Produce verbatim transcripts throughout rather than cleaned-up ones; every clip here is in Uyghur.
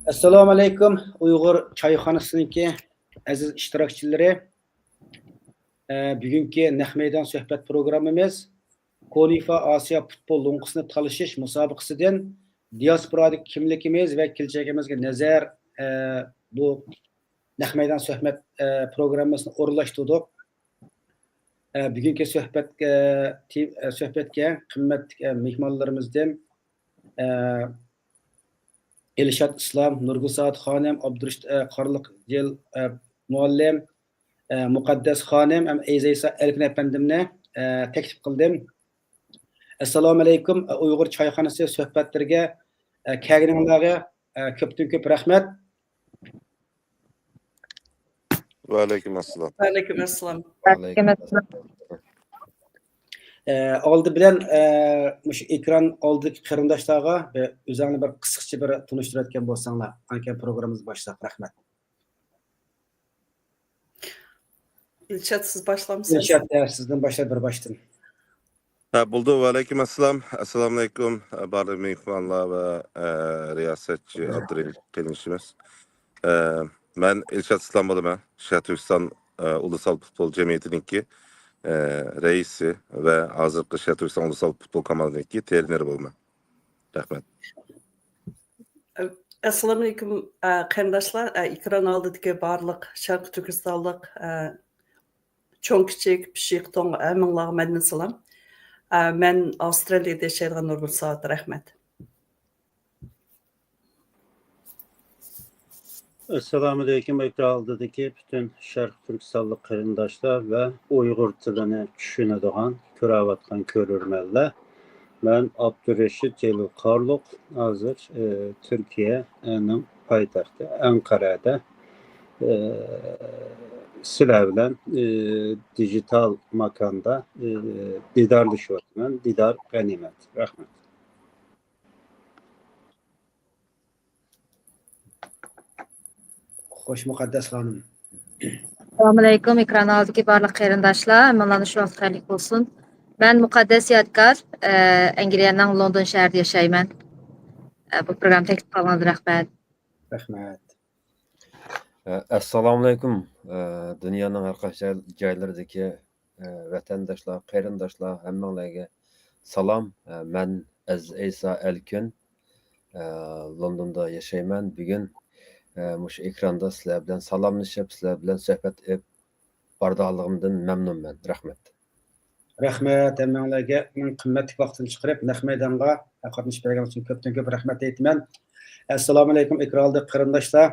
ئەسسالامۇئەلەيكۇم، ئۇيغۇر چايخانىسىنىڭكى ئەزىز ئىشتىراكچىلىرى. ئە، بۈگۈنكى نەق مەيدان سۆھبەت پروگراممىمىز كونىفا ئاسىيا پۇتبول لوڭقىسىنى تالىشىش مۇسابىقىسىدىن دىياسپورادىكى كىملىكىمىز ۋە كېلىچەكىمىزگە نەزەر، ئە، بۇ نەق مەيدان سۆھبەت، ئە، پروگراممىسىنى ئورۇنلاشتۇردۇق. ئە، بۈگۈنكى سۆھبەتكە، تى-، ئە، سۆھبەتكە قىممەتلىك، ئە، مېھمانلىرىمىزدىن، ئە، ئىلشات ئىسلام، نۇرگۈل سائەت خانىم، ئابدۇرېشىت، ئە، قارلىق جېل، ئە، مۇئەللىم، ئە، مۇقەددەس خانىم ھەم ئەزىز ئەيسا ئەلكۈن ئەپەندىمنى، ئە، تەكلىپ قىلدىم. ئەسسالامۇئەلەيكۇم، ئە، ئۇيغۇر چايخانىسى سۆھبەتلىرىگە، ئە، كەلگىنىڭلارغا، ئە، كۆپتىن كۆپ رەھمەت. ۋەئەلەيكۇم ئەسسالام. ۋەئەلەيكۇم ئەسسالام. ئە، ئالدى بىلەن، ئە، مۇشۇ ئېكران ئالدىدىكى قېرىنداشلارغا بىر ئۆزۈڭلارنى بىر قىسقىچە بىر تونۇشتۇرۇۋەتكەن بولساڭلار، ئاندىن كېيىن پروگراممىمىزنى باشلاق. رەھمەت. ئىلشات، سىز باشلامسىز؟ ئىلشات، ئە، سىزدىن باشلاپ بىر باشتىن. ھە، بولدى. ۋەئەلەيكۇم ئەسسالام. ئەسسالامۇئەلەيكۇم، بارلىق مېھمانلار ۋە، ئە، رىياسەتچى ئابدۇرېھىم قېرىندىشىمىز. ئە، مەن ئىلشات ئىسلام بولىمەن. شەرقىي تۈركىستان، ئە، ئۇلۇسال پۇتبول جەمئىيىتىنىڭكى، ئە، رەئىسى ۋە ھازىرقى شەرقىي تۈركىستان ئۇلۇسال پۇتبول كوماندىنىڭكى ترېنېرى بولىمەن. رەھمەت. ئەسسالامۇئەلەيكۇم، ئە، قېرىنداشلار، ئە، ئېكران ئالدىدىكى بارلىق شەرقىي تۈركىستانلىق، ئە، چوڭ كىچىك، پىششىق توڭ ھەممىڭلارغا مەندىن سالام. ئە، مەن ئاۋسترالىيەدە ياشايدىغان نۇرگۈل سائەت، رەھمەت. ئەسسالامۇئەلەيكۇم، ئېكران ئالدىدىكى پۈتۈن شەرقىي تۈركىستانلىق قېرىنداشلار ۋە ئۇيغۇر تىلىنى چۈشىنىدىغان، كۆرۈۋاتقان كۆرۈرمەنلەر. مەن ئابدۇرېشىت جېلىل قارلۇق، ھازىر، ئى، تۈركىيەنىڭ پايتەختى ئەنقەرەدە، ئى، سىلەر بىلەن، ئى، دىجىتال ماكاندا، ئى، دىدارلىشىۋاتىمەن. دىدار غەنىيمەت. رەھمەت. خوش، مۇقەددەس خانىم. ئەسسالامۇئەلەيكۇم، ئېكران ئالدىدىكى بارلىق قېرىنداشلار، ھەممىڭلارنى شۇ ۋاقىت خەيرلىك بولسۇن. مەن مۇقەددەس يادكار، ئە، ئەنگلىيەنىڭ لوندون شەھىرىدە ياشايمەن. ئە، بۇ پروگرامما تەكلىپ قىلغىنىڭىزغا رەھمەت. رەھمەت. ئە، ئەسسالامۇئەلەيكۇم، ئە، دۇنيانىڭ ھەر قايسى جاي-، جايلىرىدىكى، ئە، ۋەتەنداشلار، قېرىنداشلار، ھەممىڭلارگە سالام. ئە، مەن ئەزىز ئەيسا ئەلكۈن. ئە، لوندوندا ياشايمەن. بۈگۈن، ئە، مۇشۇ ئېكراندا سىلەر بىلەن سالاملىشىپ، سىلەر بىلەن سۆھبەت ئېلىپ بارىدىغانلىقىمدىن مەمنۇنمەن. رەھمەت. رەھمەت ھەممىڭلارگە، مېنىڭ قىممەتلىك ۋاقتىنى چىقىرىپ، نەق مەيدانغا قاتنىشىپ بەرگەنلىكىڭىز ئۈچۈن كۆپتىن كۆپ رەھمەت ئېيتىمەن. ئەسسالامۇئەلەيكۇم، ئېكران ئالدىدىكى قېرىنداشلار.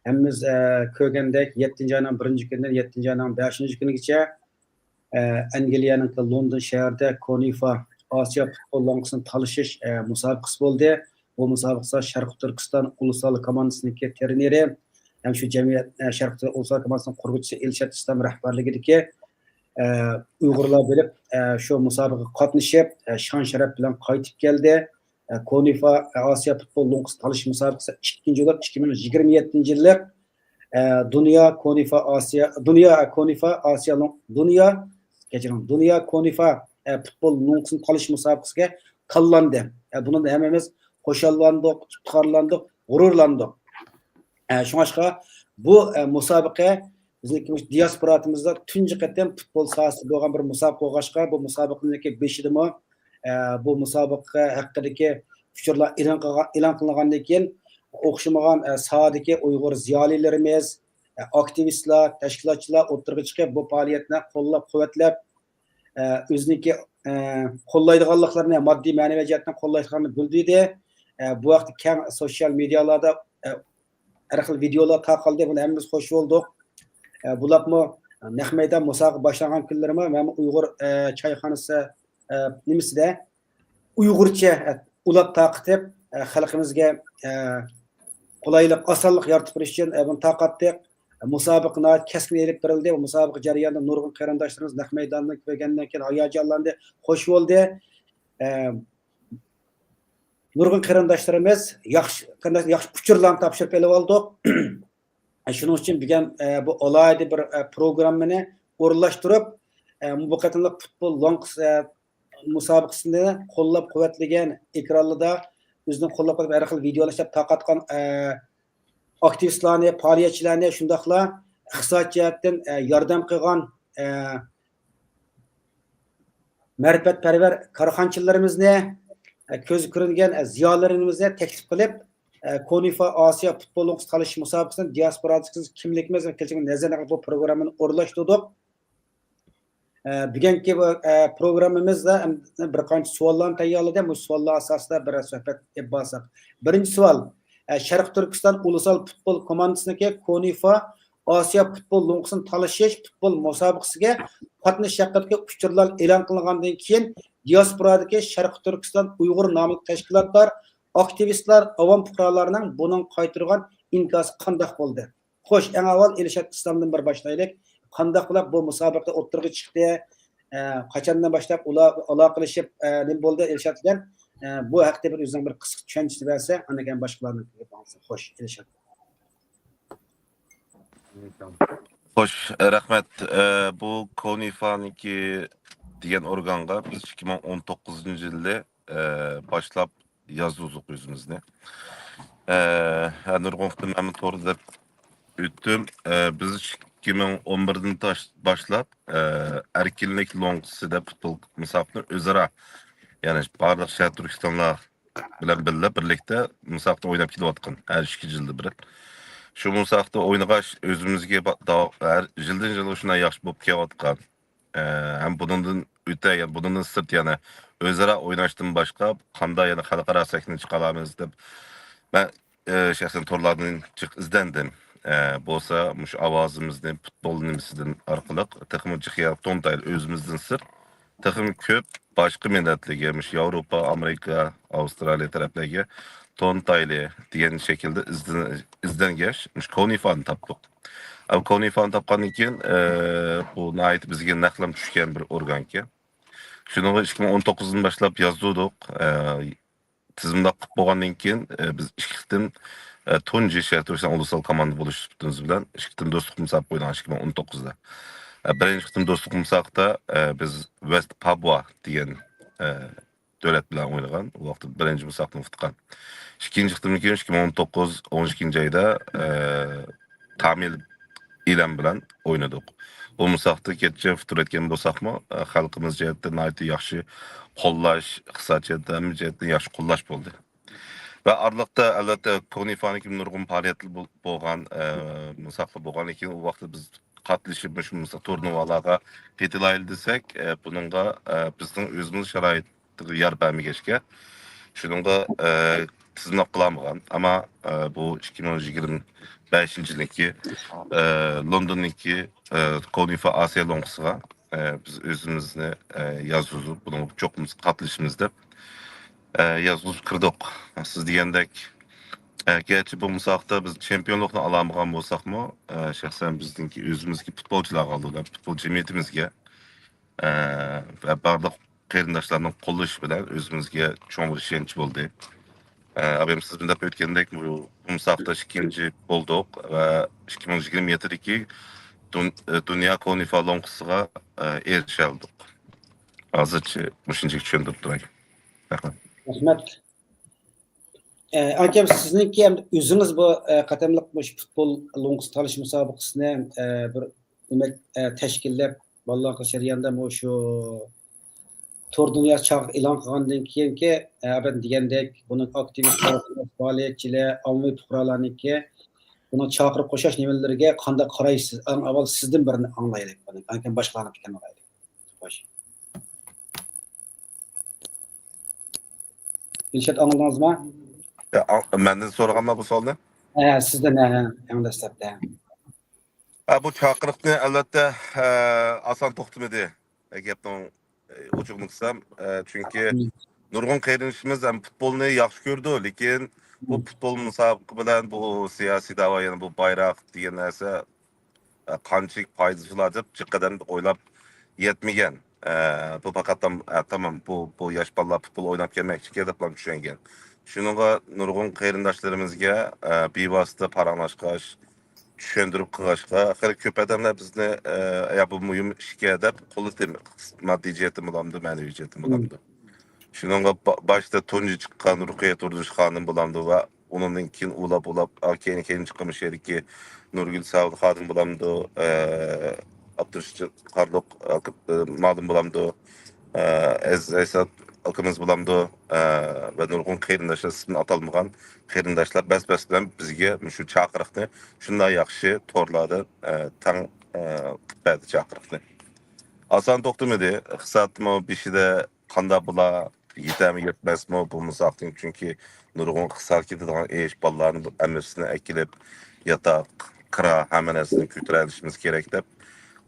ھەممىمىز، ئە، كۆرگەندەك، يەتتىنچى ئاينىڭ بىرىنچى كۈنىدىن يەتتىنچى ئاينىڭ بەشىنچى كۈنىگىچە ئە، ئەنگلىيەنىڭكى لوندون شەھىرىدە كونىفا ئاسىيا پۇتبول لوڭقىسىنى تالىشىش، ئە، مۇسابىقىسى بولدى. بۇ مۇسابىقىسىدە شەرقىي تۈركىستان ئۇلۇسلار كوماندىسىنىڭكى ترېنېرى ھەم شۇ جەمئىيەت، ئە، شەرقىي تۈركىستان ئۇلۇسلار كوماندىسىنىڭ قۇرغۇچىسى ئىلشات ئىسلام رەھبەرلىكىدىكى، ئە، ئۇيغۇرلار بېرىپ، ئە، شۇ مۇسابىقىگە قاتنىشىپ، ئە، شان-شەرەپ بىلەن قايتىپ كەلدى. ئە، كونىفا، ئە، ئاسىيا پۇتبول لوڭقىسى تالىشىش مۇسابىقىسى ئىككىنچى بولۇپ، ئىككى مىڭ يىگىرمە يەتتىنچى يىللىق ئە، دۇنيا كونىفا ئاسىيا، دۇنيا، ئە، كونىفا ئاسىيا لوڭ-، دۇنيا، كەچۈرۈڭ، دۇنيا كونىفا، ئە، پۇتبول لوڭقىسىنى تالىشىش مۇسابىقىسىگە تاللاندى. ئە، بۇنىڭدا ھەممىمىز خۇشاللاندۇق، ئىپتىخارلاندۇق، غۇرۇرلاندۇق. ئە، شۇڭلاشقا بۇ، ئە، مۇسابىقە بىزنىڭكى مۇشۇ دىياسپوراتىمىزدا تۇنجى قېتىم پۇتبول ساھەسىدە بولغان بىر مۇسابىقە بولغاچقا، بۇ مۇسابىقىنىڭكى بېشىدىمۇ، ئە، بۇ مۇسابىقە ھەققىدىكى ئۇچۇرلار ئېلان قىلغان، ئېلان قىلىنغاندىن كېيىن، ئوخشىمىغان، ئە، ساھەدىكى ئۇيغۇر زىيالىيلىرىمىز، ئاكتىۋىستلار، تەشكىلاتچىلار ئوتتۇرىغا چىقىپ، بۇ پائالىيەتنى قوللاپ-قۇۋۋەتلەپ، ئۆزىنىڭكى، قوللايدىغانلىقلىرىنى، ماددىي، مەنىۋى جەھەتتىن قوللايدىغانلىقىنى بىلدۈردى. بۇ ھەقتە كەڭ سوتسىيال مېدىيالاردا ھەر خىل ۋىدېئولار تارقالدى، بۇنى ھەممىمىز خوش بولدۇق. بۇلاپمۇ نەق مەيدان مۇسابىقە باشلانغان كۈنلىرىمۇ مەن ئۇيغۇر چايخانىسى نېمىسىدە ئۇيغۇرچە ئۇلاپ تارقىتىپ، خەلقىمىزگە قولايلىق، ئاسانلىق يارىتىپ بېرىش ئۈچۈن بۇنى تارقاتتۇق. مۇسابىقە ناھايىتى كەسكىن ئېلىپ بېرىلدى. مۇسابىقە جەريانىدا نۇرغۇن قېرىنداشلىرىمىز نەق مەيداننى كۆرگەندىن كېيىن ھاياجانلاندى، خوش بولدى. نۇرغۇن قېرىنداشلىرىمىز ياخشى، قېرىنداش، ياخشى ئۇچۇرلارنى تاپشۇرۇپ ئېلىۋالدۇق. شۇنىڭ ئۈچۈن بۈگۈن، ئە، بۇ ئالاھىدە بىر، ئە، پروگراممىنى ئورۇنلاشتۇرۇپ، ئە، بۇ قېتىملىق پۇتبول لوڭقىسى، ئە، مۇسابىقىسىنى قوللاپ-قۇۋۋەتلىگەن ئېكرانلىدا، ئۆزىنى قوللاپ قېلىپ ھەر خىل ۋىدېئولار ئىشلەپ تارقاتقان، ئە، ئاكتىۋىستلارنى، پائالىيەتچىلەرنى، شۇنداقلا ئىقتىساد جەھەتتىن، ئە، ياردەم قىلغان، ئە، مەرىپەتپەرۋەر كارخانىچىلىرىمىزنى، ئە، كۆزگە كۆرۈنگەن، ئە، زىيالىيلىرىمىزنى تەكلىپ قىلىپ، ئە، كونىفا ئاسىيا پۇتبول لوڭقىسى تالىشىش مۇسابىقىسىنى دىياسپورادىكى كىملىكىمىز ۋە كېلىچەكنى نەزەردە قىلىپ بۇ پروگراممىنى ئورۇنلاشتۇردۇق. ئە، بۈگۈنكى بۇ، ئە، پروگراممىمىزدا ھەم بىر قانچە سوئاللارنى تەييارلىدىم. مۇشۇ سوئاللار ئاساسىدا بىر سۆھبەت ئېلىپ بارساق. بىرىنچى سوئال، ئە، شەرقىي تۈركىستان ئۇلۇسال پۇتبول كوماندىسىنىڭكى كونىفا ئاسىيا پۇتبول لوڭقىسىنى تالىشىش پۇتبول مۇسابىقىسىگە قاتنىشىش ھەققىدىكى ئۇچۇرلار ئېلان قىلىنغاندىن كېيىن، دىياسپورادىكى شەرقىي تۈركىستان ئۇيغۇر ناملىق تەشكىلاتلار، ئاكتىۋىستلار، ئاۋام پۇقرالارنىڭ بۇنىڭغا قايتۇرغان ئىنكاسى قانداق بولدى؟ خوش، ئەڭ ئاۋۋال ئىلشات ئىسلامدىن بىر باشلايلى. قانداق بولۇپ بۇ مۇسابىقە ئوتتۇرىغا چىقتى؟ ئە، قاچاندىن باشلاپ ئۇلار ئالاقىلىشىپ، ئە، نېمە بولدى ئىلشات بىلەن؟ ئە، بۇ ھەقتە بىر ئۆزىنىڭ بىر قىسقا چۈشەنچىسىنى بەرسە، ئاندىن كېيىن باشقىلارنىڭ گېپىنى ئاڭلىسۇن. خوش، ئىلشات. خوش، رەھمەت. ئە، بۇ كونىفانىڭكى دېگەن ئورگانغا بىز ئىككى مىڭ ئون توققۇزىنچى يىلى، ئە، باشلاپ يازدۇردۇق ئۆزىمىزنى. ئە، ھە، نۇرغۇن قېتىم مەنمۇ توردىن ئۆتتۈم. ئە، بىز ئىككى مىڭ ئون بىردىن تاش-، باشلاپ، ئە، ئەركىنلىك لوڭقىسى دەپ پۇتبول مۇسابىقىنى ئۆزئارا، يەنى بارلىق شەرقىي تۈركىستانلار بىلەن بىللە، بىرلىكتە مۇسابىقىنى ئويناپ كېلىۋاتقان، ھەر ئىككى يىلدا بىر. شۇ مۇسابىقىدە ئوينىغاچ، ئۆزىمىزگە با-، دا-، ھەر يىلدىن يىلغا شۇنداق ياخشى بولۇپ كېلىۋاتقان. ئە، ھەم بۇنىڭدىن ئۆتە، يەنى بۇنىڭدىن سىرت، يەنى ئۆزئارا ئويناشتىن باشقا قانداق يەنە خەلقئارا سەھنىگە چىقالامىز دەپ، مەن، ئە، شەخسەن تورلاردىن جىق ئىزدەندىم. ئە، بولسا مۇشۇ ئاۋازىمىزنى پۇتبول نېمىسىدىن ئارقىلىق تېخىمۇ جىق يەرگە تونۇتايلى، ئۆزىمىزدىن سىرت تېخىمۇ كۆپ باشقا مىللەتلەرگە، مۇشۇ ياۋروپا، ئامېرىكا، ئاۋسترالىيە تەرەپلەرگە تونۇتايلى دېگەن شەكىلدە ئىزدەن-، ئىزدەنگەچ، مۇشۇ كونىفانى تاپتۇق. ئەمما كونىفانى تاپقاندىن كېيىن، ئە، بۇ ناھايىتى بىزگە نەقلەم چۈشكەن بىر ئورگانكەن. شۇنىڭغا ئىككى مىڭ ئون توققۇزدىن باشلاپ يازدۇردۇق. ئە، تىزىملاپ قىلىپ بولغاندىن كېيىن، ئە، بىز ئىككى قېتىم، ئە، تۇنجى شەرقىي تۈركىستان ئۇلۇسال كوماندا بولۇش سۈپىتىمىز بىلەن ئىككى قېتىم دوستلۇق مۇسابىقە ئوينىغان ئىككى مىڭ ئون توققۇزدا. ئە، بىرىنچى قېتىم دوستلۇق مۇسابىقىدە، ئە، بىز ۋېست پابۇا دېگەن، ئە، دۆلەت بىلەن ئوينىغان. ئۇ ۋاقىتتا بىرىنچى مۇسابىقىنى ئۇتقان. ئىككىنچى قېتىمدىن كېيىن ئىككى مىڭ ئون توققۇز، ئون ئىككىنچى ئايدا، ئە، تامىل ئىلان بىلەن ئوينىدۇق. بۇ مۇسابىقىدە گەرچە فۇتۇر ئەتكەن بولساقمۇ، ئە، خەلقىمىز جەھەتتىن ناھايىتى ياخشى قوللاش، ئىقتىساد جەھەتتىن، ھەممە جەھەتتىن ياخشى قوللاش بولدى. ۋە ئارىلىقتا، ئەلۋەتتە، كونىفانىڭكى نۇرغۇن پائالىيەتلىرى بول-، بولغان، ئە، مۇسابىقە بولغان، لېكىن ئۇ ۋاقىتتا بىز قاتنىشىپ مۇشۇ مۇسا-، تۇرنىۋالارغا قېتىلايلى دېسەك، ئە، بۇنىڭغا، ئە، بىزنىڭ ئۆزىمىز شارائىت يار بەرمىگەچكە، شۇنىڭغا، ئە، تىزىملاپ قىلالمىغان. ئەمما، ئە، بۇ ئىككى مىڭ يىگىرمە بەشىنچى يىلىكى، ئە، لوندوندىكى، ئە، كونىفا ئاسىيا لوڭقىسىغا، ئە، بىز ئۆزىمىزنى، ئە، يازغۇزۇپ، بۇنىڭغا چوقۇم قاتنىشىمىز دەپ، ئە، يازغۇزۇپ كىردۇق. سىز دېگەندەك، ئە، گەرچە بۇ مۇسابىقىدە بىز چېمپىيونلۇقنى ئالالمىغان بولساقمۇ، ئە، شەخسەن بىزنىڭكى ئۆزىمىزگە پۇتبولچىلارغا ئالدى، پۇتبول جەمئىيىتىمىزگە ئە، ۋە بارلىق قېرىنداشلارنىڭ قوللىشى بىلەن ئۆزىمىزگە چوڭ بىر ئىشەنچ بولدى. ئە، ئابايىم سىز بىلەن ئۆتكەندەك، بۇ، بۇ مۇسابىقىدە ئىككىنچى بولدۇق ۋە ئىككى مىڭ يىگىرمە يەتتىدىكى دۇن-، ئە، دۇنيا كونىفا لوڭقىسىغا، ئە، ئېرىشەلدۇق. ھازىرچە مۇشۇنچىلىك چۈشەندۈرۈپ تۇراي. رەھمەت. رەھمەت. ئە، ئاكام، سىزنىڭكى ئەمدى ئۆزىڭىز بۇ، ئە، قېتىملىق مۇشۇ پۇتبول لوڭقىسى تالىشىش مۇسابىقىسىنى، ئە، بىر دېمەك، ئە، تەشكىللەپ، بالىلارغا جەرياندا مۇشۇ تور دۇنيا چاغ ئېلان قىلغاندىن كېيىنكى، ئە، ئابايىم دېگەندەك، بۇنىڭ ئاكتىۋىستلار، پائالىيەتچىلەر، ئاممىۋى پۇقرالارنىڭكى بۇنىڭ چاقىرىق قوشۇش نېمىلىرىگە قانداق قارايسىز؟ ئەڭ ئاۋۋال سىزدىن بىرنى ئاڭلايلى، ئاندىن كېيىن باشقىلارنىڭ پىكرىنى ئاڭلايلى. خوش. ئىلشات، ئاڭلىدىڭىزمۇ؟ يا، ئاڭ-، مەندىن سورىغانما بۇ سوئالنى؟ ھە، سىزدىن، ھە، ھە، ئەڭ دەسلەپتە. ھە، بۇ چاقىرىقنى، ئەلۋەتتە، ھە، ئاسان توختىمىدى. گەپنىڭ، ئوچۇقىنى قىلسام، ھە، چۈنكى نۇرغۇن قېرىندىشىمىز ھەم پۇتبولنى ياخشى كۆرىدۇ، لېكىن بۇ پۇتبول مۇسابىقە بىلەن بۇ سىياسىي دەۋا، يەنى بۇ بايراق دېگەن نەرسە، ئە، قانچىلىك پايدىسى بار دەپ جىق قەدەم ئويلاپ يەتمىگەن. ئە، بۇ پەقەت تام-، ئە، تامام، بۇ، بۇ ياش بالىلار پۇتبول ئويناپ كەلمەكچىكەن دەپلا چۈشەنگەن. شۇنىڭغا نۇرغۇن قېرىنداشلىرىمىزگە، ئە، بىۋاسىتە پاراڭلاشقاچ، چۈشەندۈرۈپ قىلغاچقا، خېلى كۆپ ئادەملەر بىزنى، ئە، يا بۇ مۇھىم ئىشكەن دەپ قوللىدى، ماددىي جەھەتتىن بولامدۇ، مەنىۋى جەھەتتىن بولامدۇ. شۇنىڭغا با-، باشتا تۇنجى چىققان رۇقىيە تۇردۇش خانىم بولامدۇ ۋە ئۇنىڭدىن كېيىن ئۇلاپ، ئۇلاپ، ئا، كېيىن، كېيىن چىققان مۇشۇ يەردىكى نۇرگۈل ساۋۇت خانىم بولامدۇ، ئە، ئابدۇرېشىت قارلۇق، ئە، مالىم بولامدۇ، ئە، ئەزىز ئەيسا ئاكىمىز بولامدۇ، ئە، ۋە نۇرغۇن قېرىنداشلار، ئىسمىنى ئاتالمىغان قېرىنداشلار بەس-بەس بىلەن بىزگە مۇشۇ چاقىرىقنى شۇنداق ياخشى تورلاردىن، ئە، تەڭ، ئە، قىلىپ بەردى چاقىرىقنى. ئاسان توختىمىدى. ئىقتىسادمۇ بېشىدا قانداق بولا، يېتەرمۇ يەتمەسمۇ، بۇ مۇساقتىن، چۈنكى نۇرغۇن ئىقتىساد كېتىدىغان ئىش، بالىلارنى ھەممىسىنى ئەكېلىپ، ياتاق، كىرا، ھەممە نەرسىنى كۆتۈرەلىشىمىز كېرەك دەپ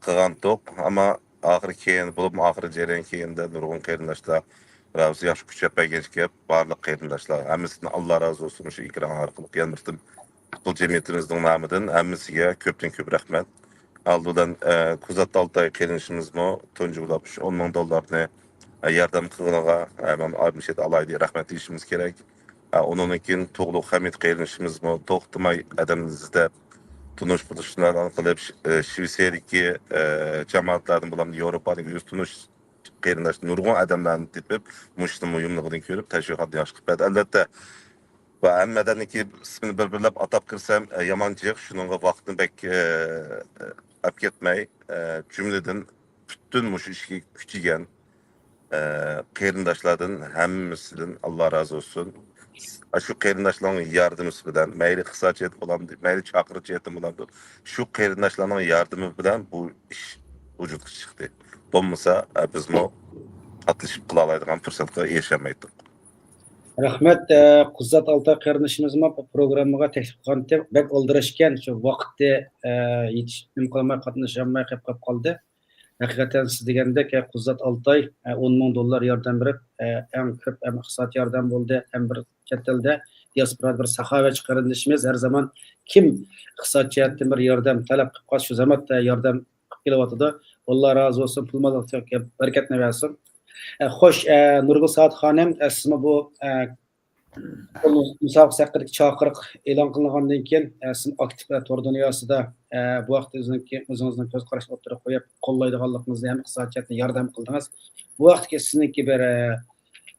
قىلغانتۇق. ئەمما ئاخىرى كېيىن، بولۇپمۇ ئاخىرى جەريان كېيىندە نۇرغۇن قېرىنداشلار رازى ياخشى كۈچەپ بەرگەن ئىكەن، بارلىق قېرىنداشلار ھەممىسىدىن ئاللا رازى بولسۇن، مۇشۇ ئېكران ئارقىلىق يەنە بىر قېتىم پۇتبول جەمئىيىتىمىزنىڭ نامىدىن ھەممىسىگە كۆپتىن كۆپ رەھمەت. ئالدى بىلەن، ئە، كۇزات ئالتاي قېرىندىشىمىزمۇ تۇنجى بولاپ شۇ ئون مىڭ دوللارنى، ئە، ياردەم قىلغىنىغا، ئە، مەن ئايرىم شەكىلدە ئالاھىدە رەھمەت دېيىشىمىز كېرەك. ئە، ئۇنىڭدىن كېيىن تۇغلۇق ھەمىت قېرىندىشىمىزمۇ توختىماي ئادەمنى ئىزدەپ، تونۇش بولۇشلارنى قىلىپ، ش-، ئە، شىۋېتسىيەدىكى، ئە، جامائەتلەردىن بولامدۇ، ياۋروپادىكى ئۆز تونۇش قېرىنداش نۇرغۇن ئادەملەرنى تېپىپ، مۇشۇنى مۇھىملىقىنى كۆرۈپ، تەشۋىقاتنى ياخشى قىلىپ بەردى. ئەلۋەتتە، ۋە ھەممە ئادەمنىڭكى ئىسمىنى بىر-بىرلەپ ئاتاپ كىرسەم، ئە، يامان جىق، شۇنىڭغا ۋاقىتنى بەك، ئە، ئەپ كەتمەي، ئە، جۈملىدىن پۈتۈن مۇشۇ ئىشكە كۈچىگەن، ئە، قېرىنداشلاردىن ھەممىسىدىن ئاللا رازى بولسۇن. ئاشۇ قېرىنداشلارنىڭ ياردىمى بىلەن، مەيلى ئىقتىساد جەھەتتىن بولامدۇ، مەيلى چاقىرىق جەھەتتىن بولامدۇ، شۇ قېرىنداشلارنىڭ ياردىمى بىلەن بۇ ئىش ۋۇجۇدقا چىقتى. بولمىسا، ئە، بىزمۇ قاتنىشىپ قىلالايدىغان پۇرسەتكە ئېرىشەلمەيتتۇق. رەھمەت، ئە، قۇززات ئالتاي قېرىندىشىمىزمۇ بۇ پروگراممىغا تەكلىپ قىلغانتى، بەك ئالدىراش ئىكەن، شۇ ۋاقىتى، ئە، يېتىش-، نېمە قىلالماي، قاتنىشالماي قېلىپ، قېلىپ قالدى. ھەقىقەتەن سىز دېگەندەك، ئە، قۇززات ئالتاي، ئە، ئون مىڭ دوللار ياردەم بېرىپ، ئە، ئەڭ كۆپ ھەم ئىقتىساد ياردەم بولدى، ھەم بىر چەت ئەلدە دىياسپورادا بىر ساخاۋەتچى قېرىندىشىمىز ھەر زامان كىم ئىقتىساد جەھەتتىن بىر ياردەم تەلەپ قىلىپ قالسا، شۇ زاماندا ياردەم قىلىپ كېلىۋاتىدۇ. ئاللا رازى بولسۇن، پۇل مالغا بەرىكەتنى بەرسۇن. ئە، خوش، ئە، نۇرگۈل سائىت خانىم، ئە، سىزمۇ بۇ، ئە، مۇسابىقىسى ھەققىدىكى چاقىرىق ئېلان قىلىنغاندىن كېيىن، ئە، سىز ئاكتىپ، ئە، تور دۇنياسىدا، ئە، بۇ ھەقتە ئۆزىنىڭكى، ئۆزىڭىزنىڭ كۆز قاراشىنى ئوتتۇرىغا قويۇپ، قوللايدىغانلىقىڭىزنى ھەم ئىقتىساد جەھەتتىن ياردەم قىلدىڭىز. بۇ ھەقتىكى سىزنىڭكى بىر، ئە،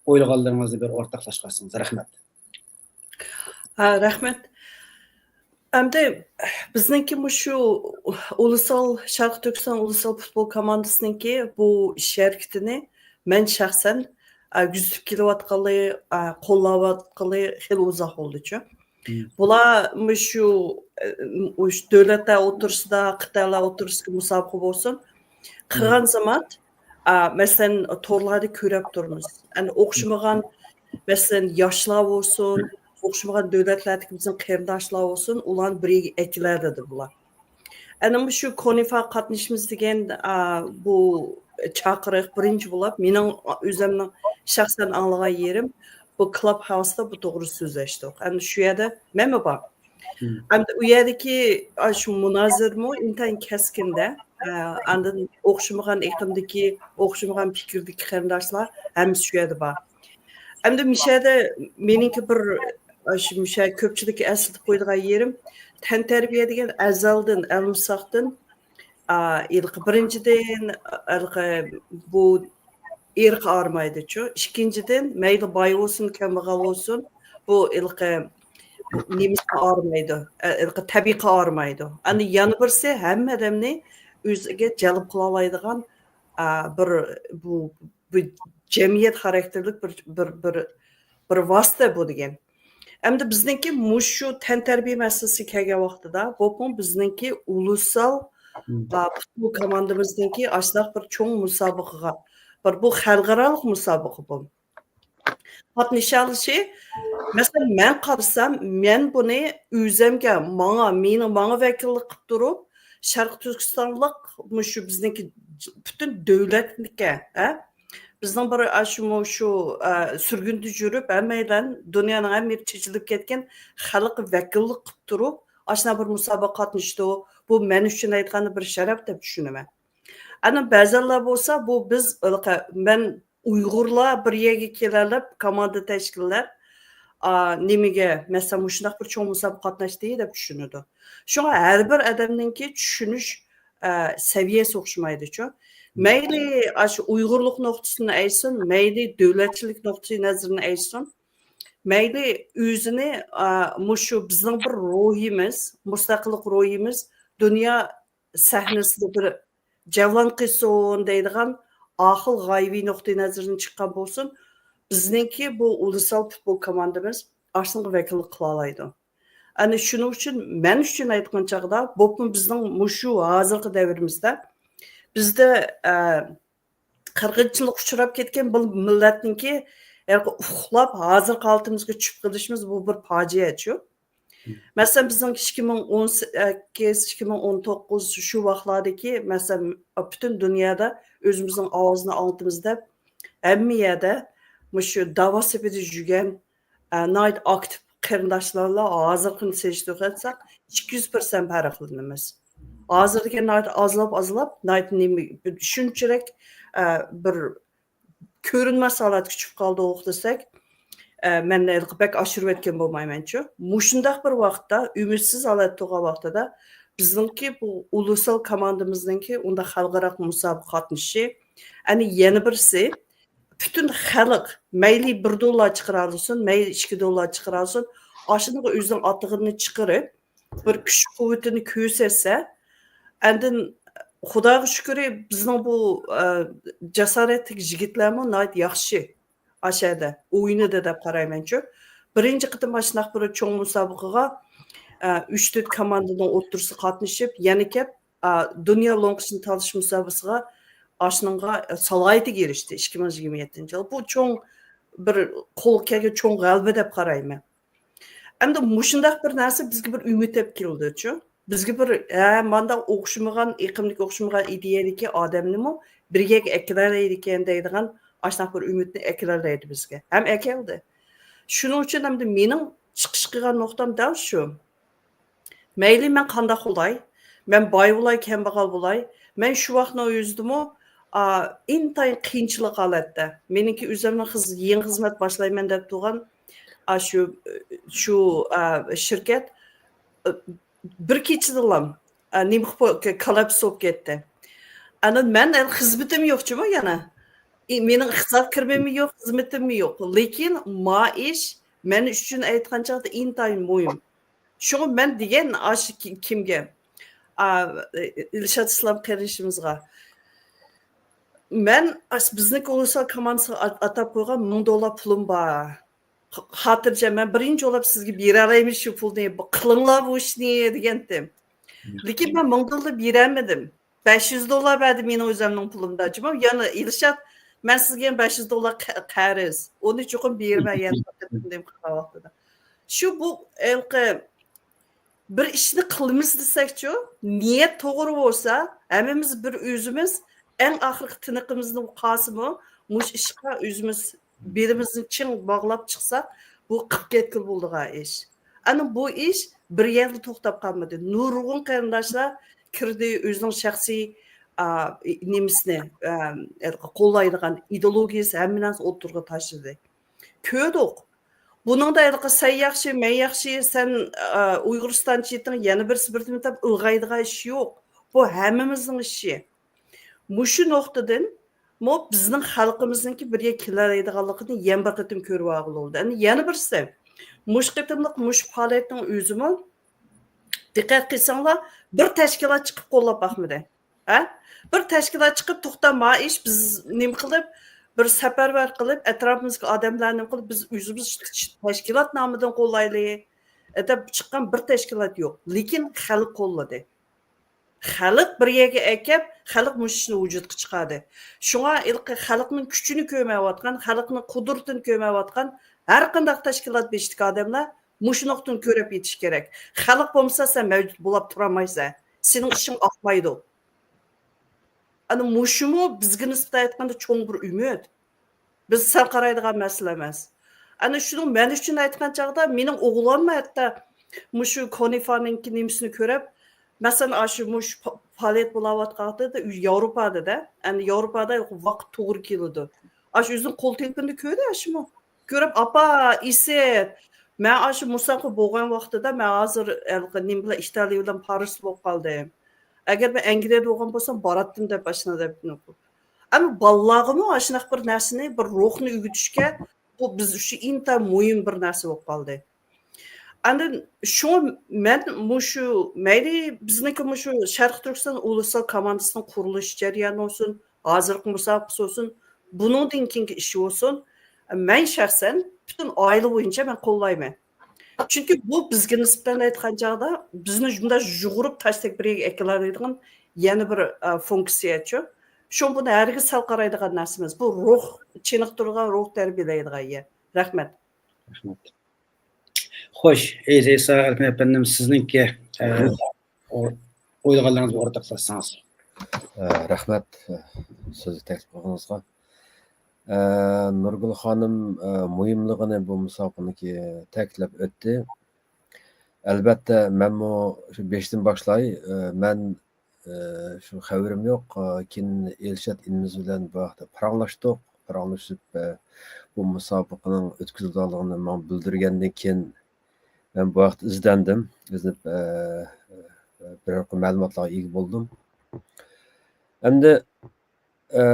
ئويلىغانلىرىڭىزنى بىر ئورتاقلاشقانسىڭىز. رەھمەت. ھە، رەھمەت. ئەمدى بىزنىڭكى مۇشۇ ئۇلۇسال، شەرقىي تۈركىستان ئۇلۇسال پۇتبول كوماندىسىنىڭكى بۇ ئىش ھەرىكىتىنى مەن شەخسەن، ئە، كۆزىتىپ كېلىۋاتقىلى، ئە، قوللاۋاتقىلى خېلى ئۇزاق بولدىچۇ. مم. بۇلار مۇشۇ، ئە، مۇشۇ دۆلەتلەر ئوتتۇرىسىدا، قىتئەلەر ئوتتۇرىسىدا مۇسابىقە بولسۇن، مم. قىلغان زامان، ئا، مەسىلەن، تورلاردا كۆرۈپ تۇرىمىز. ئەنە ئوخشىمىغان، مەسىلەن، ياشلار بولسۇن، ئوخشىمىغان دۆلەتلەردىكى بىزنىڭ قېرىنداشلار بولسۇن، ئۇلارنى بىر يەرگە ئەكېلەلەيدۇ بۇلار. ئەنە مۇشۇ كونىفا قاتنىشىمىز دېگەن، ئا، بۇ چاقىرىق بىرىنچى بولۇپ، مېنىڭ ئۆزۈمنىڭ شەخسەن ئاڭلىغان يېرىم، بۇ كلاب ھاۋستا بۇ توغرىدا سۆزلەشتۇق. ئەنە شۇ يەردە مەنمۇ بار. مم. ئەمدى ئۇ يەردىكى، ئا، شۇ مۇنازىرىمۇ ئىنتايىن كەسكىندە. ئە، ئاندىن ئوخشىمىغان ئېقىمدىكى، ئوخشىمىغان پىكىردىكى قېرىنداشلار ھەممىسى شۇ يەردە بار. ئەمدى مۇشۇ يەردە مېنىڭكى بىر، ئا، شۇ، مۇشۇ يەردە كۆپچىلىككە ئەسلىتىپ قويىدىغان يېرىم، تەنتەربىيە دېگەن ئەزەلدىن، ئەلمىساقتىن، ئا، ھېلىقى بىرىنچىدىن، ھېلىقى بۇ ئىرق ئايرىمايدۇچۇ. ئىككىنچىدىن، مەيلى باي بولسۇن، كەمبەغەل بولسۇن، بۇ ھېلىقى نېمىسى ئايرىمايدۇ، ئە، ھېلىقى تەبىقە ئايرىمايدۇ. ئاندىن يەنە بىرسى، ھەممە ئادەمنى ئۆزىگە جەلپ قىلالايدىغان، ئا، بىر، بۇ، بۇ جەمئىيەت خاراكتېرلىك بىر، بىر، بىر، بىر ۋاسىتە بۇ دېگەن. ئەمدى بىزنىڭكى مۇشۇ تەنتەربىيە مەسىلىسىگە كەلگەن ۋاقتىدا، بولۇپمۇ بىزنىڭكى ئۇلۇسال، مم. ئا، پۇتبول كوماندىمىزنىڭكى ئاشۇنداق بىر چوڭ مۇسابىقىگە، بىر بۇ خەلقئارالىق مۇسابىقە بۇ. قاتنىشالىشى، مەسىلەن، مەن قارىسام، مەن بۇنى ئۆزۈمگە، ماڭا، مېنىڭ، ماڭا ۋەكىللىك قىلىپ تۇرۇپ، شەرقىي تۈركىستانلىق مۇشۇ بىزنىڭكى پۈتۈن دۆلەتنىكى، ھە؟ بىزنىڭ بىر ئاشۇ، مۇشۇ، ئە، سۈرگۈندە يۈرۈپ، ھەممەيلەن دۇنيانىڭ ھەممە يېرى چېچىلىپ كەتكەن خەلققە ۋەكىللىك قىلىپ تۇرۇپ، ئاشۇنداق بىر مۇسابىقە قاتنىشىدۇ. بۇ مەن ئۈچۈن ئېيتقاندا بىر شەرەپ دەپ چۈشىنىمەن. ئەنە بەزەنلەر بولسا، بۇ بىز، مەن ئۇيغۇرلار بىر يەرگە كېلەلەپ، كوماندا تەشكىللەپ، ئا، نېمىگە، مەسىلەن، مۇشۇنداق بىر چوڭ مۇسابىقە قاتناشتى دەپ چۈشىنىدۇ. شۇڭا ھەر بىر ئادەمنىڭكى چۈشىنىش، ئە، سەۋىيەسى ئوخشىمايدۇچۇ. مەيلى ئاشۇ ئۇيغۇرلۇق نۇقتىسىدىن ئېيتسۇن، مەيلى دۆلەتچىلىك نۇقتىئى نەزىرىدىن ئېيتسۇن، مەيلى ئۆزىنى، ئا، مۇشۇ بىزنىڭ بىر روھىمىز، مۇستەقىللىق روھىمىز دۇنيا سەھنىسىدە بىر جەۋلان قىلسۇن دەيدىغان ئاقىل غايىۋى نۇقتىئى نەزىرىدىن چىققان بولسۇن، بىزنىڭكى بۇ ئۇلۇسال پۇتبول كوماندىمىز ئاشۇنىڭغا ۋەكىللىك قىلالايدۇ. ئەنە شۇنىڭ ئۈچۈن، مەن ئۈچۈن ئېيتقان چاغدا، بولۇپمۇ بىزنىڭ مۇشۇ ھازىرقى دەۋرىمىزدە بىزدە، ئە، قىرغىنچىلىققا ئۇچراپ كەتكەن بۇ مىللەتنىڭكى ھېلىقى ئۇخلاپ، ھازىرقى ھالىتىمىزگە چۈشۈپ قېلىشىمىز، بۇ بىر پاجىئەچۇ. مەسىلەن، بىزنىڭ ئىككى مىڭ ئون سەككىز، ئىككى مىڭ ئون توققۇز شۇ ۋاقىتلاردىكى، مەسىلەن، پۈتۈن دۇنيادا ئۆزىمىزنىڭ ئاۋازىنى ئاڭلىتىمىز دەپ، ھەممە يەردە مۇشۇ داۋا سېپىدە يۈرگەن، ئە، ناھايىتى ئاكتىپ قېرىنداشلارلا ھازىرقىنى سېلىشتۇرۇپ قارىساق، ئىككى يۈز پىرسەنت پەرقلىنىمىز. ھازىر دېگەن ناھايىتى ئازلاپ، ئازلاپ، ناھايىتى نېمە، شۇنچىلىك، ئە، بىر كۆرۈنمەس ھالەتكە چۈشۈپ قالدۇق دېسەك، ئە، مەن ھېلىقى بەك ئاشۇرۇۋەتكەن بولمايمەنچۇ. مۇشۇنداق بىر ۋاقىتتا، ئۈمىدسىز ھالەتتە تۇرغان ۋاقتىدا، بىزنىڭكى بۇ ئۇلۇسال كوماندىمىزنىڭكى ئۇنداق خەلقئارا مۇسابىقە قاتنىشىشى، ئەنە يەنە بىرسى، پۈتۈن خەلق مەيلى بىر دوللار چىقىرالىسۇن، مەيلى ئىككى دوللار چىقىرالىسۇن، ئاشۇنىڭغا ئۆزىنىڭ ئاتىغىنىنى چىقىرىپ، بىر كۈچ قۇۋۋىتىنى كۆرسەتسە، ئاندىن خۇداغا شۈكرى، بىزنىڭ بۇ، ئە، جاسارەتلىك يىگىتلەرمۇ ناھايىتى ياخشى ئاشەدە ئوينىدى دەپ قارايمەنچۇ. بىرىنچى قېتىم ئاشۇنداق بىر چوڭ مۇسابىقىگە، ئە، ئۈچ تۆت كوماندىنىڭ ئوتتۇرىسى قاتنىشىپ، يەنە كەپ، ئا، دۇنيا لوڭقىسىنى تالىشىش مۇسابىقىسىغا ئاشۇنىڭغا سالاھىيىتىگە ئېرىشتى ئىككى مىڭ يىگىرمە يەتتىنچى يىل. بۇ چوڭ بىر قولغا كەلگەن چوڭ غەلىبە دەپ قارايمەن. ئەمدى مۇشۇنداق بىر نەرسە بىزگە بىر ئۈمىد ئېلىپ كېلىدۇچۇ. بىزگە بىر، ھە، مانداق ئوخشىمىغان، ئېقىمدىكى ئوخشىمىغان ئىدىيەدىكى ئادەمنىمۇ بىر يەرگە ئەكىلەلەيدىكەن دەيدىغان ئاشۇنداق بىر ئۈمىدنى ئەكىلەلەيدۇ بىزگە. ھەم ئەكەلدى. شۇنىڭ ئۈچۈن ئەمدى مېنىڭ چىقىش قىلغان نۇقتام دەل شۇ. مەيلى مەن قانداق بولاي، مەن باي بولاي، كەمبەغەل بولاي، مەن شۇ ۋاقىتنىڭ ئۆزىدىمۇ، ئا، ئىنتايىن قىيىنچىلىق ھالەتتە. مېنىڭكى ئۆزۈمنىڭ خىز-، يېڭى خىزمەت باشلايمەن دەپ تۇرغان، ئا، شۇ، شۇ، ئا، شىركەت، ئا، بىر كېچىدىلا، ئا، نېمە قىلىپ، كوللاپس بولۇپ كەتتى. ئاندىن مەن ھېلى خىزمىتىم يوق جۇمۇ يەنە. ئى، مېنىڭ ئىقتىساد كىرىمىممۇ يوق، خىزمىتىممۇ يوق. لېكىن مائىش مەن ئۈچۈن ئېيتقان چاغدا ئىنتايىن مۇھىم. شۇڭا مەن دېگەن ئاشۇ كى-، كىمگە؟ ئا، ئىلشات ئىسلام قېرىندىشىمىزغا. مەن ئاس-، بىزنىڭ ئۇلۇسلار كوماندىسىغا ئات-، ئاتاپ قويغان مىڭ دوللار پۇلۇم بار. خاتىرجەم، مەن بىرىنچى بولۇپ سىزگە بېرەلەيمەن شۇ پۇلنى، بۇ قىلىڭلار بۇ ئىشنى دېگەنتىم. لېكىن مەن مىڭ دوللار بېرەلمىدىم. بەش يۈز دوللار بەردى مېنىڭ ئۆزۈمنىڭ پۇلۇمدا. جۇمۇ، يەنە ئىلشات، مەن سىزگە يەنە بەش يۈز دوللار قە-، قەرز. ئۇنى چوقۇم بېرىمەن يەنە بىر قېتىم دېدىم قىلغان ۋاقتىدا. شۇ بۇ ھېلىقى بىر ئىشنى قىلىمىز دېسەكچۇ، نىيەت توغرا بولسا، ھەممىمىز بىر ئۆزىمىز ئەڭ ئاخىرقى تىنىقىمىزنى قالسىمۇ، مۇشۇ ئىشقا ئۆزىمىز بېلىمىزنى چىڭ باغلاپ چىقساق، بۇ قىلىپ كەتكىلى بولىدىغان ئىش. ئەنە بۇ ئىش بىر يەردە توختاپ قالمىدى. نۇرغۇن قېرىنداشلار كىردى، ئۆزىنىڭ شەخسىي، ئا، نېمىسىنى، ئا، قوللايدىغان ئىدېئولوگىيەسى، ھەممە نەرسىنى ئوتتۇرىغا تاشلىدى. كۆردۇق. بۇنىڭدا ھېلىقى سەن ياخشى، مەن ياخشى، سەن، ئا، ئۇيغۇرىستان چېتىڭ، يەنە بىرسى بىر نېمە دەپ ئىلغايدىغان ئىش يوق. بۇ ھەممىمىزنىڭ ئىشى. مۇشۇ نۇقتىدىن مو بىزنىڭ خەلقىمىزنىڭكى بىر يەرگە كېلەلەيدىغانلىقىنى يەنە بىر قېتىم كۆرۈۋالغىلى بولدى. ئەنە يەنە بىرسى، مۇشۇ قېتىملىق مۇشۇ پائالىيەتنىڭ ئۆزىمۇ، دىققەت قىلساڭلار، بىر تەشكىلات چىقىپ قوللاپ باقمىدى. ھە؟ بىر تەشكىلات چىقىپ، توختا، ما ئىش بىز نېمە قىلىپ، بىر سەپەرۋەر قىلىپ، ئەتراپىمىزدىكى ئادەملەرنى نېمە قىلىپ، بىز ئۆزىمىز تەشكىلات نامىدىن قوللايلى دەپ چىققان بىر تەشكىلات يوق. لېكىن خەلق قوللىدى. خەلق بىر يەرگە ئەكەپ، خەلق مۇشۇ ئىشنى ۋۇجۇدقا چىقاردى. شۇڭا ھېلىقى خەلقنىڭ كۈچىنى كۆرمەيۋاتقان، خەلقنىڭ قۇدرىتىنى كۆرمەيۋاتقان ھەر قانداق تەشكىلات بېشىدىكى ئادەملەر مۇشۇ نۇقتىنى كۆرۈپ يېتىش كېرەك. خەلق بولمىسا، سەن مەۋجۇت بولاپ تۇرالمايسەن. سېنىڭ ئىشىڭ ئاقمايدۇ. ئەنە مۇشۇمۇ بىزگە نىسبەتەن ئېيتقاندا چوڭ بىر ئۈمىد. بىز سەل قارايدىغان مەسىلە ئەمەس. ئەنە شۇنىڭ مەن ئۈچۈن ئېيتقان چاغدا مېنىڭ ئوغلۇممۇ ھەتتا مۇشۇ كونىفانىڭكى نېمىسىنى كۆرۈپ، مەسىلەن، ئاشۇ مۇشۇ پا-، پائالىيەت بولاۋاتقان ۋاقتىدا ياۋروپادا-دە، ئەنە ياۋروپادا ۋاقىت توغرا كېلىدۇ. ئاشۇ ئۆزىنىڭ قول تېلېفونىدا كۆردى ئاشۇمۇ. كۆرۈپ، «ئاپا، ئىسىت، مەن ئاشۇ مۇسابىقە بولغان ۋاقتىدا، مەن ھازىر ھېلىقى نېمە بىلەن، ئىتالىيە بىلەن پارىژدا بولۇپ قالدىم. ئەگەر مەن ئەنگلىيەدە بولغان بولسام، باراتتىم» دەپ ئاشۇنداق دەپ. ئەمما بالىلارغىمۇ ئاشۇنداق بىر نەرسىنى، بىر روھنى ئۆگىتىشكە، بۇ بىز ئۈچۈن ئىنتايىن مۇھىم بىر نەرسە بولۇپ قالدى. ئاندىن شۇڭا مەن مۇشۇ، مەيلى بىزنىڭكى مۇشۇ شەرقىي تۈركىستان ئۇلۇسلار كوماندىسىنىڭ قۇرۇلۇش جەريانى بولسۇن، ھازىرقى مۇسابىقىسى بولسۇن، بۇنىڭدىن كېيىنكى ئىشى بولسۇن، مەن شەخسەن پۈتۈن ئائىلە بويىچە مەن قوللايمەن. چۈنكى بۇ بىزگە نىسبەتەن ئېيتقان چاغدا بىزنى مۇنداق يۇغۇرۇپ تاشلاپ بىر يەرگە ئەكېلەلەيدىغان يەنە بىر، ئە، فۇنكسىيەچۇ. شۇڭا بۇنى ھەرگىز سەل قارايدىغان نەرسە ئەمەس. بۇ روھ چېنىقتۇرىدىغان، روھ تەربىيەلەيدىغان يەر. رەھمەت. رەھمەت. خوش، ئەزىز ئىسا ئەركىن ئەپەندىم، سىزنىڭكى، ئە، ئو-، ئويلىغانلىرىڭىزنى ئورتاقلاشسىڭىز. ئە، رەھمەت، ئە، سۆزگە تەكلىپ قىلغىنىڭىزغا. ئە، نۇرگۈل خانىم، ئە، مۇھىملىقىنى بۇ مۇسابىقىنىڭكى تەكىتلەپ ئۆتتى. ئەلۋەتتە، مەنمۇ شۇ بېشىدىن باشلاي. ئە، مەن، ئە، شۇ خەۋىرىم يوق. ئە، كېيىن ئېلشات ئىنىمىز بىلەن بۇ ھەقتە پاراڭلاشتۇق. پاراڭلىشىپ، ئە، بۇ مۇسابىقىنىڭ ئۆتكۈزۈلىدىغانلىقىنى ماڭا بىلدۈرگەندىن كېيىن، مەن بۇ ھەقتە ئىزدەندىم. ئىزدىنىپ، ئە، بىر قانچە مەلۇماتلارغا ئىگە بولدۇم. ئەمدى، ئە،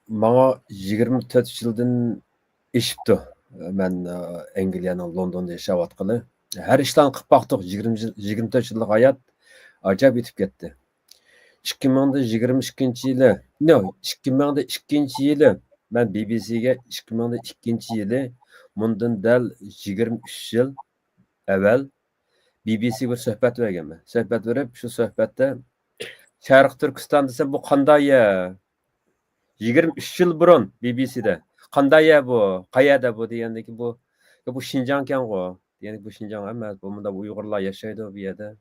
ماڭا يىگىرمە تۆت يىلدىن ئېشىپتۇ. مەن، ئە، ئەنگلىيەنىڭ لوندوندا ياشاۋاتقىلى. ھەر ئىشلارنى قىلىپ باقتۇق. يىگىرمە يىل، يىگىرمە تۆت يىللىق ھايات ئاجايىپ ئۆتۈپ كەتتى. ئىككى مىڭ يىگىرمە ئىككىنچى يىلى، نو، ئىككى مىڭ ئىككىنچى يىلى مەن بى بى سىگە، ئىككى مىڭ ئىككىنچى يىلى، مۇندىن دەل يىگىرمە ئۈچ يىل ئەۋۋەل بى بى سىگە بىر سۆھبەت بەرگەنمەن. سۆھبەت بېرىپ، شۇ سۆھبەتتە شەرقىي تۈركىستان دېسەم، بۇ قانداق يەر؟ يىگىرمە ئۈچ يىل بۇرۇن بى بى سىدە. قانداق يەر بۇ؟ قەيەردە بۇ؟ دېگەندىكىن، بۇ، بۇ شىنجاڭكەنغۇ. دېگەندىكىن، بۇ شىنجاڭ ئەمەس، بۇ مۇنداق ئۇيغۇرلار ياشايدۇ بۇ يەردە.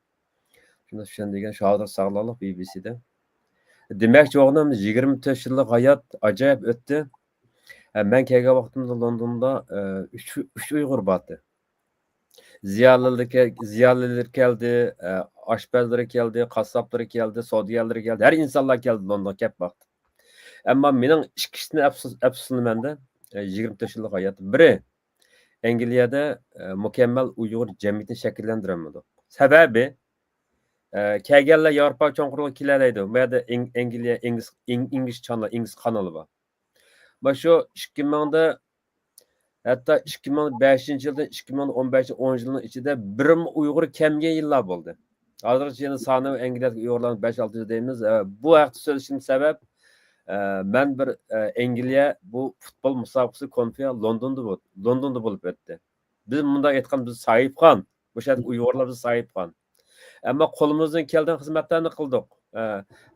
شۇنداق چۈشەندۈرگەن، شۇ ھازىر ساقلانلىق بى بى سىدە. دېمەكچى بولغىنىم، يىگىرمە تۆت يىللىق ھايات ئاجايىپ ئۆتتى. ھە، مەن كەلگەن ۋاقتىمدا لوندوندا، ئە، ئۈچ، ئۈچ ئۇيغۇر بارتى. زىيالىيلىرى كەل-، زىيالىيلىرى كەلدى، ئە، ئاشپەزلىرى كەلدى، قاسساپلىرى كەلدى، سودىگەرلىرى كەلدى، ھەر ئىنسانلار كەلدى لوندونغا كەپ باقتى. ئەمما مېنىڭ ئىككى ئىشتىن ئەپسۇس-، ئەپسۇسلىنىمەن-دە، ئە، يىگىرمە تۆت يىللىق ھايات. بىرى، ئەنگلىيەدە، ئە، مۇكەممەل ئۇيغۇر جەمئىيىتىنى شەكىللەندۈرەلمىدۇق. سەۋەبى، ئە، كەلگەنلەر ياۋروپا چوڭقۇرىغا كېلەلەيدۇ. بۇ يەردە ئىڭ-، ئەنگلىيە، ئىنگلىز، ئىڭ-، ئىنگلىز چانىلى، ئىنگلىز قانىلى بار. مانا شۇ ئىككى مىڭدا، ھەتتا ئىككى مىڭ بەشىنچى يىلدىن ئىككى مىڭ ئون بەشىنچى، ئون يىلنىڭ ئىچىدە بىرمۇ ئۇيغۇر كەلمىگەن يىللار بولدى. ھازىرغىچە يەنە سانى ئەنگلىيەدىكى ئۇيغۇرلارنىڭ بەش ئالتە يۈز دەيمىز. ئە، بۇ ھەقتە سۆزلىشىم سەۋەب، ئە، مەن بىر، ئە، ئەنگلىيە بۇ پۇتبول مۇسابىقىسى كونفى لوندوندا بول-، لوندوندا بولۇپ ئۆتتى. بىز مۇنداق ئېيتقان، بىز ساھىبخان. مۇشۇ يەردىكى ئۇيغۇرلار بىز ساھىبخان. ئەمما قولىمىزدىن كەلگەن خىزمەتلەرنى قىلدۇق. ئە،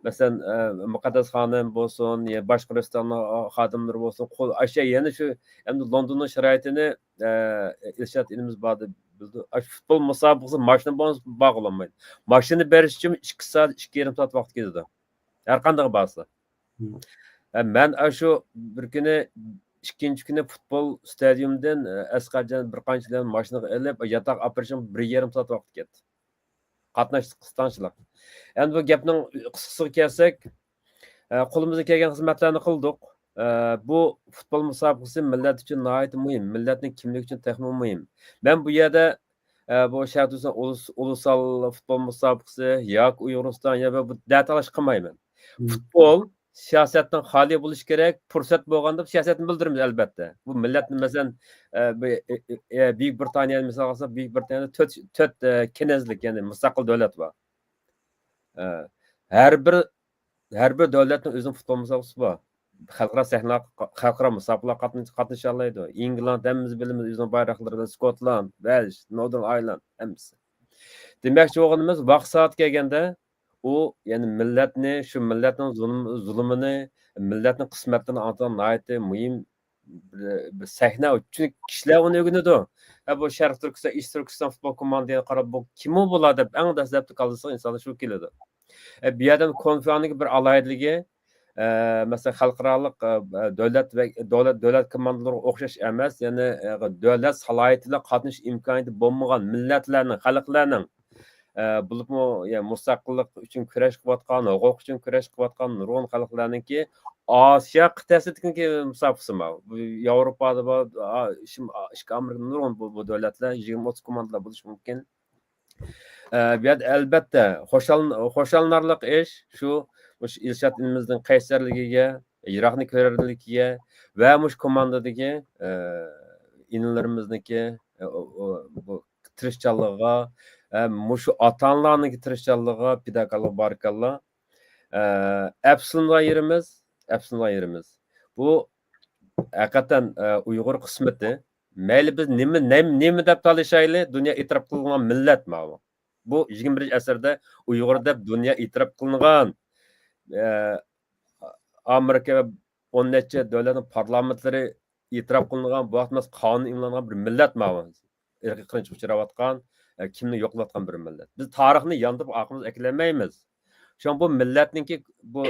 مەسىلەن، ئە، مۇقەددەس خانىم بولسۇن، يا باشقا رېستوراننىڭ خادىملىرى بولسۇن، قول-، ئاشۇ يەنە شۇ، ئەمدى لوندوننىڭ شارائىتىنى، ئە، ئىلشات ئىنىمىز بار دەپ بىلدى. ئاشۇ پۇتبول مۇسابىقىسى ماشىنا بولمىسا بارغىلى بولمايدۇ. ماشىنا بېرىش ئۈچۈن ئىككى سائەت، ئىككى يېرىم سائەت ۋاقىت كېتىدۇ. ھەر قانداق بارسا. مم. ھە، مەن ئاشۇ بىر كۈنى، ئىككىنچى كۈنى پۇتبول ستادىيومدىن، ئە، ئەسقەرجان بىر قانچىلىرىنى ماشىنىغا ئېلىپ، ياتاققا ئاپىرىشىمغا بىر يېرىم سائەت ۋاقىت كەتتى. قاتناش قىستاڭچىلىق. ئەمدى بۇ گەپنىڭ قىسقىسىغا كەلسەك، ئە، قولىمىزدىن كەلگەن خىزمەتلەرنى قىلدۇق. ئە، بۇ پۇتبول مۇسابىقىسى مىللەت ئۈچۈن ناھايىتى مۇھىم، مىللەتنىڭ كىملىكى ئۈچۈن تېخىمۇ مۇھىم. مەن بۇ يەردە، ئە، بۇ شەرقىي تۈركىستان ئۇلۇس-، ئۇلۇسال پۇتبول مۇسابىقىسى ياكى ئۇيغۇرىستان يا بۇ دەتالاش قىلمايمەن. مم. پۇتبول سىياسەتتىن خالىي بولۇشى كېرەك. پۇرسەت بولغاندا سىياسەتنى بىلدۈرىمىز، ئەلۋەتتە. بۇ مىللەتنى، مەسىلەن، ئە، بۇ، ئە، ئە، ئە، بۈيۈك بىرىتانىيەنى مىسالغا ئالساق، بۈيۈك بىرىتانىيەدە تۆت، تۆت، ئە، كىنەزلىك، يەنى مۇستەقىل دۆلەت بار. ئە، ھەر بىر، ھەر بىر دۆلەتنىڭ ئۆزىنىڭ پۇتبول مۇسابىقىسى بار. خەلقئارا سەھنىلەر، خەلقئارا مۇسابىقىلەرگە قاتن-، قاتنىشالايدۇ. ئىنگلاند، ھەممىمىز بىلىمىز، ئۆزىنىڭ بايراقلىرى بىلەن، سكوتلاند، ۋەلش، نوردېرن ئايرلاند، ھەممىسى. دېمەكچى بولغىنىمىز، ۋاقىت سائەت كەلگەندە، ئۇ، يەنى مىللەتنى، شۇ مىللەتنىڭ زۇلۇم-، زۇلۇمىنى، مىللەتنىڭ قىسمەتلىرىنى ئاڭلىتىدىغان ناھايىتى مۇھىم بىر، بىر سەھنە. چۈنكى كىشىلەر ئۇنى ئۆگىنىدۇ. ھە، بۇ شەرقىي تۈركىستان، ئىست تۈركىستان فۇتبول كوماندىغا قاراپ، بۇ كىمۇ بۇلار دەپ ئەڭ دەسلەپتە كاللىسىغا ئىنسانلار شۇ كېلىدۇ. ئە، بۇ يەردە كونفىنىڭكى بىر ئالاھىدىلىكى، ئە، مەسىلەن، خەلقئارالىق، ئە، دۆلەت ۋە دۆلەت، دۆلەت كوماندىلىرىغا ئوخشاش ئەمەس، يەنى، ئە، دۆلەت سالاھىيىتى بىلەن قاتنىشىش ئىمكانىيىتى بولمىغان مىللەتلەرنىڭ، خەلقلەرنىڭ، ئە، بولۇپمۇ، يە، مۇستەقىللىق ئۈچۈن كۈرەش قىلىۋاتقان، ھوقۇق ئۈچۈن كۈرەش قىلىۋاتقان نۇرغۇن خەلقلەرنىڭكى ئاسىيا قىتئەسىدىكى مۇسابىقىسى بار. بۇ ياۋروپادا بار، ئا، شىم-، ئىككى ئامېرىكا نۇرغۇن بۇ، بۇ دۆلەتلەر يىگىرمە ئوتتۇز كوماندىلار بولۇشى مۇمكىن. ئە، بۇ يەردە ئەلۋەتتە خۇشال-، خۇشاللىنارلىق ئىش شۇ، مۇشۇ ئىلشات ئىنىمىزنىڭ قەيسەرلىكىگە، يىراقنى كۆرەرلىكىگە ۋە مۇشۇ كوماندىدىكى، ئە، ئىنىلىرىمىزنىڭكى، ئە، ئۇ، ئۇ، بۇ تىرىشچانلىقىغا، ئە، مۇشۇ ئاتا-ئانىلارنىڭكى تىرىشچانلىقىغا، پىداكارلىقىغا بارىكاللا. ئە، ئەپسۇسلىنىدىغان يېرىمىز، ئەپسۇسلىنىدىغان يېرىمىز. بۇ ھەقىقەتەن، ئە، ئۇيغۇر قىسمىتى. مەيلى بىز نېمە، نېمە، نېمە دەپ تالىشايلى، دۇنيا ئېتىراپ قىلغان مىللەت ماۋۇ. بۇ يىگىرمە بىرىنچى ئەسىردە ئۇيغۇر دەپ دۇنيا ئېتىراپ قىلىنغان، ئە، ئامېرىكا ۋە ئون نەچچە دۆلەتنىڭ پارلامېنتلىرى ئېتىراپ قىلىنغان، بۇ ھەقتە قانۇن ئىمزالانغان بىر مىللەت ماۋۇ. ئىرقىي قىرغىنچىلىققا ئۇچراۋاتقان، ئە، كىملىكىنى يوقىتىۋاتقان بىر مىللەت. بىز تارىخنى ياندۇرۇپ ئارقىمىزغا ئەكېلەلمەيمىز. شۇڭا بۇ مىللەتنىڭكى بۇ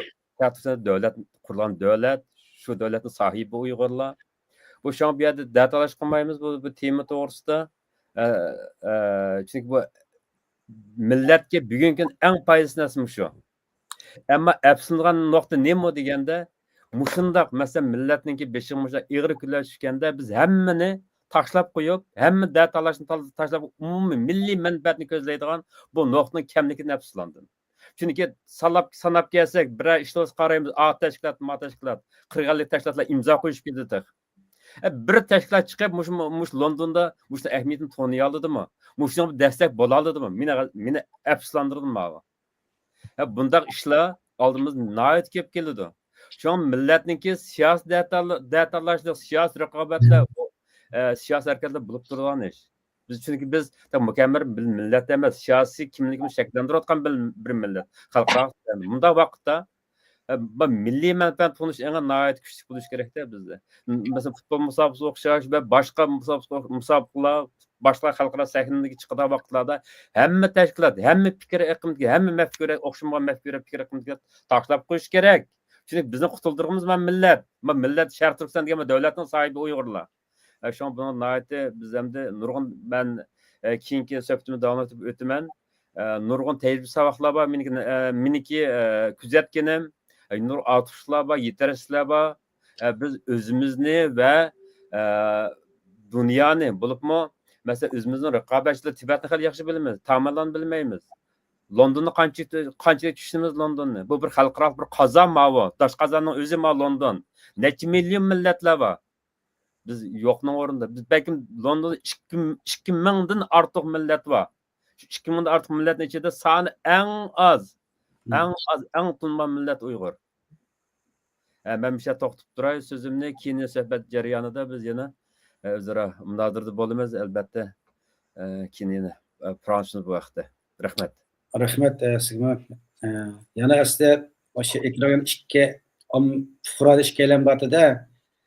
دۆلەت قۇرغان دۆلەت، شۇ دۆلەتنىڭ ساھىبى ئۇيغۇرلار. بۇ شۇڭا بۇ يەردە دەتالاش قىلمايمىز، بۇ، بۇ تېما توغرىسىدا. ئە، ئە، چۈنكى بۇ مىللەتكە بۈگۈنكى كۈن ئەڭ پايدىسىز نەرسە مۇشۇ. ئەمما ئەپسۇسلىنىدىغان نۇقتا نېمە دېگەندە، مۇشۇنداق، مەسىلەن، مىللەتنىڭكى بېشىغا مۇشۇنداق ئېغىر كۈنلەر چۈشكەندە، بىز ھەممىنى تاشلاپ قويۇپ، ھەممە دەتالاشنى تال-، تاشلاپ، ئومۇمىي مىللىي مەنپەئەتنى كۆزلەيدىغان بۇ نۇقتىنىڭ كەملىكىدىن ئەپسۇسلاندىم. چۈنكى ساناپ، ساناپ كەلسەك، بىرەر ئىشلىرىمىزغا قارايمىز، ئا تەشكىلات، ما تەشكىلات، قىرىق ئەللىك تەشكىلاتلار ئىمزا قويۇشۇپ كېتىدۇ تېخى. ئە، بىر تەشكىلات چىقىپ، مۇشۇ، مۇشۇ لوندوندا مۇشۇنىڭ ئەھمىيىتىنى تونۇيالىدىمۇ؟ مۇشۇنىڭغا دەستەك بولالىدىمۇ؟ مېنى، مېنى ئەپسۇسلاندۇردى ماۋۇ. ھە، بۇنداق ئىشلار ئالدىمىزدا ناھايىتى كۆپ كېلىدۇ. شۇڭا مىللەتنىڭكى سىياسىي دەتال-، دەتاللاشلىق، سىياسىي رىقابەتلەر، بۇ، ئە، سىياسىي ھەرىكەتلەر بولۇپ تۇرىدىغان ئىش. بىز، چۈنكى بىز مۇكەممەل بىر مىللەت ئەمەس، سىياسىي كىملىكىمىزنى شەكىللەندۈرۈۋاتقان بىر، بىر مىللەت. خەلقئارا مۇنداق ۋاقىتتا، ئە، بۇ مىللىي مەنپەئەت تونۇش ئەڭ ناھايىتى كۈچلۈك بولۇشى كېرەكتە بىزدە. مەسىلەن، پۇتبول مۇسابىقىسىگە ئوخشاش ۋە باشقا مۇسابىقە-، مۇسابىقىلەر، باشقا خەلقئارا سەھنىگە چىقىدىغان ۋاقىتلاردا ھەممە تەشكىلات، ھەممە پىكىر ئېقىمىدىكى، ھەممە مەپكۇرە، ئوخشىمىغان مەپكۇرە، پىكىر ئېقىمىدىكى تاشلاپ قويۇش كېرەك. چۈنكى بىزنى قۇتۇلدۇرغىنىمىز مانا مىللەت. مانا مىللەت شەرقىي تۈركىستان دېگەن دۆلەتنىڭ ساھىبى ئۇيغۇرلار. ئە، شۇڭا بۇنىڭ ناھايىتى بىز ئەمدى نۇرغۇن، مەن، ئە، كېيىنكى سۆھبىتىمنى داۋام ئېتىپ ئۆتىمەن. ئە، نۇرغۇن تەجرىبە ساۋاقلار بار، مېنىڭكى، ئە، مېنىڭكى، ئە، كۆزەتكىنىم. ئە، نۇر ئارتۇقچىلىقلار بار، يېتەرسىزلىكلەر بار. ئە، بىز ئۆزىمىزنى ۋە، ئە، دۇنيانى، بولۇپمۇ، مەسىلەن، ئۆزىمىزنىڭ رىقابەتچىلىرى تىبەتنى خېلى ياخشى بىلىمىز، تاماللارنى بىلمەيمىز. لوندوننى قانچىلىك، قانچىلىك چۈشىنىمىز لوندوننى؟ بۇ بىر خەلقئارالىق بىر قازان ماۋۇ. داش قازاننىڭ ئۆزى ماۋۇ لوندون. نەچچە مىليون مىللەتلەر بار. بىز يوقنىڭ ئورنىدا. بىز بەلكىم لوندوندا ئىككى، ئىككى مىڭدىن ئارتۇق مىللەت بار. شۇ ئىككى مىڭدىن ئارتۇق مىللەتنىڭ ئىچىدە سانى ئەڭ ئاز، مم. ئەڭ ئاز، ئەڭ تونۇلمىغان مىللەت ئۇيغۇر. ئە، مەن مۇشۇ يەردە توختىتىپ تۇراي سۆزۈمنى. كېيىنكى سۆھبەت جەريانىدا بىز يەنە، ئە، ئۆزئارا مۇنازىرىدە بولىمىز، ئەلبەتتە. ئە، كېيىن يەنە، ئە، پاراڭلىشىمىز بۇ ھەقتە. رەھمەت. رەھمەت، ئە، سىزگىمۇ. ئە، يەنە ئەسلى مۇشۇ ئېكران ئىككى ئام-، پۇقرا ئىككىيلەن بارتىدە.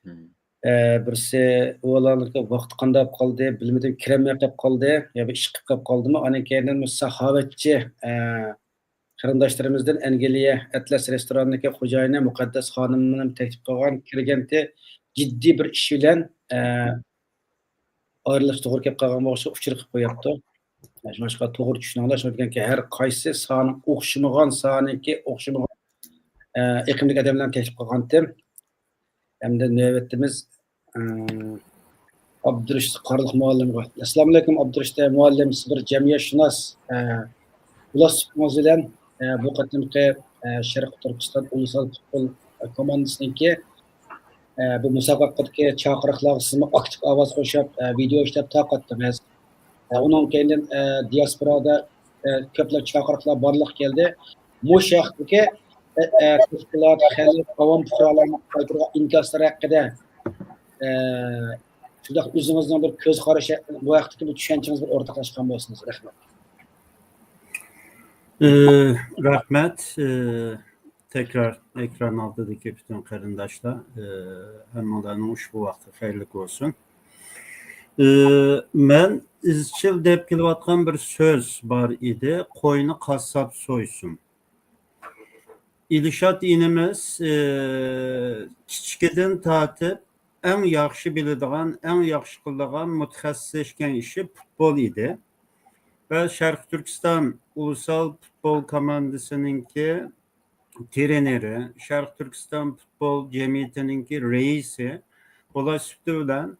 مم. ئە، بىرسى ئۇلارنىڭكى ۋاقتى قانداق قالدى، بىلمىدىم، كىرەلمەي قېلىپ قالدى يا بىر ئىش قىلىپ قېلىپ قالدىمۇ. ئاندىن كېيىن مۇشۇ ساخاۋەتچى، ئە، قېرىنداشلىرىمىزدىن ئەنگلىيە ئەتلەس رېستورانىنىڭكى خوجايىنى مۇقەددەس خانىمنى تەكلىپ قىلغان، كىرگەنتى جىددىي بىر ئىش بىلەن، ئە، ئايرىلىش توغرا كېلىپ قالغان بولغاچقا ئۇچۇر قىلىپ قويۇپتۇ. شۇڭلاشقا توغرا چۈشىنىڭلار، شۇنىڭ بىلەنكى ھەر قايسى سانى ئوخشىمىغان، سانىكى ئوخشىمىغان، ئە، ئېقىمدىكى ئادەملەرنى تەكلىپ قىلغانتىم. ئەمدى نۆۋىتىمىز، ئە، ئابدۇرېشىت قارلىق مۇئەللىمغا. ئەسسالامۇئەلەيكۇم، ئابدۇرېشىت مۇئەللىم، سىز بىر جەمئىيەتشۇناس، ئە، ئۇلار سۈپىتىڭىز بىلەن، ئە، بۇ قېتىمقى، ئە، شەرقىي تۈركىستان ئۇلۇسال پۇتبول، ئە، كوماندىسىنىڭكى، ئە، بۇ مۇسابىقىدىكى چاقىرىقلارغا سىزمۇ ئاكتىپ ئاۋاز قوشۇپ، ئە، ۋىدېئو ئىشلەپ تارقاتتىڭىز. ئە، ئۇنىڭ كەينىدىن، ئە، دىياسپورادا، ئە، كۆپلەپ چاقىرىقلار بارلىققا كەلدى. مۇشۇ ھەقتىكى، ئە، ئە، تەشكىلات، خەلق، ئاۋام پۇقرالارنىڭ قايتۇرغان ئىنكاسلىرى ھەققىدە، ئە، شۇنداق ئۆزىڭىزنىڭ بىر كۆز قارىشى، بۇ ھەقتىكى بىر چۈشەنچىڭىز بىر ئورتاقلاشقان بولسىڭىز. رەھمەت. ئى، رەھمەت. ئى، تەكرار ئېكران ئالدىدىكى پۈتۈن قېرىنداشلار، ئى، ھەممىڭلارنىڭ ئۇشبۇ ۋاقتى خەيرلىك بولسۇن. ئى، مەن ئىزچىل دەپ كېلىۋاتقان بىر سۆز بار ئىدى، قوينى قاسساپ سويسۇن. ئىلشات ئىنىمىز، ئى، كىچىكىدىن تارتىپ ئەڭ ياخشى بىلىدىغان، ئەڭ ياخشى قىلىدىغان مۇتەخەسسىسلەشكەن ئىشى پۇتبول ئىدى. ۋە شەرقىي تۈركىستان ئۇلۇسال پۇتبول كوماندىسىنىڭكى ترېنېرى، شەرقىي تۈركىستان پۇتبول جەمئىيىتىنىڭكى رەئىسى بولۇش سۈپىتى بىلەن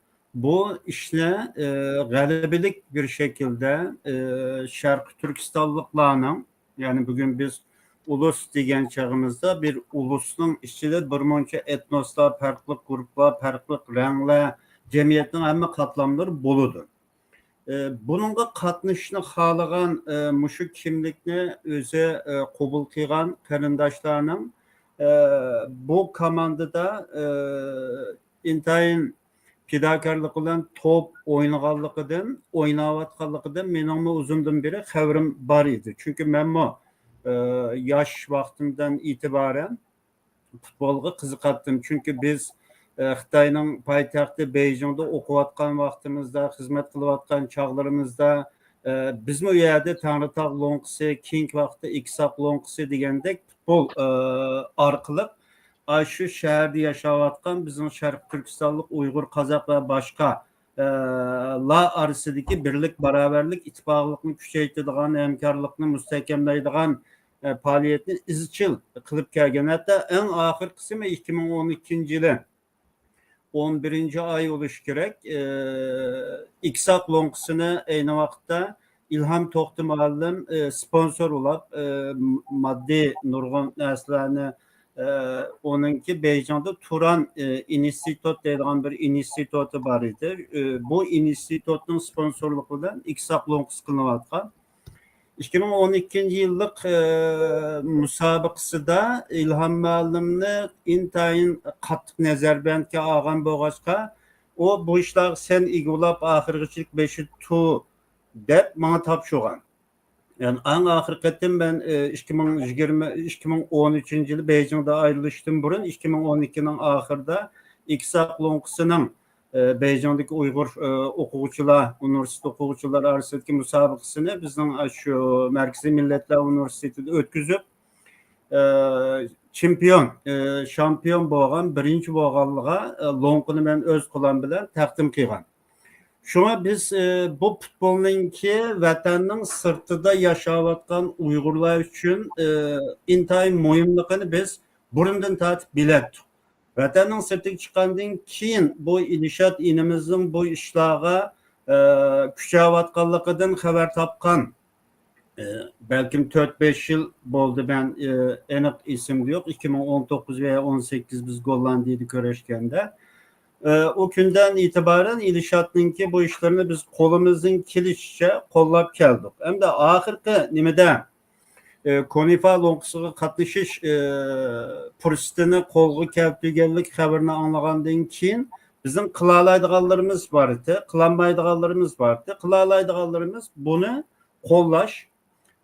بۇ ئىشنى، ئى، غەلىبىلىك بىر شەكىلدە، ئى، شەرقىي تۈركىستانلىقلارنىڭ، يەنى بۈگۈن بىز ئۇلۇس دېگەن چېغىمىزدا بىر ئۇلۇسنىڭ ئىچىدە بىر مۇنچە ئېتنوسلار، پەرقلىق گۇرۇپپىلار، پەرقلىق رەڭلەر، جەمئىيەتنىڭ ھەممە قاتلاملىرى بولىدۇ. ئى، بۇنىڭغا قاتنىشىشنى خالىغان، ئى، مۇشۇ كىملىكنى ئۆزى، ئى، قوبۇل قىلغان قېرىنداشلارنىڭ، ئى، بۇ كوماندىدا، ئى، ئىنتايىن پىداكارلىق بىلەن توپ ئوينىغانلىقىدىن، ئويناۋاتقانلىقىدىن مېنىڭمۇ ئۇزۇندىن بېرى خەۋىرىم بار ئىدى. چۈنكى مەنمۇ، ئى، ياش ۋاقتىمدىن ئېتىبارەن پۇتبولغا قىزىقاتتىم. چۈنكى بىز، ئى، خىتاينىڭ پايتەختى بېيجىڭدا ئوقۇۋاتقان ۋاقتىمىزدا، خىزمەت قىلىۋاتقان چاغلىرىمىزدا، ئى، بىزمۇ ئۇ يەردە تەڭرىتاغ لوڭقىسى، كېيىنكى ۋاقىتتا ئېكساق لوڭقىسى دېگەندەك پۇتبول، ئى، ئارقىلىق ئاشۇ شەھەردە ياشاۋاتقان بىزنىڭ شەرقىي تۈركىستانلىق ئۇيغۇر، قازاق ۋە باشقا، ئى، لار ئارىسىدىكى بىرلىك، باراۋەرلىك، ئىتتىپاقلىقنى كۈچەيتىدىغان، ھەمكارلىقنى مۇستەھكەملەيدىغان، ئى، پائالىيەتنى ئىزچىل قىلىپ كەلگەن. ھەتتا ئەڭ ئاخىرقىسى ئىككى مىڭ ئون ئىككىنچى يىلى ئون بىرىنچى ئاي بولۇشى كېرەك. ئى، ئېكساق لوڭقىسىنى ئەينى ۋاقىتتا ئىلھام توختى مۇئەللىم، ئى، سپونسور بولاپ، ئى، ماددىي نۇرغۇن نەرسىلەرنى، ئى، ئۇنىڭكى بېيجىڭدا تۇران، ئى، ئىنستىتۇت دەيدىغان بىر ئىنستىتۇتى بار ئىدى. ئى، بۇ ئىنستىتۇتنىڭ سپونسورلۇقى بىلەن ئېكساق لوڭقىسى قىلىنىۋاتقان. ئىككى مىڭ ئون ئىككىنچى يىللىق، ئى، مۇسابىقىسىدا ئىلھام مۇئەللىمنى ئىنتايىن قاتتىق نەزەربەندكە ئالغان بولغاچقا، ئۇ بۇ ئىشلارغا سەن ئىگە بولاپ، ئاخىرغىچىلىك بېشى تۇر دەپ ماڭا تاپشۇرغان. يەنى ئەڭ ئاخىرقى قېتىم مەن، ئى، ئىككى مىڭ يىگىرمە، ئىككى مىڭ ئون ئۈچىنچى يىلى بېيجىڭدا ئايرىلىشتىن بۇرۇن، ئىككى مىڭ ئون ئىككىنىڭ ئاخىرىدا ئېكساق لوڭقىسىنىڭ، ئى، بېيجىڭدىكى ئۇيغۇر، ئى، ئوقۇغۇچىلار، ئۇنىۋېرسىتېت ئوقۇغۇچىلار ئارىسىدىكى مۇسابىقىسىنى بىزنىڭ شۇ مەركىزىي مىللەتلەر ئۇنىۋېرسىتېتىدا ئۆتكۈزۈپ، ئى، چېمپىيون، ئى، شامپىيون بولغان، بىرىنچى بولغانلىقىغا، ئى، لوڭقىنى مەن ئۆز قولۇم بىلەن تەقدىم قىلغان. شۇڭا بىز، ئى، بۇ پۇتبولنىڭكى ۋەتەننىڭ سىرتىدا ياشاۋاتقان ئۇيغۇرلار ئۈچۈن، ئى، ئىنتايىن مۇھىملىقىنى بىز بۇرۇندىن تارتىپ بىلەتتۇق. ۋەتەننىڭ سىرتىغا چىققاندىن كېيىن بۇ ئىلشات ئىنىمىزنىڭ بۇ ئىشلارغا، ئى، كۈچەۋاتقانلىقىدىن خەۋەر تاپقان، ئى، بەلكىم تۆت بەش يىل بولدى، مەن، ئى، ئېنىق ئېسىمدە يوق. ئىككى مىڭ ئون توققۇز ۋە ئون سەككىز بىز گوللاندىيەدە كۆرۈشكەندە. ئى، ئۇ كۈندىن ئېتىبارەن ئىلشاتنىڭكى بۇ ئىشلىرىنى بىز قولىمىزدىن كېلىشىچە قوللاپ كەلدۇق. ئەمدى ئاخىرقى نېمىدە، ئى، كونىفا لوڭقىسىغا قاتنىشىش، ئى، پۇرسىتىنى قولغا كەلتۈرگەنلىك خەۋىرىنى ئاڭلىغاندىن كېيىن بىزنىڭ قىلالايدىغانلىرىمىز بار ئىدى، قىلالمايدىغانلىرىمىز بار ئىدى. قىلالايدىغانلىرىمىز بۇنى قوللاش،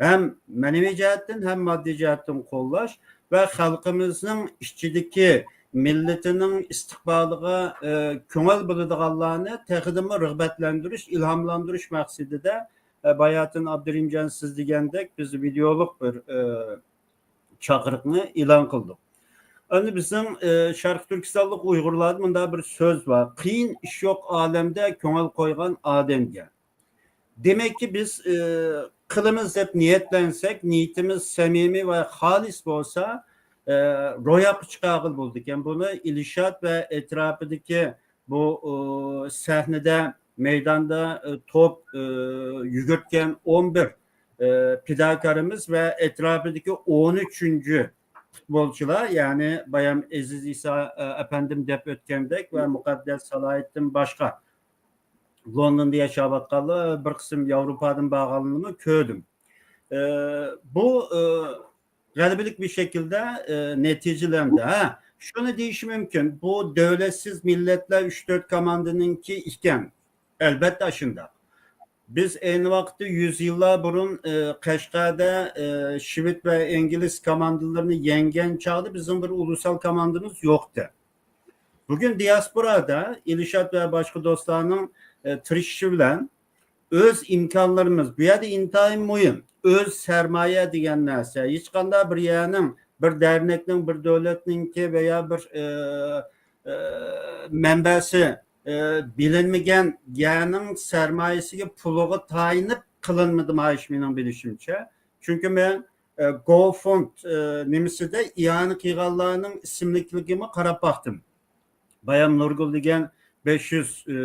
ھەم مەنىۋى جەھەتتىن، ھەم ماددىي جەھەتتىن قوللاش ۋە خەلقىمىزنىڭ ئىچىدىكى مىللىتىنىڭ ئىستىقبالىغا، ئى، كۆڭۈل بۆلىدىغانلارنى تېخىدىنمۇ رىغبەتلەندۈرۈش، ئىلھاملاندۇرۇش مەقسىتىدە، ئى، باياتىن ئابدۇرېھىمجان سىز دېگەندەك بىز ۋىدېئولۇق بىر، ئى، چاقىرىقنى ئېلان قىلدۇق. ئەمدى بىزنىڭ، ئى، شەرقىي تۈركىستانلىق ئۇيغۇرلاردا مۇنداق بىر سۆز بار: «قىيىن ئىش يوق ئالەمدە كۆڭۈل قويغان ئادەمگە.» دېمەككى، بىز، ئى، قىلىمىز دەپ نىيەتلەنسەك، نىيىتىمىز سەمىمىي ۋە خالىس بولسا، ئى، روياپقا چىقارغىلى بولىدىكەن. بۇنى ئىلشات ۋە ئەتراپىدىكى بۇ، ئى، سەھنىدە، مەيداندا، ئى، توپ، ئى، يۈگۈرتكەن ئون بىر، ئى، پىداكارىمىز ۋە ئەتراپىدىكى ئون ئۈچىنچى پۇتبولچىلار، يەنى بايام ئەزىز ئىسا، ئى، ئەپەندىم دەپ ئۆتكەندەك ۋە مۇقەددەس سالاھىدىن باشقا لوندوندا ياشاۋاتقانلار، بىر قىسىم ياۋروپادىن بارغانلىرىنى كۆردۈم. ئى، بۇ، ئى، غەلىبىلىك بىر شەكىلدە، ئى، نەتىجىلەندى. ھە، شۇنى دېيىشى مۇمكىن، بۇ دۆلەتسىز مىللەتلەر ئۈچ تۆت كوماندىنىڭكى ئىكەن. ئەلبەتتە، ئاشۇنداق. بىز ئەينى ۋاقىتتا يۈز يىللار بۇرۇن، ئى، قەشقەردە، ئى، شۋېد ۋە ئىنگلىز كوماندىلىرىنى يەڭگەن چاغدا بىزنىڭ بىر ئۇلۇسال كوماندىمىز يوقتى. بۈگۈن دىياسپورادا ئىلشات ۋە باشقا دوستلارنىڭ، ئى، تىرىشىشى بىلەن ئۆز ئىمكانلىرىمىز، بۇ يەردە ئىنتايىن مۇھىم، ئۆز سەرمايە دېگەن نەرسە. ھېچقانداق بىر يەرنىڭ، بىر دەرنەكنىڭ، بىر دۆلەتنىڭكى ۋە يا بىر، ئى، ئى، مەنبەسى، ئى، بىلىنمىگەن يەرنىڭ سەرمايىسىگە، پۇلىغا تايىنىپ قىلىنمىدى، مايىش مېنىڭ بىلىشىمچە. چۈنكى مەن، ئى، گوفوند، ئى، نېمىسىدە ئىئانە قىلغانلارنىڭ ئىسىملىكلىرىگىمۇ قاراپ باقتىم. بايام نۇرگۈل دېگەن بەش يۈز، ئى،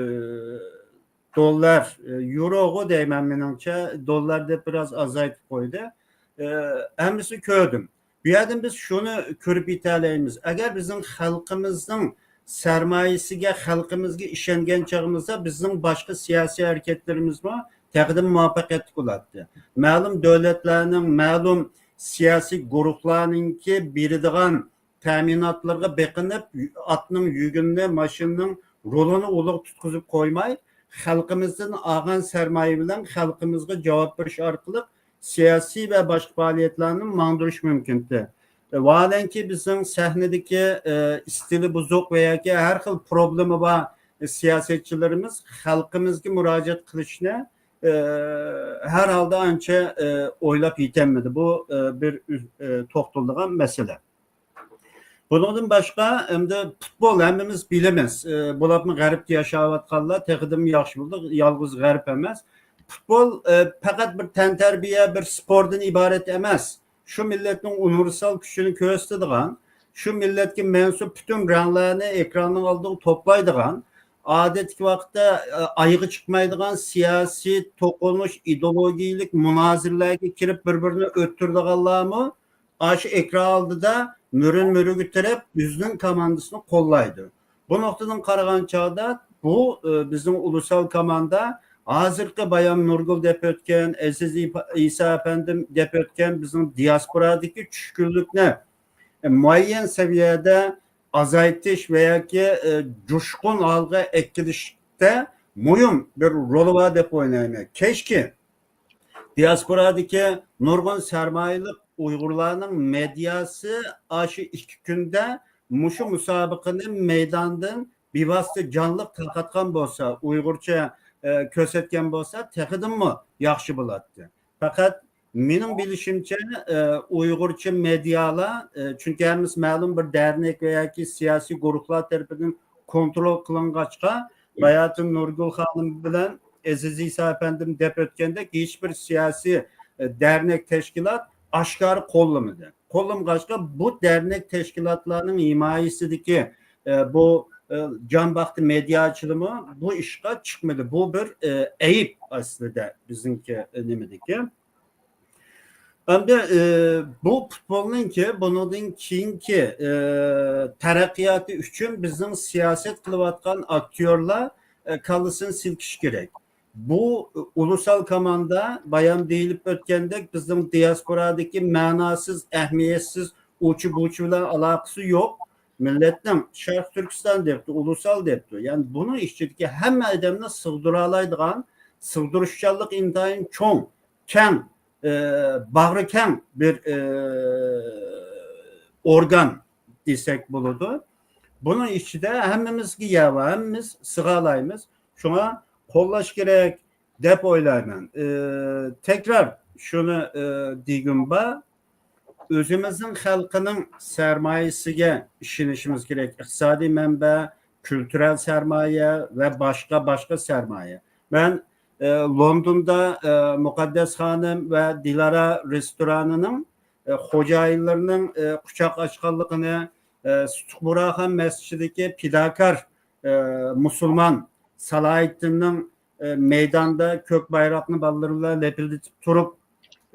دوللار، ئى، يوروغۇ دەيمەن مېنىڭچە، دوللار دەپ بىراز ئازايتىپ قويدى. ئى، ھەممىسىنى كۆردۈم. بۇ يەردىن بىز شۇنى كۆرۈپ يېتەلەيمىز. ئەگەر بىزنىڭ خەلقىمىزنىڭ سەرمايىسىگە، خەلقىمىزگە ئىشەنگەن چېغىمىزدا بىزنىڭ باشقا سىياسىي ھەرىكەتلىرىمىزمۇ تېخىدىن مۇۋەپپەقىيەتلىك بولاتتى. مەلۇم دۆلەتلەرنىڭ، مەلۇم سىياسىي گۇرۇھلارنىڭكى بېرىدىغان تەمىناتلىرىغا بېقىنىپ، ئاتنىڭ يۈگىنىنى، ماشىنىنىڭ رولىنى ئۇلىغا تۇتقۇزۇپ قويماي، خەلقىمىزدىن ئالغان سەرمايە بىلەن خەلقىمىزگە جاۋاب بېرىش ئارقىلىق سىياسىي ۋە باشقا پائالىيەتلەرنى ماڭدۇرۇش مۇمكىنتى. ۋاھالەنكى، بىزنىڭ سەھنىدىكى، ئە، ئىستىلى بۇزۇق ۋە ياكى ھەر خىل پروبلېما بار سىياسەتچىلىرىمىز خەلقىمىزگە مۇراجىئەت قىلىشنى، ئە، ھەر ھالدا ئانچە، ئە، ئويلاپ يېتەلمىدى. بۇ، ئە، بىر ئۈز-، ئە، توختىلىدىغان مەسىلە. بۇنىڭدىن باشقا، ئەمدى پۇتبول ھەممىمىز بىلىمىز. ئە، بولۇپمۇ غەربتە ياشاۋاتقانلار تېخىدىنمۇ ياخشى بىلىدۇ، يالغۇز غەرب ئەمەس. پۇتبول، ئە، پەقەت بىر تەنتەربىيە، بىر سپورتتىن ئىبارەت ئەمەس. شۇ مىللەتنىڭ ئۇنىۋېرسال كۈچىنى كۆرسىتىدىغان، شۇ مىللەتكە مەنسۇپ پۈتۈن رەڭلەرنى ئېكراننىڭ ئالدىغا توپلايدىغان، ئادەتتىكى ۋاقىتتا، ئە، ئايىغى چىقمايدىغان سىياسىي توقۇنۇش، ئىدېئولوگىيەلىك مۇنازىرىلەرگە كىرىپ بىر-بىرىنى ئۆتتۈرىدىغانلارمۇ ئاشۇ ئېكران ئالدىدا مۈرىن مۈرىگە تىرەپ ئۆزىنىڭ كوماندىسىنى قوللايدۇ. بۇ نۇقتىدىن قارىغان چاغدا بۇ، ئە، بىزنىڭ ئۇلۇسال كوماندا ھازىرقى بايام نۇرگۈل دەپ ئۆتكەن، ئەزىز ئىپا-، ئىسا ئەپەندىم دەپ ئۆتكەن بىزنىڭ دىياسپورادىكى چۈشكۈنلۈكنى، ئە، مۇئەييەن سەۋىيەدە ئازايتىش ۋە ياكى، ئە، جۇشقۇن ھالغا ئەكېلىشتە مۇھىم بىر رولى بار دەپ ئويلايمەن. كەچكى دىياسپورادىكى نۇرغۇن سەرمايىلىق ئۇيغۇرلارنىڭ مېدىياسى ئاشۇ ئىككى كۈندە مۇشۇ مۇسابىقىنى مەيداندىن بىۋاسىتە جانلىق تارقاتقان بولسا، ئۇيغۇرچە، ئە، كۆرسەتكەن بولسا، تېخىدىنمۇ ياخشى بولاتتى. پەقەت مېنىڭ بىلىشىمچە، ئە، ئۇيغۇرچە مېدىيالار، ئە، چۈنكى ھەممىسى مەلۇم بىر دەرنەك ۋە ياكى سىياسىي گۇرۇھلار تەرىپىدىن كونترول قىلىنغاچقا، باياتىن نۇرگۈل خانىم بىلەن ئەزىز ئىسا ئەپەندىم دەپ ئۆتكەندەك، ھېچبىر سىياسىي، ئە، دەرنەك تەشكىلات ئاشكارا قوللىمىدى. قوللىمىغاچقا، بۇ دەرنەك تەشكىلاتلارنىڭ ھىمايىسىدىكى، ئە، بۇ، ئە، جان باقتى مېدىياچىلىمۇ بۇ ئىشقا چىقمىدى. بۇ بىر، ئە، ئەيىب ئەسلىدە بىزنىڭكى، ئە، نېمىدىكى. ئەمدى، ئى، بۇ پۇتبولنىڭكى بۇنىڭدىن كېيىنكى، ئى، تەرەققىياتى ئۈچۈن بىزنىڭ سىياسەت قىلىۋاتقان ئاكتيورلار، ئى، كاللىسىنى سىلكىشى كېرەك. بۇ ئۇلۇسال كوماندا، بايام دېيىلىپ ئۆتكەندەك، بىزنىڭ دىياسپورادىكى مەناسىز، ئەھمىيەتسىز، ئۇچى-بۇچى بىلەن ئالاقىسى يوق. مىللەتنىڭ، شەرقىي تۈركىستان دەپتۇ، ئۇلۇسال دەپتۇ. يەنى بۇنىڭ ئىچىدىكى ھەممە ئادەمنى سىغدۇرالايدىغان، سىغدۇرۇشچانلىقى ئىنتايىن چوڭ، كەڭ، ئى، باغرى كەڭ بىر، ئى، ئورگان دېسەك بولىدۇ. بۇنىڭ ئىچىدە ھەممىمىزگە يەر بار، ھەممىمىز سىغالايمىز. شۇڭا قوللاش كېرەك دەپ ئويلايمەن. ئى، تەكرار شۇنى، ئى، دېگۈم بار. ئۆزىمىزنىڭ خەلقىنىڭ سەرمايىسىگە ئىشىنىشىمىز كېرەك. ئىقتىسادىي مەنبە، كۈلتۈرەل سەرمايە ۋە باشقا، باشقا سەرمايە. مەن، ئى، لوندوندا، ئى، مۇقەددەس خانىم ۋە دىلارا رېستورانىنىڭ، ئى، خوجايىنلىرىنىڭ، ئى، قۇچاق ئاچقانلىقىنى، ئى، سۇتۇق بۇراخان مەسچىتىدىكى پىداكار، ئى، مۇسۇلمان سالاھىدىننىڭ، ئى، مەيداندا كۆك بايراقنى بالىلىرى بىلەن لەپىلدىتىپ تۇرۇپ،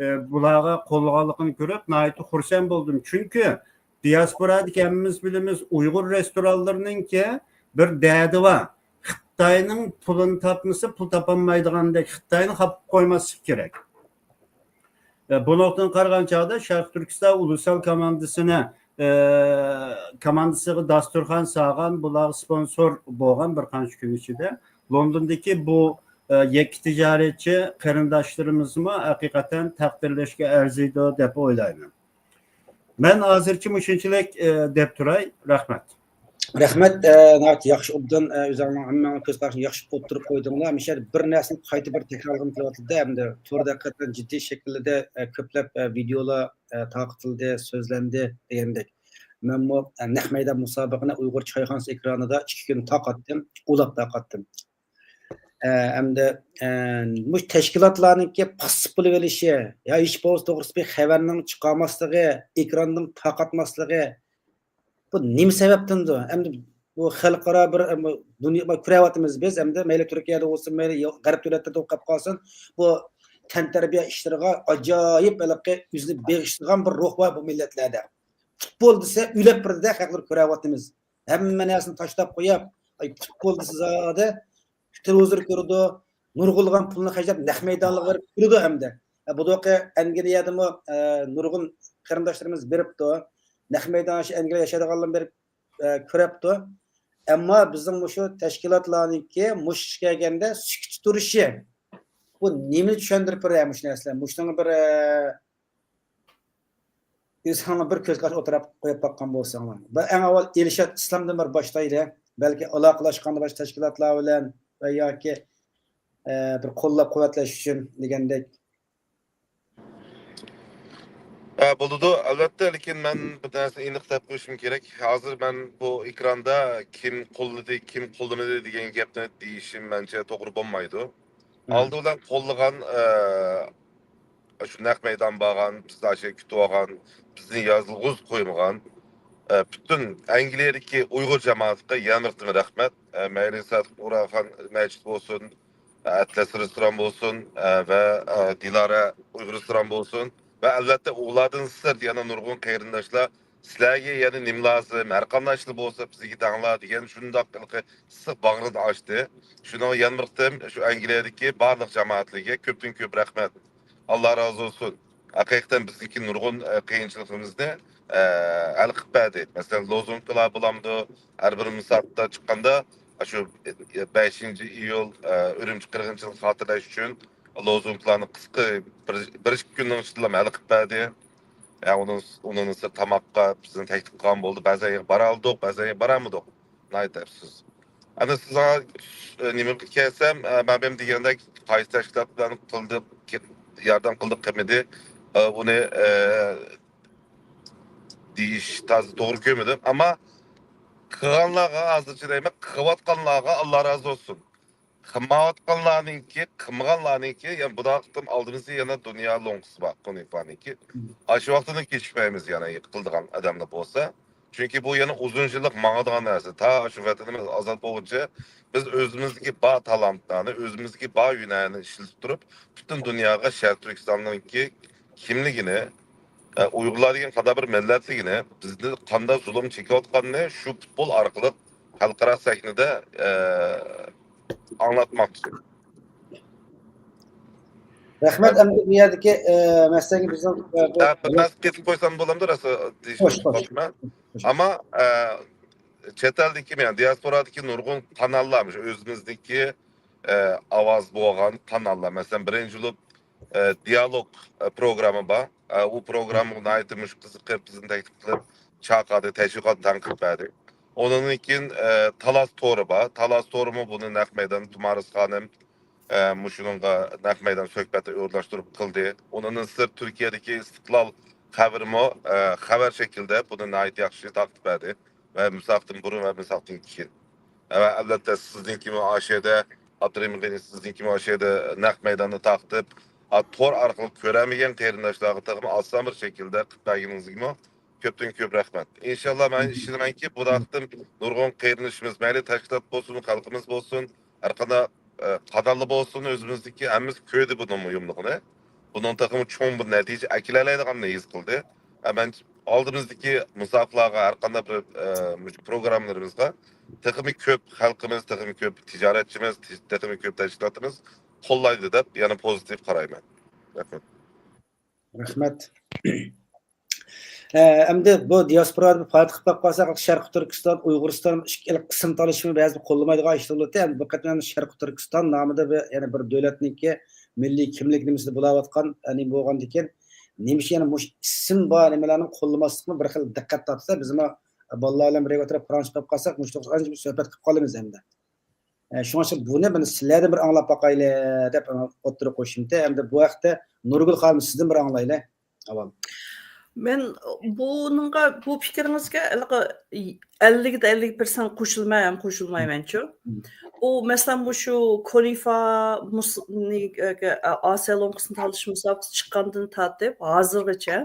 ئى، بۇلارغا قوللىغانلىقىنى كۆرۈپ ناھايىتى خۇرسەن بولدۇم. چۈنكى دىياسپورادىكى ھەممىمىز بىلىمىز، ئۇيغۇر رېستورانلىرىنىڭكى بىر دەردى بار. خىتاينىڭ پۇلىنى تاپمىسا، پۇل تاپالمايدىغاندەك، خىتاينى خاپا قويماسلىق كېرەك. ئە، بۇ نۇقتىدىن قارىغان چاغدا شەرقىي تۈركىستان ئۇلۇسال كوماندىسىنى، ئە، كوماندىسىغا داستۇرخان سالغان، بۇلارغا سپونسور بولغان بىر قانچە كۈن ئىچىدە لوندوندىكى بۇ، ئە، يەككە تىجارەتچى قېرىنداشلىرىمىزمۇ ھەقىقەتەن تەقدىرلەشكە ئەرزىيدۇ دەپ ئويلايمەن. مەن ھازىرچە مۇشۇنچىلىك، ئە، دەپ تۇراي. رەھمەت. رەھمەت، ئە، ناھايىتى ياخشى، ئوبدان، ئە، ئۆزۈڭنىڭ ھەممىڭنىڭ كۆز قارىشىنى ياخشى ئوتتۇرىغا قويدۇڭلار. مۇشۇ يەردە بىر نەرسىنى قايتا بىر تەكرارلىغۇم كېلىۋاتىدۇ-دە، ئەمدى توردا ھەقىقەتەن جىددىي شەكىلدە، ئە، كۆپلەپ، ئە، ۋىدېئولار، ئە، تارقىتىلدى، سۆزلەندى دېگەندەك. مەنمۇ، ئە، نەق مەيدان مۇسابىقىنى ئۇيغۇر چايخانىسى ئېكرانىدا ئىككى كۈن تارقاتتىم، ئۇلاپ تارقاتتىم. ئە، ئەمدى، ئە، مۇشۇ تەشكىلاتلارنىڭكى پاسسىپ بولۇۋېلىشى، يا ھېچ بولمىسا توغرىسىدا بىر خەۋەرنىڭ چىقارماسلىقى، ئېكراندىن تارقاتماسلىقى، بۇ نېمە سەۋەبتىندۇ؟ ئەمدى بۇ خەلقئارا بىر، ئە، بۇ دۇنيا، بۇ كۆرۈۋاتىمىز بىز، ئەمدى مەيلى تۈركىيەدە بولسۇن، مەيلى غەرب دۆلەتلىرىدە بولۇپ قالسۇن، بۇ تەنتەربىيە ئىشلىرىغا ئاجايىپ ھېلىقى ئۆزىنى بېغىشلىغان بىر روھ بار بۇ مىللەتلەردە. پۇتبول دېسە ئۆلۈپ بىردە خەقلەر كۆرەۋاتىمىز. ھەممە نەرسىنى تاشلاپ قويۇپ، ئاي، پۇتبول دېسە زادى تېلېۋىزور كۆرىدۇ، نۇرغۇنلىغان پۇلنى خەجلەپ نەق مەيدانلارغا بېرىپ كۆرىدۇ ھەمدە. ئە، بۇ دەققە ئەنگلىيەدىمۇ، ئە، نۇرغۇن قېرىنداشلىرىمىز بېرىپتۇ. نەق مەيدان ئەنگلىيە ياشايدىغانلار بېرىپ، ئە، كۆرەپتۇ. ئەمما بىزنىڭ مۇشۇ تەشكىلاتلارنىڭكى مۇشۇ ئىش كەلگەندە سۈكۈتتە تۇرۇشى، بۇ نېمىنى چۈشەندۈرۈپ بېرە مۇشۇ نەرسىلەر؟ مۇشۇنىڭغا بىر، ئە، ئۆزۈڭلار بىر كۆز قاراش ئوتتۇرىغا قويۇپ باققان بولساڭلار. بىر ئەڭ ئاۋۋال ئېلشات ئىسلامدىن بىر باشلايلى. بەلكى ئالاقىلەشكەن باشقا تەشكىلاتلار بىلەن ۋە ياكى، ئە، بىر قوللاپ قۇۋۋەتلەش ئۈچۈن دېگەندەك. ھە، بولىدۇ. ئەلۋەتتە، لېكىن مەن بىر نەرسىنى ئېنىق دەپ قويۇشۇم كېرەك. ھازىر مەن بۇ ئېكراندا كىم قوللىدى، كىم قوللىمىدى دېگەن گەپنى دېيىشىم مەنچە توغرا بولمايدۇ. ئالدى بىلەن قوللىغان، ئە، شۇ نەق مەيدان بارغان، بىزنى ئاشۇ كۈتۈۋالغان، بىزنى يالغۇز قويمىغان، ئە، پۈتۈن ئەنگلىيەدىكى ئۇيغۇر جامائىتىگە يەنە بىر قېتىم رەھمەت. ئە، مەيلى سادىق ئۇراخان مەجىت بولسۇن، ئەتلەس رېستوران بولسۇن، ئە، ۋە، ئە، دىلارە ئۇيغۇر رېستوران بولسۇن ۋە ئەلۋەتتە ئۇلاردىن سىرت يەنە نۇرغۇن قېرىنداشلار سىلەرگە يەنە نېمە لازىم، ھەر قانداق ئىشلار بولسا بىزگە دەڭلار دېگەن شۇنداق ھېلىقى ئىسسىق باغرىنى ئاچتى. شۇنىڭغا يەنە بىر قېتىم شۇ ئەنگلىيەدىكى بارلىق جامائەتلەرگە كۆپتىن كۆپ رەھمەت. ئاللا رازى بولسۇن. ھەقىقەتەن بىزنىڭكى نۇرغۇن، ئە، قىيىنچىلىقىمىزنى، ئە، ھەل قىلىپ بەردى. مەسىلەن، لوزۇنكىلار بولامدۇ، ھەر بىر مۇسابىقىدە چىققاندا، شۇ بەشىنچى ئىيۇل، ئە، ئۈرۈمچى قىرغىنچىلىقىنى خاتىرىلەش ئۈچۈن لوزۇنكىلارنى قىسقا بىر، بىر ئىككى كۈننىڭ ئىچىدىلا ھەل قىلىپ بەردى. ئە، ئۇنىڭ، ئۇنىڭدىن سىرت تاماققا بىزنى تەكلىپ قىلغان بولدى. بەزى يەرگە بارالىدۇق، بەزى يەرگە بارالمىدۇق. ناھايىتى ئەپسۇس. ئەمدى سىزگە، ئە، نېمىگە كەلسەم، ئە، مەن بۇيام دېگەندەك قايسى تەشكىلات بىلەن قىلدى، ياردەم قىلدى، قىلمىدى، ئە، ئۇنى، ئە، دېيىش تازا توغرا كۆرمىدىم. ئەمما قىلغانلارغا ھازىرچە دەيمەن، قىلىۋاتقانلارغا ئاللا رازى بولسۇن. قىلمايۋاتقانلارنىڭكى، قىلمىغانلارنىڭكى، يەنە بۇنداق قېتىم ئالدىمىزدا يەنە دۇنيا لوڭقىسى بار، كونىفانىڭكى. ئاشۇ ۋاقتىنى كېچىكمەيمىز يەنە قىلىدىغان ئادەملەر بولسا. چۈنكى بۇ يەنە ئۇزۇن يىللىق ماڭىدىغان نەرسە. تا شۇ ۋەتىنىمىز ئازاد بولغۇچە بىز ئۆزىمىزدىكى بار تالانتلارنى، ئۆزىمىزدىكى بار ھۈنەرنى ئىشلىتىپ تۇرۇپ، پۈتۈن دۇنياغا شەرقىي تۈركىستاننىڭكى كىملىكىنى، ئە، ئۇيغۇرلار دېگەن قانداق بىر مىللەتلىكىنى، بىزدە قانداق زۇلۇم چېكىۋاتقاننى شۇ پۇتبول ئارقىلىق خەلقئارا سەھنىدە، ئە، ئاڭلاتماقچى. رەھمەت. ئەمدى بۇ يەردىكى، ئە، مەسىلەنكى بىزنىڭ، ئە، بۇ ھە، بىر نەرسە قېتىپ قويسام بولامدۇ، راست دېيىشىم خوش، خوش. ئەمما، ئە، چەت ئەلدىكى، يەنى دىياسپورادىكى نۇرغۇن قاناللار، مۇشۇ ئۆزىمىزدىكى، ئە، ئاۋاز بولغان قاناللار. مەسىلەن، بىرىنچى بولۇپ، ئە، دىيالوگ، ئە، پروگرامما بار. ئە، ئۇ پروگراممىغا ناھايىتى مۇشۇ قىزىقىپ، بىزنى تەكلىپ قىلىپ چاقىردى، تەشۋىقات تەنقىد بەردى. ئۇنىڭدىن كېيىن، ئە، تالاس تورى بار. تالاس تورىمۇ بۇنى نەق مەيدان تۇمارىس خانىم، ئە، مۇشۇنىڭغا نەق مەيدان سۆھبەتتە ئورۇنلاشتۇرۇپ قىلدى. ئۇنىڭدىن سىرت تۈركىيەدىكى ئىستىقلال خەۋىرىمۇ، ئە، خەۋەر شەكلىدە بۇنى ناھايىتى ياخشى تارقىتىپ بەردى. ۋە مۇسابىقىدىن بۇرۇن ۋە مۇسابىقىدىن كېيىن. ۋە ئەلۋەتتە سىزنىڭكىمۇ ئاشۇ يەردە، ئابدۇرېھىم غېنى سىزنىڭكىمۇ ئاشۇ يەردە نەق مەيداندا تارقىتىپ، ئا، تور ئارقىلىق كۆرەلمىگەن قېرىنداشلارغا تېخىمۇ ئاسان بىر شەكىلدە قىلىپ بەرگىنىڭىزگىمۇ كۆپتىن كۆپ رەھمەت. ئىنشاللا مەن ئىشىنىمەنكى، بۇ ھەقتىن نۇرغۇن قېرىندىشىمىز، مەيلى تەشكىلات بولسۇن، خەلقىمىز بولسۇن، ھەر قانداق، ئە، قانالدا بولسۇن، ئۆزىمىزدىكى ھەممىسى كۆردى بۇنىڭ مۇھىملىقىنى. بۇنىڭ تېخىمۇ چوڭ بىر نەتىجە ئەكېلەلەيدىغانلىقىنى ھېس قىلدى. ئە، مەن ئالدىمىزدىكى مۇسابىقىلەرگە، ھەر قانداق بىر، ئە، مۇشۇ پروگراممىلىرىمىزغا تېخىمۇ كۆپ خەلقىمىز، تېخىمۇ كۆپ تىجارەتچىمىز، تېخىمۇ كۆپ تەشكىلاتىمىز قوللايدۇ دەپ يەنە پوزىتىپ قارايمەن. رەھمەت. رەھمەت. ئە، ئەمدى بۇ دىياسپورانى پائالىيەت قىلىپ باققانساق، شەرقىي تۈركىستان، ئۇيغۇرىستان ئىككى قىسىم تالىشىمۇ بەزى قوللىمايدىغان ئىشلار بولاتتى. ئەمدى بۇ قېتىم شەرقىي تۈركىستان نامىدا بىر، يەنە بىر دۆلەتنىڭكى مىللىي كىملىك نېمىسىنى بولاۋاتقان، ئە، نېمە بولغاندىكىن، نېمىشقا يەنە مۇشۇ ئىسىم بار نېمىلەرنى قوللىماسلىقنى بىر خىل دىققەت تارتسا، بىزمۇ بالىلار بىلەن بىرگە ئولتۇرۇپ پاراڭلىشىپ قېلىپ قالساق، مۇشۇ توغرىسىدا ئانچە بىر سۆھبەت قىلىپ قالىمىز ئەمدى. ئە، شۇڭا بۇنى مانا سىلەردىن بىر ئاڭلاپ باقايلى دەپ ئوتتۇرىغا قويۇشۇمتى. ئەمدى بۇ ھەقتە نۇرگۈل خانىم سىزدىن بىر ئاڭلايلى ئاۋۋال. مەن بۇنىڭغا، بۇ پىكرىڭىزگە ھېلىقى ئەللىكتە ئەللىك پىرسەنت قوشۇلىمەن ھەم قوشۇلمايمەنچۇ. بۇ مەسىلەن مۇشۇ كونىفا مۇس-، نى-، ئاسىيا لوڭقىسىنى تالىشىش مۇسابىقىسى چىققاندىن تارتىپ ھازىرغىچە،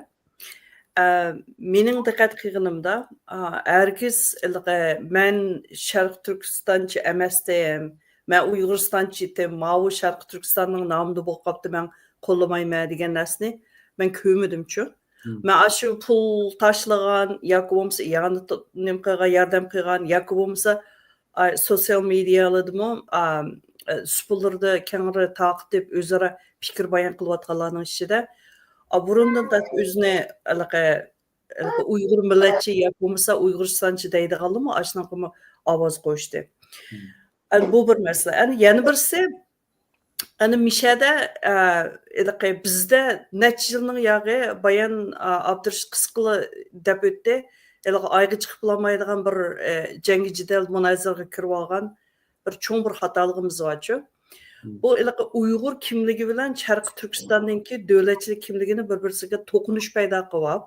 ئە، مېنىڭ دىققەت قىلغىنىمدا، ئا، ھەرگىز ھېلىقى مەن شەرقىي تۈركىستانچە ئەمەستىم، مەن ئۇيغۇرىستانچى ئېيتىپ، ماۋۇ شەرقىي تۈركىستاننىڭ نامىدا بولۇپ قاپتۇ، مەن قوللىمايمەن دېگەن نەرسىنى مەن كۆرمىدىمچۇ. مم. مەن ئاشۇ پۇل تاشلىغان ياكى بولمىسا ئىئانە، نېمە قىلغان، ياردەم قىلغان ياكى بولمىسا، ئاي، سوتسىيال مېدىيالاردىمۇ، ئا، ئە، سۇپىلىرىدا كەڭرى تارقىتىپ، ئۆزئارا پىكىر بايان قىلىۋاتقانلارنىڭ ئىچىدە، ئا، بۇرۇندىن تارتىپ ئۆزىنى ھېلىقى، ھېلىقى ئۇيغۇر مىللەتچى ياكى بولمىسا ئۇيغۇرىستانچى دەيدىغانلارمۇ ئاشۇنىڭغىمۇ ئاۋاز قوشتى. مم. ئە، بۇ بىر مەسىلە. ئەنە يەنە بىرسى، ئەنە مىشەدە، ئە، ھېلىقى بىزدە نەچچە يىلنىڭ ياغى بايان، ئا، ئابدۇرېشىت قىسقىلا دەپ ئۆتتى. ھېلىقى ئايغا چىقىپ بولالمايدىغان بىر، ئە، جەڭگى جېدەل مۇنازىرىگە كىرىۋالغان بىر چوڭ بىر خاتالىقىمىز بارچۇ. مم. بۇ ھېلىقى ئۇيغۇر كىملىكى بىلەن شەرقىي تۈركىستاننىڭكى دۆلەتچىلىك كىملىكىنى بىر-بىرسىگە توقۇنۇش پەيدا قىلىپ،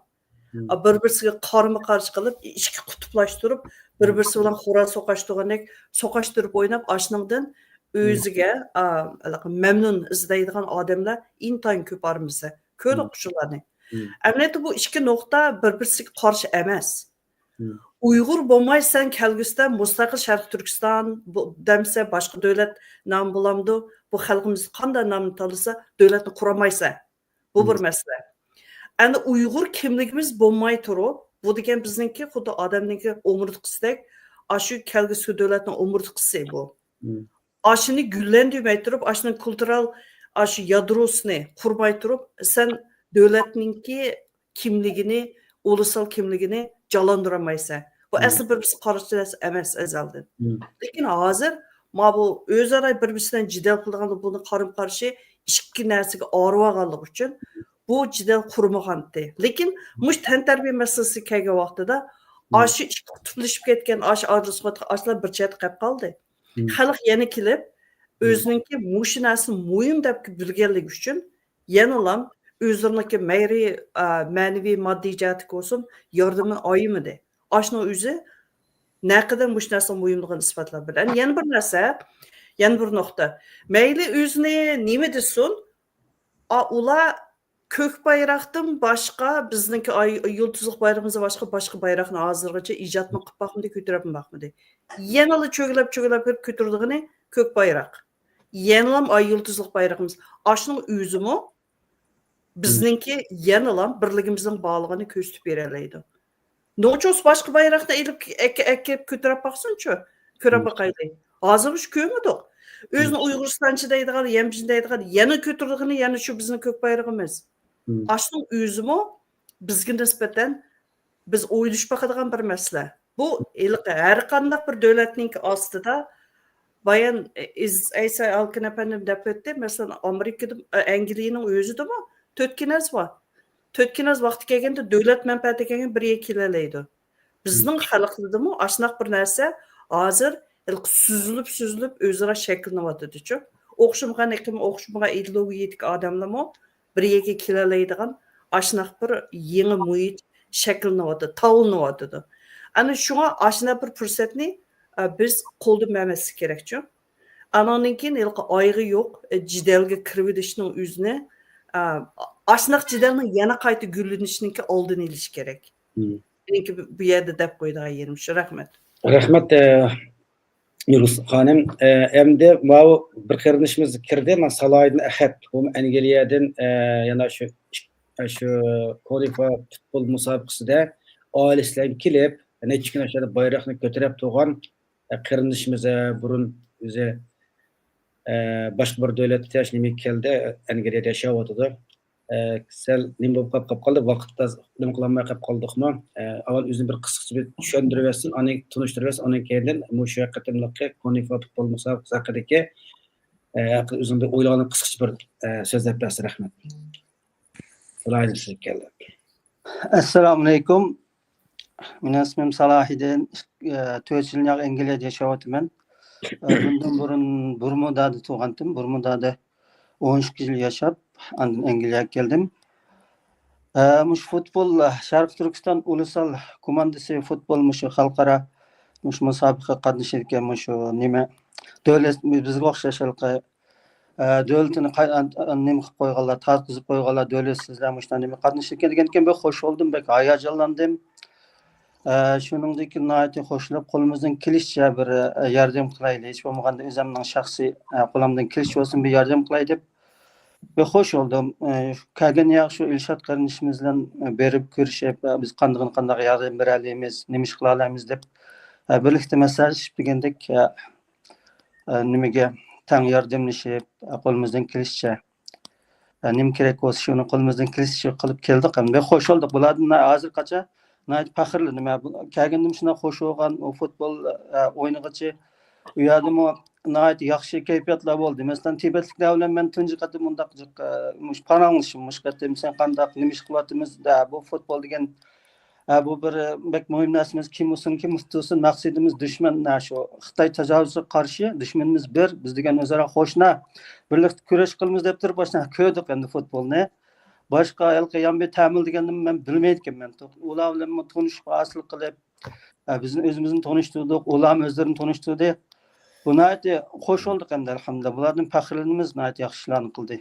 مم. ئا، بىر-بىرسىگە قارمۇ-قارشى قىلىپ، ئىككى قۇتۇپلاشتۇرۇپ، مم. بىر-بىرسى بىلەن خورا سوقاشتۇرغاندەك سوقاشتۇرۇپ ئويناپ، ئاشۇنىڭدىن مم. ئۆزىگە، ئا، ھېلىقى مەمنۇن ئىزدەيدىغان ئادەملەر ئىنتايىن كۆپ ئارىمىزدا. كۆردۇق مم. شۇلارنى. مم. ئەمەلىيەتتە بۇ ئىككى نۇقتا بىر-بىرسىگە قارشى ئەمەس. مم. ئۇيغۇر بولماي سەن كەلگۈسىدە مۇستەقىل شەرقىي تۈركىستان بۇ-، دەمسە باشقا دۆلەت نامى بولامدۇ؟ بۇ خەلقىمىز قانداق نامنى تاللىسا دۆلەتنى قۇرامايسەن. بۇ بىر مم. مەسىلە. ئەمدى ئۇيغۇر كىملىكىمىز بولماي تۇرۇپ، بۇ دېگەن بىزنىڭكى خۇددى ئادەمنىڭكى ئومۇرتقىسىدەك، ئاشۇ كەلگۈسى دۆلەتنىڭ ئومۇرتقىسى بۇ. مم. ئاشۇنى گۈللەندۈرمەي تۇرۇپ، ئاشۇنىڭ كۇلتۇرال، ئاشۇ يادروسىنى قۇرماي تۇرۇپ، سەن دۆلەتنىڭكى كىملىكىنى، ئۇلۇسال كىملىكىنى جانلاندۇرالمايسەن. بۇ مم. ئەسلى بىر-بىرسىگە قارشى نەرسە ئەمەس ئەزەلدىن. مم. لېكىن ھازىر ما بۇ ئۆزئارا بىر-بىرسى بىلەن جېدەل قىلىدىغان بۇنىڭ قارىمۇ-قارشى ئىككى نەرسىگە ئايرىۋالغانلىقى ئۈچۈن بۇ جېدەل قۇرمىغانتى. لېكىن مۇشۇ تەنتەربىيە مەسىلىسىگە كەلگەن ۋاقتىدا مم. ئاشۇ ئىككى قۇتۇپلىشىپ كەتكەن ئاشۇ ئايرىلىشىپ كەتكەن ئاشۇلار بىر چەتكە قېلىپ قالدى. مم. خەلق يەنە كېلىپ، مم. ئۆزىنىڭكى مۇشۇ نەرسىنى مۇھىم دەپ بىلگەنلىكى ئۈچۈن يەنىلا ئۆزلىرىنىڭكى مەيرى، ئا، مەنىۋى، ماددىي جەھەتتىكى بولسۇن، ياردىمىنى ئايىمىدى. ئاشۇنىڭ ئۆزى نەقەدەر مۇشۇ نەرسىنىڭ مۇھىملىقىنى ئىسپاتلاپ بېرىدۇ. ئەمدى يەنە بىر نەرسە، يەنە بىر نۇقتا. مەيلى ئۆزىنى نېمە دېسۇن، ئا، ئۇلار كۆك بايراقتىن باشقا، بىزنىڭكى ئاي، يۇلتۇزلۇق بايرىقىمىزدىن باشقا، باشقا بايراقنى ھازىرغىچە ئىجادمۇ قىلىپ باقمىدى، كۆتۈرۈپمۇ باقمىدى. يەنىلا چۆگىلەپ، چۆگىلەپ بېرىپ كۆتۈرىدىغىنى كۆك بايراق. يەنىلا ئاي يۇلتۇزلۇق بايرىقىمىز. ئاشۇنىڭ ئۆزىمۇ بىزنىڭكى يەنىلا بىرلىكىمىزنىڭ بارلىقىنى كۆرسىتىپ بېرەلەيدۇ. نوچوس باشقا بايراقنى ئېلىپ ئەك-، ئەكىپ كۆتۈرۈپ باقسۇنچۇ، كۆرۈپ باقايلى. ھازىرغىچە كۆرمىدۇق. ئۆزىنى ئۇيغۇرىستانچى دەيدىغان، يەنچۈن دەيدىغان، يەنە كۆتۈرىدىغىنى يەنە شۇ بىزنىڭ كۆك بايرىقىمىز. ئاشۇنىڭ ئۆزىمۇ بىزگە نىسبەتەن بىز ئويلىشىپ باقىدىغان بىر مەسىلە. بۇ ھېلىقى ھەر قانداق بىر دۆلەتنىڭكى ئاستىدا بايان ئىز-، ئەيسا ئالكىن ئەپەندىم دەپ ئۆتتى. مەسىلەن، ئامېرىكىدا، ئەنگلىيەنىڭ ئۆزىدىمۇ تۆت كىنەز بار. تۆت كىنەز ۋاقتى كەلگەندە دۆلەت مەنپەئەتى كەلگەن بىر يەرگە كېلەلەيدۇ. بىزنىڭ خەلقلىرىدىمۇ ئاشۇنداق بىر نەرسە ھازىر ھېلىقى سۈزۈلۈپ، سۈزۈلۈپ ئۆزئارا شەكىللىنىۋاتىدۇچۇ. ئوخشىمىغان ئېقىم، ئوخشىمىغان ئىدېئولوگىيەدىكى ئادەملەرمۇ بىر يەرگە كېلەلەيدىغان ئاشۇنداق بىر يېڭى مۇھىت شەكىللىنىۋاتىدۇ، تاۋلىنىۋاتىدۇ. ئەنە شۇڭا ئاشۇنداق بىر پۇرسەتنى، ئە، بىز قولدىن بەرمەسلىك كېرەكچۇ. ئانىڭدىن كېيىن ھېلىقى ئايىغى يوق، ئە، جېدەلگە كىرىۋېلىشنىڭ ئۆزىنى، ئە، ئاشۇنداق جېدەلنىڭ يەنە قايتا گۈللىنىشىنىڭكى ئالدىنى ئېلىش كېرەك. مم. مېنىڭكى بۇ، بۇ يەردە دەپ قويىدىغان يېرىم شۇ. رەھمەت. رەھمەت، ئە، نۇرۇس خانىم. ئە، ئەمدى ماۋۇ بىر قېرىندىشىمىز كىردى، مانا سالاھىدىن ئەخەت، ئۇمۇ ئەنگلىيەدىن، ئە، يەنە شۇ، شۇ كونىفا پۇتبول مۇسابىقىسىدە ئائىلىسى بىلەن كېلىپ، نەچچە كۈن ئاشۇ يەردە بايراقنى كۆتۈرۈپ تۇرغان، ئە، قېرىندىشىمىز، ئە، بۇرۇن ئۆزى، ئە، باشقا بىر دۆلەتتە ياش-، نېمىگە كەلدى، ئەنگلىيەدە ياشاۋاتىدۇ. ئە، سەل نېمە بولۇپ قاپ، قاپ قالدى، ۋاقىتتا نېمە قىلالماي قاپ قالدۇقمۇ؟ ئە، ئاۋۋال ئۆزىنى بىر قىسقىچە بىر چۈشەندۈرۈۋەتسۇن، ئاندىن تونۇشتۇرۇۋەتسۇن، ئاندىن كېيىندىن مۇشۇ قېتىملىقى كونىفا پۇتبول مۇسابىقىسى ھەققىدىكى، ئە، ھەققىدە ئۆزىنىڭ بىر ئويلىغانلىرىنى قىسقىچە بىر، ئە، سۆزلەپ بەرسە. رەھمەت. سالاھىدىن سىزگە كەلدى. ئەسسالامۇئەلەيكۇم. مېنىڭ ئىسمىم سالاھىدىن. ئىك-، ئە، تۆت يىلدىن ياق ئەنگلىيەدە ياشاۋاتىمەن. ئە، بۇندىن بۇرۇن بۇرمۇدادا تۇغانتىم. بۇرمۇدادا ئون ئىككى يىل ياشاپ، ئاندىن ئەنگلىيەگە كەلدىم. ئە، مۇشۇ فۇتبول، شەرقىي تۈركىستان ئۇلۇسال كوماندىسى فۇتبول مۇشۇ خەلقئارا مۇشۇ مۇسابىقىگە قاتنىشىدىكەن، مۇشۇ نېمە، دۆلەت بىزگە ئوخشاش ھېلىقى، ئە، دۆلىتىنى قاي-، ئە، نېمە قىلىپ قويغانلار، تارتقۇزۇپ قويغانلار، دۆلەتسىزلەر مۇشۇنداق نېمە قاتنىشىدىكەن دېگەندىكىن بەك خوش بولدۇم، بەك ھاياجانلاندىم. ئە، شۇنىڭدىن كېيىن ناھايىتى خوشلىنىپ، قولىمىزدىن كېلىشىچە بىر، ئە، ياردەم قىلايلى، ھېچ بولمىغاندا ئۆزۈمنىڭ شەخسىي، ئە، قولۇمدىن كېلىشىچە بولسۇن بىر ياردەم قىلاي دەپ بەك خوش بولدۇم. ئە، شۇ كەلگەن ياق شۇ ئىلشات قېرىندىشىمىز بىلەن، ئە، بېرىپ كۆرۈشۈپ، ئە، بىز قاندىقىدىن قانداق ياردەم بېرەلەيمىز، نېمە ئىش قىلالايمىز دەپ، ئە، بىرلىكتە مەسلىھەتلىشىپ دېگەندەك، ئە، ئە، نېمىگە تەڭ ياردەملىشىپ، ئە، قولىمىزدىن كېلىشىچە، ئە، نېمە كېرەك بولسا شۇنى قولىمىزدىن كېلىشىچە قىلىپ كەلدۇق. ھەم بەك خوش بولدۇق. بۇلاردىن ھازىرغىچە ناھايىتى پەخىرلىنىمەن. بۇ، كەلگەندىن شۇنداق خوش بولغان ئۇ فۇتبول، ئە، ئوينىغۇچى ئۇ يەردىمۇ ناھايىتى ياخشى كەيپىياتلار بولدى. مەسىلەن، تىبەتلىكلەر بىلەن مەن تۇنجى قېتىم مۇنداق جىق، ئە، مۇشۇ پاراڭلىشىپ، مۇشۇ قېتىم سەن قانداق، نېمە ئىش قىلىۋاتىمىز، دە، بۇ فۇتبول دېگەن، ئە، بۇ بىر، ئە، بەك مۇھىم نەرسىمىز، كىم ئۇرسۇن، كىم تۇتۇلسۇن، مەقسىتىمىز دۈشمەن، ئە، شۇ خىتاي تاجاۋۇزىغا قارشى، دۈشمىنىمىز بىر، بىز دېگەن ئۆزئارا قوشنا، بىرلىكتە كۈرەش قىلىمىز دەپ تۇرۇپ، ئاشۇنداق كۆردۇق ئەمدى فۇتبولنى. باشقا ھېلىقى يان بىر تەمىل دېگەننى مەن بىلمەيدىكەنمەن. ئۇلار بىلەنمۇ تونۇشۇپ ھاسىل قىلىپ، ئە، بىزنى ئۆزىمىزنى تونۇشتۇردۇق، ئۇلارمۇ ئۆزلىرىنى تونۇشتۇردى. بۇ ناھايىتى خوش بولدۇق ئەمدى، ئەلھەمدۇلىللا. بۇلاردىن پەخىرلىنىمىز، ناھايىتى ياخشى ئىشلارنى قىلدى.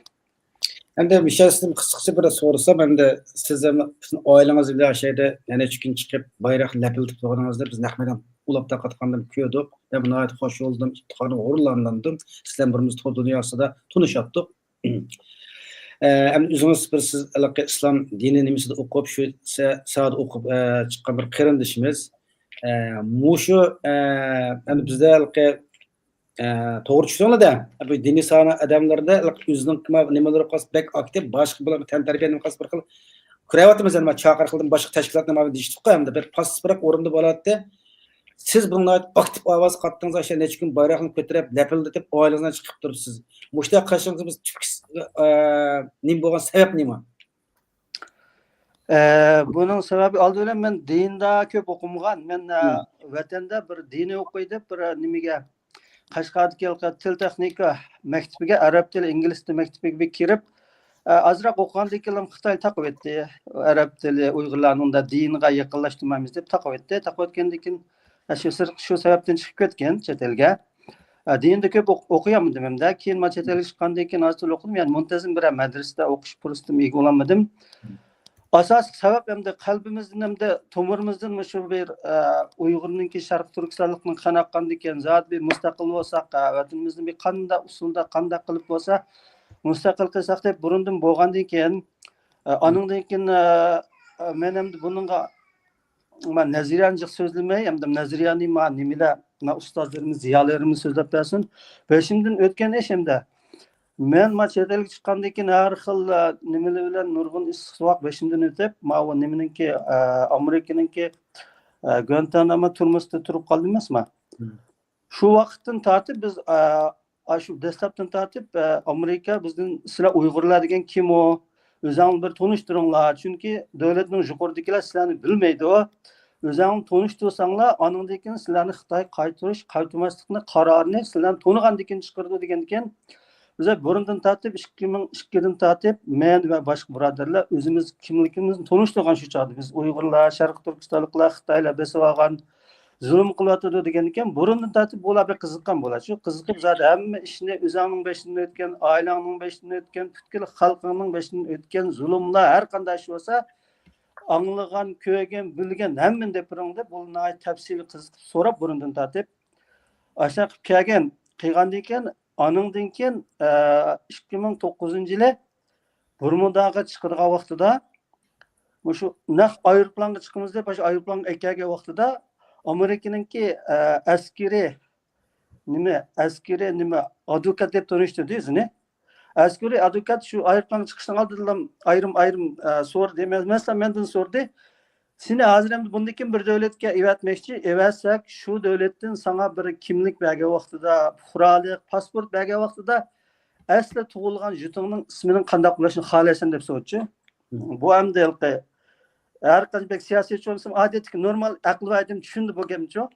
ئەمدى مىشەل، سىزدىن قىسقىچە بىر سورىسام، ئەمدى سىز ھەم سىزنىڭ ئائىلىڭىز بىلەن شۇ يەردە يەنە ئۈچ كۈن چىقىپ، بايراق لەپىلدىپ تۇرغىنىڭىزنى بىز نەق مەيدان ئۇلاپ تارقاتقاندا كۆردۇق. مەن ناھايىتى خوش بولدۇم، ئىپتىخارنى غۇرۇرلاندۇردۇم. سىز بىلەن بۇرۇن بىز تور دۇنياسىدا تونۇشاتتۇق. ئە، ئەمدى ئۆزىڭىز بىر سىز ھېلىقى ئىسلام دىنى نېمىسىدە ئوقۇپ، شۇ سە-، ساھەدە ئوقۇپ، ئە، چىققان بىر قېرىندىشىمىز. ئە، مۇشۇ، ئە، ئەمدى بىزدە ھېلىقى، ئە، توغرا چۈشىنىڭلار-دە، بۇ دىنىي ساھە ئادەملىرىدە ھېلىقى ئۆزىنىڭ نېمىلىرى قالسا بەك ئاكتىپ، باشقا بىر تەنتەربىيە نېمە قالسا بىر خىل كۆرۈۋاتىمىز، ئەمما چاقىرىق قىلدىم، باشقا تەشكىلاتنى مانا دېيىشتۇققۇ، ئەمدى بىر پاسسىپراق ئورۇندا بولاتتى. سىز بۇنى ناھايىتى ئاكتىپ ئاۋاز قاتتىڭىز، ئاشۇ نەچچە كۈن بايراقنى كۆتۈرۈپ، لەپىلدىتىپ، ئائىلىڭىزدىن چىقىپ تۇرۇپسىز. مۇشۇنداق قىلىشىڭىزدا بىز تۈپكىس-، ئە، نېمە بولغان سەۋەب نېمە؟ ئە، بۇنىڭ سەۋەبى ئالدى بىلەن مەن دىندا كۆپ ئوقۇمىغان. مەن، ئە، ۋەتەندە بىر دىنىي ئوقۇي دەپ بىر، ئە، نېمىگە، قەشقەردىكى تىل تېخنىكا مەكتىپىگە، ئەرەب تىلى، ئىنگلىز تىلى مەكتىپىگە بىر كىرىپ، ئە، ئازراق ئوقۇغاندىن كېيىن خىتاي تاقىۋەتتى. ئەرەب تىلى ئۇيغۇرلارنىڭ دا دىنىغا يېقىنلاشتۇرمايمىز دەپ تاقىۋەتتى. تاقىۋەتكەندىن كېيىن، ئە، شۇ سىر-، شۇ سەۋەبتىن چىقىپ كەتكەن چەت ئەلگە. ئە، دىندا كۆپ ئوق-، ئوقۇيالمىدىم ھەمدە. كېيىن ما چەت ئەلگە چىققاندىن كېيىن ئاز تولا ئوقۇدۇم. يەنى مۇنتەزىم بىرەر مەدرىسىدە ئوقۇش پۇرسىتىمۇ ئىگە بولالمىدىم. ئاساسلىق سەۋەب ئەمدى قەلبىمىزدىن، ئەمدى تومۇرىمىزدىن مۇشۇ بىر، ئە، ئۇيغۇرنىڭكى شەرقىي تۈركىستانلىقنىڭ قېنى ئاققاندىن كېيىن، زادى بىر مۇستەقىل بولساق، ئە، ۋەتىنىمىزنى بىر قانداق ئۇسۇلدا، قانداق قىلىپ بولسا مۇستەقىل قىلساق دەپ بۇرۇندىن بولغاندىن كېيىن، ئە، ئانىڭدىن كېيىن، ئە، ئە، مەن ئەمدى بۇنىڭغا ما نەزەرىيەنى جىق سۆزلىمەي، ئەمدى نەزەرىيەنى ما نېمىلەر، ما ئۇستازلىرىمىز، زىيالىيلىرىمىز سۆزلەپ بەرسۇن. بېشىمدىن ئۆتكەن ئىش ئەمدى. مەن ما چەت ئەلگە چىققاندىن كېيىن ھەر خىل، ئە، نېمىلەر بىلەن نۇرغۇن ئىسسىق سوغۇق بېشىمدىن ئۆتۈپ، ماۋۇ نېمىنىڭكى، ئە، ئامېرىكىنىڭكى، ئە، گۇانتانامو تۈرمىسىدە تۇرۇپ قالدىم ئەمەسمۇ؟ شۇ ۋاقىتتىن تارتىپ بىز، ئە، ئاشۇ دەسلەپتىن تارتىپ، ئە، ئامېرىكا بىزدىن، سىلەر ئۇيغۇرلار دېگەن كىم ئۇ؟ ئۆزۈڭلار بىر تونۇشتۇرۇڭلار. چۈنكى دۆلەتنىڭ يۇقىرىدىكىلەر سىلەرنى بىلمەيدۇ. ئۆزۈڭلار تونۇشتۇرساڭلار، ئانىڭدىن كېيىن سىلەرنى خىتاي قايتۇرۇش، قايتۇرماسلىقنى قارارىنى سىلەرنى تونۇغاندىن كېيىن چىقىرىدۇ دېگەندىكىن، بىز بۇرۇندىن تارتىپ، ئىككى مىڭ ئىككىدىن تارتىپ، مەن ۋە باشقا بۇرادەرلەر ئۆزىمىز كىملىكىمىزنى تونۇشتۇرغان شۇ چاغدا. بىز ئۇيغۇرلار، شەرقىي تۈركىستانلىقلار، خىتايلار بېسىۋالغان، زۇلۇم قىلىۋاتىدۇ دېگەندىكىن، بۇرۇندىن تارتىپ بۇلار بەك قىزىققان بۇلار. شۇ قىزىقىپ زادى ھەممە ئىشنى ئۆزۈڭنىڭ بېشىدىن ئۆتكەن، ئائىلەڭنىڭ بېشىدىن ئۆتكەن، پۈتكۈل خەلقىڭنىڭ بېشىدىن ئۆتكەن زۇلۇملار ھەر قانداق ئىش بولسا، ئاڭلىغان، كۆرگەن، بىلگەن ھەممىنى دەپ بېرىڭ دەپ، بۇ ناھايىتى تەپسىلىي قىزىقىپ سوراپ بۇرۇندىن تارتىپ. ئاشۇنداق قىلىپ كەلگەن، قىلغاندىن كېيىن، ئانىڭدىن كېيىن، ئە، ئىككى مىڭ توققۇزىنچى يىلى بۇرمۇداغا چىقىدىغان ۋاقتىدا، مۇشۇ نەق ئايروپىلانغا چىقىمىز دەپ، ئاشۇ ئايروپىلانغا ئەكەلگەن ۋاقتىدا، ئامېرىكىنىڭكى، ئە، ئەسكىرىي، نېمە، ئەسكىرىي، نېمە، ئادۋوكات دەپ تونۇشتۇردى ئۆزىنى. ئەسكىرىي ئادۋوكات شۇ ئايروپىلانغا چىقىشنىڭ ئالدىدىلا ئايرىم-ئايرىم، ئە، سورىدى. مەسىلەن، مەندىن سورىدى. سېنى ھازىر ئەمدى بۇندىن كېيىن بىر دۆلەتكە ئەۋەتمەكچى، ئەۋەتسەك، شۇ دۆلەتتىن ساڭا بىر كىملىك بەرگەن ۋاقتىدا، پۇقرالىق، پاسپورت بەرگەن ۋاقتىدا، ئەسلى تۇغۇلغان يۇرتۇڭنىڭ ئىسمىنىڭ قانداق بولۇشىنى خالايسەن دەپ سورىدىچۇ. بۇ ئەمدى ھېلىقى ھەر قانچە بەك سىياسىيچى بولمىسىمۇ، ئادەتتىكى نورمال ئەقلىي ئادەم چۈشىنىدۇ بۇ گەپنىچۇ.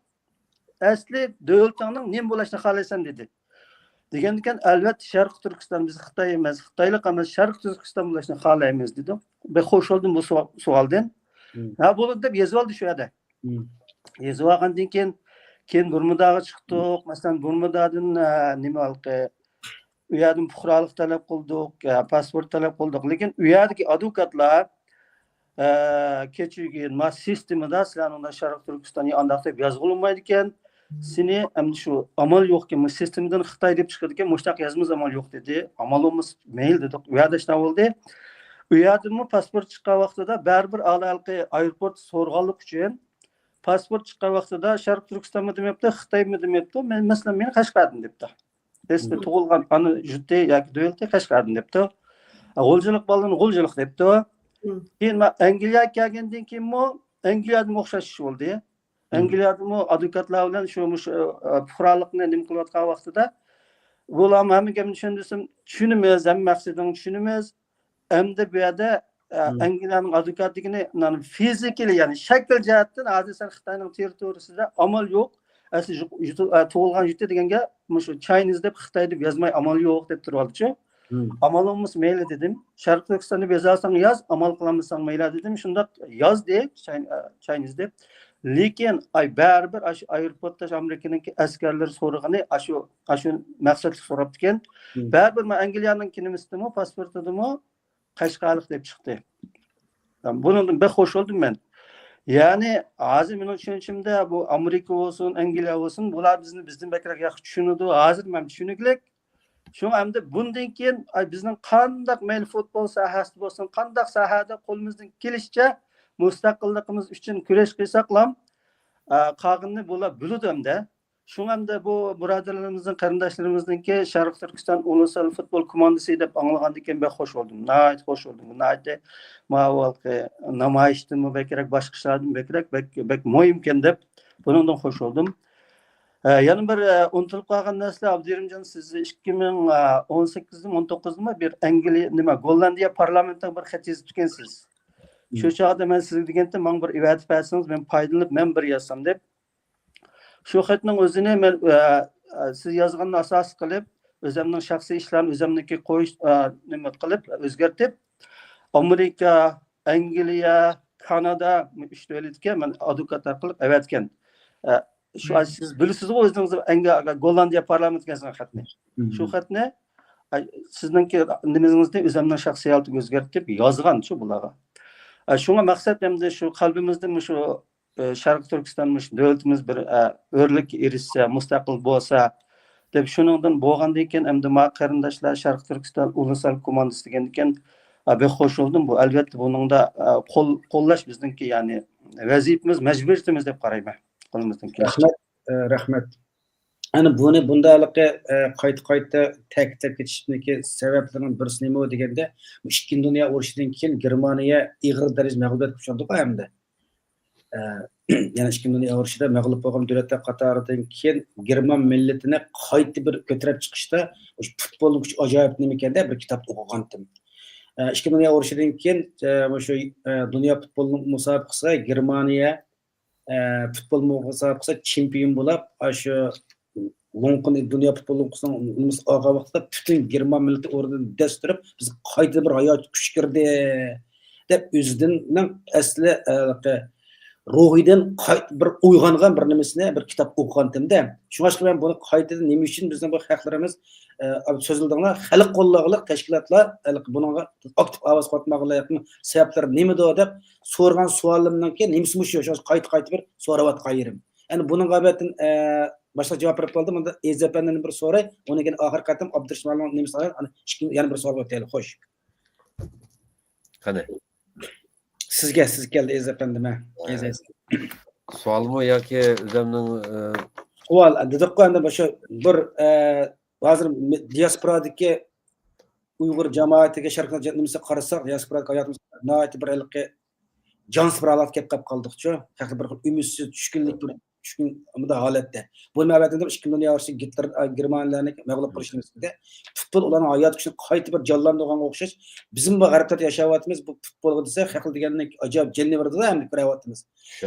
ئەسلى دۆلىتىڭنىڭ نېمە بولۇشىنى خالايسەن دېدى. دېگەندىكىن، ئەلۋەتتە، شەرقىي تۈركىستان، بىز خىتاي ئەمەس، خىتايلىق ئەمەس، شەرقىي تۈركىستان بولۇشنى خالايمىز دېدۇق. بەك خوش بولدۇم بۇ سوئا-، سوئالدىن. ھە، بولىدۇ دەپ يېزىۋالدى شۇ يەردە. يېزىۋالغاندىن كېيىن، كېيىن بۇرمۇداغا چىقتۇق. مەسىلەن، بۇرمۇدادىن، ئە، نېمە ھالقى، ئۇ يەردىن پۇقرالىق تەلەپ قىلدۇق، ئە، پاسپورت تەلەپ قىلدۇق. لېكىن ئۇ يەردىكى ئادۋوكاتلار ئە، كەچۈرگىن، ما سىستېمىدا سىلەرنىڭ شەرقىي تۈركىستاننى ئانداق دەپ يازغىلى بولمايدىكەن. سېنى ئەمدى شۇ ئامال يوقكەن، بۇ سىستېمىدىن خىتاي دەپ چىقىدىكەن، مۇشتاق يازمىسا ئامال يوق دېدى. ئامال بولمىسا مەيلى دېدۇق. ئۇ يەردە شۇنداق بولدى. ئۇ يەردىمۇ پاسپورت چىققان ۋاقتىدا بەرىبىر ئالاھىدە ئايروپورت سورىغانلىقى ئۈچۈن، پاسپورت چىققان ۋاقتىدا شەرقىي تۈركىستانمۇ دېمەپتۇ، خىتايمۇ دېمەپتۇ، مەن، مەسىلەن، مېنى قەشقەردىن دەپتۇ. ئەسلى تۇغۇلغان ئانا يۇرتى ياكى دۆلىتى قەشقەردىن دەپتۇ. غۇلجىلىق بالىنى غۇلجىلىق دەپتۇ. كېيىن مەن ئەنگلىيەگە كەلگەندىن كېيىنمۇ ئەنگلىيەدىمۇ ئوخشاش ئىش بولدى. ئەنگلىيەدىمۇ ئادۋوكاتلار بىلەن شۇ، مۇشۇ، ئە، پۇقرالىقنى نېمە قىلىۋاتقان ۋاقتىدا، بۇلارمۇ ھەممە گەپنى چۈشەندۈرسەم، چۈشىنىمىز، ھەممە مەقسىتىڭنى چۈشىنىمىز. ئەمدى بۇ يەردە، ئە، ئەنگلىيەنىڭ ئادۋوكاتلىكىنى، مانا، فىزىكىلى، يەنى شەكىل جەھەتتىن ھازىر سەن خىتاينىڭ تېررىتورىيىسىدە ئامال يوق. ئەسلى يۇ-، يۇتۇ-، ئە، تۇغۇلغان يۇرتى دېگەنگە مۇشۇ چاينىز دەپ، خىتاي دەپ يازماي ئامال يوق دەپ تۇرۇۋالدىچۇ. ئامال بولمىسا مەيلى دېدىم. شەرقىي تۈركىستاننى بېزەلسەڭ ياز، ئامال قىلالمىساڭ مەيلى دېدىم. شۇنداق يازدى، چاي-، ئە، چاينىز دەپ. لېكىن، ئاي، بەرىبىر ئاشۇ ئايروپورتتا ئامېرىكىنىڭكى ئەسكەرلىرى سورىغىنى، ئاشۇ، ئاشۇ مەقسەتلىك سوراپتىكەن. بەرىبىر مەن ئەنگلىيەنىڭ كىنىمىسىدىمۇ، پاسپورتىدىمۇ قەشقەرلىق دەپ چىقتى. بۇنىڭدىن بەك خوش بولدۇم مەن. يەنى ھازىر مېنىڭ چۈشىنىشىمدە بۇ ئامېرىكا بولسۇن، ئەنگلىيە بولسۇن، بۇلار بىزنى، بىزدىن بەكرەك ياخشى چۈشىنىدۇ. ھازىر مەن چۈشىنىكلىك. شۇڭا ئەمدى بۇندىن كېيىن، ئاي، بىزنىڭ قانداق مەيلى فۇتبول ساھەسىدە بولسۇن، قانداق ساھەدە قولىمىزدىن كېلىشىچە مۇستەقىللىقىمىز ئۈچۈن كۈرەش قىلساقلام، ئا، قالغىنىنى بۇلار بىلىدۇ ئەمدى. شۇڭا ئەمدى بۇ بۇرادەرلىرىمىزنىڭ، قېرىنداشلىرىمىزنىڭكى شەرقىي تۈركىستان ئۇلۇسلار فۇتبول كوماندىسى دەپ ئاڭلىغاندىن كېيىن بەك خوش بولدۇم. ناھايىتى خوش بولدۇم. بۇ ناھايىتى ماۋۇ ھېلىقى نامايىشتىنمۇ بەكرەك، باشقا ئىشلاردىن بەكرەك، بەك، بەك مۇھىمكەن دەپ بۇنىڭدىن خوش بولدۇم. ئە، يەنە بىر، ئە، ئۇنتۇلۇپ قالغان نەرسىلەر، ئابدۇرېھىمجان، سىز ئىككى مىڭ ئون سەككىزدىمۇ، ئون توققۇزدىمۇ بىر ئەنگلىيە، نېمە، گوللاندىيە پارلامېنتىغا بىر خەت يېزىپتىكەنسىز. شۇ چاغدا مەن سىزگە دېگەنتىم، ماڭا بىر ئىۋەتىپ بەرسىڭىز، مەن پايدىلىنىپ، مەن بىر يازسام دەپ. شۇ خەتنىڭ ئۆزىنى مەن، ئە، ئە، سىز يازغاننى ئاساس قىلىپ، ئۆزۈمنىڭ شەخسىي ئىشلارنى ئۆزۈمنىڭكى قويۇش، ئە، نېمە قىلىپ، ئۆزگەرتىپ، ئامېرىكا، ئەنگلىيە، كانادا، ئۈچ دۆلەتكە مەن ئادۋوكات ئارقىلىق ئەۋەتكەن. ئە، شۇ، ئە، سىز بىلىسىزغۇ ئۆزىڭىز ئەنگلىيە، گوللاندىيە پارلامېنتىگە يازغان خەتنى. شۇ خەتنى، ئە، سىزنىڭكى نېمىڭىزنى ئۆزۈمنىڭ شەخسىي ھالىتىگە ئۆزگەرتىپ يازغان شۇ بۇلارغا. ئە، شۇڭا مەقسەت ئەمدى شۇ قەلبىمىزدە مۇشۇ ئى، شەرقىي تۈركىستان مۇشۇ دۆلىتىمىز بىر، ئە، ئۆرلۈككە ئېرىشسە، مۇستەقىل بولسا، دەپ شۇنىڭدىن بولغاندىن كېيىن ئەمدى ما قېرىنداشلار شەرقىي تۈركىستان ئۇلۇسلار كوماندىسى دېگەندىكىن، ئە، بەك خوش بولدۇم. بۇ ئەلۋەتتە بۇنىڭدا، ئە، قول-، قوللاش بىزنىڭكى، يەنى ۋەزىپىمىز، مەجبۇرىيىتىمىز دەپ قارايمەن. قولىمىزدىن كېلىشىچە. رەھمەت، ئە، رەھمەت. ئەنە بۇنى، بۇندا ھېلىقى، ئە، قايتا-قايتا تەكىتلەپ كېتىشنىڭكى سەۋەبلىرىنىڭ بىرسى نېمە دېگەندە، ئىككىنچى دۇنيا ئۇرۇشىدىن كېيىن گېرمانىيە ئېغىر دەرىجىدە مەغلۇبىيەتكە ئۇچرىدىغۇ ھەمدە. ئە، يەنى ئىككىنچى دۇنيا ئۇرۇشىدا مەغلۇپ بولغان دۆلەتلەر قاتارىدىن كېيىن گېرمان مىللىتىنى قايتا بىر كۆتۈرۈپ چىقىشتا مۇشۇ پۇتبولنىڭ كۈچى ئاجايىپ نېمىكەن دەپ بىر كىتابتا ئوقۇغانتىم. ئە، ئىككىنچى دۇنيا ئۇرۇشىدىن كېيىن، ئە، مۇشۇ، ئە، دۇنيا پۇتبولىنىڭ مۇسابىقىسىغا گېرمانىيە، ئە، پۇتبول مۇسابىقىسىدا چېمپىيون بولاپ، ئاشۇ لوڭقىنى، دۇنيا پۇتبول لوڭقىسىنىڭ نېمىسى ئالغان ۋاقتىدا پۈتۈن گېرمان مىللىتى ئورنىدىن دەس تۇرۇپ، بىزگە قايتا بىر ھايات كۈچ كىردى، دەپ ئۆزىنىڭ ئەسلى، ھېلىقى روھىدىن قايتا بىر ئويغانغان بىر نېمىسىنى بىر كىتاب ئوقۇغانتىم-دە. شۇڭلاشقا مەن بۇنى قايتىدىن نېمە ئۈچۈن بىزنىڭ بۇ خەقلىرىمىز، ئە، سۆزلىدىڭلار، خەلق قوللىغۇلۇق تەشكىلاتلار ھېلىقى بۇنىڭغا ئاكتىپ ئاۋاز قاتمىغانلىقنىڭ سەۋەبلىرى نېمىدۇ دەپ سورىغان سوئالىمنىڭكى نېمىسى مۇشۇ، شۇڭا قايتا-قايتا بىر سوراۋاتقان يېرىم. ئەنە بۇنىڭغا ئەلۋەتتە، ئە، باشقا جاۋاب بېرىپ بولدى. مۇندا ئېزىز ئەپەندىدىن بىر سوراي، ئۇنىڭ كېيىن ئاخىرقى قېتىم ئابدۇرېشىت مالىمنىڭ نېمىسى قالغان، ئانا ئىككى، يەنە بىر سوئالغا ئۆتەيلى، خوش. قېنى. سىزگە، سىز كەلدى، ئېزىز ئەپەندىم، ھە. ئە، ئېزىز. سوئالمۇ ياكى ئۆزۈمنىڭ، ئە، سوئال، دېدۇققۇ، ئەمدى مۇشۇ بىر، ئە، ھازىر مە-، دىياسپورادىكى ئۇيغۇر جامائىتىگە، شەرقىي جەمئىيىتىگە قارىساق، دىياسپورادىكى ھاياتىمىز ناھايىتى بىر ھېلىقى جانسىز بىر ھالەتكە كېلىپ قاپقالدۇق شۇ. ھەقىقەتەن بىر خىل ئۈمىدسىز، چۈشكۈنلۈك بىر چۈشكۈن مۇنداق ھالەتتە. بۇ نۆۋەتتە ئىككىنچى دۇنيا ئۇرۇشى گىتلېر، ئە، گېرمانىيەلەرنى مەغلۇپ قىلىش نېمىسىدە پۇتبول ئۇلارنىڭ ھايات كۈچىنى قايتا بىر جانلاندۇرغانغا ئوخشاش. بىزمۇ بۇ غەربتە ياشاۋاتىمىز، بۇ پۇتبولغا دېسە، خەقلەر دېگەننىڭ ئاجايىپ جېنىۋېرىدىلا ئەمدى كۆرۈۋاتىمىز.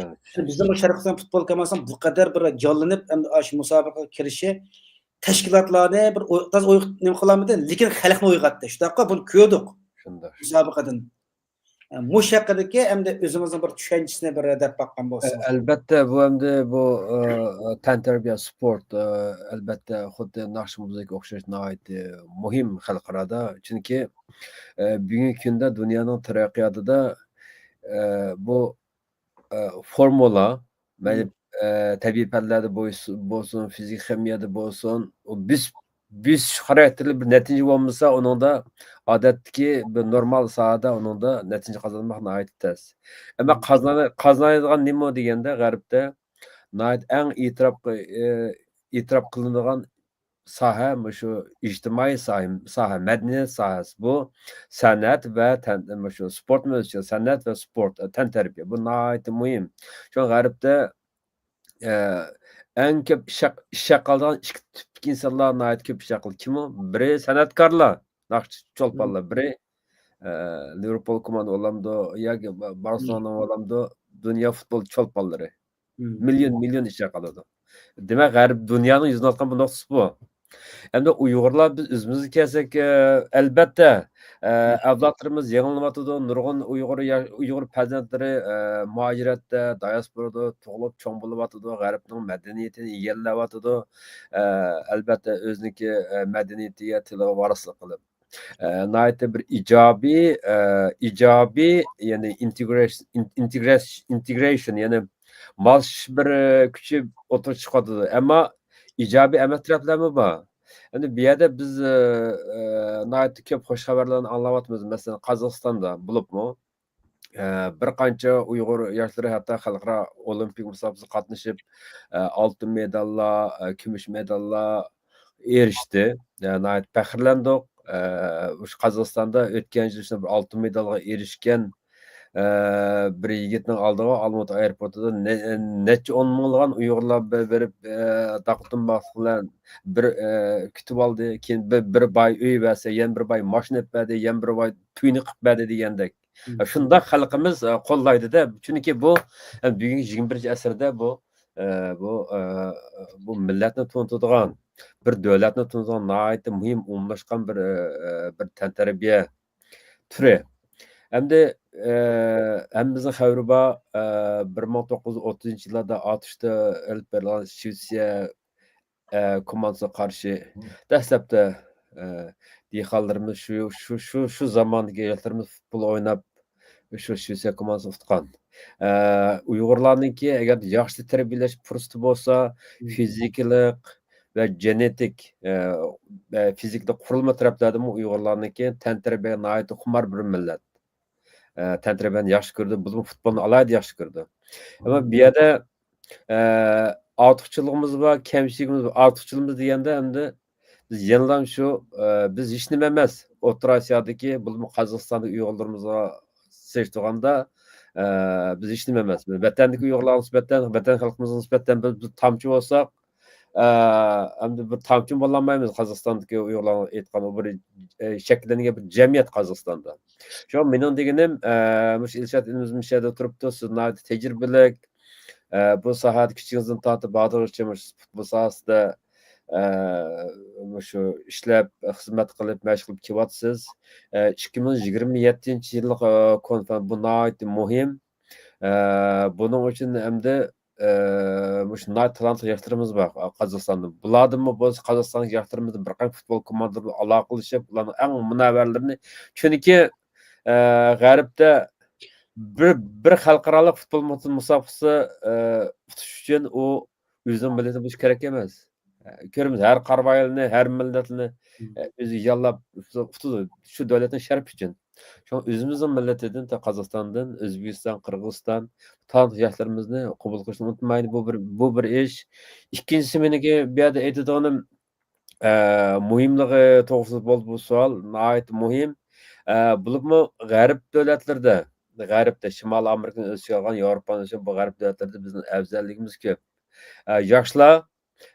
بىزنىڭ بۇ شەرقىي تۈركىستان پۇتبول كوماندىسىنىڭ بۇ قەدەر بىر جانلىنىپ، ئەمدى ئاشۇ مۇسابىقىگە كىرىشى تەشكىلاتلارنى بىر ئوي-، تازا ئوي نېمە قىلالمىدى، لېكىن خەلقنى ئويغاتتى. شۇنداققۇ، بۇنى كۆردۇق. شۇنداق. مۇسابىقىدىن. مۇشۇ ھەققىدىكى ئەمدى ئۆزىڭىزنىڭ بىر چۈشەنچىسىنى بىر دەپ باققان بولسىڭىز. ئەلبەتتە، بۇ ئەمدى بۇ، ئە، تەنتەربىيە، سپورت، ئە، ئەلبەتتە، خۇددى ناخشا، مۇزىكا ئوخشاش ناھايىتى مۇھىم خەلقئارادا. چۈنكى، ئە، بۈگۈنكى كۈندە دۇنيانىڭ تەرەققىياتىدا، ئە، بۇ، ئە، فورمۇلا، مەيلى، ئە، تەبىئىي پەنلەردە بولسۇن، فىزىك خىمىيەدە بولسۇن، ئۇ بېسىش، بېسىش خاراكتېرلىك بىر نەتىجە بولمىسا، ئۇنىڭدا ئادەتتىكى بىر نورمال ساھەدە ئۇنىڭدا نەتىجە قازانماق ناھايىتى تەس. ئەمما قازىنا-، قازىنالايدىغان نېمە دېگەندە، غەربتە ناھايىتى ئەڭ ئېتىراپ، ئە، ئېتىراپ قىلىنىدىغان ساھە مۇشۇ ئىجتىمائىي ساھە، ساھە، مەدەنىيەت ساھەسى. بۇ سەنئەت ۋە تەن-، مۇشۇ سپورتمۇ ئۆز ئىچىدە سەنئەت ۋە سپورت، تەنتەربىيە. بۇ ناھايىتى مۇھىم. شۇڭا غەربتە، ئە، ئەڭ كۆپ ئىش ھەق-، ئىش ھەققى ئالىدىغان ئىككى تىپتىكى ئىنسانلار ناھايىتى كۆپ ئىش ھەققى ئالىدۇ. كىم ئۇ؟ بىرى سەنئەتكارلار، ناخشىچى چولپانلار، بىرى، ئە، لىۋېرپۇل كوماندا بولامدۇ ياكى با-، بارسېلونا بولامدۇ، دۇنيا فۇتبول چولپانلىرى. مىليون، مىليون ئىش ھەققى ئالىدۇ. دېمەك، غەرب دۇنيانىڭ يۈزىنى ئاتقان بۇ نۇقتىسى بۇ. ئەمدى ئۇيغۇرلار بىز ئۆزىمىزگە كەلسەك، ئە، ئەلبەتتە، ئە، ئەۋلادلىرىمىز يېڭىلىنىۋاتىدۇ. نۇرغۇن ئۇيغۇر يا-، ئۇيغۇر پەرزەنتلىرى، ئە، مۇھاجىرەتتە، دىياسپورادا تۇغۇلۇپ چوڭ بولۇۋاتىدۇ. غەربنىڭ مەدەنىيىتىنى ئىگىلەۋاتىدۇ. ئە، ئەلبەتتە، ئۆزىنىڭكى، ئە، مەدەنىيىتىگە، تىلىغا ۋارىسلىق قىلىپ. ئە، ناھايىتى بىر ئىجابىي، ئە، ئىجابىي، يەنى ئىنتېگرېش-، ئىن-، ئىنتېگرېش-، ئىنتېگرېيشن، يەنى ماسلىشىش بىر، ئە، كۈچى ئوتتۇرىغا چىقىۋاتىدۇ. ئەمما ئىجابىي ئەمەس تەرەپلەرمۇ بار. ئەمدى بۇ يەردە بىز، ئە، ئە، ناھايىتى كۆپ خۇش خەۋەرلەرنى ئاڭلاۋاتىمىز. مەسىلەن، قازاقىستاندا بولۇپمۇ، ئە، بىر قانچە ئۇيغۇر ياشلىرى ھەتتا خەلقئارا ئولىمپىك مۇسابىقىسىگە قاتنىشىپ، ئە، ئالتۇن مېداللار، ئە، كۈمۈش مېداللار ئېرىشتى. ئە، ناھايىتى پەخىرلەندۇق. ئە، مۇشۇ قازاقىستاندا ئۆتكەن يىل شۇنداق بىر ئالتۇن مېدالغا ئېرىشكەن، ئە، بىر يىگىتنىڭ ئالدىغا ئالمۇتا ئايروپورتىدا نە-، نەچچە ئون مىڭلىغان ئۇيغۇرلار بە-، بېرىپ، ئە، داققا تۇنماقلىق بىلەن بىر، ئە، كۈتۈۋالدى. كېيىن بىر، بىر باي ئۆي بەرسە، يەنە بىر باي ماشىنا ئېلىپ بەردى، يەنە بىر باي توينى قىلىپ بەردى دېگەندەك. شۇنداق خەلقىمىز، ئە، قوللايدۇ-دە. چۈنكى بۇ، ئە، بۈگۈنكى يىگىرمە بىرىنچى ئەسىردە بۇ، ئە، بۇ، ئە، بۇ مىللەتنى تونۇتىدىغان، بىر دۆلەتنى تونۇتىدىغان ناھايىتى مۇھىم، ئومۇملاشقان بىر، ئە، ئە، بىر تەنتەربىيە تۈرى. ئەمدى، ئە، ھەممىمىزنىڭ خەۋىرى بار، ئە، بىر مىڭ توققۇز يۈز ئوتتۇزىنچى يىللاردا ئاتۇشتا ئېلىپ بېرىلغان شىۋېتسىيە ئە، كوماندىسىغا قارشى دەسلەپتە، ئە، دېھقانلىرىمىز شۇ، شۇ، شۇ، شۇ زاماندىكى ياشلىرىمىز پۇتبول ئويناپ، شۇ شىۋېتسىيە كوماندىسىنى ئۇتقان. ئە، ئۇيغۇرلارنىڭكى ئەگەر ياخشى تەربىيەلەش پۇرسىتى بولسا، فىزىكىلىق ۋە گېنېتىك، ئە، ئە، فىزىكىلىق قۇرۇلما تەرەپلەردىمۇ ئۇيغۇرلارنىڭكى تەنتەربىيەگە ناھايىتى خۇمار بىر مىللەت. ئە، تەنتەربىيەنى ياخشى كۆرىدۇ، بولۇپمۇ فۇتبولنى ئالاھىدە ياخشى كۆرىدۇ. ئەمما بۇ يەردە، ئە، ئارتۇقچىلىقىمىز بار، كەمچىلىكىمىز بار. ئارتۇقچىلىقىمىز دېگەندە، ئەمدى بىز يەنىلا شۇ، ئە، بىز ھېچنېمە ئەمەس. ئوتتۇرا ئاسىيادىكى، بولۇپمۇ قازاقىستاندىكى ئۇيغۇرلىرىمىزغا سېلىشتۇرغاندا، ئە، بىز ھېچنېمە ئەمەس. ۋەتەندىكى ئۇيغۇرلارغا نىسبەتەن، ۋەتەن خەلقىمىزگە نىسبەتەن بىز، بىز تامچە بولساق، ئە، ئەمدى بىر تامچىمۇ بولالمايمىز. قازاقىستاندىكى ئۇيغۇرلارغا ئېيتقان ئۇ بىر، ئە، شەكىللەنگەن بىر جەمئىيەت قازاقىستاندا. شۇڭا مېنىڭ دېگىنىم، ئە، مۇشۇ ئىلشات ئىنىمىز مۇشۇ يەردە تۇرۇپتۇ، سىز ناھايىتى تەجرىبىلىك، ئە، بۇ ساھەدە كىچىكىڭىزدىن تارتىپ ھازىرغىچە مۇشۇ پۇتبول ساھەسىدە، ئە، مۇشۇ ئىشلەپ، خىزمەت قىلىپ، مەشىق قىلىپ كېلىۋاتىسىز. ئە، ئىككى مىڭ يىگىرمە يەتتىنچى يىللىق، ئە، كونفرانس بۇ ناھايىتى مۇھىم. ئە، بۇنىڭ ئۈچۈن ئەمدى، ئە، مۇشۇ ناھايىتى تالانتلىق ياشلىرىمىز بار، ئە، قازاقىستاندا. بۇلاردىنمۇ بولسا قازاقىستاندىكى ياشلىرىمىزدىن بىر قانچە پۇتبول كوماندىلىرى بىلەن ئالاقىلىشىپ، ئۇلارنىڭ ئەڭ مۇنەۋۋەرلىرىنى، چۈنكى، ئە، غەربتە بىر، بىر خەلقئارالىق پۇتبول مۇ-، مۇسابىقىسى، ئە، ئۇتۇش ئۈچۈن ئۇ ئۆزىنىڭ مىللىتىنى بۇزۇش كېرەك ئەمەس. ئە، كۆرىمىز، ھەر قارىۋايىلنى، ھەر مىللەتنى، ئە، ئۆزى ياللاپ ئۇتىدۇ، شۇ دۆلەتنىڭ شەرىپى ئۈچۈن. شۇڭا ئۆزىمىزنىڭ مىللىتىدىن، قازاقىستاندىن، ئۆزبېكىستان، قىرغىزىستان، تالانتلىق ياشلىرىمىزنى قوبۇل قىلىشنى ئۇنتۇمايلى. بۇ بىر، بۇ بىر ئىش. ئىككىنچىسى، مېنىڭكى بۇ يەردە ئېيتىدىغىنىم، ئە، مۇھىملىقى توغرىسىدا بولدى بۇ سوئال، ناھايىتى مۇھىم. ئە، بولۇپمۇ غەرب دۆلەتلىرىدە، غەربتە، شىمالىي ئامېرىكىنى ئۆز ئىچىگە ئالغان ياۋروپانى، بۇ غەرب دۆلەتلىرىدە بىزنىڭ ئەۋزەللىكىمىز كۆپ. ئە، ياشلار،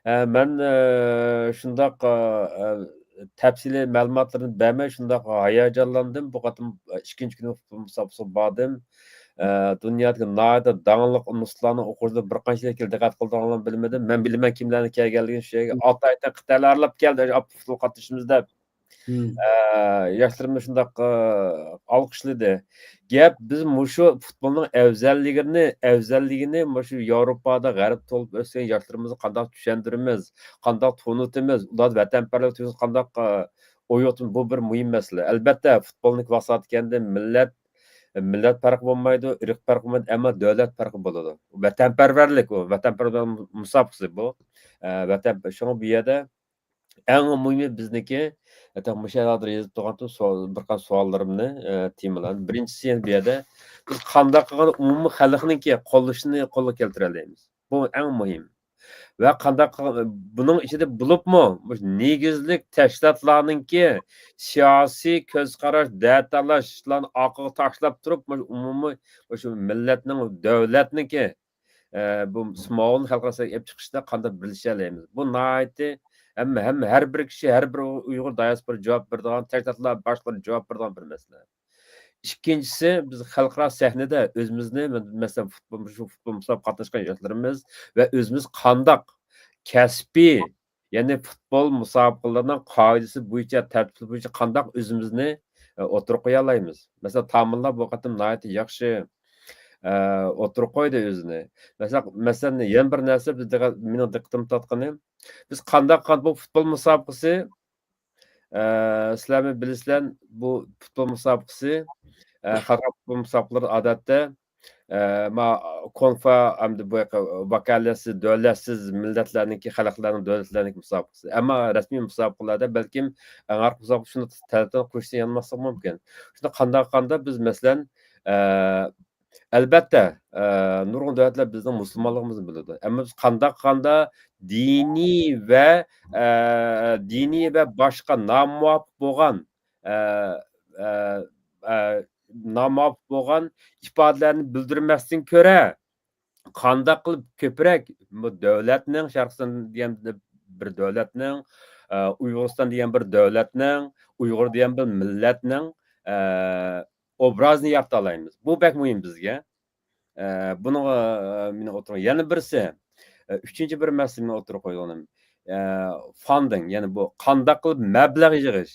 ئە، مەن، ئە، شۇنداق، ئە، ئە، تەپسىلىي مەلۇماتلىرىنى بەرمەي، شۇنداق ھاياجانلاندىم. بۇ قېتىم ئىككىنچى كۈنى پۇتبول مۇسابىقىسىگە باردىم. ئە، دۇنيادىكى ناھايىتى داڭلىق نۇسخىلارنىڭ ئوقۇغۇچىلىرى بىر قانچىلىك كېلىپ دىققەت قىلدىڭلارمۇ بىلمىدىم. مەن بىلىمەن كىملەرنىڭ كەلگەنلىكىنى، شۇ يەرگە ئالتە ئايدىن قىتئەلەر ئارىلاپ كەلدى، ئاشۇ پۇتبول قاتنىشىمىز دەپ. ئە، ياشلىرىمىز شۇنداق، ئە، ئالقىشلىدى. گەپ بىز مۇشۇ پۇتبولنىڭ ئەۋزەللىكىنى، ئەۋزەللىكىنى مۇشۇ ياۋروپادا غەرب تولۇپ ئۆسكەن ياشلىرىمىزغا قانداق چۈشەندۈرىمىز، قانداق تونۇتىمىز، ئۇلاردا ۋەتەنپەرۋەرلىك تۇيغۇسىنى قانداق، ئە، ئويغىتىمىز، بۇ بىر مۇھىم مەسىلە. ئەلبەتتە، پۇتبولنىڭ ۋاساتىكەندە مىللەت، مىللەت پەرقى بولمايدۇ، ئىرق پەرقى بولمايدۇ، ئەمما دۆلەت پەرقى بولىدۇ. ۋەتەنپەرۋەرلىك ئۇ، ۋەتەنپەرۋەرلىك مۇسابىقىسى بۇ. ئە، ۋەتەن، شۇڭا بۇ يەردە ئەڭ مۇھىمى بىزنىڭكى، ئەتە مۇشۇ ھازىر يېزىپ تۇرغان سوئال، بىر قانچە سوئاللىرىمنى، ئە، تېمىلار. بىرىنچىسى، يەنە بۇ يەردە بىز قانداق قىلغان ئومۇمىي خەلقنىڭكى قوللىشىنى قولغا كەلتۈرەلەيمىز؟ بۇ ئەڭ مۇھىم. ۋە قانداق قىل-، بۇنىڭ ئىچىدە بولۇپمۇ مۇشۇ نېگىزلىك تەشكىلاتلارنىڭكى سىياسىي كۆز قاراش، دەتالاش، شۇلارنى ئارقىغا تاشلاپ تۇرۇپ، مۇشۇ ئومۇمىي مۇشۇ مىللەتنىڭ، دۆلەتنىڭكى، ئە، بۇ سىمۋولىنى خەلقئارا سەھنىگە ئېلىپ چىقىشتا قانداق بىرلىشەلەيمىز؟ بۇ ناھايىتى ھەممە، ھەممە، ھەر بىر كىشى، ھەر بىر ئۇيغۇر دىياسپورا جاۋاب بېرىدىغان، تەشكىلاتلار باشلىرى جاۋاب بېرىدىغان بىر مەسىلە. ئىككىنچىسى، بىز خەلقئارا سەھنىدە ئۆزىمىزنى، مەسىلەن، فۇتبول، مۇشۇ فۇتبول مۇسابىقىگە قاتناشقان ياشلىرىمىز ۋە ئۆزىمىز قانداق كەسپىي، يەنى فۇتبول مۇسابىقىلىرىنىڭ قائىدىسى بويىچە، تەرتىپى بويىچە قانداق ئۆزىمىزنى، ئە، ئوتتۇرىغا قويالايمىز؟ مەسىلەن، تامىللار بۇ قېتىم ناھايىتى ياخشى، ئە، ئوتتۇرىغا قويدى ئۆزىنى. مەسىلەن، مەسىلەن، يەنە بىر نەرسە، بىز دىققەت، مېنىڭ دىققىتىمنى تارتقىنى، بىز قانداق قىلغان بۇ فۇتبول مۇسابىقىسى، ئە، سىلەرمۇ بىلىسىلەر، بۇ پۇتبول مۇسابىقىسى، ئە، خەلقئارا پۇتبول مۇسابىقىلىرى ئادەتتە، ئە، ما-، كونفا ھەمدە بۇ ياقى ۋاكالەتسىز، دۆلەتسىز مىللەتلەرنىڭكى، خەلقلەرنىڭ، دۆلەتلەرنىڭكى مۇسابىقىسى. ئەمما رەسمىي مۇسابىقىلەردە بەلكىم ئەڭ ئارقا مۇسابىقە شۇنى تەلەپلەرنى قوشسا يانماسلىقى مۇمكىن. شۇنداق قانداق قىلغاندا بىز، مەسىلەن، ئە، ئەلۋەتتە، ئە، نۇرغۇن دۆلەتلەر بىزنىڭ مۇسۇلمانلىقىمىزنى بىلىدۇ. ئەمما بىز قانداق قىلغاندا دىنىي ۋە، ئە، دىنىي ۋە باشقا نامۇۋاپىق بولغان، ئە، ئە، ئە، نامۇۋاپىق بولغان ئىپادىلەرنى بىلدۈرمەستىن كۆرە، قانداق قىلىپ كۆپرەك بۇ دۆلەتنىڭ، شەرقىستان دېگەن بىر دۆلەتنىڭ، ئە، ئۇيغۇرىستان دېگەن بىر دۆلەتنىڭ، ئۇيغۇر دېگەن بىر مىللەتنىڭ، ئە، ئوبرازىنى يارىتالايمىز. بۇ بەك مۇھىم بىزگە. ئە، بۇنىڭغا، ئە، مېنىڭ ئوتتۇرىغا يەنە بىرسى، ئە، ئۈچىنچى بىر مەسىلە مېنىڭ ئوتتۇرىغا قويغىنىم، ئە، فاندىڭ، يەنى بۇ قانداق قىلىپ مەبلەغ يىغىش.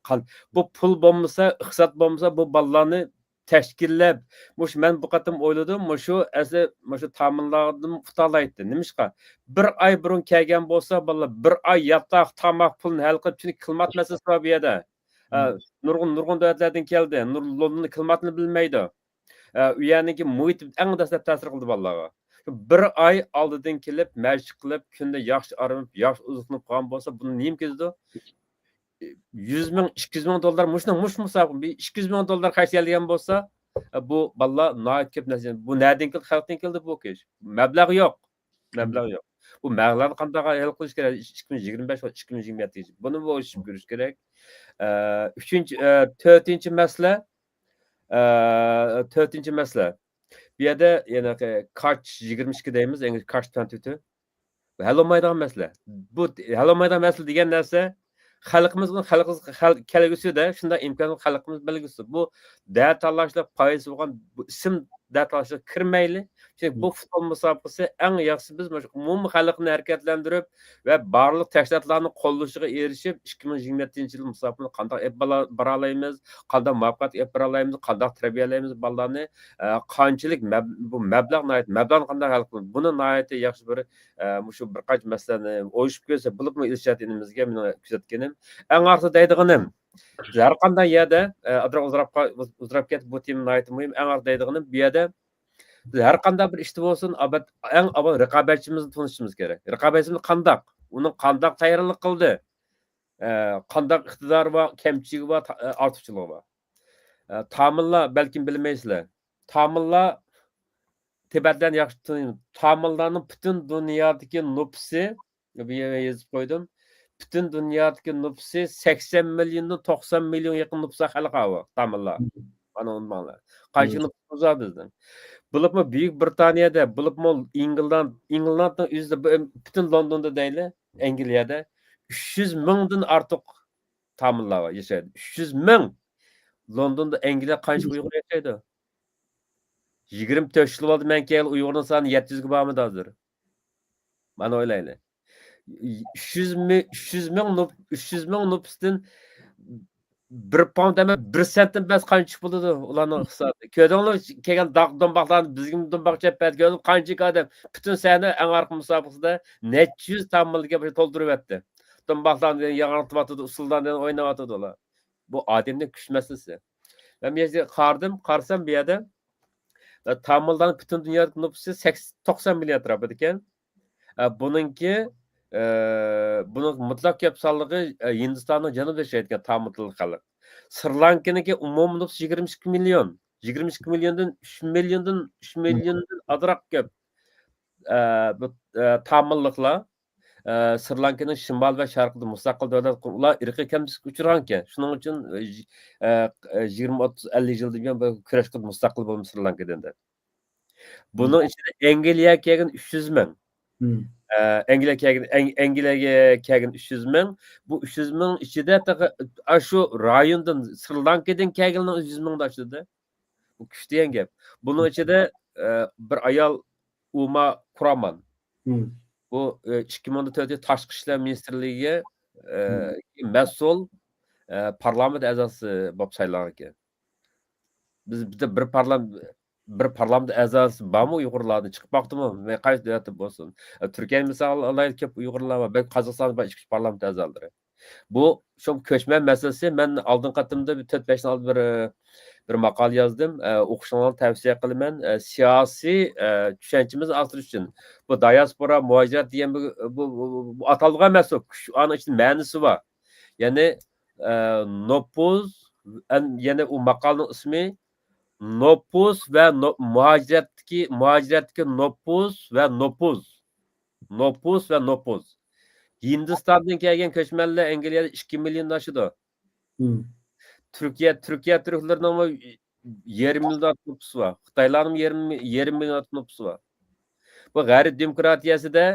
قان-، بۇ پۇل بولمىسا، ئىقتىساد بولمىسا، بۇ بالىلارنى تەشكىللەپ، مۇشۇ مەن بۇ قېتىم ئويلىدىم، مۇشۇ ئەسلى مۇشۇ تامىللاردىن ئۇتالايتتى. نېمىشقا؟ بىر ئاي بۇرۇن كەلگەن بولسا، بالىلار بىر ئاي ياتاق، تاماق پۇلىنى ھەل قىلىپ، چۈنكى كىلىمات مەسىلىسى بار بۇ يەردە. ئە، نۇرغۇن، نۇرغۇن دۆلەتلەردىن كەلدى. نۇر-، لوندوندا كىلىماتنى بىلمەيدۇ. ئە، ئۇ يەرنىڭكى مۇھىتى ئەڭ دەسلەپ تەسىر قىلدى بالىلارغا. بىر ئاي ئالدىدىن كېلىپ، مەشىق قىلىپ، كۈندە ياخشى ئارام ئېلىپ، ياخشى ئوزۇقلىنىپ قالغان بولسا، بۇنى نېمە كېتىدۇ؟ يۈز مىڭ، ئىككى يۈز مىڭ دوللار مۇشۇنىڭ، مۇشۇ مۇسابىقە بىر ئىككى يۈز مىڭ دوللار خەجلىگەن بولسا، ئە، بۇ بالىلار ناھايىتى كۆپ نەرسە. بۇ نەدىن كېلدى؟ خەلقتىن كېلدى بۇ كۈچ. مەبلەغ يوق. مەبلەغ يوق. بۇ مەبلەغنى قانداق ھەل قىلىش كېرەك؟ ئىككى مىڭ يىگىرمە بەش ۋە ئىككى مىڭ يىگىرمە يەتتە يىل. بۇنى بۇ ئىش كۆرۈش كېرەك. ئە، ئۈچىنچى، ئە، تۆتىنچى مەسىلە، ئە، تۆتىنچى مەسىلە. بۇ يەردە يەنە كاچ يىگىرمە ئىككى دەيمىز، ئىنگلىزچە كاچ تۆنتى تۇ. بۇ ھەل بولمايدىغان مەسىلە. بۇ ھەل بولمايدىغان مەسىلە دېگەن نەرسە خەلقىمىز، خەلقىمىز خەل-، كەلگۈسىدە شۇنداق ئىمكانىيەت خەلقىمىز بەلگىلىسۇن. بۇ دەتالاشلىق پايدىسى بولغان بۇ ئىسىم دەتالاشلىق كىرمەيلى. چۈنكى بۇ فۇتبول مۇسابىقىسى ئەڭ ياخشىسى بىز مۇشۇ ئومۇمىي خەلقنى ھەرىكەتلەندۈرۈپ ۋە بارلىق تەشكىلاتلارنىڭ قوللىشىغا ئېرىشىپ، ئىككى مىڭ يىگىرمە يەتتىنچى يىل مۇسابىقىنى قانداق ئېلىپ بالا-، بارالايمىز، قانداق مۇۋەپپەقىيەت ئېلىپ بارالايمىز، قانداق تەربىيەلەيمىز بالىلارنى، ئە، قانچىلىك مەب-، بۇ مەبلەغ ناھايىتى، مەبلەغنى قانداق ھەل قىلىمىز؟ بۇنى ناھايىتى ياخشى بىر، ئە، مۇشۇ بىر قانچە مەسىلىنى ئويلىشىپ كۆرسە، بولۇپمۇ ئىلشات ئىنىمىزگە مېنىڭ كۆزەتكىنىم. ئەڭ ئاخىرىدا دەيدىغىنىم، بىز ھەر قانداق يەردە، ئە، ئازراق ئۇزىراپ قال-، ئۇز-، ئۇزىراپ كەتتى، بۇ تېما ناھايىتى مۇھىم. ئەڭ ئاخىرىدا دەيدىغىنىم، بۇ يەردە بىز ھەر قانداق بىر ئىشتا بولسۇن، ئەلۋەتتە، ئەڭ ئاۋۋال رىقابەتچىمىزنى تونۇشىمىز كېرەك. رىقابەتچىمىز قانداق؟ ئۇنىڭ قانداق تەييارلىق قىلدى؟ ئە، قانداق ئىقتىدارى بار، كەمچىلىكى بار، تا-، ئە، ئارتۇقچىلىقى بار؟ ئە، تامىللار بەلكىم بىلمەيسىلەر. تامىللار تىبەتلەرنى ياخشى تونۇيمىز. تامىللارنىڭ پۈتۈن دۇنيادىكى نوپۇسى، بۇ يەرگە يېزىپ قويدۇم. پۈتۈن دۇنيادىكى نوپۇسى سەكسەن مىليوندىن توقسان مىليونغا يېقىن نوپۇس خەلق ئاۋۇ، تامىللار. مانا ئۇنتۇماڭلار. قانچە نوپۇسىمىز بار بىزنىڭ؟ بولۇپمۇ بۈيۈك بىرىتانىيەدە، بولۇپمۇ ئىنگلاند-، ئىنگلاندنىڭ ئۆزىدە، بۇ، پۈتۈن لوندوندا دەيلى، ئەنگلىيەدە ئۈچ يۈز مىڭدىن ئارتۇق تامىللار بار، ياشايدۇ. ئۈچ يۈز مىڭ! لوندوندا، ئەنگلىيەدە قانچە ئۇيغۇر ياشايدۇ؟ يىگىرمە تۆت يىل بولدى مەن كەلگىلى، ئۇيغۇرنىڭ سانى يەتتە يۈزگە بارمىدى ھازىر؟ مانا ئويلايلى. ئۈچ يۈز مىڭ، ئۈچ يۈز مىڭ نوپ-، ئۈچ يۈز مىڭ نوپۇستىن بىر پاوند ئەمەس، بىر سېنتتىن بەس قانچە چۈشۈپ بولىدۇ ئۇلارنىڭ ئىقتىسادى؟ كۆردۈڭلار كەلگەن داق-، دومباقلارنى، بىزگىمۇ دومباق چەپ بەردى. كۆردۈڭلار قانچىلىك ئادەم؟ پۈتۈن سەھنە ئەڭ ئارقا مۇسابىقىسىدە نەچچە يۈز تامىللىغا تولدۇرۇۋەتتى. دومباقلارنى ياڭرىتىۋاتىدۇ، ئۇسسۇلدان ئويناۋاتىدۇ ئۇلار. بۇ ئادەمنىڭ كۈچ مەسىلىسى. مەن بۇ يەرگە قارىدىم، قارىسام بۇ يەردە، ئە، تامىللارنىڭ پۈتۈن دۇنيادىكى نوپۇسى سەكس-، توقسان مىليون ئەتراپىدا ئىكەن. ئە، بۇنىڭكى، ئە، بۇنىڭ مۇتلەق كۆپ سانلىقى، ئە، ھىندىستاننىڭ جەنۇبىدا ياشايدىكەن تامىل تىللىق خەلق. سرى لانكىنىڭكى ئومۇمىي نوپۇسى يىگىرمە ئىككى مىليون. يىگىرمە ئىككى مىليوندىن ئۈچ مىليوندىن، ئۈچ مىليوندىن ئازراق كۆپ، ئە، بۇ، ئە، تامىللىقلار، ئە، سرى لانكىنىڭ شىمال ۋە شەرقىدە مۇستەقىل دۆلەت قۇرۇپ، ئۇلار ئىرقىي كەمسىتىشكە ئۇچرىغانىكەن. شۇنىڭ ئۈچۈن، ئە، ئە، يىگىرمە، ئوتتۇز، ئەللىك يىلدىن بۇيان بۇ كۈرەش قىلىپ مۇستەقىل بولدى سرى لانكىدىن دەپ. بۇنىڭ ئىچىدە ئەنگلىيەگە كەلگەن ئۈچ يۈز مىڭ. ئە، ئەنگلىيە كەلگەن، ئەڭ-، ئەنگلىيەگە كەلگەن ئۈچ يۈز مىڭ. بۇ ئۈچ يۈز مىڭ ئىچىدە تېخى، ئاشۇ رايوندىن، سرى لانكىدىن كەلگەننىڭ يۈز مىڭدا ئاشىدۇ. بۇ كۈچ دېگەن گەپ. بۇنىڭ ئىچىدە، ئە، بىر ئايال ئۇما كۇرامان. بۇ، ئە، ئىككى مىڭ تۆتىنچى يىل تاشقى ئىشلار مىنىستىرلىكىگە، ئە، مەسئۇل، ئە، پارلامېنت ئەزاسى بولۇپ سايلانغان ئىكەن. بىز بىردە بىر پارلام-، بىر پارلامېنت ئەزاسى بارمۇ ئۇيغۇرلاردىن؟ چىقىپ باقتىمۇ؟ مەن قايسى دۆلەتتە بولسۇن؟ ئە، تۈركىيەدە مىسال ئالايلى، كۆپ ئۇيغۇرلار بار. بەلكى قازاقىستاندا بار ئىككى، ئۈچ پارلامېنت ئەزالىرى. بۇ شۇ كۆچمەن مەسىلىسى، مەن ئالدىنقى قېتىمدا بىر تۆت، بەش يىل ئالدىن بىر، بىر ماقالە يازدىم. ئە، ئوقۇشۇڭلارنى تەۋسىيە قىلىمەن. ئە، سىياسىي، ئە، چۈشەنچىمىزنى ئاشۇرۇش ئۈچۈن. بۇ دىياسپورا، مۇھاجىرەت دېگەن بۇ، بۇ، بۇ، بۇ ئاتالغۇ ئەمەس، بۇ كۈچ، ئۇنىڭ ئىچىدە مەنىسى بار. يەنى، ئە، نوپۇز، ئەن-، يەنى ئۇ ماقالىنىڭ ئىسمى نوپۇس ۋە نو-، مۇھاجىرەتتىكى، مۇھاجىرەتتىكى نوپۇس ۋە نوپۇز. نوپۇس ۋە نوپۇز. ھىندىستاندىن كەلگەن كۆچمەنلەر ئەنگلىيەدە ئىككى مىليوندىن ئاشىدۇ. تۈركىيە، تۈركىيە تۈركلىرىنىڭمۇ يېرىم مىليون نوپۇسى بار. خىتايلارنىڭمۇ يېرىم، يېرىم مىليون نوپۇسى بار. بۇ غەرب دېموكراتىيەسىدە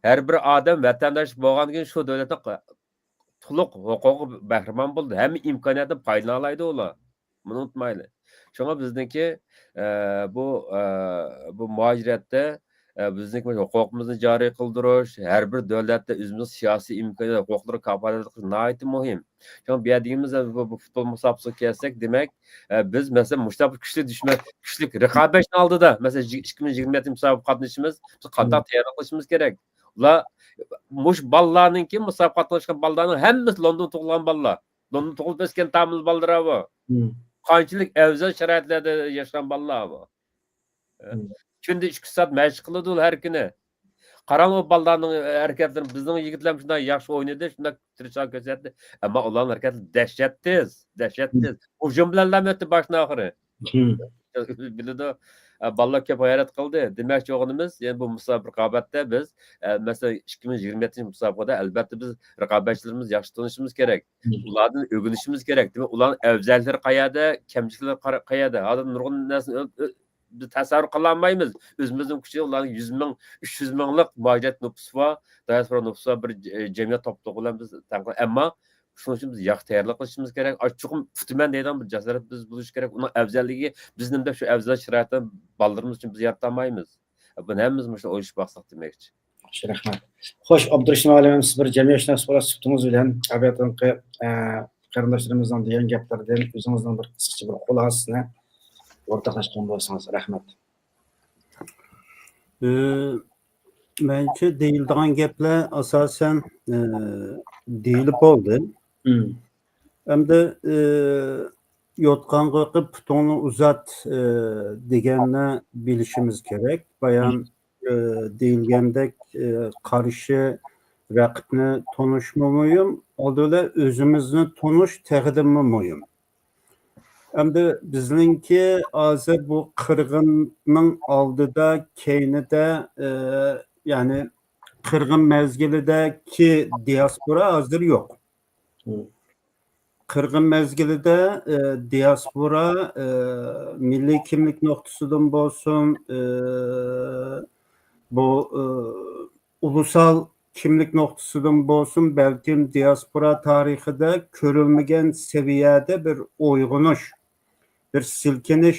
ھەر بىر ئادەم ۋەتەنداش بولغاندىن كېيىن شۇ دۆلەتنىڭ تولۇق ھوقۇقىغا بەھرىمەن بولىدۇ. ھەممە ئىمكانىيەتتىن پايدىلالايدۇ ئۇلار. بۇنى ئۇنتۇمايلى. شۇڭا بىزنىڭكى، ئە، بۇ، ئە، بۇ مۇھاجىرەتتە، ئە، بىزنىڭكى ھوقۇقىمىزنى جارى قىلدۇرۇش، ھەر بىر دۆلەتتە ئۆزىمىزنىڭ سىياسىي ئىمكانىيەت، ھوقۇقلىرىغا كاپالەتلىك قىلىش ناھايىتى مۇھىم. شۇڭا بۇ يەردە دېگىنىمىز، بۇ، بۇ پۇتبول مۇسابىقىسىگە كەلسەك، دېمەك، ئە، بىز، مەسىلەن، مۇشۇنداق بىر كۈچلۈك دۈشمەن، كۈچلۈك رىقابەتچىنىڭ ئالدىدا، مەسىلەن، ئىككى مىڭ يىگىرمە يەتتىنچى مۇسابىقىگە قاتنىشىمىز، بىز قانداق تەييارلىق قىلىشىمىز كېرەك؟ ئۇلار، مۇشۇ بالىلارنىڭكى، مۇسابىقە قاتناشقان بالىلارنىڭ ھەممىسى لوندوندا تۇغۇلغان بالىلار. لوندوندا تۇغۇلۇپ ئۆسكەن تامىل بالىلىرى بۇ. قانچىلىك ئەۋزەل شارائىتلاردا ياشىغان بالىلار بۇ. كۈندە ئىككى سائەت مەشىق قىلىدۇ ھەر كۈنى. قاراڭ، ئۇ بالىلارنىڭ ھەرىكەتلىرى، بىزنىڭ يىگىتلەرمۇ شۇنداق ياخشى ئوينىدى، شۇنداق تىرىشچانلىق كۆرسەتتى. ئەمما ئۇلارنىڭ ھەرىكەتى دەھشەت تېز، دەھشەت تېز. ھۇجۇم بىلەنلا ئۆتتى باشتىن ئاخىرى. بىلىدۇ. ئە، بالىلار كۆپ غەيرەت قىلدى. دېمەكچى بولغىنىمىز، يەنى بۇ مۇسابىقە رىقابەتتە بىز، ئە، مەسىلەن، ئىككى مىڭ يىگىرمە يەتتىنچى مۇسابىقىدە، ئەلۋەتتە، بىز رىقابەتچىلىرىمىزنى ياخشى تونۇشىمىز كېرەك. ئۇلاردىن ئۆگىنىشىمىز كېرەك. دېمەك، ئۇلارنىڭ ئەۋزەللىكلىرى قەيەردە، كەمچىلىكلىرى قارا-، قەيەردە؟ ھازىر نۇرغۇن نەرسىنى ئۆ-، ئۆ-، بىز تەسەۋۋۇر قىلالمايمىز. ئۆزىمىزنىڭ كۈچى، ئۇلارنىڭ يۈز مىڭ، ئۈچ يۈز مىڭلىق مۇھاجىرەت نوپۇسى بار، دىياسپورا نوپۇسى بار بىر ج-، جەمئىيەت توپلۇقى بىلەن بىز تەڭ قىل-، ئەمما شۇنىڭ ئۈچۈن بىز ياخشى تەييارلىق قىلىشىمىز كېرەك. ئاچچىقىم پۈتىمەن دەيدىغان بىر جاسارەت بىز بولۇشى كېرەك. ئۇنىڭ ئەۋزەللىكى، بىز نېمىدەپ شۇ ئەۋزەل شارائىتنى بالىلىرىمىز ئۈچۈن بىز يارىتالمايمىز؟ بۇنى ھەممىمىز مۇشۇ ئويلىشىپ باقساق دېمەكچى. ياخشى، رەھمەت. خوش، ئابدۇرېشىت مۇئەللىم، سىز بىر جەمئىيەتشۇناس بولۇش سۈپىتىڭىز بىلەن، ئە، قېرىنداشلىرىمىزنىڭ دېگەن گەپلىرىدىن ئۆزىڭىزنىڭ بىر قىسقىچە بىر خۇلاسىسىنى ئورتاقلاشقان بولسىڭىز. رەھمەت. ئى، مەنچە دېيىلىدىغان گەپلەر ئاساسەن، ئى، دېيىلىپ بولدى. ئەمدى، ئى، يوتقانغا قىپ پۇتۇڭنى ئۇزات، ئى، دېگەننى بىلىشىمىز كېرەك. بايان، ئى، دېيىلگەندەك، ئى، قارشى رەقىبنى تونۇشمۇ مۇھىم، ئالدى بىلەن ئۆزىمىزنى تونۇش تېخىدىنمۇ مۇھىم. ئەمدى بىزنىڭكى ھازىر بۇ قىرغىننىڭ ئالدىدا، كەينىدە، ئى، يەنى قىرغىن مەزگىلىدىكى دىياسپورا ھازىر يوق. قىرغىن مەزگىلىدە، ئى، دىياسپورا، ئى، مىللىي كىملىك نۇقتىسىدىن بولسۇن، ئى، بۇ، ئى، ئۇلۇسال كىملىك نۇقتىسىدىن بولسۇن، بەلكىم دىياسپورا تارىخىدا كۆرۈلمىگەن سەۋىيەدە بىر ئويغىنىش، بىر سىلكىنىش،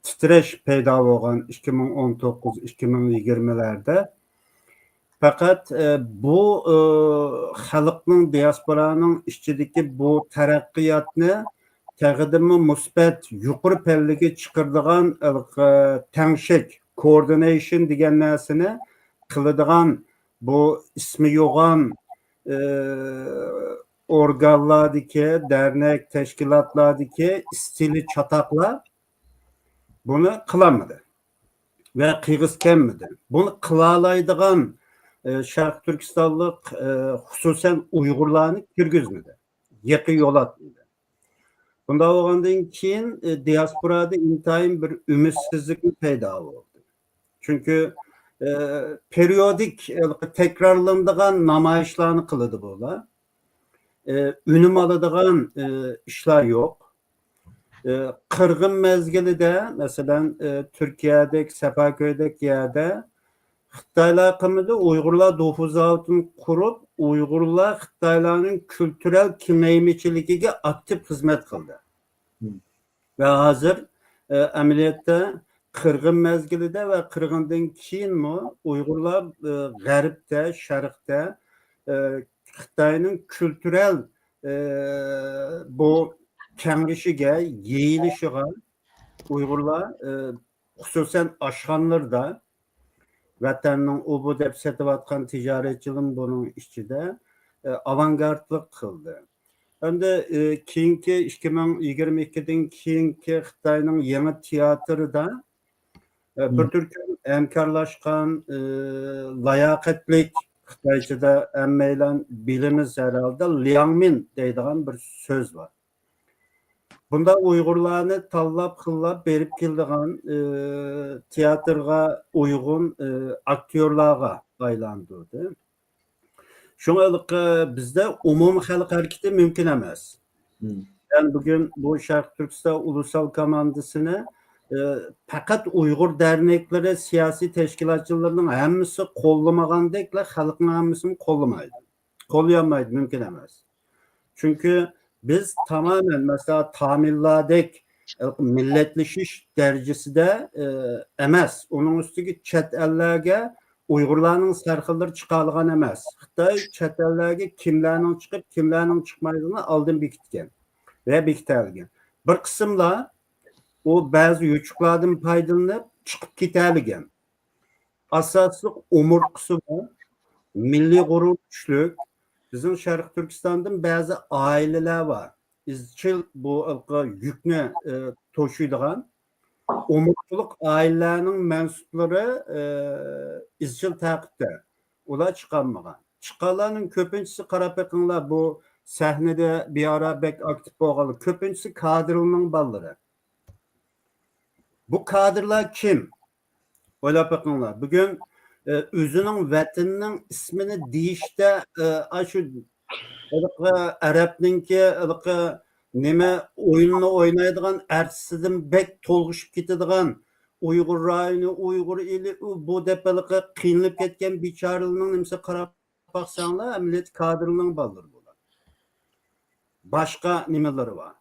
تىترەش پەيدا بولغان ئىككى مىڭ ئون توققۇز، ئىككى مىڭ يىگىرمىلەردە. پەقەت، ئە، بۇ، ئە، خەلقنىڭ، دىياسپورانىڭ ئىچىدىكى بۇ تەرەققىياتنى تېخىدىنمۇ مۇسبەت، يۇقىرى پەللىگە چىقىرىدىغان، ئە، تەڭشەك، كوئوردىنېيشن دېگەن نەرسىنى قىلىدىغان بۇ ئىسمى يوغان، ئە، ئورگانلاردىكى، دەرنەك، تەشكىلاتلاردىكى ئىستىلى چاتاقلار بۇنى قىلالمىدى ۋە قىلغۇسى كەلمىدى. بۇنى قىلالايدىغان، ئە، شەرقىي تۈركىستانلىق، ئە، خۇسۇسەن ئۇيغۇرلارنى كىرگۈزمىدى. يېقى يولاتمىدى. بۇنداق بولغاندىن كېيىن، ئە، دىياسپورادا ئىنتايىن بىر ئۈمىدسىزلىكمۇ پەيدا بولدى. چۈنكى، ئە، پېرىيودىك، ئە، تەكرارلىنىدىغان نامايىشلارنى قىلىدۇ بۇلار. ئە، ئۈنۈم ئالىدىغان، ئە، ئىشلار يوق. ئە، قىرغىن مەزگىلىدە، مەسىلەن، ئە، تۈركىيەدەك، سەپەركۆيدەك يەردە خىتايلار قىلمىدى، ئۇيغۇرلار دوفۇ زاۋۇتىنى قۇرۇپ، ئۇيغۇرلار خىتايلارنىڭ كۈلتۈرەل كېڭەيمىچىلىكىگە ئاكتىپ خىزمەت قىلدى. مم. ۋە ھازىر، ئە، ئەمەلىيەتتە قىرغىن مەزگىلىدە ۋە قىرغىندىن كېيىنمۇ ئۇيغۇرلار، ئە، غەربتە، شەرقتە، ئە، خىتاينىڭ كۈلتۈرەل، ئە، بۇ كەڭىيىشىگە، يېيىلىشىغا ئۇيغۇرلار، ئە، خۇسۇسەن ئاشخانىلىرىدا، ۋەتەننىڭ ئۇ بۇ دەپ سېتىۋاتقان تىجارەتچىلىرىمۇ بۇنىڭ ئىچىدە، ئە، ئاۋانگارتلىق قىلدى. ئەمدى، ئە، كېيىنكى ئىككى مىڭ يىگىرمە ئىككىدىن كېيىنكى خىتاينىڭ يېڭى تىياتىرىدا، ئە، بىر مم. تۈركۈم ھەمكارلاشقان، ئە، لاياقەتلىك، خىتايچىدا ھەممەيلەن بىلىمىز ھەرھالدا، لياڭمىن دەيدىغان بىر سۆز بار. بۇنداق ئۇيغۇرلارنى تاللاپ، خىللاپ بېرىپ كېلىدىغان، ئى، تىياتىرغا ئۇيغۇن، ئى، ئاكتيورلارغا ئايلاندۇردى. شۇڭا ھېلىقى بىزدە ئومۇمىي خەلق ھەرىكىتى مۇمكىن ئەمەس. مم. يەنى بۈگۈن بۇ شەرقىي تۈركىستان ئۇلۇسال كوماندىسىنى، ئى، پەقەت ئۇيغۇر دەرنەكلىرى، سىياسىي تەشكىلاتچىلىرىنىڭ ھەممىسى قوللىمىغاندەكلا خەلقنىڭ ھەممىسىمۇ قوللىمايدۇ. قوللىيالمايدۇ، مۇمكىن ئەمەس. چۈنكى بىز تامامەن، مەسىلەن، تامىللاردەك مىللەتلىشىش دەرىجىسىدە، ئى، ئەمەس. ئۇنىڭ ئۈستىگە چەت ئەللەرگە ئۇيغۇرلارنىڭ سەرخىللىرى چىقالىغان ئەمەس. خىتاي چەت ئەللەرگە كىملەرنىڭ چىقىپ، كىملەرنىڭ چىقمايدىغىنىنى ئالدىن بېكىتكەن ۋە بېكىتەلىگەن. بىر قىسىملار ئۇ بەزى يوچۇقلاردىن پايدىلىنىپ چىقىپ كېتەلىگەن. ئاساسلىق ئومۇرتقىسى بار، مىللىي غۇرۇر كۈچلۈك. بىزنىڭ شەرقىي تۈركىستاندىن بەزى ئائىلىلەر بار. ئىزچىل بۇ ھېلىقى يۈكنى، ئى، توشۇيدىغان. ئومۇرتقىلىق ئائىلىلەرنىڭ مەنسۇپلىرى، ئى، ئىزچىل تەقىبتە. ئۇلار چىقالمىغان. چىققانلارنىڭ كۆپىنچىسى، قاراپ بېقىڭلار، بۇ سەھنىدە بىئارا بەك ئاكتىپ بولغانلار. كۆپىنچىسى كادىرلارنىڭ بالىلىرى. بۇ كادىرلار كىم؟ ئويلاپ بېقىڭلار. بۈگۈن، ئى، ئۆزىنىڭ ۋەتىنىنىڭ ئىسمىنى دېيىشتە، ئى، ئاشۇ ھېلىقى ئەرەبنىڭكى ھېلىقى نېمە ئويۇنىنى ئوينايدىغان ئارتىسىدىن بەك تولغىشىپ كېتىدىغان، ئۇيغۇر رايونى، ئۇيغۇر ئېلى، ئۇ بۇ دەپ ھېلىقى قىينىلىپ كەتكەن بىچارىلىرىنىڭ نېمىسىگە قاراپ باقساڭلار، ئەمەلىيەتتە كادىرلارنىڭ بالىلىرى بۇلار. باشقا نېمىلىرى بار.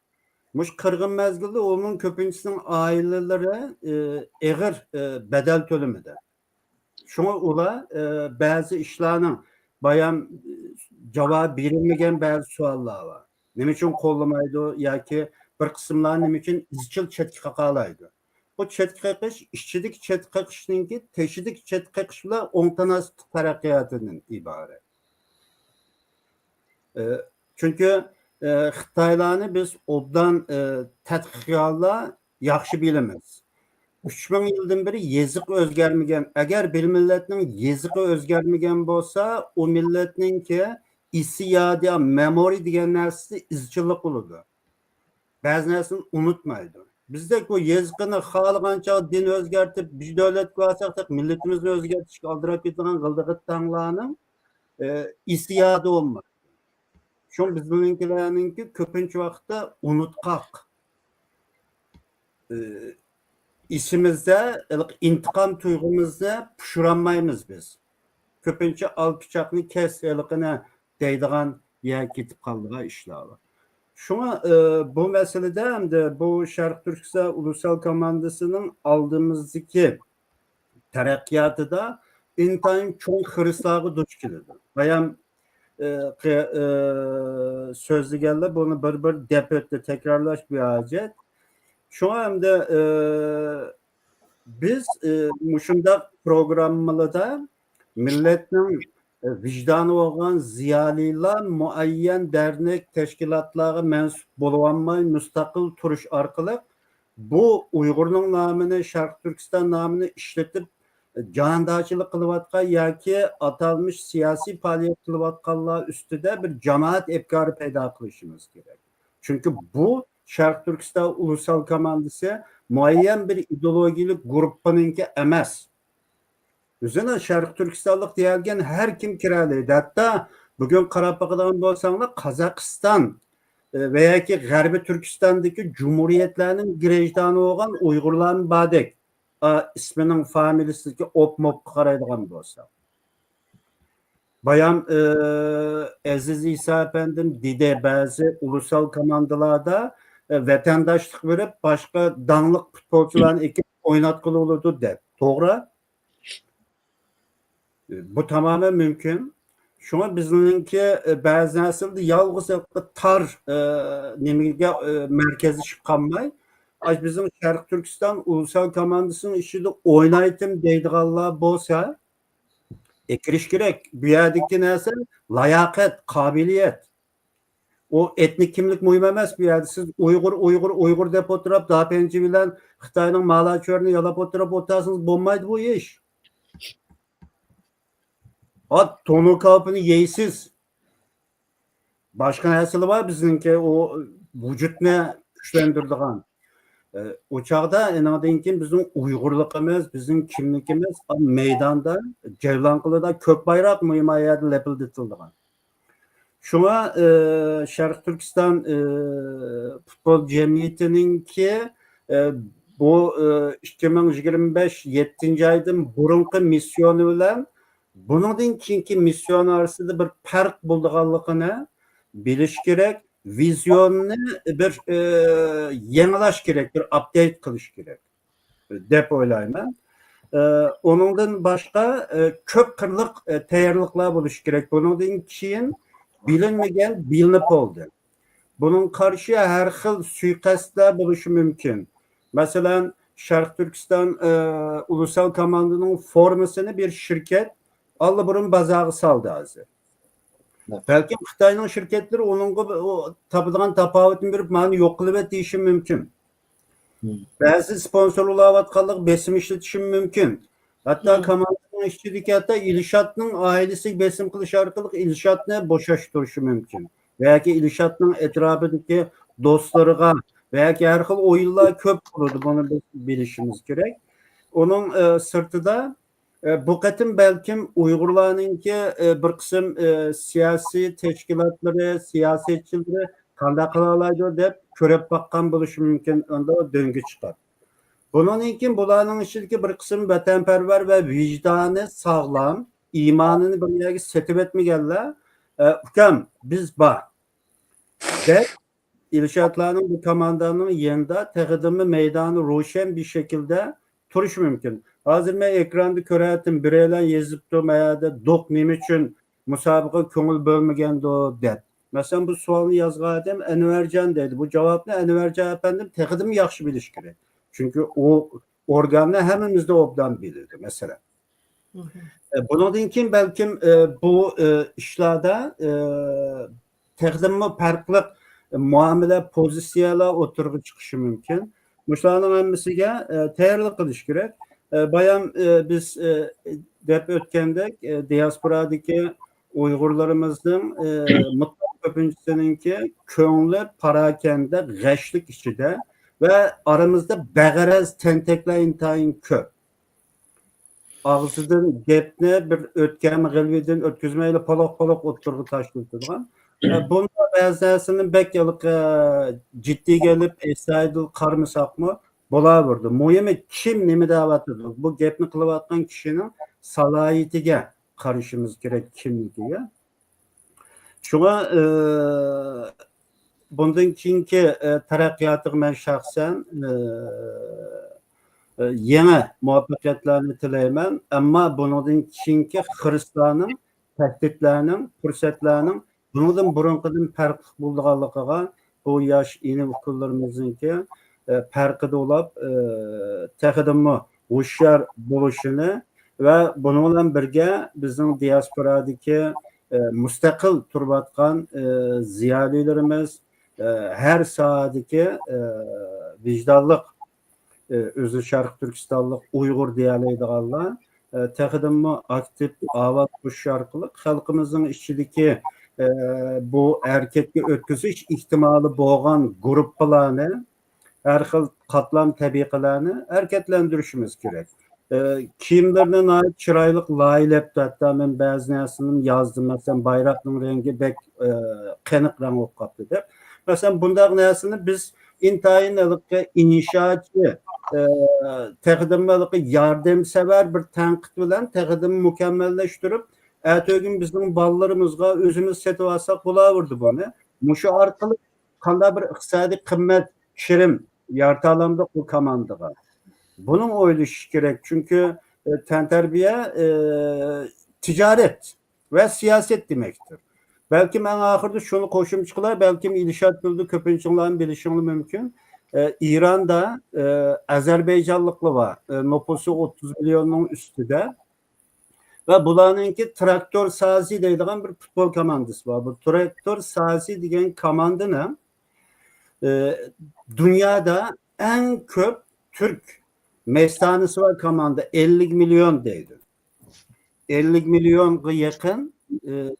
مۇشۇ قىرغىن مەزگىلدە ئۇنىڭ كۆپىنچىسىنىڭ ئائىلىلىرى، ئى، ئېغىر، ئى، بەدەل تۆلىمىدى. شۇڭا ئۇلار، ئى، بەزى ئىشلارنىڭ بايام، ئى، جاۋابى بېرىلمىگەن بەزى سوئاللار بار. نېمە ئۈچۈن قوللىمايدۇ ياكى بىر قىسىملار نېمە ئۈچۈن ئىزچىل چەتكە قاقالايدۇ؟ بۇ چەتكە قېقىش، ئىچىدىكى چەتكە قېقىشنىڭكى تېشىدىكى چەتكە قېقىش بىلەن ئوڭ تاناسىپ تەرەققىياتىدىن ئىبارەت. ئى، چۈنكى، ئى، خىتايلارنى بىز ئوبدان، ئى، تەتقىق قىلغانلار ياخشى بىلىمىز. ئۈچ مىڭ يىلدىن بېرى يېزىقى ئۆزگەرمىگەن. ئەگەر بىر مىللەتنىڭ يېزىقى ئۆزگەرمىگەن بولسا، ئۇ مىللەتنىڭكى ئېسسى يادى، مېمورى دېگەن نەرسىسى ئىزچىللىق بولىدۇ. بەزى نەرسىنى ئۇنتۇمايدۇ. بىزدەك بۇ يېزىقىنى خالىغانچە دىن ئۆزگەرتىپ، بىر دۆلەتكە بارساق، تېخى مىللىتىمىزنى ئۆزگەرتىشكە ئالدىراپ كېتىدىغان غىلدىغىتاڭلارنىڭ، ئى، ئېسسى يادى بولمايدۇ. شۇڭا بىزنىڭكىلەرنىڭكى كۆپىنچە ۋاقىتتا ئۇنتقاق. ئى، ئېسىمىزدە ھېلىقى ئىنتىقام تۇيغۇمىزنى پۇشۇرالمايمىز بىز. كۆپىنچە «ئال پىچاقنى كەس ھېلىقىنى» دەيدىغان يەرگە كېتىپ قالىدىغان ئىشلار بار. شۇڭا، ئى، بۇ مەسىلىدە ئەمدى بۇ شەرقىي تۈركىستان ئۇلۇسال كوماندىسىنىڭ ئالدىمىزدىكى تەرەققىياتىدا ئىنتايىن چوڭ خىرىسلارغا دۇچ كېلىدۇ. بايام، ئى، قى-، ئى، سۆزلىگەنلەر بۇنى بىر-بىر دەپ ئۆتتى، تەكرارلاش بىھاجەت. شۇڭا ئەمدى، ئى، بىز، ئى، مۇشۇنداق پروگراممىلاردا مىللەتنىڭ ۋىجدانى بولغان زىيالىيلار مۇئەييەن دەرنەك تەشكىلاتلارغا مەنسۇپ بولۇۋالماي، مۇستەقىل تۇرۇش ئارقىلىق بۇ ئۇيغۇرنىڭ نامىنى، شەرقىي تۈركىستان نامىنى ئىشلىتىپ، جاھاندارچىلىق قىلىۋاتقان ياكى ئاتالمىش سىياسىي پائالىيەت قىلىۋاتقانلار ئۈستىدە بىر جامائەت ئەپكارى پەيدا قىلىشىمىز كېرەك. چۈنكى بۇ شەرقىي تۈركىستان ئۇلۇسال كوماندىسى مۇئەييەن بىر ئىدېئولوگىيەلىك گۇرۇپپىنىڭكى ئەمەس. ئۆزىنى شەرقىي تۈركىستانلىق دېيەلىگەن ھەر كىم كىرەلەيدۇ. ھەتتا بۈگۈن قاراپ باقىدىغان بولساڭلار، قازاقىستان، ئە، ۋە ياكى غەربىي تۈركىستاندىكى جۇمھۇرىيەتلەرنىڭ گرېژدانى بولغان ئۇيغۇرلارمۇ باردەك. ئا، ئىسمىنىڭ فامىلىسىدىكى ئوپ-موپقا قارايدىغان بولساق. بايام، ئە، ئەزىز ئىسا ئەپەندىم دېدى، بەزى ئۇلۇسال كوماندىلاردا، ئە، ۋەتەنداشلىق بېرىپ، باشقا داڭلىق پۇتبولچىلارنى ئەكىپ ئويناتقىلى بولىدۇ دەپ. توغرا. بۇ تامامەن مۇمكىن. شۇڭا بىزنىڭكى، ئە، بەزى نەرسىلەردە يالغۇز تار، ئە، نېمىگە، ئە، مەركەزلىشىپ قالماي، ئاش بىزنىڭ شەرقىي تۈركىستان ئۇلۇسال كوماندىسىنىڭ ئىچىدە ئوينايتتىم دەيدىغانلار بولسا، ئەكىرىش كېرەك. بۇ يەردىكى نەرسە لاياقەت، قابىلىيەت. ئۇ ئېتنىك كىملىك مۇھىم ئەمەس بۇ يەردە. سىز ئۇيغۇر، ئۇيغۇر، ئۇيغۇر دەپ ئولتۇرۇپ، داپەنجى بىلەن خىتاينىڭ مالاچۆرىنى يالاپ ئولتۇرۇپ ئولتۇرسىڭىز بولمايدۇ بۇ ئىش. ئا، تونۇر كاۋىپىنى يەيسىز. باشقا نەرسىلەر بار بىزنىڭكى ئۇ ۋۇجۇدنى كۈچلەندۈرىدىغان. ئە، ئۇ چاغدا ئېنىڭدىن كېيىن بىزنىڭ ئۇيغۇرلۇقىمىز، بىزنىڭ كىملىكىمىز، ئا، مەيداندا جەۋلان قىلىدۇ، كۆك بايراق مۇھىم ئايەردە لەپىلدىتىلىدىغان. شۇڭا، ئە، شەرقىي تۈركىستان، ئە، پۇتبول جەمئىيىتىنىڭكى، ئە، بۇ، ئە، ئىككى مىڭ يىگىرمە بەش يەتتىنچى ئايدىن بۇرۇنقى مىسسىيونى بىلەن بۇنىڭدىن كېيىنكى مىسسىيون ئارىسىدا بىر پەرق بولىدىغانلىقىنى بىلىش كېرەك. ۋىزىيوننى بىر، ئە، يېڭىلاش كېرەك، بىر ئاپدېيت قىلىش كېرەك دەپ ئويلايمەن. ئە، ئۇنىڭدىن باشقا، ئە، كۆپ قىرلىق، ئە، تەييارلىقلار بولۇشى كېرەك. بۇنىڭدىن كېيىن بىلىنمىگەن بىلىنىپ بولدى. بۇنىڭغا قارشى ھەر خىل سۇيىقەستلەر بولۇشى مۇمكىن. مەسىلەن، شەرقىي تۈركىستان، ئە، ئۇلۇسال كوماندىنىڭ فورمىسىنى بىر شىركەت ئاللىبۇرۇن بازارغا سالدى ھازىر. بەلكىم خىتاينىڭ شىركەتلىرى ئۇنىڭغا بىر، ئۇ تاپىدىغان تاپاۋىتىنى بېرىپ، مانا يوق قىلىۋەت دېيىشى مۇمكىن. بەزى سپونسور بولۇۋاتقانلىقى بېسىم ئىشلىتىشى مۇمكىن. ھەتتا كوماندىنىڭ ئىچىدىكى ھەتتا ئىلشاتنىڭ ئائىلىسىگە بېسىم قىلىش ئارقىلىق ئىلشاتنى بوشاشتۇرۇشى مۇمكىن. ياكى ئىلشاتنىڭ ئەتراپىدىكى دوستلىرىغا ۋە ياكى ھەر خىل ئويۇنلار كۆپ بولىدۇ، بۇنى بىز بىلىشىمىز كېرەك. ئۇنىڭ، ئە، سىرتىدا، ئە، بۇ قېتىم بەلكىم ئۇيغۇرلارنىڭكى، ئە، بىر قىسىم، ئە، سىياسىي تەشكىلاتلىرى، سىياسەتچىلىرى قانداق قىلالايدۇ دەپ كۆرۈپ باققان بولۇشى مۇمكىن، ئاندا دۆڭگە چىقىپ. بۇنىڭدىن كېيىن بۇلارنىڭ ئىچىدىكى بىر قىسىم ۋەتەنپەرۋەر ۋە ۋىجدانى ساغلام، ئىمانىنى بىر يەرگە سېتىۋەتمىگەنلەر، ئە، «ئۇكام، بىز بار» دەپ، ئىلشاتلارنىڭ بۇ كوماندانىڭ يېنىدا تېخىدىنمۇ مەيدانى روشەن بىر شەكىلدە تۇرۇشى مۇمكىن. ھازىر مەن ئېكراندا كۆرەتتىم، بىرەيلەن يېزىپتۇ، ما يەردە «دوق نېمە ئۈچۈن مۇسابىقىگە كۆڭۈل بۆلمىگەندۇ؟» دەپ. مەسىلەن، بۇ سوئالنى يازغان ئادەم ئەنۋەرجان دەيدۇ. بۇ جاۋابنى ئەنۋەرجان ئەپەندىم تېخىدىنمۇ ياخشى بىلىشى كېرەك. چۈنكى ئۇ ئورگاننى ھەممىمىزدىن ئوبدان بىلىدۇ، مەسىلەن. ئە، بۇنىڭدىن كېيىن بەلكىم، ئە، بۇ، ئە، ئىشلاردا، ئە، تېخىدىنمۇ پەرقلىق مۇئامىلە، پوزىتسىيەلەر ئوتتۇرىغا چىقىشى مۇمكىن. مۇشۇلارنىڭ ھەممىسىگە، ئە، تەييارلىق قىلىش كېرەك. ئە، بايام، ئە، بىز، ئە، دەپ ئۆتكەندەك، ئە، دىياسپورادىكى ئۇيغۇرلىرىمىزنىڭ، ئە، مۇتلەق كۆپىنچىسىنىڭكى كۆڭلى پاراكەندە، غەشلىك ئىچىدە ۋە ئارىمىزدا بەغەرەز تەنتەكلەر ئىنتايىن كۆپ. ئاغزىدىن گەپنى بىر ئۆتكەم غىلۋىدىن ئۆتكۈزمەيلا پالىق-پالىق ئوتتۇرىغا تاشلىۋېتىدىغان. ئە، بۇنداق بەزى نەرسىنى بەك ھېلىقى جىددىيگە ئېلىپ، ئەستايىدىل قارىمىساقمۇ بولاۋېرىدۇ. مۇھىمى كىم نېمە دەۋاتىدۇ؟ بۇ گەپنى قىلىۋاتقان كىشىنىڭ سالاھىيىتىگە قارىشىمىز كېرەك، كىملىكىگە. شۇڭا، ئى، بۇندىن كېيىنكى، ئى، تەرەققىياتىغا مەن شەخسەن، ئى، ئى، يېڭى مۇۋەپپەقىيەتلەرنى تىلەيمەن. ئەمما بۇنىڭدىن كېيىنكى خىرىسلارنىڭ، تەھدىتلەرنىڭ، پۇرسەتلەرنىڭ بۇنىڭدىن بۇرۇنقىدىن پەرقلىق بولىدىغانلىقىغا بۇ ياش ئىنى-ئۇكىلىرىمىزنىڭكى، ئى، پەرقىدە بولاپ، ئى، تېخىدىنمۇ ھوشيار بولۇشىنى ۋە بۇنىڭ بىلەن بىرگە بىزنىڭ دىياسپورادىكى، ئە، مۇستەقىل تۇرۇۋاتقان، ئە، زىيالىيلىرىمىز، ئە، ھەر ساھەدىكى، ئە، ۋىجدانلىق، ئە، ئۆزى شەرقىي تۈركىستانلىق ئۇيغۇر دېيەلەيدىغانلار، ئە، تېخىدىنمۇ ئاكتىپ ئاۋاز قوشۇش ئارقىلىق خەلقىمىزنىڭ ئىچىدىكى، ئە، بۇ ھەرىكەتكە ئۆتكۈزۈش ئېھتىمالى بولغان گۇرۇپپىلارنى، ھەر خىل قاتلام تەبىقىلەرنى ھەرىكەتلەندۈرۈشىمىز كېرەك. ئە، كىيىملىرىنى ناھايىتى چىرايلىق لايىھەلەپتۇ. ھەتتا مەن بەزى نەرسىنى يازدىم. مەسىلەن، بايراقنىڭ رەڭگى بەك، ئە، قېنىق رەڭ بولۇپ قاپتۇ دەپ. مەسىلەن، بۇنداق نەرسىنى بىز ئىنتايىن ھېلىقى ئىنشائاتچى، ئە، تېخىدىنمۇ ھېلىقى ياردەمسەۋەر بىر تەنقىد بىلەن تېخىدىنمۇ مۇكەممەللەشتۈرۈپ، ئەتىگۈن بىزنىڭ بالىلىرىمىزغا ئۆزىمىز سېتىۋالساق بولاۋېرىدۇ بۇنى. مۇشۇ ئارقىلىق قانداق بىر ئىقتىسادىي قىممەت، كىرىم يارىتالامدۇق بۇ كوماندىغا؟ بۇنىڭ ئويلىشىش كېرەك. چۈنكى، ئە، تەنتەربىيە، ئە، تىجارەت ۋە سىياسەت دېمەكتۇر. بەلكىم ئەڭ ئاخىرىدا شۇنى قوشۇمچە قىلاي، بەلكىم ئىلشات بىلدى، كۆپىنچىڭلارنىڭ بىلىشىڭلار مۇمكىن. ئە، ئىراندا، ئە، ئەزەربەيجانلىقلار بار. ئە، نوپۇسى ئوتتۇز مىليوننىڭ ئۈستىدە. ۋە بۇلارنىڭكى تراكتور سازى دەيدىغان بىر پۇتبول كوماندىسى بار. بۇ تراكتور سازى دېگەن كوماندىنىڭ، ئە، دۇنيادا ئەڭ كۆپ تۈرك مەستانىسى بار كوماندا، ئەللىك مىليون دەيدۇ. ئەللىك مىليونغا يېقىن، ئە،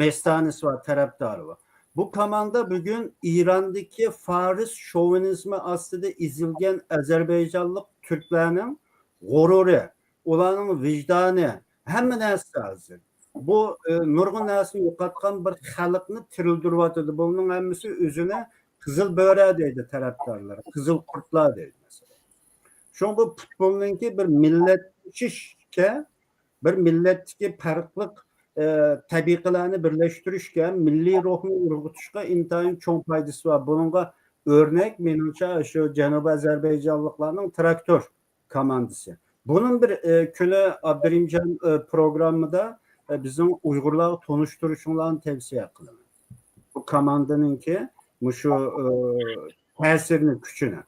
مەستانىسى بار، تەرەپدارى بار. بۇ كوماندا بۈگۈن ئىراندىكى فارس شوۋىنىزمى ئاستىدا ئېزىلگەن ئەزەربەيجانلىق تۈركلەرنىڭ غۇرۇرى، ئۇلارنىڭ ۋىجدانى، ھەممە نەرسىسى ھازىر. بۇ، ئە، نۇرغۇن نەرسىنى يوقاتقان بىر خەلقنى تىرىلدۈرۈۋاتىدۇ. بۇنىڭ ھەممىسى ئۆزىنى قىزىل بۆرە دەيدۇ تەرەپدارلىرى، قىزىل قۇرتلار دەيدۇ مەسىلەن. شۇڭا بۇ پۇتبولنىڭكى بىر مىللەتلىشىشكە، بىر مىللەتتىكى پەرقلىق، ئە، تەبىقىلەرنى بىرلەشتۈرۈشكە، مىللىي روھنى ئۇرغۇتۇشقا ئىنتايىن چوڭ پايدىسى بار. بۇنىڭغا ئۆرنەك، مېنىڭچە، شۇ جەنۇبىي ئەزەربەيجانلىقلارنىڭ تراكتور كوماندىسى. بۇنىڭ بىر، ئە، كۈنى ئابدۇرېھىمجان، ئە، پروگراممىدا، ئە، بىزنىڭ ئۇيغۇرلارغا تونۇشتۇرۇشۇڭلارنى تەۋسىيە قىلىمەن. بۇ كوماندىنىڭكى مۇشۇ، ئە، تەسىرىنى، كۈچىنى.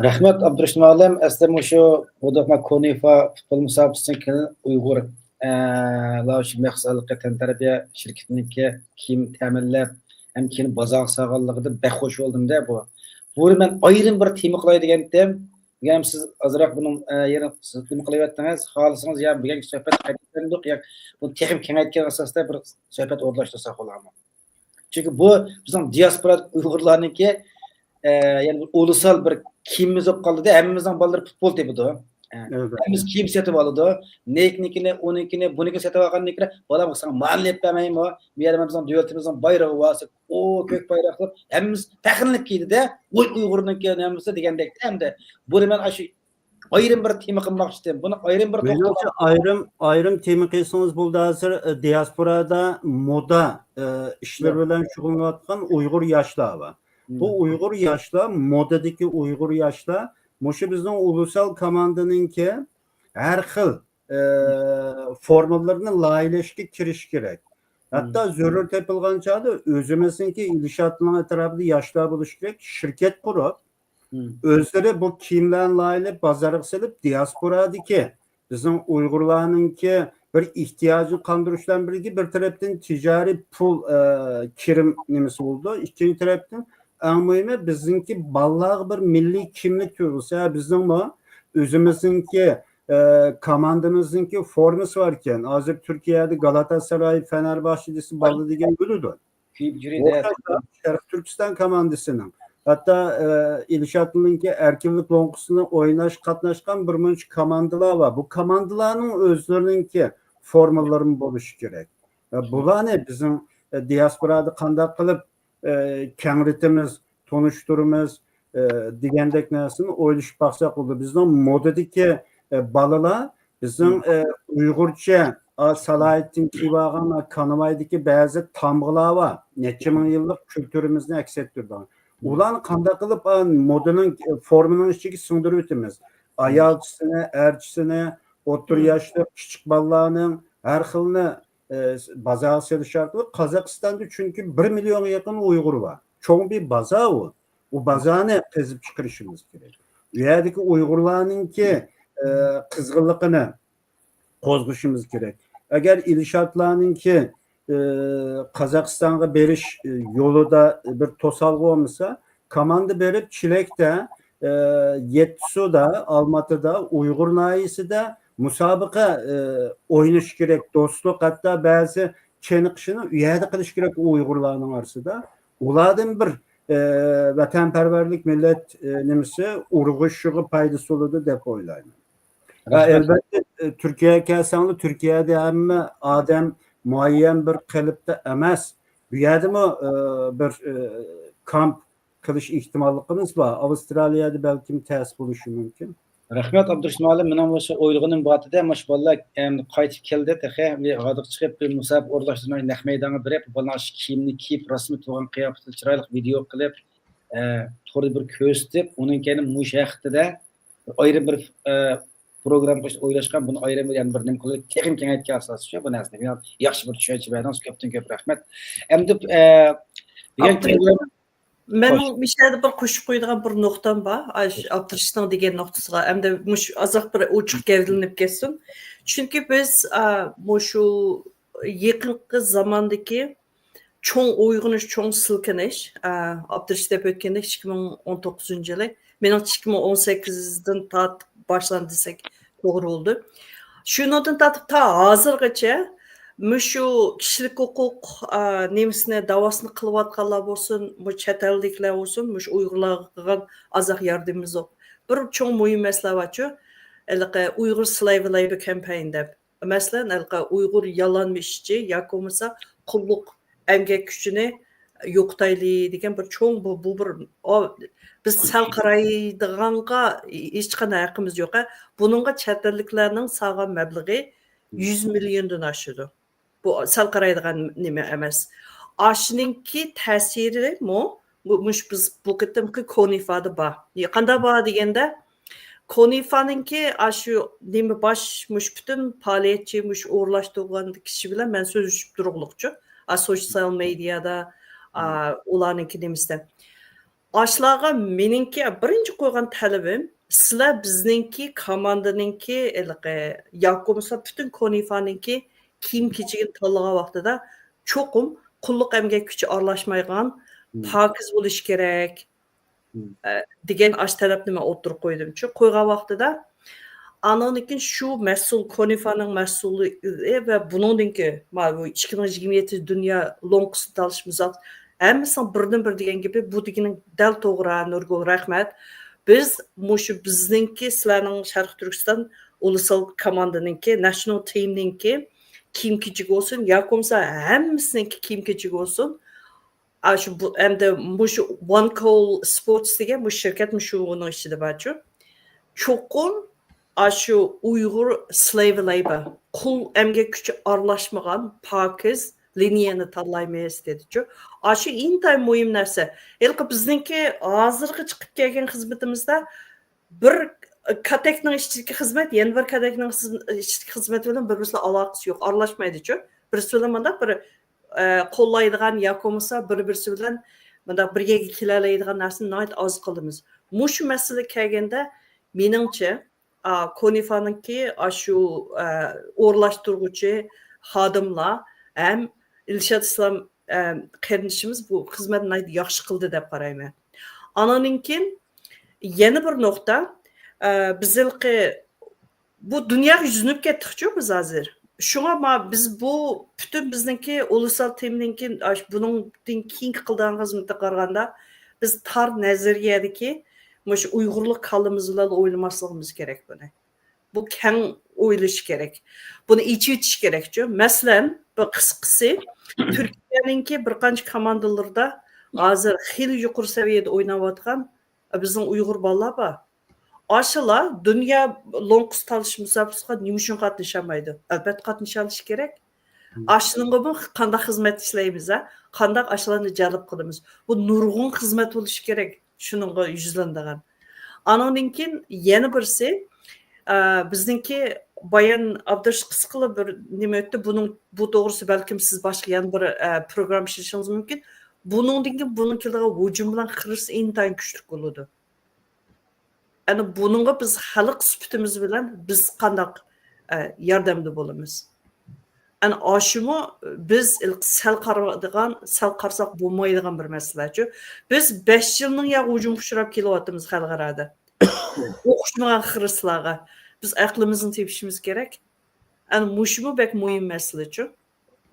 رەھمەت، ئابدۇرېشىت مۇئەللىم. ئەسلى مۇشۇ ۋودوفما كونىفا پۇتبول مۇسابىقىسىدىن كېيىن ئۇيغۇر، ئە، لار شۇ مەخسۇس ھېلىقى تەنتەربىيە شىركىتىنىڭكى كىيىم تەمىنلەپ، ھەم كىيىنىپ بازارغا سالغانلىقىدا بەك خوش بولدۇم-دە بۇ. بۇنى مەن ئايرىم بىر تېما قىلاي دېگەنتىم. يەنە سىز ئازراق بۇنىڭ، ئە، يەنە سىز نېمە قىلىۋەتتىڭىز؟ خالىسىڭىز يا بۈگۈنكى سۆھبەت قايتىپ يا بۇنى تېخىمۇ كېڭەيتكەن ئاساستا بىر سۆھبەت ئورۇنلاشتۇرساق بولامۇ؟ چۈنكى بۇ بىزنىڭ دىياسپورا ئۇيغۇرلارنىڭكى، ئە، يەنى بىر ئۇلۇسال بىر كىيىمىمىز بولۇپ قالدى-دە، ھەممىمىزنىڭ بالىلىرى پۇتبول تېپىدۇ. ئە، ئەلۋەتتە. ھەممىمىز كىيىم سېتىۋالىدۇ. نېيكنىڭكىنى، ئۇنىڭكىنى، بۇنىڭكىنى سېتىۋالغاندىن كېيىن، بالام، ساڭا مانى ئېلىپ بەرمەيمۇ؟ بۇ يەردە مانا بىزنىڭ دۆلىتىمىزنىڭ بايرىقى بار، ئۇ كۆك بايراق قىلىپ، ھەممىمىز پەخىرلىنىپ كىيدى-دە، ۋوي، ئۇيغۇرنىڭكى ھەممىسى دېگەندەك. ئەمدى بۇنى مەن ئاشۇ ئايرىم بىر تېما قىلماقچىدىم. بۇنى ئايرىم بىر مېنىڭچە توختالغان ئايرىم، ئايرىم تېما قىلسىڭىز بولدى. ھازىر، ئە، دىياسپورادا مودا، ئە، ئىشلىرى ياق. بىلەن شۇغۇللىنىۋاتقان ئۇيغۇر ياشلار بار. بۇ مم. ئۇيغۇر ياشلار، مودىدىكى ئۇيغۇر ياشلار مۇشۇ بىزنىڭ ئۇلۇسال كوماندىنىڭكى ھەر خىل، ئە، مم. فورمىلىرىنى لايىھەلەشكە كىرىشى كېرەك. مم. ھەتتا زۆرۈر تېپىلغان چاغدا ئۆزىمىزنىڭكى ئىلشاتنىڭ ئەتراپىدا ياشلار بولۇشى كېرەك، شىركەت قۇرۇپ، مم. ئۆزلىرى بۇ كىيىملەرنى لايىھەلەپ، بازارغا سېلىپ، دىياسپورادىكى بىزنىڭ ئۇيغۇرلارنىڭكى بىر ئېھتىياجىنى قاندۇرۇش بىلەن بىرگە، بىر تەرەپتىن تىجارىي پۇل، ئە، كىرىم نېمىسى بولىدۇ. ئىككىنچى تەرەپتىن، ئەڭ مۇھىمى، بىزنىڭكى بالىلارغا بىر مىللىي كىملىك تۇيغۇسى. ھە، بىزنىڭمۇ ئۆزىمىزنىڭكى، ئە، كوماندىمىزنىڭكى فورمىسى باركەن. ھازىر تۈركىيەدە گالاتاساراي، فېنەرباخچە دېسە، بالىلا دېگەن بىلىدۇ. كىيىپ يۈرىدۇ. ئوخشاشلا شەرقىي تۈركىستان كوماندىسىنىڭ، ھەتتا، ئە، ئىلشاتنىڭكى ئەركىنلىك لوڭقىسىنى ئويناش، قاتناشقان بىر مۇنچە كوماندىلار بار. بۇ كوماندىلارنىڭ ئۆزلىرىنىڭكى فورمىلىرىمۇ بولۇشى كېرەك. ئە، بۇلارنى بىزنىڭ، ئە، دىياسپورادا قانداق قىلىپ، ئە، كەڭرىتىمىز، تونۇشتۇرىمىز، ئە، دېگەندەك نەرسىنى ئويلىشىپ باقساق بولىدۇ. بىزنىڭ مودىدىكى، ئە، بالىلار بىزنىڭ، مم. ئە، ئۇيغۇرچە، ئا، سالاھىدىن كىيىۋالغان، ئا، كانىۋايدىكى بەزى تامغىلار بار. نەچچە مىڭ يىللىق كۈلتۈرىمىزنى ئەكس ئەتتۈرىدىغان. مم. ئۇلارنى قانداق قىلىپ، ئا، مودىنىڭ، ئە، فورمىنىڭ ئىچىگە سىڭدۈرۈۋېتىمىز. مم. ئايالچىسىنى، ئەرچىسىنى، ئوتتۇرا مم. ياشلىق، كىچىك بالىلارنىڭ ھەر خىلىنى، ئە، بازارغا سېلىش ئارقىلىق قازاقىستاندا چۈنكى بىر مىليونغا يېقىن ئۇيغۇر بار. چوڭ بىر بازار ئۇ. ئۇ بازارنى قېزىپ چىقىرىشىمىز كېرەك. ئۇ يەردىكى ئۇيغۇرلارنىڭكى، ئە، قىزغىنلىقىنى، قوزغىشىمىز كېرەك. ئەگەر ئىلشاتلارنىڭكى، ئى، قازاقىستانغا بېرىش، ئى، يولىدا بىر توسالغۇ بولمىسا، كوماندا بېرىپ چېلەكتە، ئى، يەتتىسۇدا، ئالماتىدا، ئۇيغۇر ناھىيەسىدە مۇسابىقە، ئى، ئوينىشى كېرەك. دوستلۇق، ھەتتا بەزى چېنىقىشىنى ئۇ يەردە قىلىش كېرەك ئۇيغۇرلارنىڭ ئارىسىدا. ئۇلاردىن بىر، ئى، ۋەتەنپەرۋەرلىك، مىللەت، ئى، نېمىسى، ئۇرغۇشىغا پايدىسى بولىدۇ دەپ ئويلايمەن. ۋە رەھمەت. ئەلبەتتە، ئى، تۈركىيەگە كەلسەڭلار، تۈركىيەدە ھەممە ئادەم مۇئەييەن بىر قېلىپتا ئەمەس. بۇ يەردىمۇ، ئى، بىر، ئى، كامپ قىلىش ئېھتىماللىقىمىز بار. ئاۋسترالىيەدە بەلكىم تەس بولۇشى مۇمكىن. رەھمەت، ئابدۇرېشىت مۇئەللىم. مېنىڭ مۇشۇ ئويلىغىنىم بار ئىدى، مۇشۇ بالىلار ئەمدى قايتىپ كەلدى، تېخى بىر ھادىقى چىقىپ، بىر مۇسابىقە ئورۇنلاشتۇرماي، نەق مەيدانغا بېرىپ، بالىلار شۇ كىيىمنى كىيىپ، رەسمىي تۇرغان قىياپىتىدە چىرايلىق ۋىدېئو قىلىپ، ئە، توردا بىر كۆرسىتىپ، ئۇنىڭ كەينى مۇشۇ ھەقتىدە ئايرىم بىر، ئە، پروگرامما قىلىشنى ئويلاشقان، بۇنى ئايرىم بىر، يەنە بىر نېمە قىلىپ، تېخىمۇ كېڭەيتكەن ئاساسى شۇ بۇ نەرسىنى. ياخشى بىر چۈشەنچە بەردىڭىز، كۆپتىن كۆپ رەھمەت. ئەمدى، ئە، دېگەن ئابدۇ-، پروگرامما مەنمۇ خوش. مۇشۇ يەردە بىر قوشۇپ قويىدىغان بىر نۇقتام بار. ئاش-، ئابدۇرېشىتنىڭ دېگەن نۇقتىسىغا، ئەمدى مۇشۇ ئازراق بىر ئوچۇق گەۋدىلىنىپ كەتسۇن. چۈنكى بىز، ئا، مۇشۇ يېقىنقى زاماندىكى چوڭ ئويغىنىش، چوڭ سىلكىنىش، ئا، ئابدۇرېشىت دەپ ئۆتكەندەك، ئىككى مىڭ ئون توققۇزىنچى يىلى، مېنىڭچە، ئىككى مىڭ ئون سەككىزدىن تارتىپ باشلاندى دېسەك توغرا بولىدۇ. شۇنىڭدىن تارتىپ تا ھازىرغىچە مۇشۇ كىشىلىك ھوقۇق، ئا، نېمىسىنى، داۋاسىنى قىلىۋاتقانلار بولسۇن، بۇ چەت ئەلدىكىلەر بولسۇن، مۇشۇ ئۇيغۇرلارغا قىلغان ئازراق ياردىمىمىز يوق. بىر چوڭ مۇھىم مەسىلە بارچۇ، ھېلىقى ئۇيغۇر سلەيۋ لەيبور كامپەين دەپ. مەسىلەن، ھېلىقى ئۇيغۇر يالانما ئىشچى ياكى بولمىسا قۇللۇق ئەمگەك كۈچىنى يوقىتايلى دېگەن بىر چوڭ، بۇ، بۇ بىر، ئا، بىز سەل قارايدىغانغا ھېچقانداق ھەققىمىز يوق. بۇنىڭغا چەت ئەللىكلەرنىڭ سالغان مەبلىغى يۈز مىليوندىن ئاشىدۇ. بۇ سەل قارايدىغان نېمە ئەمەس. ئاشۇنىڭكى تەسىرىمۇ بۇ، مۇش-، بىز بۇ قېتىمقى كونىفادا بار. قانداق بار دېگەندە، كونىفانىڭكى ئاشۇ نېمە باش، مۇشۇ پۈتۈن پائالىيەتچى، مۇشۇ ئورۇنلاشتۇرغان كىشى بىلەن مەن سۆزلىشىپ تۇرۇقلۇقچۇ. ئا، سوشيال مېدىيادا، ئا، ئۇلارنىڭكى نېمىسىدە. ئاشۇلارغا مېنىڭكى بىرىنچى قويغان تەلىپىم، سىلەر بىزنىڭكى كوماندىنىڭكى ھېلىقى ياكى بولمىسا پۈتۈن كونىفانىڭكى كىيىم كېچىكىنى تاللىغان ۋاقتىدا چوقۇم قۇللۇق ئەمگەك كۈچى ئارىلاشمايدىغان، مم. پاكىز بولۇشى كېرەك، مم. ئە، دېگەن ئاشۇ تەلەپنى مەن ئوتتۇرىغا قويدۇمچۇ. قويغان ۋاقتىدا، ئانىڭدىن كېيىن شۇ مەسئۇل، كونىفانىڭ مەسئۇلى ۋە بۇنىڭدىن كېيىن، ماۋۇ ئىككى مىڭ يىگىرمە يەتتىنچى دۇنيا لوڭقىسىنى تالىشىمىز ھەممىسىنىڭ بىردىن بىر دېگەن گېپى، بۇ دېگىنىڭ دەل توغرا، نۇرگۈل، رەھمەت. بىز مۇشۇ بىزنىڭكى، سىلەرنىڭ شەرقىي تۈركىستان ئۇلۇسال كوماندىنىڭكى، ناشنال تىمنىڭكى كىيىم كېچىكى بولسۇن، ياكى بولمىسا ھەممىسىنىڭكى كىيىم كېچىكى بولسۇن. ئاشۇ بۇ، ئەمدى مۇشۇ ۋان كول سپورتس دېگەن مۇشۇ شىركەتمۇ شۇ ئۇنىڭ ئىچىدە بارچۇ. چوقۇم ئاشۇ ئۇيغۇر سلەيۋ لەيبور، قۇل ئەمگەك كۈچى ئارىلاشمىغان پاكىز لىنىيەنى تاللايمىز دېدىچۇ. ئاشۇ ئىنتايىن مۇھىم نەرسە. ھېلىقى بىزنىڭكى ھازىرغا چىقىپ كەلگەن خىزمىتىمىزدە بىر كاتەكنىڭ ئىچىدىكى خىزمەت يەنە بىر كاتەكنىڭ خىز-، ئىچىدىكى خىزمەت بىلەن بىر-بىرسى بىلەن ئالاقىسى يوق، ئارىلاشمايدىچۇ. بىرسى بىلەن مۇنداق بىر، ئە، قوللايدىغان ياكى بولمىسا بىر-، بىرسى بىلەن مۇنداق بىر يەرگە كېلەلەيدىغان نەرسىنى ناھايىتى ئاز قىلىمىز. مۇشۇ مەسىلىگە كەلگەندە، مېنىڭچە، ئا، كونىفانىڭكى ئاشۇ، ئە، ئورۇنلاشتۇرغۇچى خادىملار ھەم ئىلشات ئىسلام، ئە، قېرىندىشىمىز بۇ خىزمەتنى ناھايىتى ياخشى قىلدى دەپ قارايمەن. ئانىڭدىن كېيىن يەنە بىر نۇقتا، ئە، بىز ھېلىقى بۇ دۇنياغا يۈزلىنىپ كەتتۇقچۇ بىز ھازىر. شۇڭا ما-، بىز بۇ پۈتۈن بىزنىڭكى ئۇلۇسال تېمىنىڭكى، ئاش-، بۇنىڭدىن كېيىنكى قىلىدىغان خىزمىتىگە قارىغاندا، بىز تار نەزەرىيەدىكى مۇشۇ ئۇيغۇرلۇق كاللىمىز بىلەن ئويلىماسلىقىمىز كېرەك بۇنى. بۇ كەڭ ئويلىشىش كېرەك. بۇنى ئېچىۋېتىش كېرەكچۇ. مەسىلەن، بىر قىسقىسى، تۈركىيەنىڭكى بىر قانچە كوماندىلىرىدا ھازىر خېلى يۇقىرى سەۋىيەدە ئويناۋاتقان بىزنىڭ ئۇيغۇر بالىلار بار. ئاشۇلار دۇنيا لوڭقىسى تالىشىش مۇسابىقىسىغا نېمە ئۈچۈن قاتنىشالمايدۇ؟ ئەلۋەتتە قاتنىشالىشى كېرەك. مم. ئاشۇنىڭغىمۇ قانداق خىزمەت ئىشلەيمىز، ھە؟ قانداق ئاشۇلارنى جەلپ قىلىمىز؟ بۇ نۇرغۇن خىزمەت بولۇشى كېرەك شۇنىڭغا يۈزلىنىدىغان. ئانىڭدىن كېيىن يەنە بىرسى، ئە، بىزنىڭكى بايان ئابدۇرېشىت قىسقىلا بىر نېمە ئۆتتى. بۇنىڭ، بۇ توغرىسى بەلكىم سىز باشقا يەنە بىر، ئە، پروگرامما ئىشلىشىڭىز مۇمكىن. بۇنىڭدىن كېيىن بۇنىڭ كېلىدىغان ھۇجۇم بىلەن خىرىسى ئىنتايىن كۈچلۈك بولىدۇ. ئەنە بۇنىڭغا بىز خەلق سۈپىتىمىز بىلەن بىز قانداق، ئە، ياردەمدە بولىمىز. ئەنە ئاشۇمۇ بىز سەل قارىدىغان، سەل قارىساق بولمايدىغان بىر مەسىلەچۇ. بىز بەش يىلنىڭ يا ھۇجۇمغا ئۇچراپ كېلىۋاتىمىز خەلقئارادا. ئوخشىمىغان خىرىسلارغا. بىز ئەقلىمىزنى تېپىشىمىز كېرەك. ئەنە مۇشۇمۇ بەك مۇھىم مەسىلىچۇ.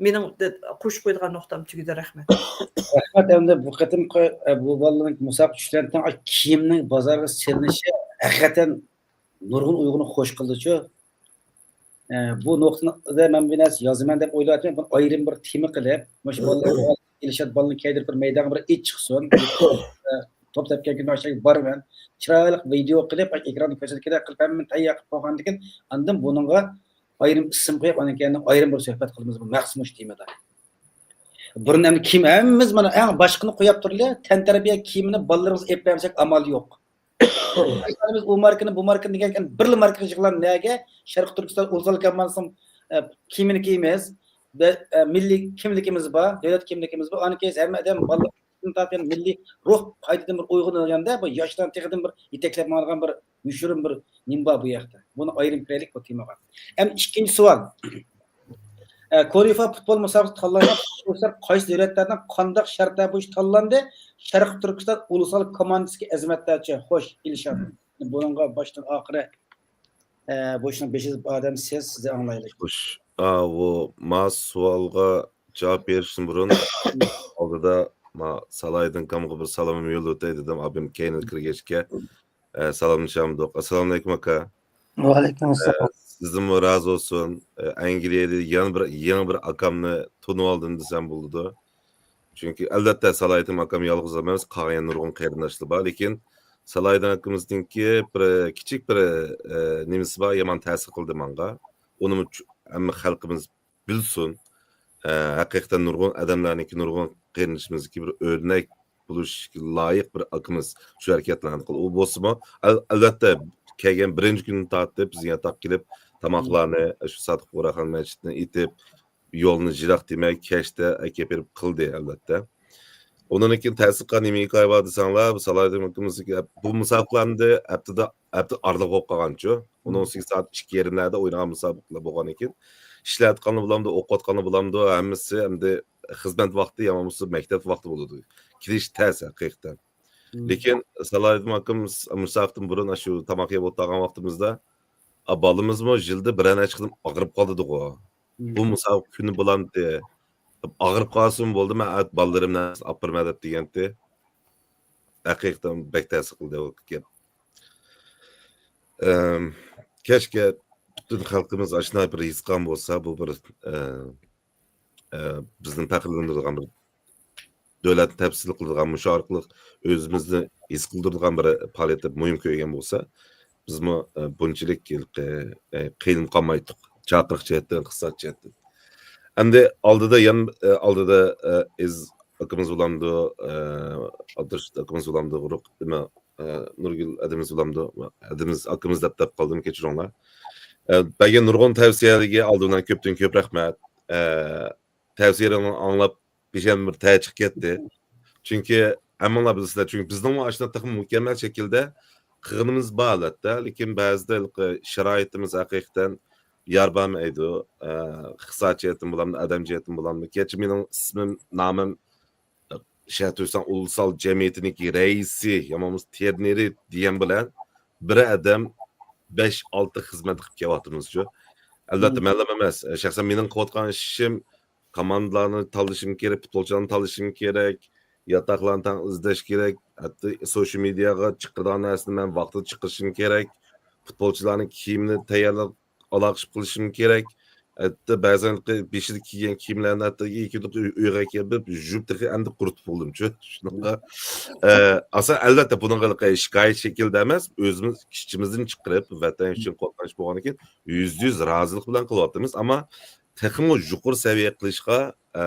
مېنىڭ دە-، قوشۇپ قويىدىغان نۇقتام تۈگىدى. رەھمەت. رەھمەت. ئەمدى بۇ قېتىمقى، ئە، بۇ بالىنىڭ مۇسابىقە چۈشلەنتىڭ كىيىمنىڭ بازارغا سېلىنىشى ھەقىقەتەن نۇرغۇن ئۇيغۇرنى خوش قىلدىچۇ. ئە، بۇ نۇقتىدا مەن بىر نەرسە يازىمەن دەپ ئويلاۋاتىمەن. بۇنى ئايرىم بىر تېما قىلىپ، مۇشۇ بالىلار، ئىلشات بالىنى كىيدۈرۈپ بىر مەيدانغا بىر ئېيت چىقسۇن. ئە، توپ تەپكەن كۈنى ئاشۇ بارىمەن. چىرايلىق ۋىدېئو قىلىپ، ئېكراندا كۆرسەتكۈدەك قىلىپ، ھەممىنى تەييار قىلىپ بولغاندىن كېيىن، ئاندىن بۇنىڭغا ئايرىم ئىسىم قويۇپ، ئاندىن كېيىن ئايرىم بىر سۆھبەت قىلىمىز بۇ مەخسۇس مۇشۇ تېمىدا. بۇرۇن ئەمدى كىيىم ھەممىمىز مانا ئەڭ باشقىنى قويۇپ تۇرىلى، تەنتەربىيە كىيىمىنى بالىلىرىمىزغا ئېلىپ بەرمىسەك ئامال يوق. بىز ئۇ ماركىنى، بۇ ماركىنى دېگەن بىرلا ماركىغا يىغىلغان نەگە؟ شەرقىي تۈركىستان ئۇلۇسلار كوماندىسىنىڭ، ئە، كىيىمىنى كىيىمىز. بە-، ئە، مىللىي كىملىكىمىز بار، دۆلەت كىملىكىمىز بار. ئاندىن كېيىن ھەممە ئادەم بالىلىق تارتىپ مىللىي روھ قايتىدىن بىر ئويغىنىۋالغاندا، بۇ ياشلارنى تېخىدىن بىر يېتەكلەپ ماڭىدىغان بىر يوشۇرۇن بىر نېمە بار بۇ يەردە. بۇنى ئايرىم كىرەيلىك بۇ تېمىغا. ئەمدى ئىككىنچى سوئال. ئە، كونىفا پۇتبول مۇسابىقىسى تاللانغان پۇتبولچىلار قايسى دۆلەتلەردىن قانداق شەرتلەر بويىچە تاللاندى؟ شەرقىي تۈركىستان ئۇلۇسلار كوماندىسىدىكى ئەزىمەتلەرچە؟ خوش، ئىلشات. بۇنىڭغا باشتىن ئاخىرى، ئە، بۇ ئىشنىڭ بېشىدا ئادەم سىز، سىزنى ئاڭلايلى. خوش. ئاۋۇ، ما سوئالغا جاۋاب بېرىشتىن بۇرۇن، ئالدىدا ما سالاھىدىن كامغا بىر سالامىمنى يوللىۋېتەي دېدىم، ئابىم كەينىدە كىرگەچكە، ئە، سالاملىشامدۇق. ئەسسالامۇئەلەيكۇم، ئاكا. ۋەئەلەيكۇم ئەسسالام. ئە، سىزدىنمۇ رازى بولسۇن. ئە، ئەنگلىيەدە يەنە بىر، يېڭى بىر ئاكامنى تونۇۋالدىم دېسەم بولىدۇ. چۈنكى، ئەلۋەتتە، سالاھىدىن ئاكام يالغۇز ئەمەس، قالغان يەنە نۇرغۇن قېرىنداشلار بار. لېكىن سالاھىدىن ئاكىمىزنىڭكى بىر كىچىك بىر، ئە، نېمىسى بار، يامان تەسىر قىلدى ماڭا. ئۇنىمۇ چۈ-، ھەممە خەلقىمىز بىلسۇن. ئە، ھەقىقەتەن نۇرغۇن ئادەملەرنىڭكى، نۇرغۇن قېرىندىشىمىزنىڭكى بىر ئۆرنەك بولۇشقا لايىق بىر ئاكىمىز شۇ ھەرىكەتلەرنى قىلدى. ئۇ بولسىمۇ، ئەل-، ئەلۋەتتە، كەلگەن بىرىنچى كۈندىن تارتىپ بىزنىڭ ياتاققا كېلىپ، تاماقلارنى شۇ سادىق بۇغراخان مەسچىتىدىن ئېتىپ، يولنى يىراق دېمەي، كەچتە ئەكەپ بېرىپ قىلدى، ئەلۋەتتە. ئۇنىڭدىن كېيىن تەسىققا نېمە ھېكايە بار دېسەڭلار، بۇ سالاھىدىن ئاكىمىز بۇ مۇسابىقىلەرنى ھەپتىدە، ھەپتە ئارىلىق بولۇپ قالغانچۇ؟ ئۇنىڭ ئۈستىگە سائەت ئىككى يېرىملەردە ئوينىغان مۇسابىقىلەر بولغاندىن كېيىن، ئىشلەۋاتقانلار بولامدۇ، ئوقۇۋاتقانلار بولامدۇ، ھەممىسى ئەمدى خىزمەت ۋاقتى يا بولمىسا مەكتەپ ۋاقتى بولىدۇ. كېلىش تەس ھەقىقەتەن. لېكىن سالاھىدىن ئاكىمىز مۇسابىقىدىن بۇرۇن شۇ تاماق يەپ ئولتۇرغان ۋاقتىمىزدا، «ئا، بالىمىزمۇ يىلدا بىرەر نەچچە قېتىم ئاغرىپ قالىدىغۇ. بۇ مۇسابىقە كۈنى بولامتى؟ ئاغرىپ قالسىمۇ بولدى، مەن ئەتە بالىلىرىمنى ئاپىرىمەن» دەپ دېگەنتى. ھەقىقەتەن بەك تەسىر قىلدى ئۇ گەپ. ئەم، كەچكە پۈتۈن خەلقىمىز ئاشۇنداق بىر ھېس قىلغان بولسا، بۇ بىر، ئە، ئە، بىزنى پەخىرلەندۈرىدىغان بىر دۆلەتنى تەمسىل قىلىدىغان، مۇشۇ ئارقىلىق ئۆزىمىزنى ھېس قىلدۇرىدىغان بىر پائالىيەت دەپ مۇھىم كۆرگەن بولسا، بىزمۇ، ئە، بۇنچىلىك ھېلىقى، ئە، قىينىلىپ قالمايتتۇق. چاقىرىق جەھەتتىن، ئىقتىساد جەھەتتىن. ئەمدى ئالدىدا يەنە، ئە، ئالدىدا، ئە، ئەزىز ئاكىمىز بولامدۇ، ئە، ئابدۇرېشىت ئاكىمىز بولامدۇ، ئۇرۇق، نېمە، ئە، نۇرگۈل ھەدىمىز بولامدۇ، ھەدىمىز ئاكىمىز دەپ، دەپ قالدىم، كەچۈرۈڭلار. ئە، بەرگەن نۇرغۇن تەۋسىيەلىرىگە ئالدىن كۆپتىن كۆپ رەھمەت. ئە، تەۋسىيەلىرىڭلارنى ئاڭلاپ، پېشەنەم بىر تەر چىقىپ كەتتى. چۈنكى ھەممىڭلار بىلىسىلەر، چۈنكى بىزنىڭمۇ ئاشۇنداق تېخىمۇ مۇكەممەل شەكىلدە قىلغىنىمىز بار، ئەلۋەتتە. لېكىن بەزىدە ھېلىقى شارائىتىمىز ھەقىقەتەن يار بەرمەيدۇ. ئە، ئىقتىساد جەھەتتىن بولامدۇ، ئادەم جەھەتتىن بولامدۇ. گەرچە مېنىڭ ئىسمىم، نامىم شەھەر تۈركىستان ئۇلۇسلار جەمئىيىتىنىڭكى رەئىسى يا بولمىسا ترېنېرى دېگەن بىلەن بىر ئادەم بەش، ئالتە خىزمەت قىلىپ كېلىۋاتىمىزچۇ. ئەلۋەتتە، مەنلا ئەمەس. شەخسەن مېنىڭ قىلىۋاتقان ئىشىم، كوماندىلارنى تاللىشىم كېرەك، پۇتبولچىلارنى تاللىشىم كېرەك، ياتاقلارنى تەڭ ئىزدەش كېرەك. ھەتتا سوشال مېدىياغا چىقىرىدىغان نەرسىنى مەن ۋاقتىدا چىقىرىشىم كېرەك. پۇتبولچىلارنىڭ كىيىمىنى تەييارلاپ، ئالاقىشىپ قىلىشىم كېرەك. ھەتتا بەزەن بېشىدا كىيگەن كىيىملەرنى ھەتتا ئۆيگە كېلىپ يۇيۇپ تېخى ئەمدى قۇرۇتۇپ بولدۇمچۇ. شۇنىڭغا، ئە، ئاسان ئەلۋەتتە بۇنىڭغا شىكايەت شەكلىدە ئەمەس، ئۆزىمىز ئىچىمىزدىن چىقىرىپ، ۋەتەن ئۈچۈن قورقۇنچ بولغاندىن كېيىن يۈزدە يۈز رازىلىق بىلەن قىلىۋاتىمىز. ئەمما تېخىمۇ يۇقىرى سەۋىيە قىلىشقا، ئە،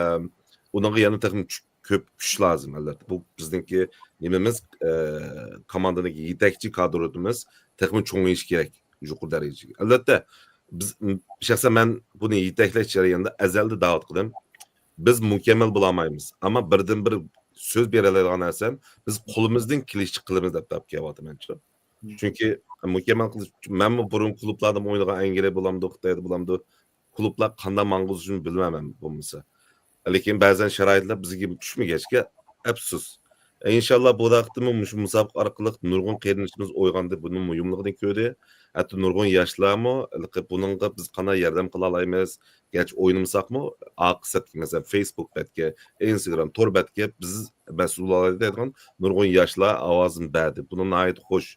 ئۇنىڭغا يەنە تېخىمۇ چۈ-، كۆپ كۈچ لازىم، ئەلۋەتتە. بۇ بىزنىڭكى نېمىمىز، ئە، كوماندىنىڭ يېتەكچى كادىرىمىز تېخىمۇ چوڭىيىشى كېرەك، يۇقىرى دەرىجىگە. ئەلۋەتتە، بىز، شەخسەن مەن بۇنى يېتەكلەش جەريانىدا ئەزەلدە دەۋاتقىنىم، بىز مۇكەممەل بولالمايمىز. ئەمما بىردىنبىر سۆز بېرەلەيدىغان نەرسەم، بىز قولىمىزدىن كېلىشىچە قىلىمىز دەپ، دەپ كېلىۋاتىمەنچۇ. چۈنكى مۇكەممەل قىلىش، مەنمۇ بۇرۇن كۇلۇبلاردا ئوينىغان، ئەنگلىيەدە بولامدۇ، خىتايدا بولامدۇ، كۇلۇبلار قانداق ماڭغۇزۇشىنى بىلمەيمەن بولمىسا. لېكىن بەزەن شارائىتلار بىزگە چۈشمىگەچكە، ئەپسۇس. ئىنشاللا بۇ ھەقتىمۇ مۇشۇ مۇسابىقە ئارقىلىق نۇرغۇن قېرىندىشىمىز ئويغاندى، بۇنىڭ مۇھىملىقىنى كۆردى. ھەتتا نۇرغۇن ياشلارمۇ بۇنىڭغا بىز قانداق ياردەم قىلالايمىز؟ گەرچە ئوينىمىساقمۇ، ئارقا سەپكە، مەسىلەن، فېيسبۇك بەتكە، ئىنستاگرام تور بەتكە بىز مەسئۇل بولالايدىغان نۇرغۇن ياشلار ئاۋازىنى بەردى. بۇنىڭ ناھايىتى خوش.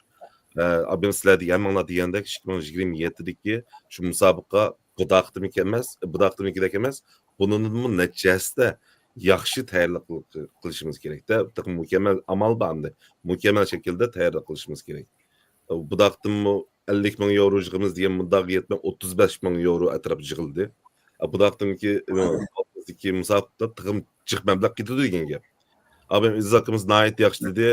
ئە، ئابىم سىلەر دېگەن، ھەممىڭلار دېگەندەك، ئىككى مىڭ يىگىرمە يەتتىدىكى شۇ مۇسابىقە بۇ ھەقتىمىكى ئەمەس، بۇ ھەقتىمىكىدەك ئەمەس، بۇنىڭدىنمۇ نەچچە ھەسسە ياخشى تەييارلىق قىل-، قىلىشىمىز كېرەك-دە. تېخى مۇكەممەل ئامال بار ئەمدى. مۇكەممەل شەكىلدە تەييارلىق قىلىشىمىز كېرەك. بۇ ھەقتىمۇ ئەللىك مىڭ ياۋرو يىغىمىز دېگەن مۇنداق يەتمەي، ئوتتۇز بەش مىڭ ياۋرو ئەتراپىدا يىغىلدى. بۇ ھەقتىمىكى، بىزدىكى مۇسابىقىدە تېخىمۇ جىق مەبلەغ كېتىدۇ دېگەن گەپ. ئابىم ئىززەت ئاكىمىز ناھايىتى ياخشى دېدى.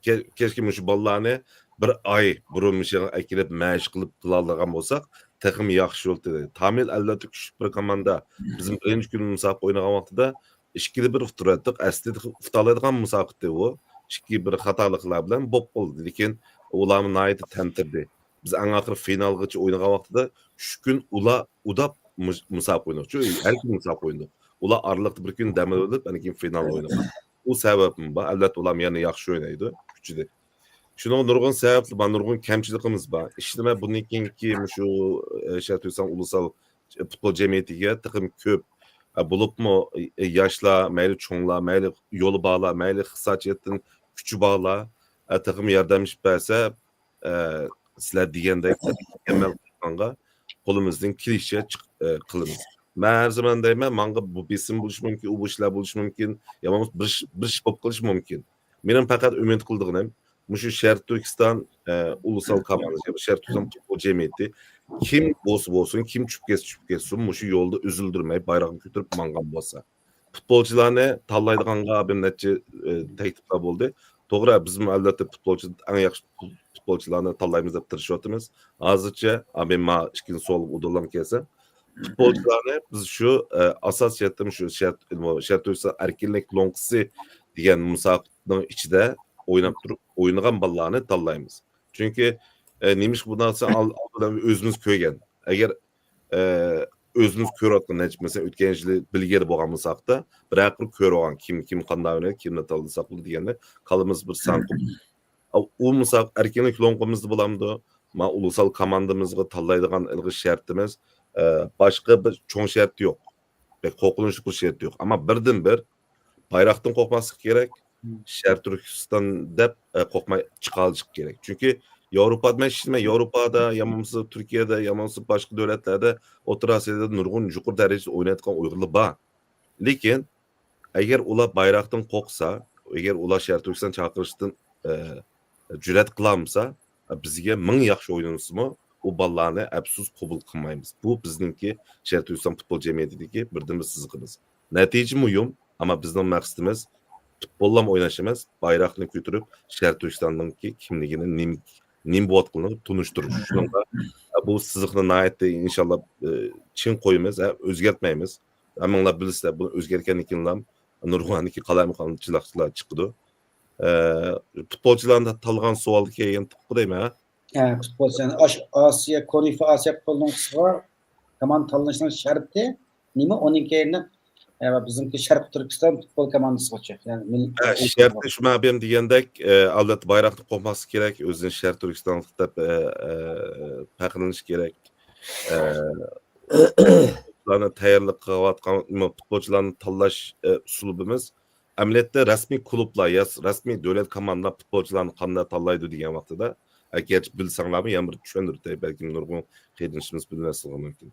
كە-، كەچكە مۇشۇ بالىلارنى بىر ئاي بۇرۇن مۇشۇ يەرگە ئەكېلىپ، مەشىق قىلىپ قىلالىغان بولساق، تېخىمۇ ياخشى بولاتتى. تامىل ئەلۋەتتە كۈچلۈك بىر كوماندا. بىز بىرىنچى كۈنى مۇسابىقە ئوينىغان ۋاقتىدا ئىككىدە بىر ئۇتتۇرۇۋەتتۇق. ئەسلىدە ئۇتالايدىغان مۇسابىقە ئىدى ئۇ. ئىككى بىر خاتالىقلار بىلەن بولۇپ قالدى. لېكىن ئۇلارمۇ ناھايىتى تەمتىردى. بىز ئەڭ ئاخىرى فىنالغىچە ئوينىغان ۋاقتىدا ئۈچ كۈن ئۇلا-، ئۇداپ مۇس-، مۇسابىقە ئوينىدۇق. شۇ ھەر كۈنى مۇسابىقە ئوينىدۇق. ئۇلار ئارىلىقتا بىر كۈن دەم ئېلىپ، ئاندىن كېيىن فىنال ئوينىغان. ئۇ سەۋەبمۇ بار. ئەلۋەتتە، ئۇلارمۇ يەنە ياخشى ئوينايدۇ، كۈچىدە. شۇنىڭ نۇرغۇن سەۋەبلىرى بار، نۇرغۇن كەمچىلىكىمىز بار. ئىشلىمە بۇندىن كېيىنكى مۇشۇ، ئە، شەرقىي تۈركىستان ئۇلۇسال پۇتبول جەمئىيىتىگە تېخىمۇ كۆپ، ئە، بولۇپمۇ، ئە، ياشلار، مەيلى چوڭلار، مەيلى يولى بارلار، مەيلى ئىقتىساد جەھەتتىن كۈچى بارلار، ئە، تېخىمۇ ياردەملىشىپ بەرسە، ئە، سىلەر دېگەندەك مۇكەممەل قىلغانغا قولىمىزدىن كېلىشىچە چىق-، ئە، قىلىمىز. مەن ھەر زامان دەيمەن، ماڭا بۇ بېسىم بولۇشى مۇمكىن، ئۇ بۇ ئىشلار بولۇشى مۇمكىن، يا بولمىسا بىر ئىش، بىر ئىش بولۇپ قېلىشى مۇمكىن. مېنىڭ پەقەت ئۈمىد قىلىدىغىنىم، مۇشۇ شەرقىي تۈركىستان، ئە، ئۇلۇسال كوماندىسى، شەرقىي تۈركىستان پۇتبول جەمئىيىتى كىم بولسا بولسۇن، كىم چۈشۈپ كەتسە چۈشۈپ كەتسۇن، مۇشۇ يولدا ئۈزۈلدۈرمەي بايراقنى كۆتۈرۈپ ماڭغان بولسا. پۇتبولچىلارنى تاللايدىغانغا بىر نەچچە، ئە، تەكلىپلەر بولدى. توغرا، بىزمۇ ئەلۋەتتە پۇتبولچى، ئەڭ ياخشى پۇتبولچىلارنى تاللايمىز دەپ تىرىشىۋاتىمىز. ھازىرچە، ئابىم ما ئىككىنچى سوئالغا ئۇدۇللام كەلسە. پۇتبولچىلارنى بىز شۇ، ئە، ئاساسىيەتتە شۇ شەرت-، شەرقىي تۈركىستان ئەركىنلىك لوڭقىسى دېگەن مۇسابىقىنىڭ ئىچىدە ئويناپ تۇرۇپ، ئوينىغان بالىلارنى تاللايمىز. چۈنكى، ئە، نېمىشقا بۇنداق دېسە، ئال-، ئالدىدا ئۆزىمىز كۆرگەن. ئەگەر، ئە، ئۆزىمىز كۆرۈۋاتقان نەچچە، مەسىلەن، ئۆتكەن يىلى بىلگىلى بولغان مۇسابىقىدە، بىرەر قۇر كۆرۈۋالغان، كىم، كىم قانداق ئوينايدۇ، كىمنى تاللىساق بولىدۇ دېگەندە، كاللىمىز بىر سان قىلىپ. ئۇ مۇسابىقە ئەركىنلىك لوڭقىمىزدا بولامدۇ؟ ما ئۇلۇسال كوماندىمىزغا تاللايدىغان ئىلغىش شەرتىمىز، ئە، باشقا بىر چوڭ شەرت يوق. بەك قورقۇنچلۇق بىر شەرت يوق. ئەمما بىردىنبىر بايراقتىن قورقماسلىق كېرەك. شەرقىي تۈركىستان دەپ، ئە، قورقماي چىقالىشىق كېرەك. چۈنكى ياۋروپادا، مەن ئىشلىمەي، ياۋروپادا، يا بولمىسا تۈركىيەدە، يا بولمىسا باشقا دۆلەتلەردە، ئوتتۇرا ئاسىيادا نۇرغۇن يۇقىرى دەرىجىدە ئوينايدىغان ئۇيغۇرلار بار. لېكىن ئەگەر ئۇلار بايراقتىن قورقسا، ئەگەر ئۇلار شەرقىي تۈركىستان چاقىرىشتىن، ئە، جۈرئەت قىلالمىسا، بىزگە مىڭ ياخشى ئوينىسىمۇ، ئۇ بالىلارنى ئەپسۇس قوبۇل قىلمايمىز. بۇ بىزنىڭكى شەرقىي تۈركىستان پۇتبول جەمئىيىتىدىكى بىردىنبىر سىزىقىمىز. نەتىجە مۇھىم، ئەمما بىزنىڭ مەقسىتىمىز پۇتبوللام ئويناش ئەمەس، بايراقنى كۆتۈرۈپ، شەرقىي تۈركىستاننىڭكى كىملىكىنى، نېمە، نېمە بولۇۋاتقىنىنى تونۇشتۇرۇش. شۇنىڭغا بۇ سىزىقنى ناھايىتى، ئىنشاللا، ئە، چىڭ قويىمىز، ئە، ئۆزگەرتمەيمىز. ھەممىڭلار بىلىسىلەر، بۇنى ئۆزگەرتكەندىن كېيىنلا نۇرغۇن قالايمىقانچىلىقلار چىقىدۇ. ئە، پۇتبولچىلارنى تاللىغان سوئالدا كەلگەن تۇپقۇ دەيمەن، ھە؟ ھە، پۇتبولچىلارنى ئاش-، ئاسىيا، كونفا ئاسىيا پۇتبول لوڭقىسىغا كوماندا تاللىنىشنىڭ شەرتى نېمە؟ ئۇنىڭ كەينىدىن، ئە، بىزنىڭكى شەرقىي تۈركىستان پۇتبول كوماندىسىغىچە، يەنى مىل-، ھە، شەرتى شۇ مەبىم دېگەندەك، ئە، ئالۋەتتە بايراقنى قوقماسلىق كېرەك، ئۆزىنى شەرقىي تۈركىستانلىق دەپ، ئە، ئە، پەخىرلىنىش كېرەك. ئە، پۇتبولچىلارنى تەييارلىق قىلىۋاتقان، پۇتبولچىلارنى تاللاش، ئە، ئۇسلۇبىمىز ئەمەلىيەتتە رەسمىي كۇلۇبلار يا رەسمىي دۆلەت كوماندىلار پۇتبولچىلارنى قانداق تاللايدۇ دېگەن ۋاقتىدا، ئەگەرچە بىلسەڭلارمۇ يەنە بىر چۈشەندۈرۈپ ئۆتەي، بەلكىم نۇرغۇن قېرىندىشىمىز بىلمەسلىكى مۇمكىن.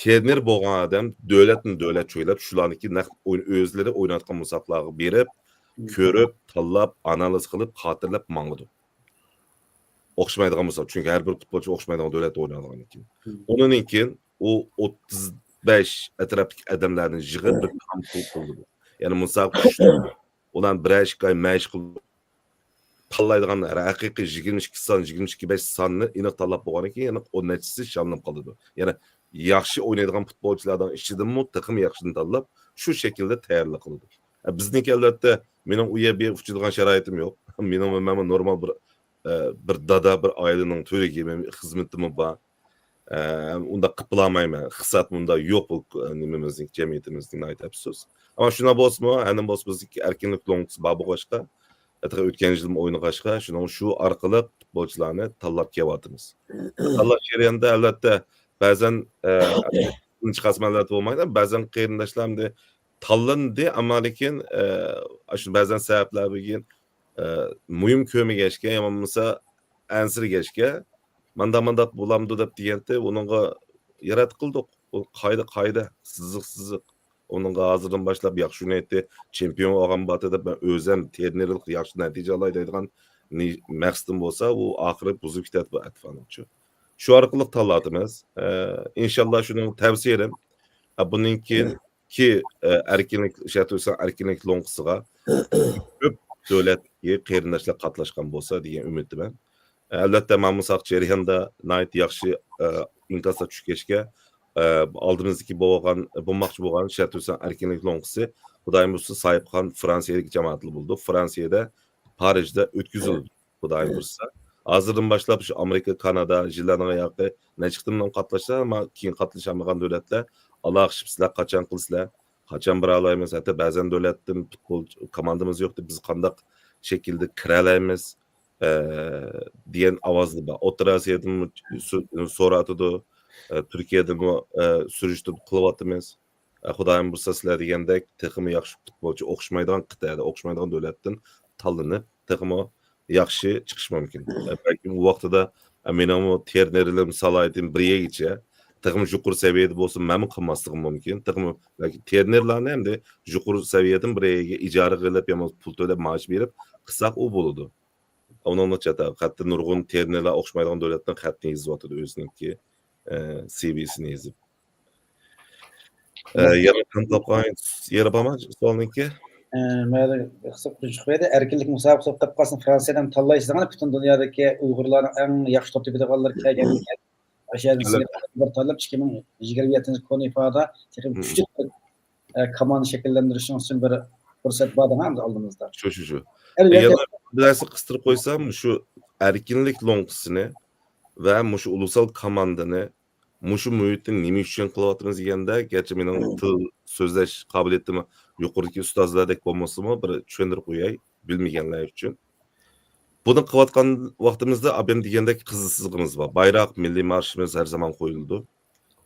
ترېنېر بولغان ئادەم دۆلەتنى دۆلەت چويلاپ، شۇلارنىڭكى نەق ئويۇن-، ئۆزلىرى ئويناۋاتقان مۇسابىقىلەرگە بېرىپ، كۆرۈپ، تاللاپ، ئانالىز قىلىپ، خاتىرىلەپ ماڭىدۇ. ئوخشىمايدىغان مۇسابىقە. چۈنكى ھەر بىر پۇتبولچى ئوخشىمايدىغان دۆلەتتە ئوينايدىغان ئىكەن. ئۇنىڭدىن كېيىن ئۇ ئوتتۇز بەش ئەتراپتىكى ئادەملەرنى يىغىپ، بىر كامپ قىلىدۇ. يەنى مۇسابىقە ئۇلارنى بىرەر ئىككى ئاي مەشىق قىلىدۇ. تاللايدىغان ھەقىقىي يىگىرمە ئىككى سان، يىگىرمە ئىككى بەش ساننى ئېنىق تاللاپ بولغاندىن كېيىن، يەنە ئون نەچچىسى شاللىنىپ قالىدۇ. يەنى ياخشى ئوينايدىغان پۇتبولچىلارنىڭ ئىچىدىنمۇ تېخىمۇ ياخشىنى تاللاپ، شۇ شەكىلدە تەييارلىق قىلىدۇ. بىزنىڭكى، ئەلۋەتتە، مېنىڭ ئۇ يەر، بۇ يەر ئۇچىدىغان شارائىتىم يوق. مېنىڭ، مەنمۇ نورمال بىر ئە، بىر دادا، بىر ئائىلىنىڭ تۈۋرۈكى، خىزمىتىمۇ بار. ئە، ئۇنداق قىلىپ بولالمايمەن. ئىقتىساد مۇنداق يوق بۇ، ئە، نېمىمىزنىڭ، جەمئىيىتىمىزنىڭ، ناھايىتى ئەپسۇس. ئەمما شۇنداق بولسىمۇ، ھەنە بولسا بىزدىكى ئەركىنلىك لوڭقىسى بار بولغاچقا، تېخى ئۆتكەن يىلمۇ ئوينىغاچقا، شۇنىڭ شۇ ئارقىلىق پۇتبولچىلارنى تاللاپ كېلىۋاتىمىز. تاللاش جەريانىدا، ئەلۋەتتە، بەزەن، ئە، چىقارسىمۇ ئەلۋەتتە بولمايدۇ. بەزەن قېرىنداشلار ئەمدى تاللاندى، ئەمما لېكىن، ئە، ئاشۇ بەزەن سەۋەبلەر بۈگۈن، ئە، مۇھىم كۆرمىگەچكە، يا بولمىسا ئەنسىرىگەچكە، مانداق-مانداق بولامدۇ دەپ دېگەنتى، ئۇنىڭغا ياراتقىلىدۇق. ئۇ قائىدە، قائىدە، سىزىق، سىزىق. ئۇنىڭغا ھازىردىن باشلاپ ياخشى ئوينايتتى، چېمپىيون ئالغان باتى دەپ مەن ئۆزەم تېرنېرلىق ياخشى نەتىجە ئالاي دەيدىغان نى-، مەقسىتىم بولسا، ئۇ ئاخىرى بۇزۇلۇپ كېتەتتى بۇ ئەتىۋارنىڭچۇ. شۇ ئارقىلىق تاللاتىمىز. ئە، ئىنشاللا شۇنىڭ تەۋسىيەم. ئە، بۇندىن كېيىنكى، ئە، ئەركىنلىك، شەرقىي تۈركىستان ئەركىنلىك لوڭقىسىغا كۆپ دۆلەتتىكى قېرىنداشلار قاتناشقان بولسا دېگەن ئۈمىدتىمەن. ئەلۋەتتە، مانا مۇشۇ جەرياندا ناھايىتى ياخشى، ئە، ئىنكاسلار چۈشكەچكە، ئە، ئالدىمىزدىكى بولغان، بولماقچى بولغان شەرقىي تۈركىستان ئەركىنلىك لوڭقىسى، خۇدايىم بۇيرۇسا، ساھىبخان فرانسىيەدىكى جامائەتلەر بولىدۇ. فرانسىيەدە، پارىژدا ئۆتكۈزۈلىدۇ، خۇدايىم بۇيرۇسا. ھازىردىن باشلاپ شۇ ئامېرىكا، كانادا، يىللارنىڭ ياقى نەچچە قېتىم قاتناشسا، ئەمما كېيىن قاتنىشالمىغان دۆلەتلەر ئالاقىشىپ، سىلەر قاچان قىلىسىلەر؟ قاچان بارالايمىز؟ ھەتتا بەزەن دۆلەتتىن پۇتبول كوماندىمىز يوق دەپ، بىز قانداق شەكىلدە كىرەلەيمىز؟ ئە، دېگەن ئاۋازلار بار. ئوتتۇرا ئاسىيادىمۇ سو-، سورىۋاتىدۇ. ئە، تۈركىيەدىمۇ، ئە، سۈرۈشتۈرۈپ قىلىۋاتىمىز. ئە، خۇدايىم بۇيرۇسا سىلەر دېگەندەك تېخىمۇ ياخشى پۇتبولچى ئوخشىمايدىغان قىتئەدە، ئوخشىمايدىغان دۆلەتتىن تاللىنىپ، تېخىمۇ ياخشى چىقىش مۇمكىن. ئە، بەلكىم ئۇ ۋاقتىدا، ئە، مېنىڭمۇ تېرنېرلىرىم سالاھىيىتىم بىر يەرگىچە، تېخىمۇ يۇقىرى سەۋىيەدە بولسا، مەنمۇ قىلماسلىقىم مۇمكىن. تېخىمۇ بەلكى ترېنېرلارنى ئەمدى يۇقىرى سەۋىيەدىن بىر يەرگە ئىجارىگە ئېلىپ يا بولمىسا پۇل تۆلەپ، مائاش بېرىپ قىلساق ئۇ بولىدۇ. ئۇنىڭدىن چەت، ھەتتا نۇرغۇن ترېنېرلار ئوخشىمايدىغان دۆلەتتىن خەتنى يېزىۋاتىدۇ، ئۆزىنىڭكى، ئە، سىۋىسىنى يېزىپ. ئە، يەنە قانداق قىلغان يېرى بارمۇ سوئالنىڭكى؟ ئە، مەن قىسقا قوشۇپ قوياي. ئەركىنلىك مۇسابىقىسى بولۇپ قاپقالسا، فرانسىيەدىن تاللايسىز، مانا پۈتۈن دۇنيادىكى ئۇيغۇرلارنىڭ ئەڭ ياخشى توپ تېپىدىغانلىرى كەلگەن. ئاشۇ يەردىن سىلەر بىر تاللاپ، ئىككى مىڭ يىگىرمە يەتتىنچى كونىفادا تېخى كۈچلۈك بىر، ئە، كوماندا شەكىللەندۈرۈشىڭىز ئۈچۈن بىر پۇرسەت بار دەڭ ئالدىمىزدا. شۇ، شۇ، شۇ. يەنە بىر نەرسە قىستۇرۇپ قويسام، شۇ ئەركىنلىك لوڭقىسىنى ۋە مۇشۇ ئۇلۇسال كوماندىنى مۇشۇ مۇھىتنى نېمە ئۈچۈن قىلىۋاتىمىز دېگەندە، گەرچە مېنىڭ تىل سۆزلەش قابىلىيىتىم يۇقىرىدىكى ئۇستازلاردەك بولمىسىمۇ، بىر چۈشەندۈرۈپ قوياي، بىلمىگەنلەر ئۈچۈن. بۇنى قىلىۋاتقان ۋاقتىمىزدا، ئابەم دېگەندەك قىزىل سىزىقىمىز بار. بايراق، مىللىي مارشىمىز ھەر زامان قويۇلىدۇ.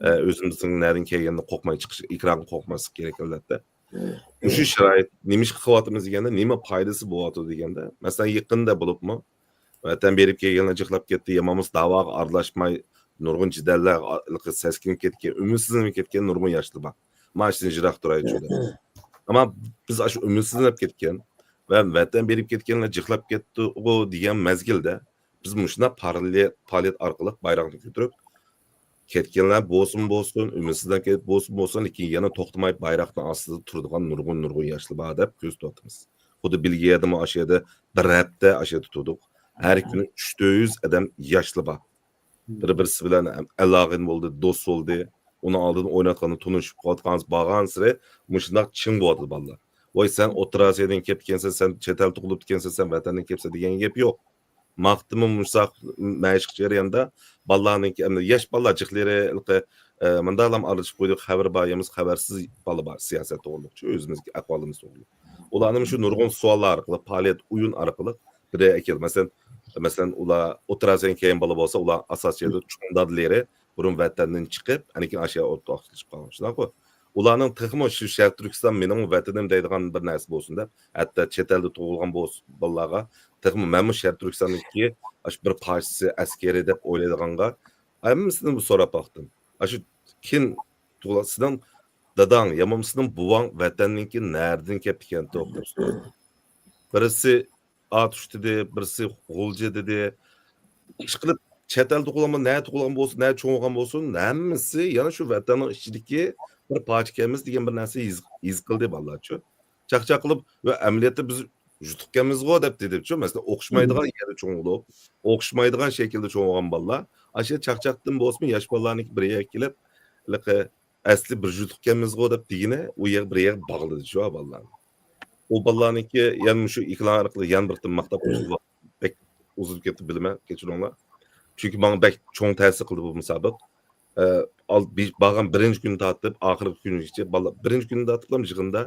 ئە، ئۆزىمىزنىڭ نەدىن كەلگەنلىكىنى قورقماي چىقىش، ئېكرانغا قورقماسلىق كېرەك، ئەلۋەتتە. مۇشۇ شارائىت نېمىشقا قىلىۋاتىمىز دېگەندە، نېمە پايدىسى بولۇۋاتىدۇ دېگەندە، مەسىلەن، يېقىندا بولۇپمۇ، ۋەتەن بېرىپ كەلگەنلەر جىقلاپ كەتتى، يا بولمىسا داۋاغا ئارىلاشماي، نۇرغۇن جېدەللەرگە سەسكىنىپ كەتكەن، ئۈمىدسىزلىنىپ كەتكەن نۇرغۇن ياشلار بار. مانا شۇدىن يىراق تۇرايچۇ دەپ. ئەمما بىز ئاشۇ ئۈمىدسىزلىنىپ كەتكەن ۋە ۋەتەن بېرىپ كەتكەنلەر جىقلاپ كەتتىغۇ دېگەن مەزگىلدە، بىز مۇشۇنداق پائالىيەت، پائالىيەت ئارقىلىق بايراقنى كۆتۈرۈپ، كەتكەنلەر بولسۇن، بولسۇن، ئۈمىدسىزلەنگەن بولسۇن، بولسۇن، لېكىن يەنە توختىماي بايراقنىڭ ئاستىدا تۇرىدىغان نۇرغۇن، نۇرغۇن ياشلار بار دەپ كۆرسىتىۋاتىمىز. خۇددى بېلگىيەدىمۇ ئاشۇ يەردە بىر ھەپتە ئاشۇ يەردە تۇردۇق. ھەر كۈنى ئۈچ تۆت يۈز ئادەم ياشلار بار. بىر-، بىرسى بىلەن ئالاقىدىن بولدى، دوست بولدى. ئۇنىڭ ئالدىدا ئويناتقاندا تونۇشۇپ قالغانسېرى مۇشۇنداق چىڭ بولۇۋاتىدۇ بالىلار. ۋاي، سەن ئوتتۇرا ئاسىيادىن كېلىپتىكەنسەن، سەن چەت ئەل تۇغۇلۇپتىكەنسەن، سەن ۋەتەندىن كېلىپسەن دېگەن گەپ يوق. ماختىمۇ مۇشۇنداق مەشىق جەريانىدا بالىلارنىڭكى، ئەمدى ياش بالىلار جىقلىرى، ھېلىقى، ئە، مۇنداقلام ئارىلىشىپ قويدۇق، خەۋىرى بار يا بولمىسا خەۋەرسىز بالا بار، سىياسەت توغرۇلۇق، ئۆزىمىزدىكى ئەھۋالىمىز توغرۇلۇق. ئۇلارنى مۇشۇ نۇرغۇن سوئاللار ئارقىلىق، پائالىيەت ئويۇن ئارقىلىق بىر يەرگە ئەكېلىپ، مەسىلەن، مەسىلەن، ئۇلار ئوتتۇرا ئاسىيادىن كەلگەن بالا بولسا، ئۇلار ئاساسىي يەردە چوڭ دادىلىرى بۇرۇن ۋەتەندىن چىقىپ، ئەنە كېيىن ئاشۇ يەردە ئوتتۇرىغا قالغان، شۇنداققۇ؟ ئۇلارنىڭ تېخىمۇ شۇ شەرقىي تۈركىستان مېنىڭ ۋەتىنىم دەيدىغان بىر نەرسە بولسۇن دەپ، ھەتتا چەت ئەلدە تۇغۇلغان بولسا بالىلارغا، تېخىمۇ مەنمۇ شەرقىي تۈركىستاندىكى ئاشۇ بىر پارچىسى، ئەسكىرى دەپ ئويلايدىغانغا ھەممىسىدىن بۇ سوراپ باقتىم. ئاشۇ كىم تۇغۇلغان، سېنىڭ داداڭ يا بولمىسا سېنىڭ بوۋاڭ ۋەتەننىڭكى نەدىن كەپتىكەن توق دەپ سورىدىم. بىرسى ئاتۇش دېدى، بىرسى غۇلجا دېدى. ئىشقىلىپ، چەت ئەلدە تۇغۇلغان، نەدە تۇغۇلغان بولسۇن، نەدە چوڭ بولغان بولسۇن، ھەممىسى يەنە شۇ ۋەتەننىڭ ئىچىدىكى بىر پارچە ئىكەنمىز دېگەن بىر نەرسە ھېس، ھېس قىلدى بالىلارچۇ. چاقچاق قىلىپ، ۋە ئەمەلىيەتتە بىز يۇتۇقكەنمىزغۇ دەپ دېدىچۇ. مەسىلەن، ئوخشىمايدىغان يەردە چوڭ بولۇپ، ئوخشىمايدىغان شەكىلدە چوڭ بولغان بالىلار، ئاشۇ چاقچاقتىن بولسىمۇ ياش بالىلارنىڭكى بىر يەرگە كېلىپ، ھېلىقى ئەسلى بىر يۇتۇقكەنمىزغۇ دەپ دېگىنى، ئۇ يەرگە بىر يەرگە باغلىدىچۇ بالىلارنى. ئۇ بالىلارنىڭكى يەنە مۇشۇ ئېكران ئارقىلىق يەنە بىر قېتىم ماختاپ قويۇشنى بەك ئۇزىلىپ كەتتى بىلىمەن، كەچۈرۈڭلار. چۈنكى ماڭا بەك چوڭ تەسىر قىلدى بۇ مۇسابىقە. ئە، ئال-، بى-، بارغان بىرىنچى كۈنى تارتىپ ئاخىرقى كۈنىگىچە بالىلار، بىرىنچى كۈنى تارتىپلا يىغىندا،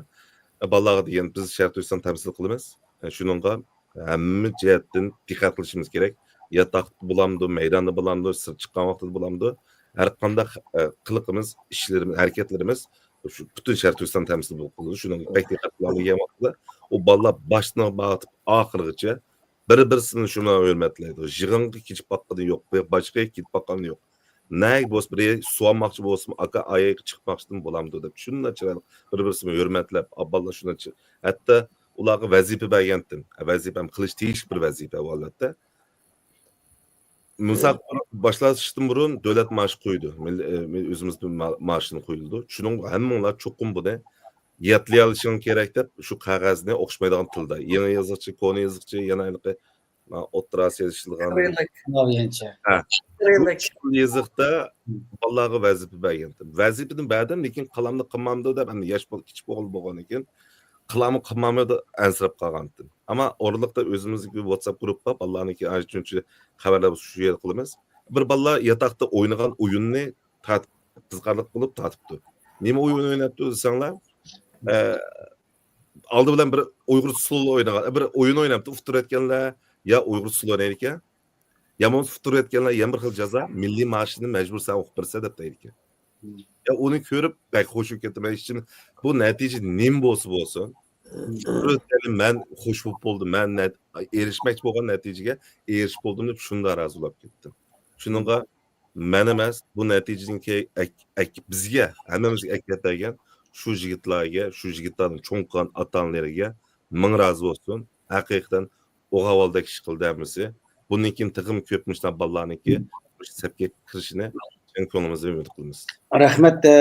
ئە، بالىلارغا دېگەن، بىز شەرقىي تۈركىستان تەمسىل قىلىمىز. ئە، شۇنىڭغا ھەممە جەھەتتىن دىققەت قىلىشىمىز كېرەك. ياتاقتا بولامدۇ، مەيداندا بولامدۇ، سىرت چىققان ۋاقتىدا بولامدۇ، ھەر قانداق، ئە، قىلىقىمىز، ئىشلىرىمىز، ھەرىكەتلىرىمىز شۇ پۈتۈن شەرقىي تۈركىستان تەمسىل بولۇپ قالىدۇ. شۇنىڭغا بەك دىققەت قىلىڭ دېگەن ۋاقتىدا، ئۇ بالىلار باشتىن تارتىپ ئاخىرغىچە بىر-بىرسىنى شۇنداق ھۆرمەتلەيدۇ. يىغىنغا كېچىكىپ باققىنى يوق، باشقا يەرگە كېتىپ باققىنى يوق. نەگە بولسا بىر سوئالماقچى بولسىمۇ، ئاكا، ئاياققا چىقماقچىدىن بولامدۇ دەپ، شۇنداق چىرايلىق بىر-بىرسىنى ھۆرمەتلەپ، ئا، بالىلار شۇنداق چى-، ھەتتا ئۇلارغا ۋەزىپە بەرگەنتىم. ۋەزىپە ھەم قىلىش تېگىشلىك بىر ۋەزىپە ئۇ ھالەتتە. مۇسابىقە باشلاشتىن بۇرۇن دۆلەت مارشى قويىدۇ. مىل-، ئە، مىل-، ئۆزىمىزنىڭ ما-، مارشىنى قويۇلىدۇ. شۇنىڭ ھەممىڭلار چوقۇم بۇنى يادلىيالىشىڭ كېرەك دەپ، شۇ قەغەزنى ئوخشىمايدىغان تىلدا، يېڭى يېزىقچە، كونا يېزىقچە، يەنە ھېلىقى، ئا، ئوتتۇرا ئاسىيادا ئىشلىتىدىغان كىرىللىك. ماۋۇيىنچە. ھە. كىرىللىك. شۇ يېزىقتا بالىلارغا ۋەزىپە بەرگەنتىم. ۋەزىپىنى بەردىم، لېكىن قالامنى قىلمامدۇ دەپ، ئەمدى ياش بول-، كىچىك ئوغۇل بولغاندىن كېيىن قىلامۇ قىلمامدۇ ئەنسىرەپ قالغانتىم. ئەمما ئورۇنلۇقتا ئۆزىمىزنىڭكى ۋاتساپ گۇرۇپپا بار، بالىلارنىڭكى ئانچە-مۇنچە خەۋەرلەر بولسا شۇ يەردە قىلىمىز. بىر بالىلار ياتاقتا ئوينىغان ئويۇننى تارتىپ، قىزىقارلىق بولۇپ تارتىپتۇ. نېمە ئويۇن ئويناپتۇ دېسەڭلار، ئە، ئالدى بىلەن بىر ئۇيغۇر سولو ئوينىغان، بىر ئويۇن ئويناپتۇ، ئۇتتۇرۇۋەتكەنلەر يا ئۇيغۇر سولو ئوينايدىكەن، يا بولمىسا ئۇتتۇرۇۋەتكەنلەر يەنە بىر خىل جازا، مىللىي مارشنى مەجبۇر سەن ئوقۇپ بېرىسەن دەپ دەيدىكەن. يا ئۇنى كۆرۈپ بەك خوش بولۇپ كەتتىم. مەن ئىچىم، بۇ نەتىجە نېمە بولسا بولسۇن، بىر مەن خوش بولۇپ بولدۇم، مەن نەت-، ئېرىشمەكچى بولغان نەتىجىگە ئېرىشىپ بولدۇم دەپ شۇنداق رازى بولۇپ كەتتىم. شۇنىڭغا مەن ئەمەس، بۇ نەتىجىنىڭكى ئەك-، ئەك-، بىزگە، ھەممىمىزگە ئەكەپ بەرگەن شۇ يىگىتلەرگە، شۇ يىگىتلەرنى چوڭ قىلغان ئاتا-ئانىلىرىگە مىڭ رازى بولسۇن. ھەقىقەتەن ئوغۇل بالىدەك ئىش قىلدى ھەممىسى. بۇندىن كېيىن تېخىمۇ كۆپ مۇشۇنداق بالىلارنىڭكى مۇشۇ سەپكە كىرىشىنى چىن كۆڭلىمىزدىن ئۈمىد قىلىمىز. رەھمەت. ئە،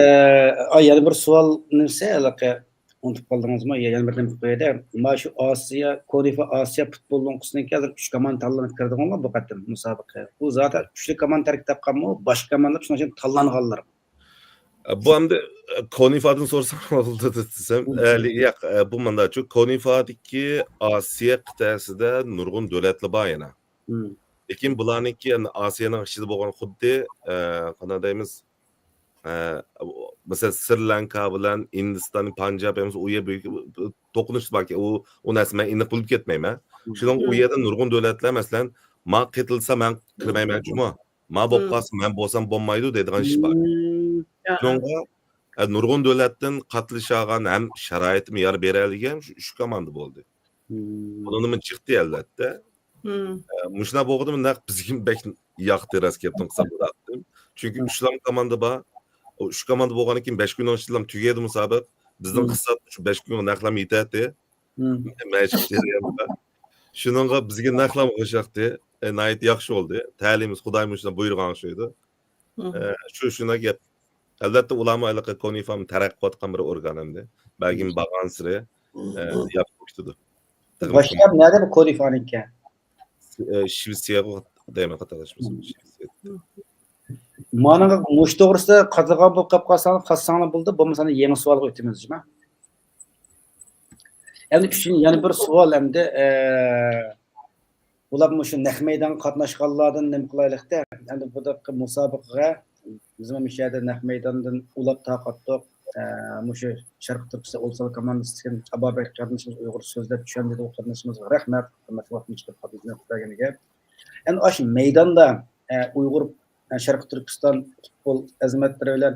ئاي، يەنە بىر سوئال نېمىسى ھېلىقى؟ ئۇنتۇپ قالدىڭىزمۇ؟ يەنە بىر نېمە قوياي-دە. مانا شۇ ئاسىيا، كونىفا ئاسىيا پۇتبول لوڭقىسىنىڭكى ھازىر ئۈچ كوماندا تاللىنىپ كىردىغۇ بۇ قېتىم مۇسابىقىگە. بۇ زادى ئۈچلا كوماندا تەركىب تاپقانمۇ؟ باشقا كوماندىلار شۇنىڭ ئۈچۈن تاللانغانلار. بۇ ئەمدى، كونىفادىن سورىساڭ بولىدۇ دېسەم، ئە، ياق، ئە، بۇ مۇنداقچۇ، كونىفادىكى ئاسىيا قىتئەسىدە نۇرغۇن دۆلەتلەر بار يەنە. لېكىن بۇلارنىڭكى، يەنى ئاسىيانىڭ ئىچىدە بولغان خۇددى، ئە، قانداق دەيمىز، ئە، مەسىلەن، سرى لانكا بىلەن ھىندىستان، پەنجاب، ئەمەس، ئۇ يەر بۈ-، توقۇنۇش باركەن، ئۇ، ئۇ نەرسە مەن ئېنىق بىلىپ كەتمەيمەن. شۇنىڭ ئۇ يەردە نۇرغۇن دۆلەتلەر، مەسىلەن، ما قېتىلسا مەن كىرمەيمەن جۇمۇ. ما بولۇپ قالسا مەن بولسام بولمايدۇ دەيدىغان ئىش بار. شۇنىڭغا، ئە، نۇرغۇن دۆلەتتىن قاتنىشالىغان ھەم شارائىتىمۇ يار بېرەلىگەن شۇ ئۈچ كوماندا بولدى. بۇنىڭدىمۇ جىقتى، ئەلۋەتتە. ئە، مۇشۇنداق بولغىنىمۇ نەق بىزگىمۇ بەك ياقتى، راست گەپنى قىلسام بۇ ھەقتىن. چۈنكى ئۈچلام كوماندا بار. ئۇ ئۈچ كوماندا بولغاندىن كېيىن بەش كۈننىڭ ئىچىدىلا تۈگەيدۇ مۇسابىقە. بىزنىڭ ئىقتىساد شۇ بەش كۈنگە نەقلەم يېتەتتى. مەشىق جەريانىدا. شۇنىڭغا بىزگە نەقلەم ئوخشاقتى. ئە، ناھايىتى ياخشى بولدى. تەلىيىمىز خۇدايىم مۇشۇنداق بۇيرۇغان ئوخشايدۇ. ئە، شۇ، شۇنداق گەپ. ئەلۋەتتە، ئۇلارمۇ ھېلىقى كونىفام تەرەققىي قىلىۋاتقان بىر ئورگان ئەمدى. بەلكىم بارغانسېرى، ئە، ياخشى بولۇپ كېتىدۇ. باشلاپ نەدە بۇ كونىفانىڭكى؟ ئە، شىۋېتسىيەغۇ دەيمەن، قاتارلاشمىسام. شىۋېتسىيە. مانىڭغا مۇشۇ توغرىسىدا قاتىدىغان بولۇپ قالساڭلار، قاتساڭلار بولدى. بولمىسا يېڭى سوئالغا ئۆتىمىز، جۇما. ئەمدى ئۈچىنچى يەنە بىر سوئال ئەمدى، ئە، ئۇلار مۇشۇ نەق مەيدانغا قاتناشقانلاردىن نېمە قىلايلىقتە؟ ئەمدى بۇ دەققە مۇسابىقىگە بىزمۇ مۇشۇ يەردە نەق مەيداندىن ئۇلاپ تارقاتتۇق. ئە، مۇشۇ شەرقىي تۈركىستان ئۇلۇسلار كوماندىسىدىكى ئابابەك قېرىندىشىمىز ئۇيغۇر سۆزلەپ چۈشەندى، ئۇ قېرىندىشىمىزغا رەھمەت، قىممەتلىك ۋاقتىنى چىقىرىپ خەتىمىزنى ئوقۇپ بەرگىنىگە. ئەمدى ئاشۇ مەيداندا، ئە، ئۇيغۇر، ئە، شەرقىي تۈركىستان پۇتبول ئەزىمەتلىرى بىلەن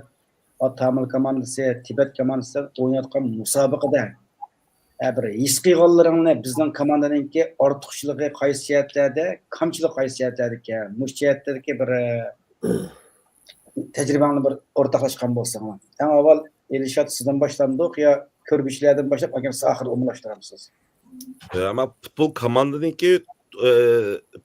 ئات تامىل كوماندىسى، تىبەت كوماندىسى بىلەن ئوينايدىغان مۇسابىقىدە، ئە، بىر ھېس قىلغانلىرىڭنى، بىزنىڭ كوماندىنىڭكى ئارتۇقچىلىقى قايسى جەھەتلەردە، كامچىلىقى قايسى جەھەتلەردىكەن؟ مۇشۇ جەھەتلەردىكى بىر، ئە، تەجرىبەڭنى بىر ئورتاقلاشقان بولساڭلار. ئەڭ ئاۋۋال ئېلشات سىزدىن باشلامدۇق يا كۆرگۈچىلەردىن باشلاپ، ئاكام سىز ئاخىرىدا ئومۇملاشتۇرامسىز؟ ئەمما پۇتبول كوماندىنىڭكى، ئە،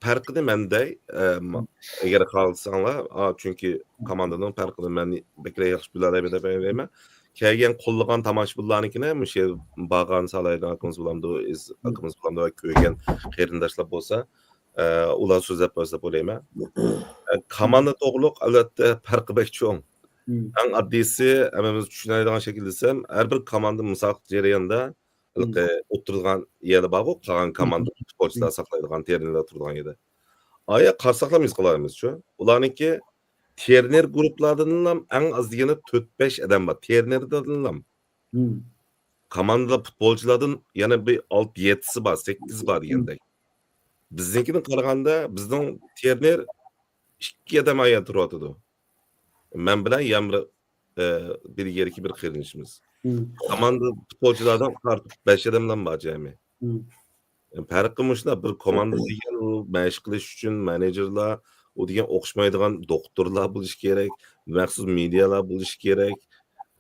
پەرقىنى مەن دەي، ئە، ما-، ئەگەر خالىساڭلار، ئا، چۈنكى كوماندىنىڭ پەرقىنى مەن بەكرەك ياخشى بىلەلەيمەن دەپ ئويلايمەن. كەلگەن قوللىغان تاماشىبىنلارنىڭكىنى مۇشۇ بارغان سالاھىدىن ئاكىمىز بولامدۇ، ئىز-، ئاكىمىز بولامدۇ ۋە كۆرگەن قېرىنداشلار بولسا، ئە، ئۇلار سۆزلەپ بەرسە دەپ ئويلايمەن. ئە، كوماندا توغرۇلۇق، ئەلۋەتتە، پەرقى بەك چوڭ. ئەڭ ئاددىيسى، ھەممىمىز چۈشىنەلەيدىغان شەكىلدە دېسەم، ھەر بىر كوماندا مۇسابىقە جەريانىدا ھېلىقى ئولتۇرىدىغان يەرلەر بارغۇ، قالغان كوماندىلار، سپورتچىلار ساقلايدىغان، تېرىنېرلار تۇرىدىغان يەردە. ئايا قارىساقلام ھېس قىلالايمىزچۇ. ئۇلارنىڭكى ترېنېر گۇرۇپپىلاردىنلا ئەڭ ئاز دېگەندە تۆت بەش ئادەم بار. ترېنېردىنلا. كوماندىدا پۇتبولچىلاردىن يەنە بىر ئالتە يەتتىسى بار، سەككىز بار دېگەندەك. بىزنىڭكىدىن قارىغاندا بىزنىڭ ترېنېر ئىككى ئادەم ئايان تۇرۇۋاتىدۇ. مەن بىلەن يەنە بىر، ئە، بىر يەردىكى بىر قېرىندىشىمىز. كوماندىدا پۇتبولچىلاردىن تارتىپ بەش ئادەملا بار جەمئىي. پەرقى مۇشۇنداق، بىر كوماندا دېگەن ئۇ مەشىق قىلىش ئۈچۈن مېنېجېرلار، ئۇ دېگەن ئوخشىمايدىغان دوختۇرلار بولۇشى كېرەك، مەخسۇس مېدىيالار بولۇشى كېرەك،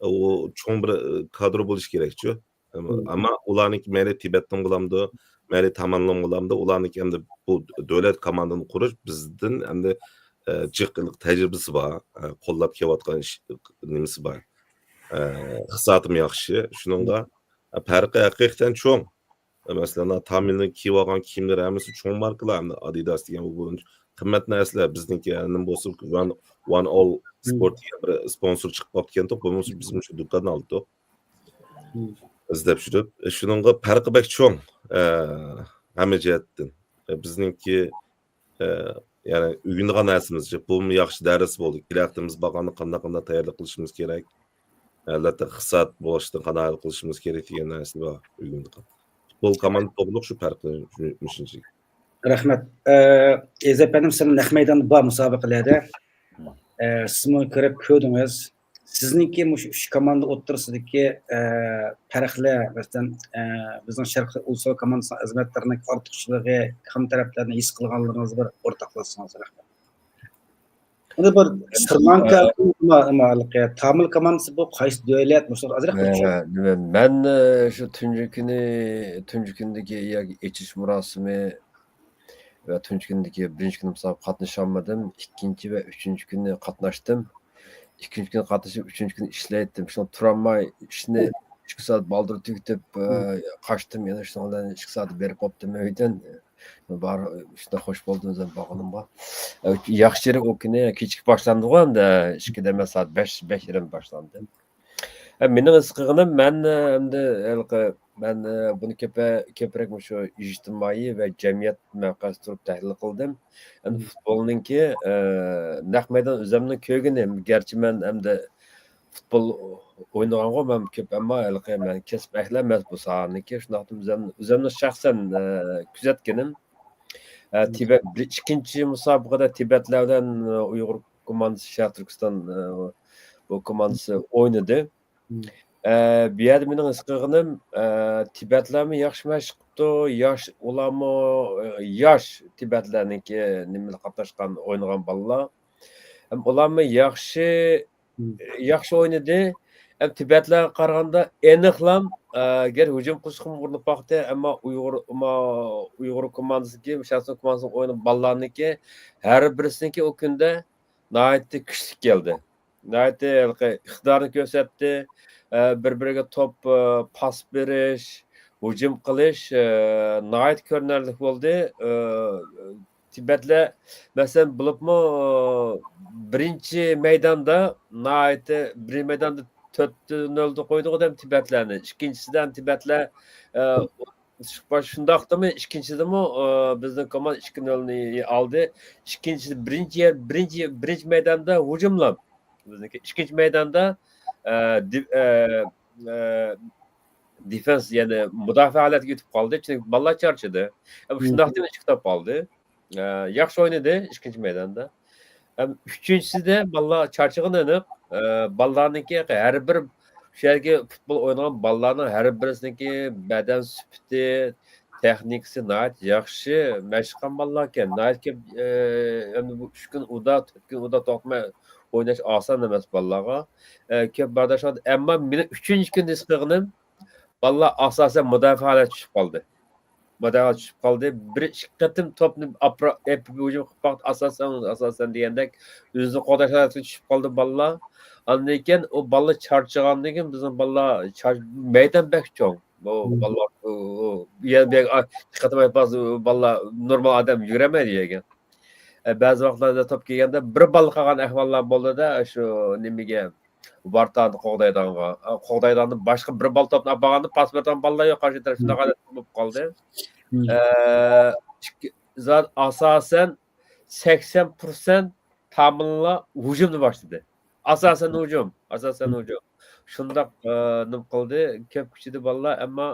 ئۇ چوڭ بىر، ئە، كادىر بولۇشى كېرەكچۇ. ئەمما ئۇلارنىڭكى مەيلى تىبەتتىن بولامدۇ، مەيلى تامانلىن بولامدۇ، ئۇلارنىڭكى ئەمدى بۇ دۆلەت كوماندىنى قۇرۇش بىزدىن ئەمدى، ئە، جىق تەجرىبىسى بار، ئە، قوللاپ كېلىۋاتقان ئىش نېمىسى بار. ئە، ئىقتىسادىمۇ ياخشى. شۇنىڭغا، ئە، پەرقى ھەقىقەتەن چوڭ. ئە، مەسىلەن، تامىلنىڭ كىيىۋالغان كىيىملىرى ھەممىسى چوڭ ماركىلار، ئەمدى ئادىداس دېگەن بۇ قىممەت نەرسىلەر. بىزنىڭكى نېمە بولسا، ۋان، ۋان ئول سپورت دېگەن بىر سپونسور چىقىپ قاپتىكەنتۇق، بۇ بولسا بىز مۇشۇ دۇكاندىن ئالدۇق. ئىزدەپ يۈرۈپ، شۇنىڭغا پەرقى بەك چوڭ، ئە، ھەممە جەھەتتىن. ئە، بىزنىڭكى، ئە، يەنى ئۆگىنىدىغان نەرسىمىز جىق. بۇمۇ ياخشى دەرس بولدى. كېلەر ھەپتە بىز بارغاندا قانداق، قانداق تەييارلىق قىلىشىمىز كېرەك. ئەلۋەتتە، ئىقتىساد بولۇشتىن قانداق ھەل قىلىشىمىز كېرەك دېگەن نەرسىنى بار ئۆگىنىدىغان. پۇتبول كوماندا توغرۇلۇق شۇ پەرقلىنىش. رەھمەت. ئە، ئېزى ئەپەندىم، سىلەر نەق مەيداندا بار مۇسابىقىلەردە. ئە، سىزمۇ كۆرۈپ كۆردىڭىز. سىزنىڭكى مۇشۇ ئۈچ كوماندا ئوتتۇرىسىدىكى، ئە، پەرقلەر، مەسىلەن، ئە، بىزنىڭ شەرقىي ئۇلۇسلار كوماندىسىنىڭ ئەزىمەتلىرىنىڭ ئارتۇقچىلىقى، كەم تەرەپلەرنى ھېس قىلغانلىقىڭىزنى بىر ئورتاقلاشسىڭىز رەھمەت. ئەمدى بىر سرى لانكا، ئە، ئەمما، ئەمما ھېلىقى تامىل كوماندىسى بۇ قايسى دۆلەت؟ مۇشۇلارغا ئازراق ئە، بىر چۈشەن-، نېمە، مەن، ئە، شۇ تۇنجى كۈنى، تۇنجى كۈندىكى ياكى ئېچىش مۇراسىمى ۋە تۇنجى كۈندىكى بىرىنچى كۈنى مۇسابىقىگە قاتنىشالمىدىم. ئىككىنچى ۋە ئۈچىنچى كۈنى قاتناشتىم. ئىككىنچى كۈنى قاتنىشىپ، ئۈچىنچى كۈنى ئىشلەيتتىم. شۇڭا تۇرالماي ئىشنى ئىككى سائەت بالدۇر تۈگىتىپ، ئە، قاچتىم. يەنە شۇنىڭ بىلەن ئىككى سائەت بېرىپ قاپتىم ئۆيدىن. بار، شۇنداق خوش بولدۇم ئۆزۈم بارغىنىمغا. ئە، ياخشى يېرى ئۇ كۈنى كېچىكىپ باشلاندىغۇ ئەمدى، ئىككىدە ئەمەس، سائەت بەش، بەش يېرىم باشلاندى. ئە، مېنىڭ ھېس قىلغىنىم، مەن، ئە، ئەمدى ھېلىقى، مەن، ئە، بۇنى كۆپە-، كۆپرەك مۇشۇ ئىجتىمائىي ۋە جەمئىيەت مەۋقەسى تۇرۇپ تەھلىل قىلدىم. ئەمدى پۇتبولنىڭكى، ئە، نەق مەيدان ئۆزۈمنىڭ كۆرگىنىم، گەرچە مەن ئەمدى پۇتبول ئوينىغانغۇ مەن كۆپ، ئەمما ھېلىقى مەن كەسىپ ئەھلى ئەمەس بۇ ساھەنىڭكى. شۇنداقتىمۇ ئۆزۈم-، ئۆزۈمنىڭ شەخسەن، ئە، كۆزەتكىنىم. ئە، تىبەت، بىر، ئىككىنچى مۇسابىقىدە تىبەتلەر بىلەن، ئە، ئۇيغۇر كوماندىسى، شەرقىي تۈركىستان، ئە، بۇ كوماندىسى ئوينىدى. ئە، بۇ يەردە مېنىڭ ھېس قىلغىنىم، ئە، تىبەتلەرمۇ ياخشى مەشىق قىپتۇ، ياش، ئۇلارمۇ، ئە، ياش تىبەتلەرنىڭكى نېمىلەر قاتناشقان، ئوينىغان بالىلار. ھەم ئۇلارمۇ ياخشى، ياخشى ئوينىدى. ھەم تىبەتلەرگە قارىغاندا ئېنىقلام، ئە، گەر ھۇجۇم قىلىشقىمۇ ئۇرۇنۇپ باقتى، ئەمما ئۇيغۇر، ئۇيغۇر كوماندىسىدىكى، شەرقىي كوماندىسىنىڭ ئوينىغان بالىلارنىڭكى ھەر بىرسىنىڭكى ئۇ كۈندە ناھايىتى كۈچلۈك كەلدى. ناھايىتى ھېلىقى ئىقتىدارنى كۆرسەتتى. ئە، بىر-بىرىگە توپ، ئە، پاس بېرىش، ھۇجۇم قىلىش، ئە، ناھايىتى كۆرۈنەرلىك بولدى. ئە، تىبەتلەر، مەسىلەن، بولۇپمۇ، ئە، بىرىنچى مەيداندا ناھايىتى، بىرىنچى مەيداندا تۆت نۆلدە قويدۇق دەم تىبەتلەرنى. ئىككىنچىسىدە تىبەتلەر، ئە، شۇنداقتىمۇ، ئىككىنچىدىمۇ، ئە، بىزنىڭ كوماندا ئىككى نۆلنى ئالدى. ئىككىنچى، بىرىنچى يەر، بىرىنچى، بىرىنچى مەيداندا ھۇجۇملاپ، بىزنىڭكى ئىككىنچى مەيداندا، ئە، دىف-، ئە، ئە، دېفېنس، يەنى مۇداپىئە ھالەتكە ئۆتۈپ قالدى. چۈنكى بالىلار چارچىدى. ئە، شۇنداقتىمۇ ئىككى توپ ئالدى. ئە، ياخشى ئوينىدى ئىككىنچى مەيداندا. ھەم ئۈچىنچىسىدە بالىلار چارچىغىنى ئېنىق. ئە، بالىلارنىڭكى ھەر بىر، شۇ يەردىكى پۇتبول ئوينىغان بالىلارنىڭ ھەر بىرسىنىڭكى بەدەن سۈپىتى، تېخنىكىسى ناھايىتى ياخشى، مەشىق قىلغان بالىلاركەن. ناھايىتى كۆپ، ئە، ئەمدى بۇ ئۈچ كۈن ئۇدا، تۆت كۈن ئۇدا توختىماي ئويناش ئاسان ئەمەس بالىلارغا. ئە، كۆپ بەرداشلار، ئەمما مېنىڭ ئۈچىنچى كۈنى ھېس قىلغىنىم، بالىلار ئاساسەن مۇداپىئە ھالەتكە چۈشۈپ قالدى. مۇداپىئە چۈشۈپ قالدى. بىر ئىككى قېتىم توپنى ئاپىرا-، ئېپىپ ھۇجۇم قىلىپ باقتى، ئاساسەن، ئاساسەن دېگەندەك ئۆزىنى قوغداش ھالەتكە چۈشۈپ قالدى بالىلار. ئاندىن كېيىن ئۇ بالىلار چارچىغاندىن كېيىن بىزنىڭ بالىلار چار-، مەيدان بەك چوڭ. بۇ بالىلار، ئۇ، ئۇ، بۇ يەر، بۇ يەرگە، ئا، ئىككى قېتىم ئېپىپ بارسا، ئۇ بالىلار نورمال ئادەم يۈگۈرەلمەيدۇ يەرگە. ئە، بەزى ۋاقىتلاردا توپ كەلگەندە بىر بالىلار قالغان ئەھۋاللار بولدىدە، شۇ نېمىگە، ۋارتانى قوغدايدىغانغا، قوغدايدىغاندىن باشقا بىر بالا توپنى ئاپارغاندا پاس بېرىدىغان بالىلار يوق، قارشى تەرەپ شۇنداق ھالەت بولۇپ قالدى. ئە، ئىككى، زادى ئاساسەن سەكسەن پىرسەنت تامىللار ھۇجۇمنى باشلىدى. ئاساسەن ھۇجۇم، ئاساسەن ھۇجۇم. شۇنداق، ئە، نېمە قىلدى، كۆپ كىشىدە بالىلار، ئەمما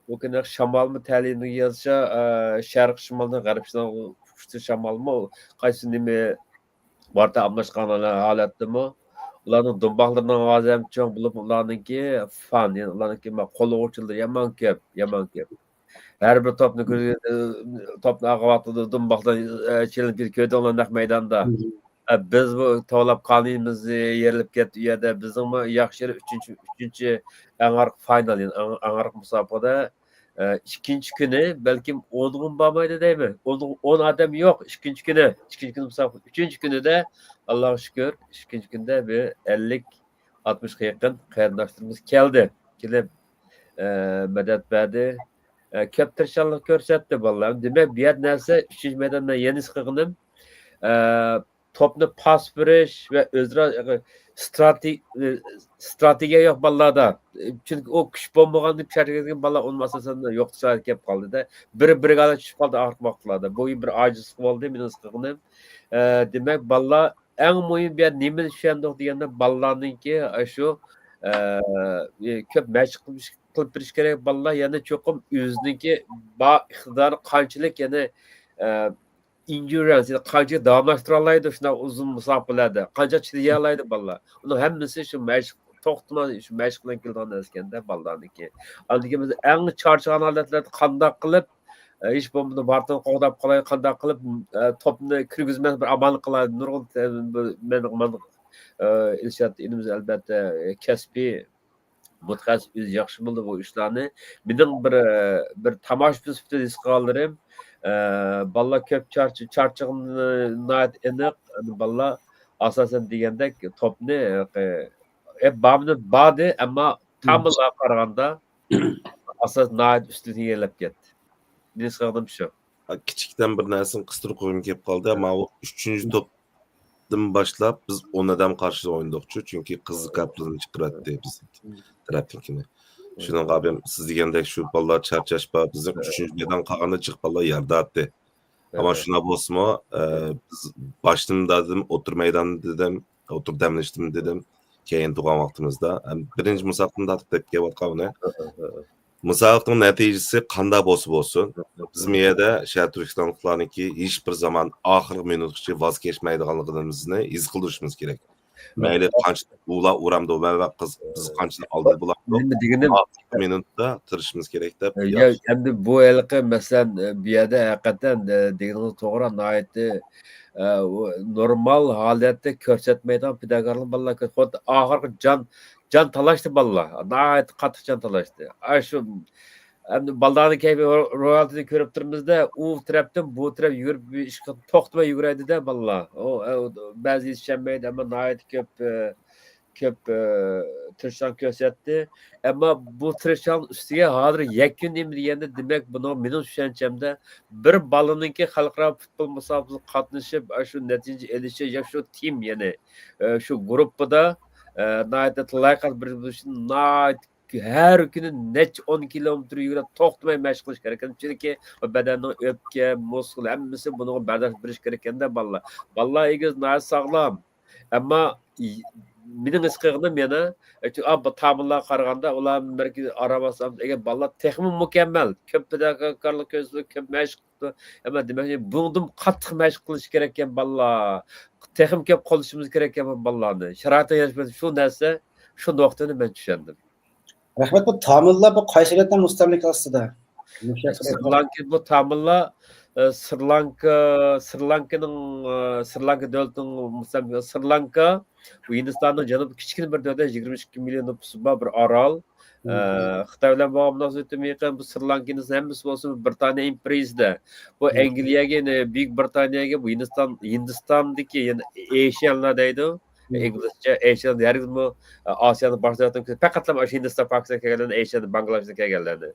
ئۇ كۈنى شامالمۇ تەلىيىنى يازسا، ئە، شەرق شىمالدىن غەرب شىمالغا ئۇچتى شامالمۇ، قايسى نېمە ۋارتا ئالماشقان ھالەتتىمۇ، ئۇلارنىڭ دۇمباقلىرىنىڭ ئاۋازى ھەم چوڭ بولۇپ، ئۇلارنىڭكى فان، يەنى ئۇلارنىڭكى ما-، قوللىغۇچىلىرى يامان كۆپ، يامان كۆپ. ھەر بىر توپنى كۆرگەن، توپنى ئالغان ۋاقتىدا دۇمباقلار، ئە، چېلىنىپ كېتىپ كۆردۈڭلار نەق مەيداندا. ئە، بىز بۇ توۋلاپ قانىيىمىز يېرىلىپ كەتتى ئۇ يەردە. بىزنىڭمۇ ياخشى يېرى ئۈچىنچى، ئۈچىنچى ئەڭ ئارقا فاينال، يەنى ئەڭ، ئەڭ ئارقا مۇسابىقىدە، ئە، ئىككىنچى كۈنى بەلكىم ئونغىمۇ بارمايدۇ دەيمەن. ئون، ئون ئادەم يوق ئىككىنچى كۈنى. ئىككىنچى كۈنى مۇسابىقە. ئۈچىنچى كۈنىدە، ئاللاغا شۈكۈر، ئىككىنچى كۈندە بىر ئەللىك، ئاتمىشقا يېقىن قېرىنداشلىرىمىز كەلدى. كېلىپ، ئە، مەدەت بەردى. ئە، كۆپ تىرىشچانلىق كۆرسەتتى بالىلار. دېمەك، بۇ يەردە نەرسە ئۈچىنچى مەيداندا يەنە ھېس قىلغىنىم، ئە، توپنى پاس بېرىش ۋە ئۆزئارا، ئە، ستراتې-، ئە، ستراتېگىيە يوق بالىلاردا. چۈنكى ئۇ كۈچ بولمىغاندا پىشارتىگەن بالىلار ئۇنى ئاساسەن يوقىتىش ھالىتىگە كېلىپ قالدى-دە. بىرى بىرىگە چۈشۈپ قالدى ئاخىرقى ۋاقىتلاردا. بۇ بىر ئاجىزلىق بولدى، مېنىڭ ھېس قىلغىنىم. ئە، دېمەك، بالىلار ئەڭ مۇھىم بۇ يەردە نېمىنى چۈشەندۇق دېگەندە، بالىلارنىڭكى ئاشۇ، ئە، كۆپ مەشىق قىلىپ بېرىش كېرەك. بالىلار يەنە چوقۇم ئۆزىنىڭكى بار ئىقتىدارى قانچىلىك، يەنى، ئە، ئېنديۇرەنس، يەنى قانچىلىك داۋاملاشتۇرالايدۇ شۇنداق ئۇزۇن مۇساپىلەردە، قانچە چىدىيالايدۇ بالىلار. ئۇنىڭ ھەممىسى شۇ مەشىق، توختىماي شۇ مەشىق بىلەن كېلىدىغان نەرسىكەن-دە بالىلارنىڭكى. ئاندىن كېيىن بىز ئەڭ چارچىغان ھالەتلەردە قانداق قىلىپ، ئە، ھېچ بولمىغاندا ۋارتىنى قوغداپ قالاي، قانداق قىلىپ، ئە، توپنى كىرگۈزمەي بىر ئامال قىلاي. نۇرغۇن، ئە، بىر مەن، مەن، ئە، ئىلشات ئىنىمىز ئەلۋەتتە، ئە، كەسپىي مۇتەخەسسىس، ئۆزى ياخشى بىلىدۇ بۇ ئىشلارنى. مېنىڭ بىر، ئە، بىر تاماشىبىن سۈپىتىدە ھېس قىلغانلىرىم، ئە، بالىلار كۆپ چارچ-، چارچىغىنى ناھايىتى ئېنىق. بالىلار ئاساسەن دېگەندەك توپنى، ئە، ئە، بارمىدى، باردى، ئەمما تامىللارغا قارىغاندا ئاساس ناھايىتى ئۈستۈن ئىگىلەپ كەتتى. مېنىڭ ھېس قىلغىنىم شۇ. كىچىكتىن بىر نەرسىنى قىستۇرۇپ قويغۇم كېلىپ قالدى. ماۋۇ ئۈچىنچى توپتىن باشلاپ بىز ئون ئادەم قارشى ئوينىدۇقچۇ، چۈنكى قىزىل كارتىلارنى چىقىراتتى بىز تەرەپتىكىنى. شۇنىڭغا بىم-، سىز دېگەندەك شۇ بالىلار چارچاش بار، بىزنىڭ ئۈچىنچى مەيدان قالغاندا جىق بالىلار يارداتتى. ئەمما شۇنداق بولسىمۇ، ئە، بىز باشتىن دېدىم، ئوتتۇرا مەيدان دېدىم، ئوتتۇرا دەم ئېلىشتىم دېدىم. كېيىن تۇرغان ۋاقتىمىزدا، ئەم، بىرىنچى مۇسابىقىدىن تارتىپ دەپ كېلىۋاتقان ئۇنى. مۇسابىقىنىڭ نەتىجىسى قانداق بولسا بولسۇن، بىز بۇ يەردە شەرقىي تۈركىستانلىقلارنىڭكى ھېچ بىر زامان ئاخىرقى مىنۇتقىچە ۋاز كەچمەيدىغانلىقىمىزنى ھېس قىلدۇرۇشىمىز كېرەك. مەيلى قانچە ئۇلار ئۇرامدۇ، مەن ۋە قىز، بىز قانچىلىك ئالدىدا بولامدۇ، نېمە دېگىنىم، ئاخىرقى مىنۇتتا تىرىشىمىز كېرەك دەپ. يا، ياخشى. ئەمدى بۇ ھېلىقى مەسىلەن، بۇ يەردە ھەقىقەتەن، دېگىنىڭىز توغرا، ناھايىتى، ئە، ئۇ نورمال ھالەتتە كۆرسەتمەيدىغان پىداكارلىق بالىلار كۆپ. خۇددى ئاخىرقى جان، جان تالاشتى بالىلار. ناھايىتى قاتتىق جان تالاشتى. ئاشۇ ئەمدى بالىلارنىڭ كەيپىيات روھىيىتىنى كۆرۈپ تۇرىمىزدە، ئۇ تەرەپتىن بۇ تەرەپ يۈگۈرۈپ، بىر ئىشقا توختىماي يۈگۈرەيدىدە بالىلار. ئۇ، ئۇ بەزى يېتىشەلمەيدۇ، ئەمما ناھايىتى كۆپ، ئە، كۆپ، ئە، تىرىشچانلىق كۆرسەتتى. ئەمما بۇ تىرىشچانلىق ئۈستىگە ھازىر يەكۈن نېمە دېگەندە، دېمەك، بۇنىڭ مېنىڭ چۈشەنچەمدە بىر بالىنىڭكى خەلقئارا پۇتبول مۇسابىقىسىگە قاتنىشىپ، ئاشۇ نەتىجە ئېلىشى، يا شۇ تىم، يەنى، ئە، شۇ گۇرۇپپىدا، ئە، ناھايىتى لايىقلىق بىر، بىر، ناھايىتى ھەر كۈنى نەچچە ئون كىلومېتىر يۈگۈرۈپ، توختىماي مەشىق قىلىش كېرەك ئىكەن. چۈنكى بۇ بەدەننىڭ ئۆپكە، مۇسكۇل ھەممىسى بۇنىڭغا بەرداشلىق بېرىش كېرەك ئىكەن-دە، بالىلار. بالىلار ئېگىز، ناھايىتى ساغلام. ئەمما ي-، مېنىڭ ھېس قىلغىنىم يەنە، ئە، چۈ-، ئا، بۇ تامىللارغا قارىغاندا، ئۇلار بەلكى ئارام ئالسا، ئەگەر بالىلار تېخىمۇ مۇكەممەل، كۆپ پىداكارلىق كۆرسىتىپ، كۆپ مەشىق قىلىپ، ئەمما دېمەك، بۇنىڭدىن قاتتىق مەشىق قىلىش كېرەك ئىكەن، بالىلار. تېخىمۇ كۆپ قوللىشىمىز كېرەك ئىكەن، بۇ بالىلارنى. شارائىتنى يارىتىش، شۇ نەرسە، شۇ نۇقتىنى مەن چۈشەندىم. رەھمەت، بۇ تامىللار بۇ قايسى دۆلەتنىڭ مۇستەملىكە ئاستىدا؟ سرى لانكا، بۇ تامىللار، ئە، سرى لانكا، سرى لانكىنىڭ، ئە، سرى لانكا دۆلىتىنىڭ مۇستەملىكە، سرى لانكا، بۇ ھىندىستاننىڭ جەنۇبىدا كىچىككىنە بىر دۆلەت، يىگىرمە ئىككى مىليون نوپۇسى بار بىر ئارال. ئە، خىتاي بىلەن بولغان مۇناسىۋىتىمۇ يېقىن، بۇ سرى لانكىنىڭ ھەممىسى بولسا بىرىتانىيە ئىمپېرىيىسىدە. بۇ ئەنگلىيەگە، يەنى بۈيۈك بىرىتانىيەگە، بۇ ھىندىستان، ھىندىستاندىكى، يەنى ئېشىيانلار دەيدۇ. ئىنگلىزچە ئېشىيان، ھەرگىزمۇ، ئە، ئاسىيانى باشلاۋاتقان، پەقەتلا ئاشۇ ھىندىستان، پاكىستان كەلگەنلەرنى، ئېشىيان، باڭگلادېشتىن كەلگەنلەرنى،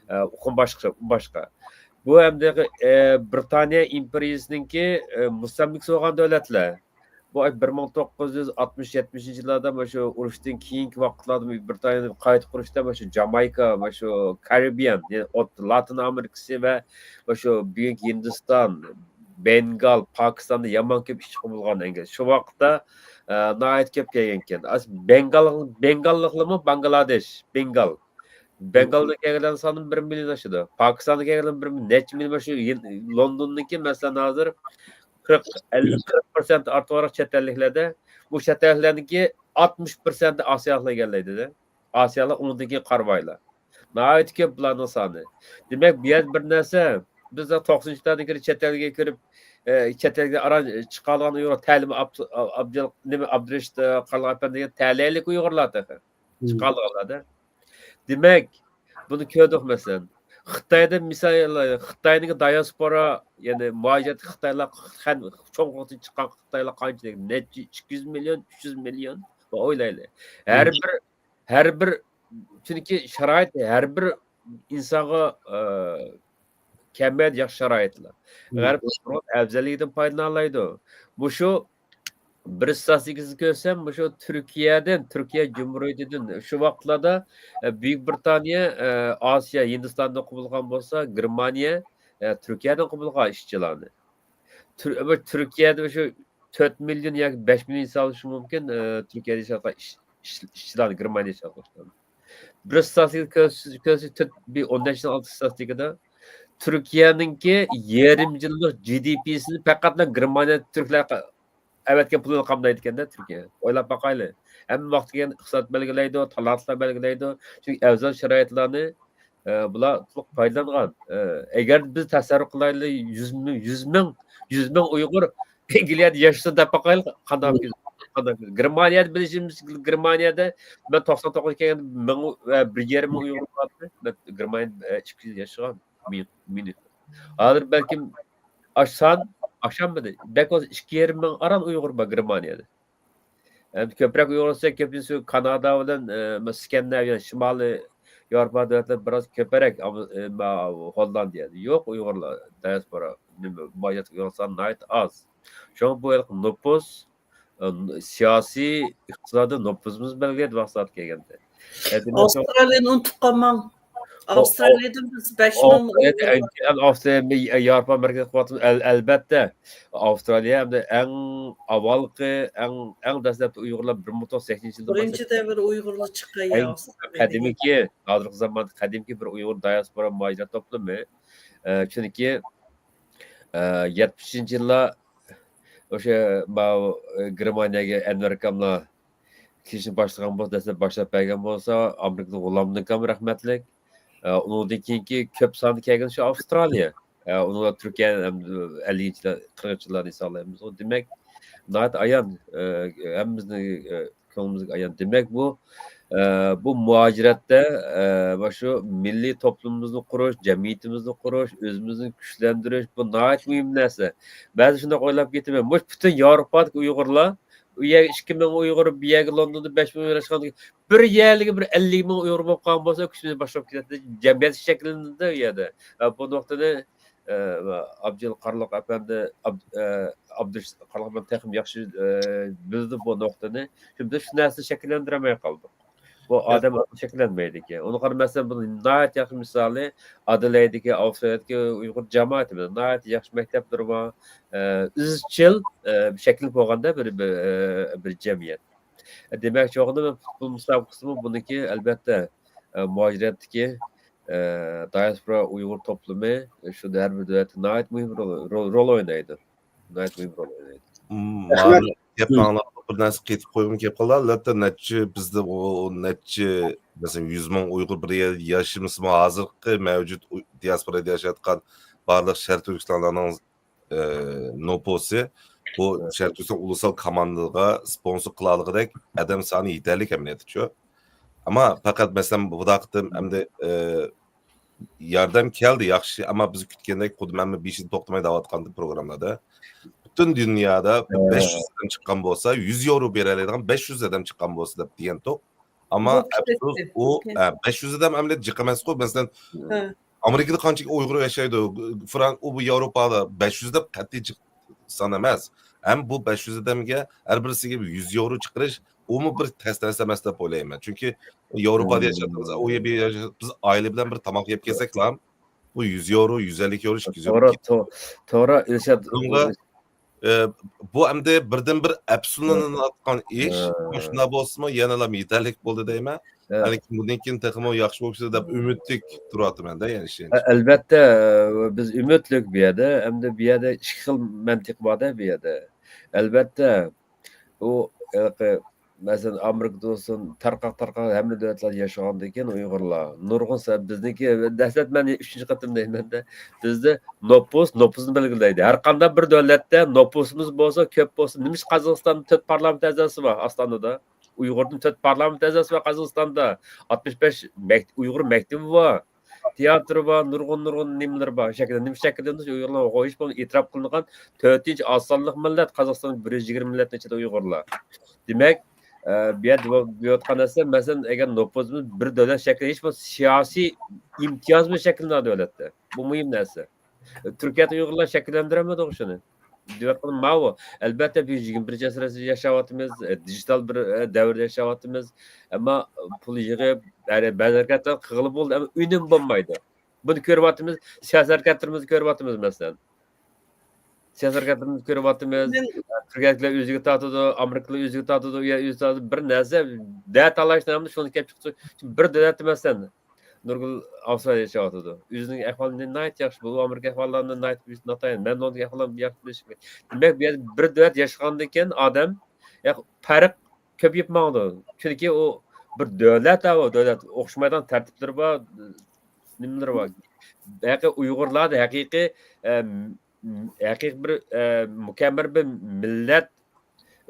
ئە، ئۇقۇم باشقىچە، باشقا. بۇ ئەمدى، ئە، بىرىتانىيە ئىمپېرىيىسىنىڭكى، ئە، مۇستەملىكىسى بولغان دۆلەتلەر. بۇ بىر مىڭ توققۇز يۈز ئاتمىش يەتمىشىنچى يىللاردا مۇشۇ ئۇرۇشتىن كېيىنكى ۋاقىتلاردا بىرىتانىيەنى قايتا قۇرۇشتا مۇشۇ جامايكا، مۇشۇ كارىبىيەن، يەنى ئوت-، لاتىن ئامېرىكىسى ۋە مۇشۇ بۈگۈنكى ھىندىستان، بېنگال، پاكىستاندا يامان كۆپ ئىشچى قوبۇلغان ئەنگە. شۇ ۋاقىتتا، ئە، ناھايىتى كۆپ كەلگەنكەن. ئاس-، بېنگال، بېنگاللىقلىمۇ؟ بانگلادېش، بېنگال. بېنگالدىن كەلگەنلەرنىڭ سانى بىر مىليون ئاشىدۇ. پاكىستاندىن كەلگەنلەر بىر مىليون، نەچچە مىليون، شۇ يىل-، لوندوندىكى، مەسىلەن، ھازىر قىرىق، ئەللىك، قىرىق پىرسەنت ئارتۇقراق چەت ئەللىكلەردە. بۇ چەت ئەللىكلەرنىڭكى ئاتمىش پىرسەنتى ئاسىيالىقلار ئىكەنلەيدۇ-دە. ئاسىيالىق ئۇنىڭدىن كېيىن قارىۋايلا. ناھايىتى كۆپ بۇلارنىڭ سانى. دېمەك، بۇ يەردە بىر نەرسە، بىز توقسىنىنچى يىللاردىن كىرىپ چەت ئەلگە كىرىپ، ئە، چەت ئەلگە ئاران چىقالىغان ئۇيغۇر تەلىمى ئابد-، ئابدۇل-، نېمە، ئابدۇرېشىت، ئە، قارلىق ئەپەندىگە تەلەيلىك ئۇيغۇرلار تېخى. چىقالىغانلار-دە. دېمەك، بۇنى كۆردۇق، مەسىلەن. خىتايدا مىسال، خىتاينىڭ دىياسپورا، يەنى مۇھاجىرەت خىتايلار، خەن-، چوڭ قۇرلۇقتىن چىققان خىتايلار قانچىلىك؟ نەچچە، ئىككى يۈز مىليون، ئۈچ يۈز مىليون. ئويلايلى. ھەر بىر، ھەر بىر، چۈنكى شارائىت ھەر بىر ئىنسانغا، ئە، كەلمەيدۇ ياخشى شارائىتلار. غەرب ئەۋزەللىكىدىن پايدىلىنالايدۇ. مۇشۇ بىر ئىستاتىستىكىسىنى كۆرسەم، مۇشۇ تۈركىيەدىن، تۈركىيە جۇمھۇرىيىتىدىن شۇ ۋاقىتلاردا، ئە، بۈيۈك بىرىتانىيە، ئە، ئاسىيا، ھىندىستاندىن قوبۇل قىلغان بولسا، گېرمانىيە، ئە، تۈركىيەدىن قوبۇل قىلغان ئىشچىلارنى. تۈر-، بۇ تۈركىيەدە شۇ تۆت مىليون ياكى بەش مىليون ھېسابلىشى مۇمكىن، ئە، تۈركىيەدە ئىشلەۋاتقان ئىش-، ئىش-، ئىشچىلارنى، گېرمانىيەدە ئىشلەۋاتقان. بىر ئىستاتىستىكا كۆرسە-، كۆرسە تۆت، بىر ئون بەش يىلنىڭ ئالدى ئىستاتىستىكىدا تۈركىيەنىڭكى يېرىم يىللىق جى دى پىسىنى پەقەتلا گېرمانىيە تۈركلەر قا-، ئەۋەتكەن پۇلىنى قامدايدىكەن-دە تۈركىيە. ئويلاپ باقايلى. ھەممە ۋاقىت كەلگەن ئىقتىساد بەلگىلەيدۇ، تالانتلار بەلگىلەيدۇ. چۈنكى ئەۋزەل شارائىتلارنى، ئە، بۇلار تولۇق پايدىلانغان. ئە، ئەگەر بىز تەسەۋۋۇر قىلايلى، يۈز مىڭ، يۈز مىڭ، يۈز مىڭ ئۇيغۇر ئەنگلىيەدە ياشىسۇن دەپ باقايلى، قانداق، قانداق؟ گېرمانىيەدە بىلىشىمىز، گېرمانىيەدە مەن توقسان توققۇزىنچى كەلگەندە مىڭ ۋە بىر يېرىم مىڭ ئۇيغۇر بارتى. مەن گېرمانىيەدە، ئە، ئىككى يىل ياشىغان. ميۇنخ-، ميۇنخ. ھازىر بەلكىم ئاشسان، ئاشالمىدى. بەك بولسا ئىككى يېرىم مىڭ ئاران ئۇيغۇر بار گېرمانىيەدە. ئەمدى كۆپرەك ئۇيغۇر بولسا، كۆپىنچىسى كانادا بىلەن، ئە، ئىسكەندىناۋىيە، شىمالىي ياۋروپا دۆلەتلىرى بىراز كۆپرەك، ئەم-، ئە، ما-، ھوللاندىيەدە يوق ئۇيغۇرلار، دىياسپورا، نېمە، مۇھاجىرەتكە ئۇيغۇرلار سانى ناھايىتى ئاز. شۇڭا بۇ يىلقى نوپۇس، ئە، سىياسىي، ئىقتىسادىي نوپۇزىمىز بەلگىلەيدۇ ۋاقتى سائەت كەلگەندە. ئە، دېمەك، ئاۋسترالىيەنى ئۇنتۇپ قالماڭ. ئاۋسترالىيەدىن بىز بەش مىڭ ئۇيغۇر. ئەل-، ئەل-، ئاۋسترالىيە، ياۋروپا مەركەزىي قۇۋۋەتىمىز، ئەل-، ئەلبەتتە، ئاۋسترالىيە ھەمدە ئەڭ ئاۋۋالقى، ئەڭ، ئەڭ دەسلەپتە ئۇيغۇرلار بىر مىڭ توققۇز يۈز سەكسىنىنچى يىلدا بىرىنچى دەۋر ئۇيغۇرلار چىققان يەر ئەڭ ئاۋسترالىيەدىن. قەدىمكى، ھازىرقى زاماندا قەدىمكى بىر ئۇيغۇر دىياسپورا مۇھاجىرەت توپلىمى. ئە، چۈنكى، ئە، يەتمىشىنچى يىللار ئوشۇ ماۋۇ، ئە، گېرمانىيەگە ئەنۋەر ئاكاملار كېلىشنى باشلىغان بولسا، دەسلەپ باشلاپ بەرگەن بولسا، ئامېرىكىدىن غۇلامنىڭ ئاكام رەھمەتلىك. ئە، ئۇنىڭدىن كېيىنكى كۆپ ساندا كەلگەن شۇ ئاۋسترالىيە. ئە، ئۇنىڭدا تۈركىيە، ئەم، ئەللىكىنچىلەر، قىرىقىنچىلارنى ھېسابلايمىز. دېمەك، ناھايىتى ئايان، ئە، ھەممىمىزنىڭ، ئە، كۆڭلىمىزگە ئايان. دېمەك، بۇ، ئە، بۇ مۇھاجىرەتتە، ئە، مانا شۇ مىللىي توپلۇمىمىزنى قۇرۇش، جەمئىيىتىمىزنى قۇرۇش، ئۆزىمىزنى كۈچلەندۈرۈش، بۇ ناھايىتى مۇھىم نەرسە. بەزىدە شۇنداق ئويلاپ كېتىمەن، مۇشۇ پۈتۈن ياۋروپادىكى ئۇيغۇرلار، ئۇ يەرگە ئىككى مىڭ ئۇيغۇر، بۇ يەرگە لوندوندا بەش مىڭ ئۇيغۇر ياشىغان، بىر يەرلىكى بىر ئەللىك مىڭ ئۇيغۇر بولۇپ قالغان بولسا، كۈچىمىز باشلاپ كېتەتتى. جەمئىيەت شەكىللىنىدۇ ئۇ يەردە. ئە، بۇ نۇقتىنى، ئە، ئابجىل قارلۇق ئەپەندى، ئاب-، ئە، ئابدۇش قارلۇق ئەپەندى تېخىمۇ ياخشى، ئە، بىلىدۇ بۇ نۇقتىنى. شۇ، بىز شۇ نەرسىنى شەكىللەندۈرەلمەي قالدۇق. بۇ ئادەم شەكىللەنمەيدىكەن. ئۇنىڭغا قارىماي، مەسىلەن، بۇنى ناھايىتى ياخشى مىسالى ئادېلەيدىكى، ئاۋسترالىيەدىكى ئۇيغۇر جامائىتىمىز. ناھايىتى ياخشى مەكتەپلىرى بار. ئە، ئىزچىل، ئە، شەكىللىنىپ بولغاندا بىر، بىر، ئە، بىر جەمئىيەت. دېمەكچى بولغىنىم، پۇتبول مۇسابىقىسىمۇ بۇنىڭكى، ئەلۋەتتە، ئە، مۇھاجىرەتتىكى، ئە، دىياسپورا ئۇيغۇر توپلىمى شۇ ھەر بىر دۆلەتتە ناھايىتى مۇھىم رول، رول، رول ئوينايدۇ. ناھايىتى مۇھىم رول ئوينايدۇ. مم، رەھمەت. مانا گەپنى ئاڭلاپ بىر نەرسە قېتىپ قويغۇم كېلىپ قالدى. ئەلۋەتتە، نەچچە، بىزدە ئۇ نەچچە، مەسىلەن، يۈز مىڭ ئۇيغۇر بىر يەردە ياشىمىسىمۇ، ھازىرقى مەۋجۇت ئۇ-، دىياسپورادا ياشايدىغان بارلىق شەرقىي تۈركىستانلارنىڭ، ئە، نوپۇسى بۇ شەرقىي تۈركىستان ئۇلۇسال كوماندىغا سپونسور قىلالىغۇدەك ئادەم سانى يېتەرلىك ئەمەلىيەتتىچۇ. ئەمما پەقەت، مەسىلەن، بۇ قېتىم ئەمدى، ئە، ياردەم كەلدى، ياخشى، ئەمما بىز كۈتكەندەك خۇددى مەنمۇ بېشىدا توختىماي دەۋاتقانىدىم پروگراممىلاردا. پۈتۈن دۇنيادا بىر بەش يۈز ئادەم چىققان بولسا، يۈز ياۋرو بېرەلەيدىغان بەش يۈز ئادەم چىققان بولسا دەپ دېگەنتۇق. ئەمما ئەپسۇس، ئۇ، ھە، بەش يۈز ئادەم ئەمەلىيەتتە جىق ئەمەسقۇ. مەسىلەن، ئامېرىكىدا قانچە ئۇيغۇر ياشايدۇ؟ فران-، ئۇ، بۇ ياۋروپادا بەش يۈز دەپ قەتئىي جىق سان ئەمەس. ھەم بۇ بەش يۈز ئادەمگە ھەر بىرسىگە يۈز ياۋرو چىقىرىش، ئۇمۇ بىر تەس نەرسە ئەمەس دەپ ئويلايمەن. چۈنكى ياۋروپادا ياشاۋاتىمىز، ئۇ يەردە ياشاپ، بىز ئائىلە بىلەن بىر تاماق يەپ كەلسەكلا، بۇ يۈز يورو، يۈز ئەللىك يورو، ئىككى يۈز يورو. توغرا، تو- توغرا، ئىرشاد. بۇنىڭغا، ئە، بۇ ئەمدى بىردىنبىر ئەپسۇنلىنىۋاتقان ئىش. ھە. شۇنداق بولسىمۇ يەنىلا يېتەرلىك بولدى دەيمەن. ھە. بەلكىم بۇندىن كېيىن تېخىمۇ ياخشى بولۇشىدا دەپ ئۈمىدلىك تۇرۇۋاتىمەن-دە، يەنە شۇ. ئە، ئەلۋەتتە، بىز ئۈمىدلىك بۇ يەردە. ئەمدى بۇ يەردە ئىككى خىل مەنتىق بار-دە بۇ يەردە. ئەلۋەتتە، ئۇ، ھېلىقى، مەسىلەن، ئامېرىكىدا بولسۇن، تارقاق-تارقاق ھەممە دۆلەتلەردە ياشىغاندىن كېيىن ئۇيغۇرلار نۇرغۇن سە-، بىزنىڭكى، دەسلەپ مەن ئۈچىنچى قېتىم دەيمەن-دە، بىزدە نوپۇس، نوپۇسنى بەلگىلەيدۇ. ھەر قانداق بىر دۆلەتتە نوپۇسىمىز بولسا، كۆپ بولسا، نېمىشقا قازاقىستاندا تۆت پارلامېنت ئەزاسى بار ئاستانىدا؟ ئۇيغۇردىن تۆت پارلامېنت ئەزاسى بار قازاقىستاندا. ئاتمىش بەش مەك-، ئۇيغۇر مەكتىپى بار. تىياتىرى بار، نۇرغۇن، نۇرغۇن نېمىلىرى بار. شەكىلدە نېمە شەكىلدە ئۇيغۇرلار ھېچ بولمىغان ئېتىراپ قىلىنغان تۆتىنچى ئاز سانلىق مىللەت قازاقىستان، بىر يۈز يىگىرمە مىللەتنىڭ ئىچىدە ئۇيغۇرلار. دېمەك، ئە، بۇ يەردە دېيىۋاتقان نەرسە، مەسىلەن، ئەگەر نوپۇزىمىز بىر دۆلەت شەكلى، ھېچ بولمىسا سىياسىي ئىمتىيازمۇ شەكىللىنىدۇ دۆلەتتە. بۇ مۇھىم نەرسە. تۈركىيەدە ئۇيغۇرلار شەكىللەندۈرەلمىدۇق شۇنى. دېيىۋاتقىنىم ماۋۇ. ئەلۋەتتە، بىز يىگىرمە بىرىنچى ئەسىردە ياشاۋاتىمىز، ئە، دىجىتال بىر، ئە، دەۋردە ياشاۋاتىمىز. ئەمما پۇل يىغىپ، بەزى، بەزى ھەرىكەتلەر قىلغىلى بولدى، ئەمما ئۈنۈم بولمايدۇ. بۇنى كۆرۈۋاتىمىز، سىياسىي ھەرىكەتلىرىمىزنى كۆرۈۋاتىمىز، مەسىلەن. سىياسىي ھەرىكەتلىرىمىزنى كۆرۈۋاتىمىز. تۈركىيەلىكلەر ئۆزىگە تارتىدۇ، ئامېرىكىلار ئۆزىگە تارتىدۇ، ئۇ يەر ئۆزىگە تارتىدۇ. بىر نەرسە دە تالاش نامدا شۇنى كەپ چىقتى. بىر دۆلەتتە، مەسىلەن، نۇرگۈل ئاۋسترالىيەدە ياشاۋاتىدۇ. ئۆزىنىڭ ئەھۋالى ناھايىتى ياخشى، بۇ ئامېرىكا ئەھۋاللىرىنى ناھايىتى ئۆزى ناتايىن. مەن ئۇنىڭ ئەھۋالىنى ياخشى بىلىشىم كېرەك. دېمەك، بۇ يەردە بىر دۆلەت ياشىغاندىن كېيىن ئادەم، يا، پەرق كۆپىيىپ ماڭىدۇ. چۈنكى ئۇ بىر دۆلەت، ئۇ دۆلەت ئوخشىمايدىغان تەرتىپلىرى بار، نېمىلىرى بار. ھەقىقىي ئۇيغۇرلاردا ھەقىقىي، ئەم، ھەقىقىي بىر، ئە، مۇكەممەل بىر مىللەت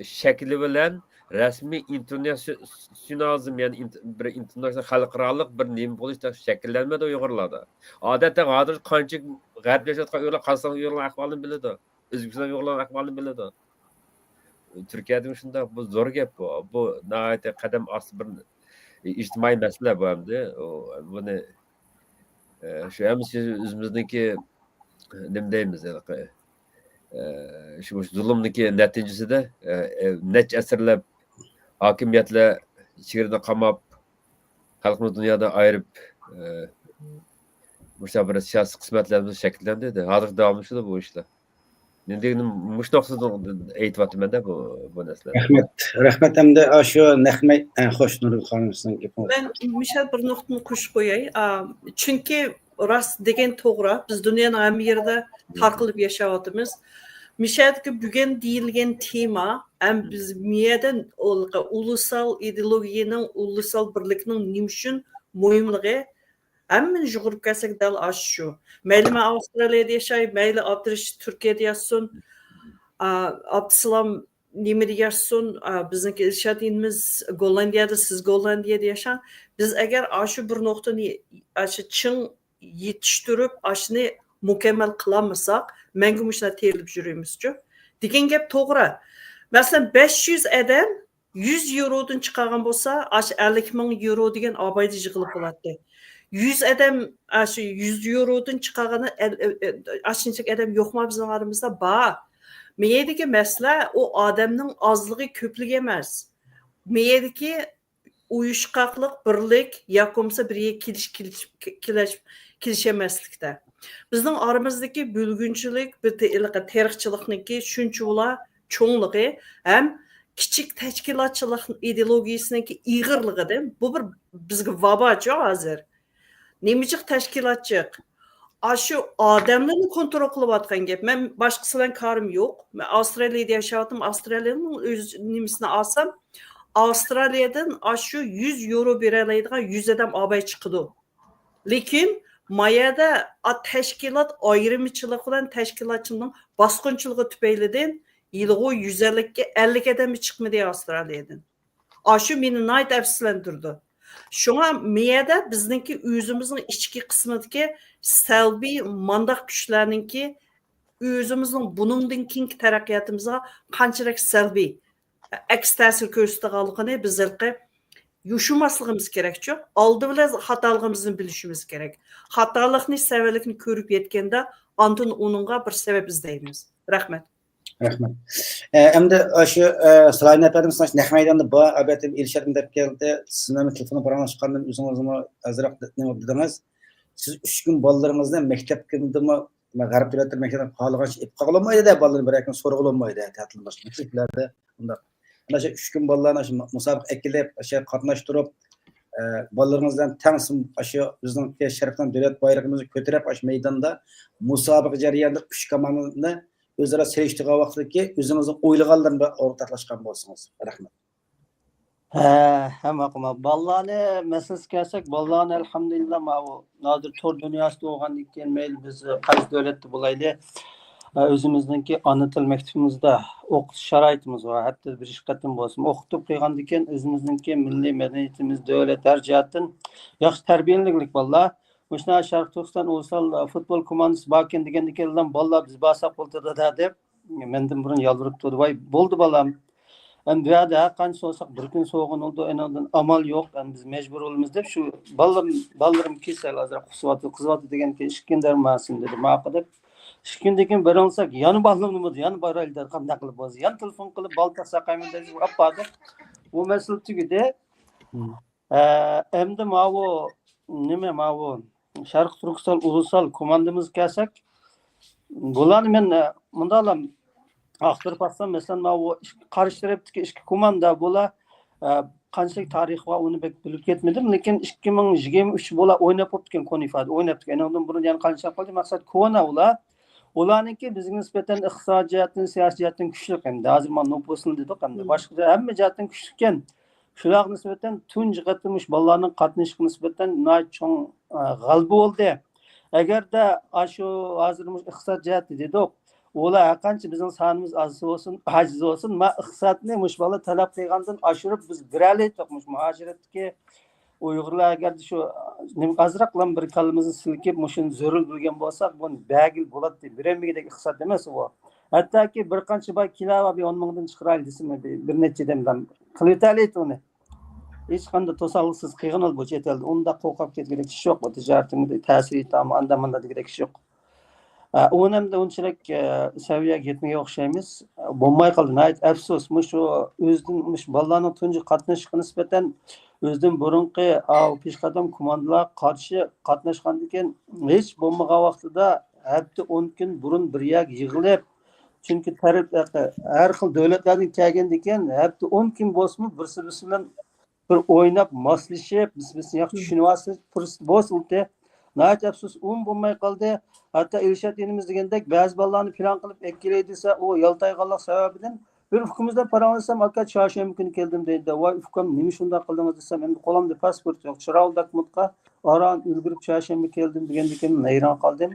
شەكلى بىلەن رەسمىي ئىنتېرناسيونالىزم، يەنى ئىنت-، بىر ئىنتېرناسيونال خەلقئارالىق بىر نېمە بولۇش شەكىللەنمىدى ئۇيغۇرلاردا. ئادەتتە ھازىر قانچە غەربتە ياشاۋاتقان ئۇيغۇرلار قازاقىستان ئۇيغۇرلارنىڭ ئەھۋالىنى بىلىدۇ. ئۆزبېكىستان ئۇيغۇرلارنىڭ ئەھۋالىنى بىلىدۇ. تۈركىيەدىمۇ شۇنداق. بۇ زور گەپ بۇ. بۇ ناھايىتى قەدەم ئاستى بىر ئىجتىمائىي مەسىلە بۇ ئەمدى. ئۇ، بۇنى، ئە، شۇ ھەممىسى ئۆزىمىزنىڭكى، نېمە دەيمىز، ھېلىقى، ئە، شۇ، شۇ زۇلۇمنىڭكى نەتىجىسىدە، ئە، ئە، نەچچە ئەسىرلەپ ھاكىمىيەتلەر چېگرىدە قاماپ، خەلقىمىز دۇنيادا ئايرىپ، ئە، مۇشۇنداق بىر سىياسىي قىسمەتلىرىمىز شەكىللەندى. ھازىر داۋاملىشىدۇ بۇ ئىشلار. نېمە دېگىنىم، مۇشۇ نۇقتىدىن ئېيتىۋاتىمەن-دە بۇ، بۇ نەرسىلەرنى. رەھمەت، رەھمەت. ئەمدى ئاشۇ نەق مەي-، ئە، خوش، نۇرگۈل خانىم، سىزنىڭ گېپىڭىز. مەن مىشەل بىر نۇقتىنى قوشۇپ قوياي. ئا، چۈنكى راست دېگەن توغرا، بىز دۇنيانىڭ ھەممە يېرىدە تارقىلىپ ياشاۋاتىمىز. مىشەلدىكى بۈگۈن دېيىلگەن تېما، ھەم بىز مىيەدە ئۇلۇسال ئىدېئولوگىيەنىڭ، ئۇلۇسال بىرلىكنىڭ نېمە ئۈچۈن مۇھىملىقى، ھەممىنى يۇغۇرۇپ كەلسەك دەل ئاشۇ شۇ. مەيلى مەن ئاۋسترالىيەدە ياشاي، مەيلى ئابدۇرېشىت تۈركىيەدە ياشىسۇن، ئا، ئابدۇسالام نېمىدە ياشىسۇن، ئا، بىزنىڭكى ئىرشاد ئىنىمىز گوللاندىيەدە، سىز گوللاندىيەدە ياشاڭ. بىز ئەگەر ئاشۇ بىر نۇقتىنى، ئاشۇ چىڭ يېتىشتۈرۈپ، ئاشۇنى مۇكەممەل قىلالمىساق، مەڭگۈ مۇشۇنداق تېرىلىپ يۈرىمىزچۇ. دېگەن گەپ توغرا. مەسىلەن، بەش يۈز ئادەم يۈز يورودىن چىقارغان بولسا، ئاشۇ ئەللىك مىڭ يورو دېگەن ئابايدا يىغىلىپ بولاتتى. يۈز ئادەم، ئاشۇ يۈز يورودىن چىقارغان ئەل-، ئە-، ئە-، ئاشۇنچىلىك ئادەم يوقما بىزنىڭ ئارىمىزدا؟ بار. مېيەدىكى مەسىلە ئۇ ئادەمنىڭ ئازلىقى، كۆپلۈكى ئەمەس. مېيەدىكى ئۇيۇشقاقلىق، بىرلىك ياكى بولمىسا بىر يەرگە كېلىش، كېلىش، كېلىش، كېلىشەلمەسلىكتە. بىزنىڭ ئارىمىزدىكى بۆلگۈنچىلىك، بىر تېرىقچىلىقنىڭكى شۇنچىۋالا چوڭلۇقى ھەم كىچىك تەشكىلاتچىلىق ئىدېئولوگىيىسىنىڭكى ئېغىرلىقىدىن، بۇ بىر بىزگە ۋاباچۇ ھازىر. نېمىجىق تەشكىلاتچىق؟ ئاشۇ ئادەملەرنى كونترول قىلىۋاتقان گەپ. مەن باشقىسى بىلەن كارىم يوق. مەن ئاۋسترالىيەدە ياشاۋاتىمەن. ئاۋسترالىيەنىڭ ئۆز نېمىسىنى ئالسام، ئاۋسترالىيەدىن ئاشۇ يۈز يورو بېرەلەيدىغان يۈز ئادەم ئاباي چىقىدۇ. لېكىن مايەدە ئا-، تەشكىلات ئايرىمىچىلىقى بىلەن تەشكىلاتچىنىڭ باسقۇنچىلىقى تۈپەيلىدىن ھېلىغۇ يۈز ئەللىككە، ئەللىك ئادەممۇ چىقمىدى ئاۋسترالىيەدىن. ئاشۇ مېنى ناھايىتى ئەپسۇسلەندۈرىدۇ. شۇڭا مېيەدە بىزنىڭكى ئۆزىمىزنىڭ ئىچكى قىسمىدىكى سەلبىي مانداق كۈچلەرنىڭكى ئۆزىمىزنىڭ بۇنىڭدىن كېيىنكى تەرەققىياتىمىزغا قانچىلىك سەلبىي ئەكس تەسىر كۆرسىتىدىغانلىقىنى بىز ھېلىقى يوشۇرماسلىقىمىز كېرەكچۇ. ئالدى بىلەن خاتالىقىمىزنى بىلىشىمىز كېرەك. خاتالىقنى، سەۋەنلىكنى كۆرۈپ يەتكەندە، ئاندىن ئۇنىڭغا بىر سەۋەب ئىزدەيمىز. رەھمەت. رەھمەت. ئە، ئەمدى شۇ، ئە، سالاھىدىن ئەپەندىمىز نەق مەيداندا بار، ئەلۋەتتە ئېلىشىردىن دەپ كەلدى. سىزنىڭ تېلېفونغا پاراڭلاشقاندىن ئۆزىڭىزمۇ ئازراق نېمە دېدىڭىز. سىز ئۈچ كۈن بالىلىرىڭىزنى مەكتەپكىمۇ، غەرب دۆلەتلىرى مەكتەپكە خالىغانچە ئېلىپ قالغىلىمايدۇ-دە، بالىنى بىر يەرگە سورىغىلىمايدۇ، تەتىل باشقا مەكتەپلەردە ئۇنداق. ئەنە شۇ ئۈچ كۈن بالىلارنى شۇ مۇسابىقە ئەكېلىپ، ئاشۇ قاتناشتۇرۇپ، ئە، بالىلىرىڭىز بىلەن تەڭ سىم-، ئاشۇ بىزنىڭكى شەرقنىڭ دۆلەت بايرىقىمىزنى كۆتۈرۈپ، ئاشۇ مەيداندا مۇسابىقە جەريانىدا ئۈچ كوماندىنى ئۆزئارا سېلىشتۇرغان ۋاقتىدىكى ئۆزىڭىزنىڭ ئويلىغانلىرىنى بىر ئورتاقلاشقان بولسىڭىز. رەھمەت. ھە، ھەممە قىلما. بالىلارنى مەسىلىسىگە كەلسەك، بالىلارنى ئەلھەمدۇلىللا ماۋۇ ھازىر تور دۇنياسىدا بولغاندىن كېيىن، مەيلى بىز قايسى دۆلەتتە بولايلى، ئە، ئۆزىمىزنىڭكى ئانا تىل مەكتىپىمىزدە ئوقۇتۇش شارائىتىمىز بار. ھەپتىدە بىر ئىككى قېتىم بولسىمۇ ئوقۇتۇپ قويغاندىن كېيىن، ئۆزىمىزنىڭكى مىللىي مەدەنىيىتىمىز، دۆلەت ھەر جەھەتتىن ياخشى تەربىيەلىنىدىكەن بالىلار. مۇشۇنداق شەرقىي تۈركىستان ئۇلۇسال فۇتبول كوماندىسى باركەن دېگەندىكىن، بالىلار بىز بارساق بولدى دادا دەپ، مەندىن بۇرۇن يالۋۇرۇپ تۇردى. ۋاي، بولدى بالام. ئەمدى بۇ يەردە ھەر قانچە سورىساق بىر كۈن سورىغىنى بولىدۇ، ئېنىڭدىن ئامال يوق. ئەمدى بىز مەجبۇر بولىمىز دەپ شۇ بالىلىرىم، بالىلىرىم كېسەل، ھازىر قۇسۇۋاتىدۇ، قىزىۋاتىدۇ دېگەندىكىن ئىككى كۈن دەرمانسىن دېدى، ماقۇل دەپ. ئىككى كۈندىن كېيىن بېرىڭلىساق يەنە بالىلىرىمنى بولدى، يەنە بارايلى دەپ قانداق قىلىپ بولسا، يەنە تېلېفون قىلىپ بالا تاپساق قايمىدى دەپ ئاپاردى. بۇ مەسىلە تۈگىدى. ئە، ئەمدى ماۋۇ، نېمە ماۋۇ، شەرقىي تۈركىستان ئۇلۇسال كوماندىمىزغا كەلسەك، بۇلارنى مەن، ئە، مۇنداقلا ئاختۇرۇپ باقسام، مەسىلەن، ماۋۇ ئىككى، قارشى تەرەپتىكى ئىككى كوماندا بۇلار، ئە، قانچىلىك تارىخى بار، ئۇنى بەك بىلىپ كەتمىدىم، لېكىن ئىككى مىڭ يىگىرمە ئۈچ بۇلار ئويناپ بوپتىكەن، كونا ئىپادە ئويناپتىكەن. ئۇنىڭدىن بۇرۇن يەنە قانچە قىلدى، مەقسەت كونا ئۇلار. ئۇلارنىڭكى بىزگە نىسبەتەن ئىقتىسادىي جەھەتتىن، سىياسىي جەھەتتىن كۈچلۈك ئەمدى. ھازىر مانا نوپۇسنى دېدۇق ئەمدى. باشقا ھەممە جەھەتتىن كۈچلۈككەن. شۇلارغا نىسبەتەن تۇنجى قېتىم مۇشۇ بالىلارنىڭ قاتنىشىشىغا نىسبەتەن ناھايىتى چوڭ، ئە، غەلىبە بولدى. ئەگەردە ئاشۇ ھازىر مۇشۇ ئىقتىساد جەھەتتە دېدۇق، ئۇلار ھەرقانچە بىزنىڭ سانىمىز ئاز بولسۇن، ئاجىز بولسۇن، ما ئىقتىسادنى مۇشۇ بالىلار تەلەپ قىلغاندىن ئاشۇرۇپ بىز بېرەلەيتتۇق. مۇشۇ مۇھاجىرەتتىكى ئۇيغۇرلار ئەگەردە شۇ نېمە ئازراقلا بىر كاللىمىزنى سىلكىپ، مۇشۇنى زۆرۈر بىلگەن بولساق، بۇنى بەرگىلى بولاتتى. بېرەلمىگۈدەك ئىقتىساد ئەمەس ئۇ. ھەتتاكى بىر قانچە باي كېلەۋە، بىر ئون مىڭدىن چىقىرايلى دېسىمۇ، بىر، بىر نەچچە ئادەم بىلەن قىلىۋېتەلەيتتى ئۇنى. ھېچقانداق توسالغۇسىز قىلغىنىلا بۇ چەت ئەلدە. ئۇنداق قورقۇپ كەتكۈدەك ئىش يوق. بۇ تىجارىتىڭدە تەسىر يېتەرمۇ، ئاندا ماندا دېگۈدەك ئىش يوق. ئە، ئۇنىمدا ئۇنچىلىك، ئە، سەۋىيەگە يەتمىگەن ئوخشايمىز. بولماي قالدى. ناھايىتى ئەپسۇس. مۇشۇ ئۆزىدىن، مۇشۇ بالىلارنىڭ تۇنجى قاتنىشىشىغا نىسبەتەن ئۆزىدىن بۇرۇنقى ئاۋۇ پېشقەدەم كوماندىلارغا قارشى قاتناشقاندىن كېيىن ھېچ بولمىغان ۋاقتىدا ھەپتە ئون كۈن بۇرۇن بىر يەرگە يىغىلىپ، چۈنكى تەرەپ، ھەر خىل دۆلەتلەردىن كەلگەندىن كېيىن ھەپتە ئون كۈن بولسىمۇ بىرسى بىرسى بىلەن بىر ئويناپ، ماسلىشىپ، بىز، بىز ياخشى چۈشىنىۋالسىمىز، پۇرسەت بولسا ئۇنتى. ناھايىتى ئەپسۇس، ئۇمۇ بولماي قالدى. ھەتتا ئىلشات ئىنىمىز دېگەندەك، بەزى بالىلارنى پىلان قىلىپ ئەكېلەي دېسە، ئۇ يالتايغانلىق سەۋەبىدىن بىر ئۇكىمىز بىلەن پاراڭلاشسام، «ئاكا، چارشەنبە كۈنى كەلدىم» دەيدۇ. «ۋاي ئۇكام، نېمە شۇنداق قىلدىڭىز؟» دېسەم، «ئەمدى قولۇمدا پاسپورت يوق، چىراغلىق دوكۇمېنتقا ئاران ئۈلگۈرۈپ چارشەنبە كەلدىم» دېگەندىكىن ھەيران قالدىم.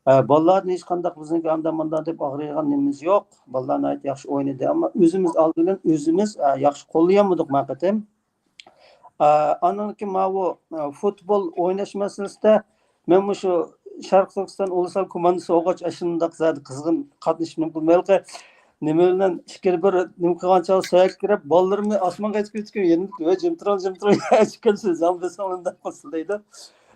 ئە، بالىلاردىن ھېچقانداق بىزنىڭكى ئاندا ماندا دەپ ئاغرىيدىغان نېمىمىز يوق. بالىلار ناھايىتى ياخشى ئوينىدى. ئەمما ئۆزىمىز ئالدى بىلەن ئۆزىمىز، ئە، ياخشى قوللىيالمىدۇق ما قېتىم. ئە، ئاندىن كېيىن ماۋۇ، ئە، فۇتبول ئويناش مەسىلىسىدە مەن مۇشۇ شەرقىي تۈركىستان ئۇلۇسال كوماندىسى بولغاچ ئاشۇنداق زادى قىزغىن قاتنىشىپ نېمە قىلدىم. ھېلىقى نېمە بىلەن ئىككىنى بىر نېمە قىلغان چاغدا سۆيەك كىرىپ، بالىلىرىمنى ئاسمانغا يېتىپ كېتىپ، يېنىمدا، «ۋەي، جىم تۇرۇڭ، جىم تۇرۇڭ، ھېچكىم سىز زاڭ بېسىڭ ئۇنداق قىلسا» دەيدۇ.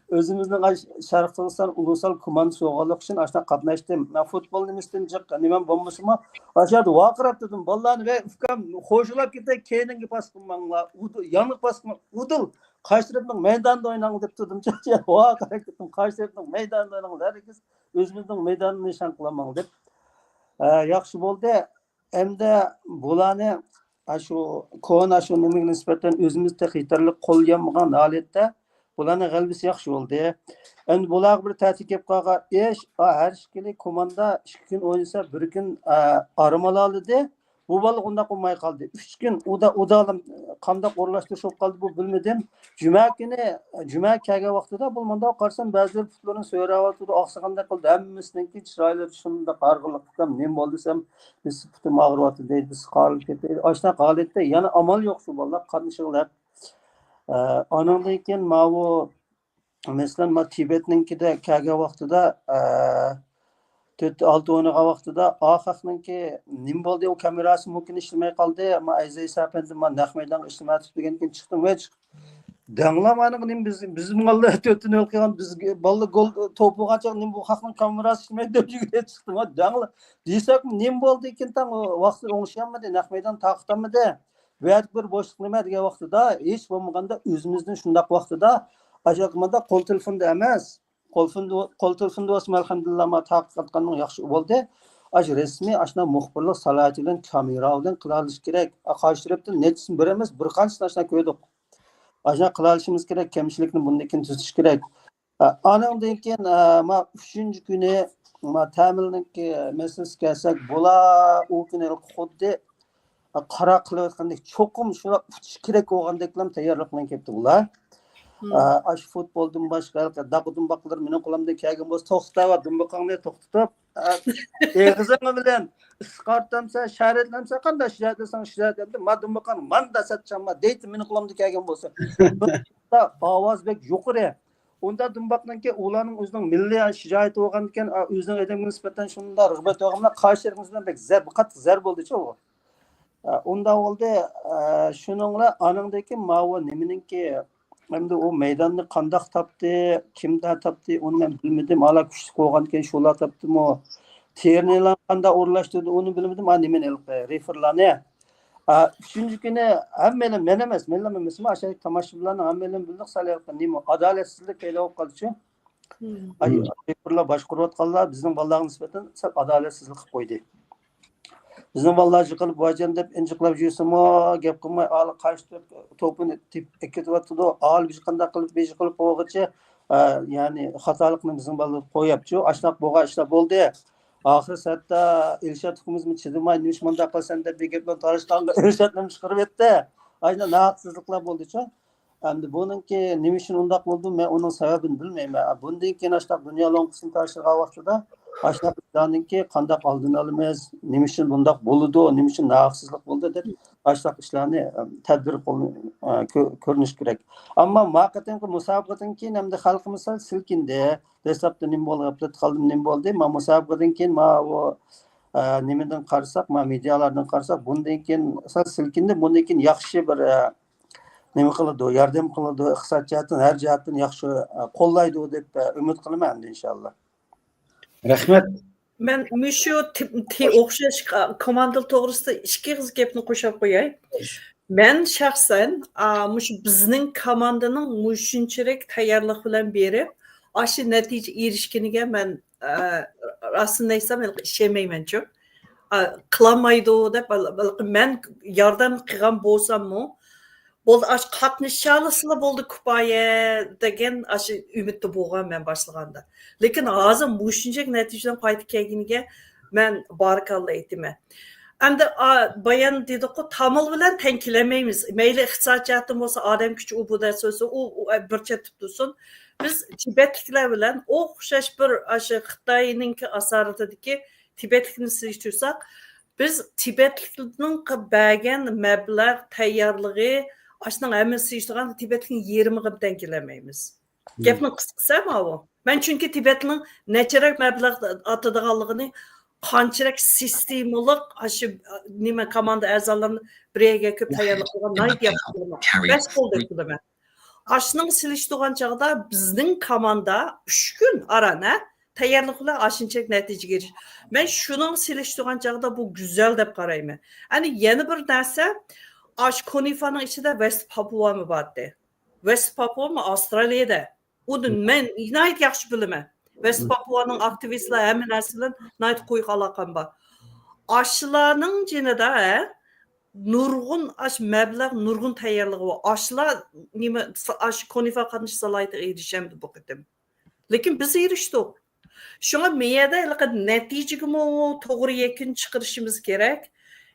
ئۆزىمىزنىڭ ئاش-، شەرقىي تۈركىستان ئۇلۇسال كوماندىسى بولغانلىقى ئۈچۈن ئاشۇنداق قاتناشتىم. مەن فۇتبول نېمىسىدىن جىق نېمەم بولمىسىمۇ، ئاشۇ يەردە ۋارقىراپ تۇردۇم. «بالىلارنى، ۋەي، ئۇكام، خوشلاپ كېتەي، كەينىڭگە پاس قىلماڭلار، ئۇدۇل، يانغا پاس قىلماڭ، ئۇدۇل، قارشى تەرەپنىڭ مەيدانىدا ئويناڭ» دەپ تۇردۇم. ۋارقىراپ كەتتىم. «قارشى تەرەپنىڭ مەيدانىدا ئويناڭلار، ھەرگىز ئۆزىمىزنىڭ مەيدانىنى نىشان قىلماڭ» دەپ. ئە، ياخشى بولدى. ئەمدى بۇلارنى، ئاشۇ كونا، شۇ نېمىگە نىسبەتەن ئۆزىمىز تېخى يېتەرلىك قوللىيالمىغان ھالەتتە بۇلارنىڭ غەلىبىسى ياخشى بولدى. ئەمدى بۇلارغا بىر تەتۈر كېلىپ قالغان ئىش، ئا، ھەر ئىككىلى كوماندا ئىككى كۈن ئوينىسا، بىر كۈن، ئا، ئارام ئالالىدى. بۇ بالا ئۇنداق بولماي قالدى. ئۈچ كۈن ئۇدا-، ئۇدالىم قانداق ئورۇنلاشتۇرۇش بولۇپ قالدى، بۇ بىلمىدىم. جۈمە كۈنى، جۈمە كەلگەن ۋاقتىدا بۇ مۇنداق قارىسام، بەزىلەر پۇتلىرىنى سۆرەۋاتىدۇ، ئاقسىغاندەك قىلدى. ھەممىسىنىڭكى چىرايلىرى شۇنداق ھارغىنلىق، «ئۇكام، نېمە بولدى؟» دېسەم، «بىز پۇتۇم ئاغرىۋاتىدۇ» دەيدۇ، «بىز قارىلىپ كېتەي» دەيدۇ. ئاشۇنداق ھالەتتە يەنە ئامال يوق شۇ بالىلار قاتنىشىغلار. ئە، ئانىڭدىن كېيىن ماۋۇ، مەسىلەن، ما تىبەتنىڭكىدە كەلگەن ۋاقتىدا، ئە، تۆت ئالتە ئوينىغان ۋاقتىدا، ئا خەقنىڭكى نېمە بولدى، ئۇ كامېراسى مۇمكىن ئىشلىمەي قالدى. ما ئەزىز ئەپەندى ما نەق مەيدانغا ئىشلىمەتتى دېگەندىن كېيىن چىقتىم. ۋەي، چىق-، دەڭلا مانا نېمە بىز، بىز ماللا تۆتتىن ھۆل قىلغان، بىز باللا گول توپ بولغانچە نېمە بۇ خەقنىڭ كامېراسى ئىشلىمەيدۇ دەپ يۈگۈرۈپ چىقتىم. ۋە دەڭلا دېسەك نېمە بولدى ئىكەن تاڭ، ۋاقتى ئوڭشىيالمىدى، نەق مەيدان تارقىتالمىدى. بۇ يەردە بىر بوشلۇق نېمە دېگەن ۋاقتىدا، ھېچ بولمىغاندا ئۆزىمىزدىن شۇنداق ۋاقتىدا ئاشۇ مۇنداق قول تېلېفوندا ئەمەس، قول تېلېفوندا، قول تېلېفوندا بولسىمۇ ئەلھەمدۇلىللا، ما تارقاتقاننىڭ ياخشى بولدى. ئاشۇ رەسمىي، ئاشۇنداق مۇخبىرلىق سالاھىيىتى بىلەن، كامېرا بىلەن قىلالىشى كېرەك. قارشى تەرەپتىن نەچچىسىنى بىر ئەمەس، بىر قانچىسىنى ئاشۇنداق كۆردۇق. ئاشۇنداق قىلالىشىمىز كېرەك، كەمچىلىكنى بۇندىن كېيىن تۈزىتىش كېرەك. ئانىڭدىن كېيىن، ما ئۈچىنچى كۈنى، ما تەمىلنىڭكى مەسىلىسىگە كەلسەك، بۇلار ئۇ كۈنى خۇددى قارا قىلىۋاتقاندەك، چوقۇم شۇنداق ئۇتۇش كېرەك بولغاندەكلا تەييارلىق بىلەن كەپتۇ بۇلار. ئاشۇ فۇتبولدىن باشقا، داقا دۇمباقلىرى مېنىڭ قولۇمدىن كەلگەن بولسا، توختاۋا، دۇمبىقىڭنى توختىتىپ، ئېغىزىڭ بىلەن ئىسقارتامسەن، شەرەتلەمسەن، قانداق شەرەتلىسەڭ شەرەتلەمدى، ما دۇمبىقىڭنى ماندا سەتچاڭما دەيتتى، مېنىڭ قولۇمدىن كەلگەن بولسا. ئاۋاز بەك يۇقىرى. ئۇندا دۇمباقنىڭكى ئۇلارنىڭ ئۆزىنىڭ مىللىي شىجائىتى بولغاندىكىن، ئۆزىنىڭ ئادەمگە نىسبەتەن شۇنداق رىغبەت بولغان بىلەن قارشى تەرىپىمىز بىلەن بەك زەربە، قاتتىق زەربە بولدىچۇ ئۇ. ئۇنداق بولدى. شۇنىڭلا ئانىڭدىن كېيىن ماۋۇ نېمىنىڭكى، ئەمدى ئۇ مەيداننى قانداق تاپتى، كىمدە تاپتى، ئۇنى مەن بىلمىدىم. ئالا كۈچلۈك بولغاندىكىن شۇلار تاپتىمۇ، تېرنىلارنى قانداق ئورۇنلاشتۇردى، ئۇنى بىلمىدىم. ئا، نېمىنى ھېلىقى رېفېرلارنى. ئۈچىنچى كۈنى ھەممەيلەن، مەن ئەمەس، مەنلا ئەمەس، ئاشۇ تاماشىبىنلارنىڭ ھەممەيلەن بىلدۇق، سەل نېمە، ئادالەتسىزلىك پەيدا بولۇپ قالدىچۇ. ئاي، رېفېرلار باشقۇرۇۋاتقانلار بىزنىڭ بالىلارغا نىسبەتەن سەل ئادالەتسىزلىك قىلىپ قويدى. بىزنىڭ بالىلار يىقىلىپ، ۋاجان دەپ ئىنجىقلاپ يۈرسىمۇ، گەپ قىلماي، ئالا قارشى تەرەپ توپىنى تېپىپ ئەكېتىۋاتىدۇ. ئالا بىز قانداق قىلىپ، بىز قىلىپ قويغۇچە، ئە، يەنى خاتالىقنى بىزنىڭ بالىلار قويۇپچۇ. ئاشۇنداق بولغان ئىشلار بولدى. ئاخىرى سەتتا ئىرشات ئۇكىمىزمۇ چىدىماي، نېمىش مۇنداق قىلىسەن دەپ بىر گەپ بىلەن تالىشىپ، ئىرشاتنى چىقىرىۋەتتى. ئاشۇنداق ناھەقسىزلىقلار بولدىچۇ. ئەمدى بۇنىڭكى نېمە ئۈچۈن ئۇنداق بولدى، مەن ئۇنىڭ سەۋەبىنى بىلمەيمەن. بۇندىن كېيىن ئاشۇنداق دۇنيا لوڭقىسىنى تەڭشىرغان ۋاقتىدا ئاشۇنداق ئىشلارنىڭكى قانداق ئالدىنى ئالىمىز، نېمە ئۈچۈن بۇنداق بولىدۇ، نېمە ئۈچۈن ناھەقسىزلىك بولدى دەپ ئاشۇنداق ئىشلارنى، ئەم، تەدبىر قول-، ئە، كۆ-، كۆرۈنۈش كېرەك. ئەمما ما قېتىمقى مۇسابىقىدىن كېيىن ئەمدى خەلقىمىز سەل سىلكىندى. دەسلەپتە نېمە بولدى، غەپلەتتە قالدىم، نېمە بولدى؟ ما مۇسابىقىدىن كېيىن، ما ئۇ، ئە، نېمىدىن قارىساق، ما مېدىيالاردىن قارىساق، بۇندىن كېيىن سەل سىلكىندى، بۇندىن كېيىن ياخشى بىر، ئە، نېمە قىلىدۇ، ياردەم قىلىدۇ، ئىقتىساد جەھەتتىن، ھەر جەھەتتىن ياخشى، ئە، قوللايدۇ دەپ، ئە، ئۈمىد قىلىمەن ئەمدى ئىنشاللا. رەھمەت. مەن مۇشۇ تىپ-، تى-، ئوخشاش، ئا، كوماندا توغرىسىدا ئىككى ئېغىز گەپنى قوشۇپ قوياي. مەن شەخسەن، ئا، مۇشۇ بىزنىڭ كوماندىنىڭ مۇشۇنچىلىك تەييارلىق بىلەن بېرىپ، ئاشۇ نەتىجە ئېرىشكىنىگە مەن، ئا، راستىنى ئېيتسام، ھېلىقى ئىشەنمەيمەنچۇ. ئا، قىلالمايدۇ دەپ، ھېلىقى مەن ياردەم قىلغان بولساممۇ، بولدى، ئاشۇ قاتنىشالىسىلا بولدى، كۇپايە دېگەن ئاشۇ ئۈمىدتە بولغان مەن باشلىغاندا. لېكىن ھازىر مۇشۇنچىلىك نەتىجىدىن قايتىپ كەلگىنىگە مەن بارىكاللا ئېيتىمەن. ئەمدى، ئا، بايان دېدىقۇ، تامىل بىلەن تەڭ كېلەلمەيمىز. مەيلى ئىقتىساد جەھەتتىن بولسا، ئادەم كۈچى ئۇ بۇ دەپ سۆزلىسە، ئۇ، ئۇ بىر چەتتە تۇرسۇن. بىز تىبەتلىكلەر بىلەن ئوخشاش بىر ئاشۇ خىتاينىڭكى ئاسارىتىدىكى تىبەتلىكنى سېلىشتۇرساق، بىز تىبەتلىكنىڭ بەرگەن مەبلەغ تەييارلىقى، ئاشۇنىڭ ھەممىسى سېلىشتۇرغاندا تىبەتلىكنىڭ يېرىمىغا تەڭ كېلەلمەيمىز. گەپنىڭ قىسقىسى ماۋۇ. مەن چۈنكى تىبەتلىكنىڭ نەچچىرەك مەبلەغ ئاتىدىغانلىقىنى، قانچىرەك سىستېمىلىق، ئاشۇ، نېمە، كوماندا ئەزالىرىنى بىر يەرگە كۆپ تەييارلىق قىلغان ناھايىتى ياخشى بىلىمەن. بەش قولدەك بىلىمەن. ئاشۇنىڭ سېلىشتۇرغان چاغدا بىزنىڭ كوماندا ئۈچ كۈن ئاران، ھە، تەييارلىق بىلەن ئاشۇنچىلىك نەتىجىگە ئېرىشتى. مەن شۇنىڭ سېلىشتۇرغان چاغدا بۇ گۈزەل دەپ قارايمەن. ئەنە يەنە بىر نەرسە، ئاشۇ كونىفانىڭ ئىچىدە ۋەست پاپۇامۇ بار ئىدى. ۋەست پاپۇامۇ ئاۋسترالىيەدە. ئۇنى مەن ناھايىتى ياخشى بىلىمەن. ۋەست پاپۇانىڭ ئاكتىۋىستلار ھەممە نەرسە بىلەن ناھايىتى قويۇق ئالاقەم بار. ئاشۇلارنىڭ جېنىدا، ھە، نۇرغۇن ئاش مەبلەغ، نۇرغۇن تەييارلىقى بار. ئاشۇلار نېمە، ئاشۇ كونىفا قاتنىشىش سالاھىيىتىگە ئېرىشەمدۇ بۇ قېتىم؟ لېكىن بىز ئېرىشتۇق. شۇڭا مېيەدە ھېلىقى نەتىجىگىمۇ توغرا يەكۈن چىقىرىشىمىز كېرەك.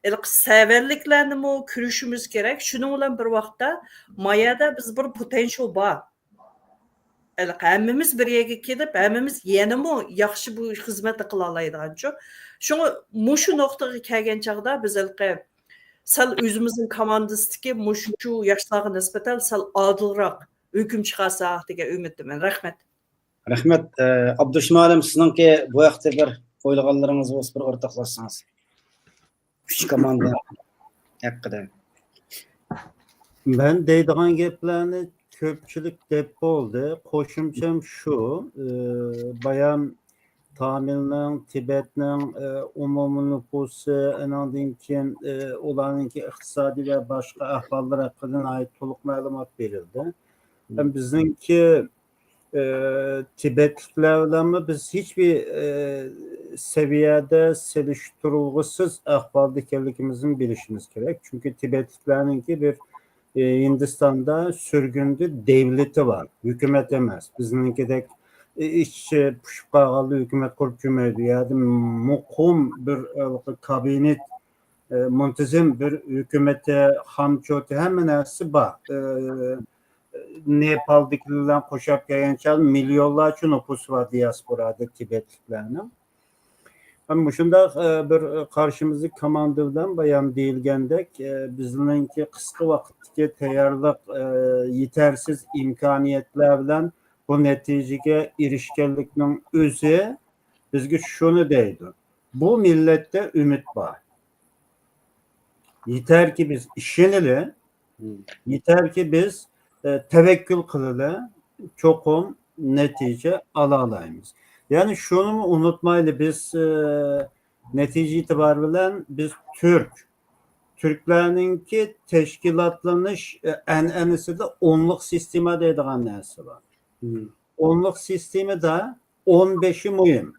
ھېلىقى سەۋەنلىكلەرنىمۇ كۆرۈشىمىز كېرەك. شۇنىڭ بىلەن بىر ۋاقىتتا مايەدە بىز بىر پوتېنشال بار. ھېلىقى ھەممىمىز بىر يەرگە كېلىپ، ھەممىمىز يەنىمۇ ياخشى بۇ خىزمەتنى قىلالايدىغانچۇ. شۇڭا مۇشۇ نۇقتىغا كەلگەن چاغدا بىز ھېلىقى سەل ئۆزىمىزنىڭ كوماندىسىدىكى مۇشۇ ياشلارغا نىسبەتەن سەل ئادىلراق ھۆكۈم چىقارساق دېگەن ئۈمىدتىمەن. رەھمەت. رەھمەت. ئە، ئابدۇرېھىم ئالىم، سىزنىڭكى بۇ ھەقتە بىر ئويلىغانلىرىڭىز بولسا، بىر ئورتاقلاشسىڭىز. ئۈچ كوماندا ھەققىدە. مەن دەيدىغان گەپلەرنى كۆپچىلىك دەپ بولدى. قوشۇمچەم شۇ، ئى، بايام تامىلنىڭ، تىبەتنىڭ، ئى، ئومۇمىي نوپۇسى، ئانىڭدىن كېيىن، ئى، ئۇلارنىڭكى ئىقتىسادىي ۋە باشقا ئەھۋاللىرى ھەققىدە ناھايىتى تولۇق مەلۇمات بېرىلدى. بىزنىڭكى ئى، تىبەتلىكلەر بىلەنمۇ بىز ھېچبىر، ئى، سەۋىيەدە سېلىشتۇرۇلغۇسىز ئەھۋالدا ئىكەنلىكىمىزنى بىلىشىمىز كېرەك. چۈنكى تىبەتلىكلەرنىڭكى بىر، ئى، ھىندىستاندا سۈرگۈندە دەۋلىتى بار، ھۆكۈمەت ئەمەس. بىزنىڭكىدەك، ئى، ئىچى پۇشۇپ قالغاندا ھۆكۈمەت قۇرۇپ جۈرمەيدۇ. يەنە مۇقىم بىر، ئى، كابىنېت، ئى، مۇنتىزىم بىر ھۆكۈمىتى، خامچوتى، ھەممە نەرسىسى بار. ئى، نېپالدىكىلەر بىلەن قوشاپ كەلگەن چاغدا مىليونلارچە نوپۇسى بار دىياسپورادا تىبەتلىكلەرنىڭ. ھەم مۇشۇنداق، ئە، بىر قارشىمىزدىكى كوماندا بىلەن بايام دېيىلگەندەك، ئە، بىزنىڭكى قىسقا ۋاقىتتىكى تەييارلىق، ئە، يېتەرسىز ئىمكانىيەتلەر بىلەن بۇ نەتىجىگە ئېرىشكەنلىكنىڭ ئۆزى بىزگە شۇنى دەيدۇ. بۇ مىللەتتە ئۈمىد بار. يېتەركى بىز ئىشىنىلى، يېتەركى بىز، ئە، تەۋەككۈل قىلىلى، چوقۇم نەتىجە ئالالايمىز. يەنى شۇنىمۇ ئۇنتۇمايلى، بىز، ئە، نەتىجە ئېتىبارى بىلەن بىز تۈرك، تۈركلەرنىڭكى تەشكىلاتلىنىش، ئە، ئەنئەنىسىدە ئونلۇق سىستېما دەيدىغان نەرسە بار. ئونلۇق سىستېمىدا ئون بېشى مۇھىم،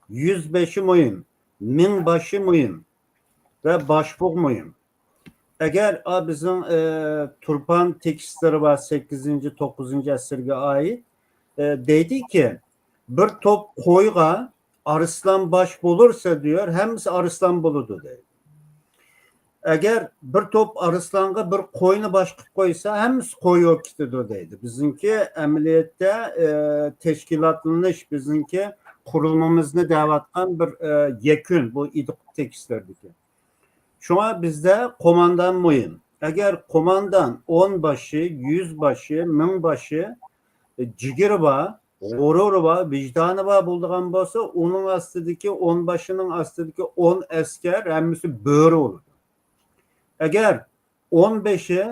يۈز بېشى مۇھىم، مىڭ باشى مۇھىم ۋە باشبۇغ مۇھىم. ئەگەر، ئا، بىزنىڭ، ئە، تۇرپان تېكىستلىرى بار، سەككىزىنچى، توققۇزىنچى ئەسىرگە ئائىت، ئە، دەيدىكى، بىر توپ قويغا ئارسلان باش بولۇرسا، دېيەر، ھەممىسى ئارسلان بولىدۇ، دەيدۇ. ئەگەر بىر توپ ئارسلانغا بىر قوينى باش قىلىپ قويسا، ھەممىسى قوي بولۇپ كېتىدۇ، دەيدۇ. بىزنىڭكى ئەمەلىيەتتە، ئە، تەشكىلاتلىنىش، بىزنىڭكى قۇرۇلمىمىزنى دەۋاتقان بىر، ئە، يەكۈن بۇ ئىدىقۇت تېكىستلىرىدىكى. شۇڭا بىزدە قوماندان مۇھىم. ئەگەر قوماندان ئون باشى، يۈز باشى، مىڭ باشى، ئە، جىگىرى بار، غۇرۇرى بار، ۋىجدانى بار بولىدىغان بولسا، ئۇنىڭ ئاستىدىكى ئون باشىنىڭ ئاستىدىكى ئون ئەسكەر ھەممىسى بۆرە بولىدۇ. ئەگەر ئون بېشى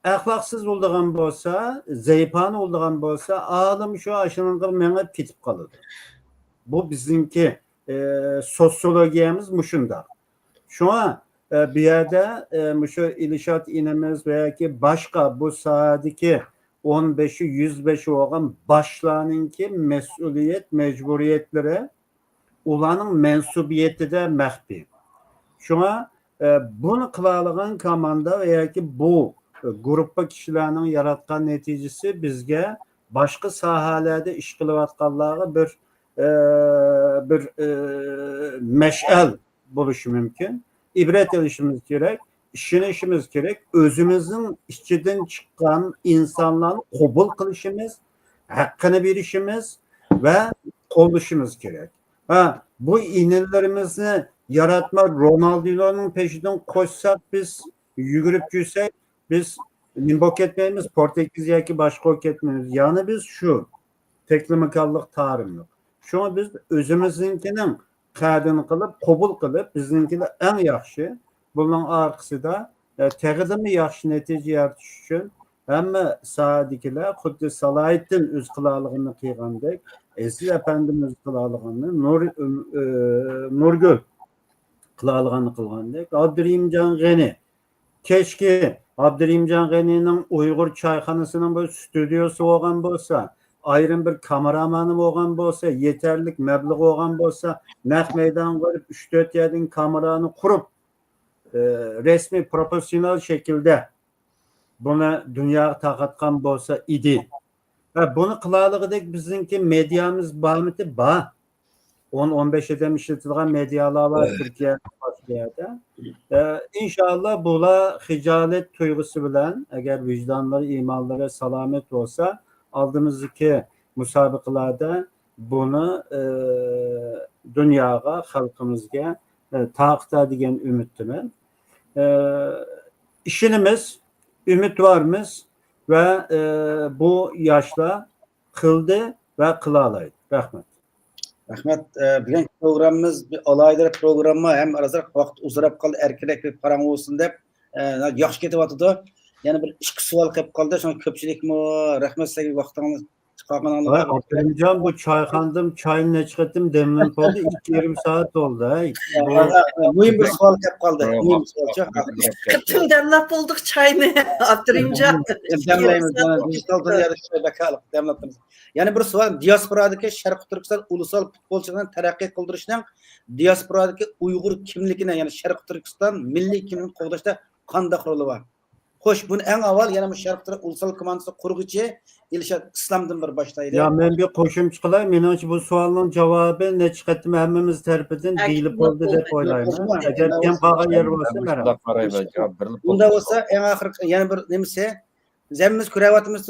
ئەخلاقسىز بولىدىغان بولسا، زەيپانە بولىدىغان بولسا، ئالىم شۇ ئاشۇنىڭغا مېڭىپ كېتىپ قالىدۇ. بۇ بىزنىڭكى، ئە، سوتسىيولوگىيەمىز مۇشۇنداق. شۇڭا، ئە، بۇ يەردە، ئە، مۇشۇ ئىلشات ئىنىمىز ۋە ياكى باشقا بۇ ساھەدىكى ئون بېشى، يۈز بېشى بولغان باشلارنىڭكى مەسئۇلىيەت، مەجبۇرىيەتلىرى ئۇلارنىڭ مەنسۇبىيىتىدە مەخپىي. شۇڭا، ئە، بۇنى قىلالىغان كوماندا ۋە ياكى بۇ، ئە، گۇرۇپپا كىشىلەرنىڭ ياراتقان نەتىجىسى بىزگە باشقا ساھەلەردە ئىش قىلىۋاتقانلارغا بىر، ئە، بىر، ئە، مەشئەل بولۇشى مۇمكىن. ئىبرەت ئېلىشىمىز كېرەك، ئىشىنىشىمىز كېرەك، ئۆزىمىزنىڭ ئىچىدىن چىققان ئىنسانلارنى قوبۇل قىلىشىمىز، ھەققىنى بېرىشىمىز ۋە قوللىشىمىز كېرەك. ھە، بۇ ئىنىلىرىمىزنى ياراتما رونالدىنونىڭ پېشىدىن قوشساق، بىز يۈگۈرۈپ يۈرسەك، بىز نېمە بولۇپ كەتمەيمىز، پورتۇگىز ياكى باشقا بولۇپ كەتمەيمىز. يەنى بىز شۇ تەكلىماكانلىق تارىملىق. شۇڭا بىز ئۆزىمىزنىڭكىنىڭ قەدىنى قىلىپ، قوبۇل قىلىپ، بىزنىڭكىلەر ئەڭ ياخشى. بۇنىڭ ئارقىسىدا، ئە، تېخىدىنمۇ ياخشى نەتىجە يارىتىش ئۈچۈن ھەممە ساھەدىكىلەر خۇددى سالاھىدىن ئۆزى قىلالىغىنىنى قىلغاندەك، ئەزىز ئەپەندىمىز قىلالىغىنىنى، نۇر-، ئۆم-، ئۆ-، نۇرگۈل قىلالىغىنىنى قىلغاندەك، ئابدۇرېھىمجان غېنى، كەچكى ئابدۇرېھىمجان غېنىنىڭ ئۇيغۇر چايخانىسىنىڭ بىر ستۇدىيوسى بولغان بولسا، ئايرىم بىر كامېرامانى بولغان بولسا، يېتەرلىك مەبلىغى بولغان بولسا، نەق مەيدانغا بېرىپ، ئۈچ تۆت يەردىن كامېرانى قۇرۇپ، ئى، رەسمىي، پروفېسسىونال شەكىلدە بۇنى دۇنياغا تارقاتقان بولسا ئىدى. ھە، بۇنى قىلالىغۇدەك بىزنىڭكى مېدىيامىز بارمىدى؟ بار. ئون، ئون بەش ئادەم ئىشلىتىدىغان مېدىيالار بار تۈركىيەدە، باشقا يەردە. ئە، ئىنشائاللا، بۇلار خىجالەت تۇيغۇسى بىلەن، ئەگەر ۋىجدانلىرى، ئىمانلىرى سالامەت بولسا، ئالدىمىزدىكى مۇسابىقىلەردە بۇنى، ئە، دۇنياغا، خەلقىمىزگە، ئە، تارقىتار دېگەن ئۈمىدتىمەن. ئە، ئىشىنىمىز، ئۈمىدۋارمىز ۋە، ئە، بۇ ياشلار قىلدى ۋە قىلالايدۇ. رەھمەت. رەھمەت. ئە، بۈگۈنكى پروگراممىمىز بىر ئالاھىدە پروگرامما، ھەم ئازراق ۋاقىت ئۇزىراپ قالدى، ئەركىنرەك بىر پاراڭ بولسۇن دەپ، ئە، ياخشى كېتىۋاتىدۇ. يەنە بىر ئىككى سوئال قېلىپ قالدى، شۇڭا كۆپچىلىكمۇ رەھمەت سىزگە ۋاقتىڭىزنى ۋاي، ئاپىرىمجان، بۇ چايخانىدىن چاينى نەچچە قېتىم دەملىمە بولدى؟ ئىككى يېرىم سائەت بولدى، ھەي. مۇھىم بىر سوئال كەپ قالدى. مۇھىم بىر سوئال. قېتىم دەملەپ بولدۇق چاينى، ئاپىرىمجان. دەملەيمىز، دىجىتال دۇنيادا شۇنداق بەكارلىق دەملەپ تۇرىمىز. يەنە بىر سوئال، دىياسپورادىكى شەرقىي تۈركىستان ئۇلۇسال پۇتبولچىلىقىنى تەرەققىي قىلدۇرۇشنىڭ دىياسپورادىكى ئۇيغۇر كىملىكىنى، يەنى شەرقىي تۈركىستان مىللىي كىملىكىنى قوغداشتا قانداق رولى بار؟ خوش، بۇنى ئەڭ ئاۋۋال يەنە مۇشۇ شەرقىي تۈرك ئۇلۇسال كوماندىسى قۇرغۇچى ئىلشات ئىسلامدىن بىر باشلايلى. يا، مەن بىر قوشۇمچە قىلاي. مېنىڭچە، بۇ سوئالنىڭ جاۋابى نەچچە قېتىم ھەممىمىز تەرىپىدىن دېيىلىپ بولدى دەپ ئويلايمەن. ئەگەر كەم قالغان يېرى بولسا، مەرھەمەت. ئۇندا بولسا، ئەڭ ئاخىرقى يەنە بىر نېمىسى، ھەممىمىز كۆرۈۋاتىمىز،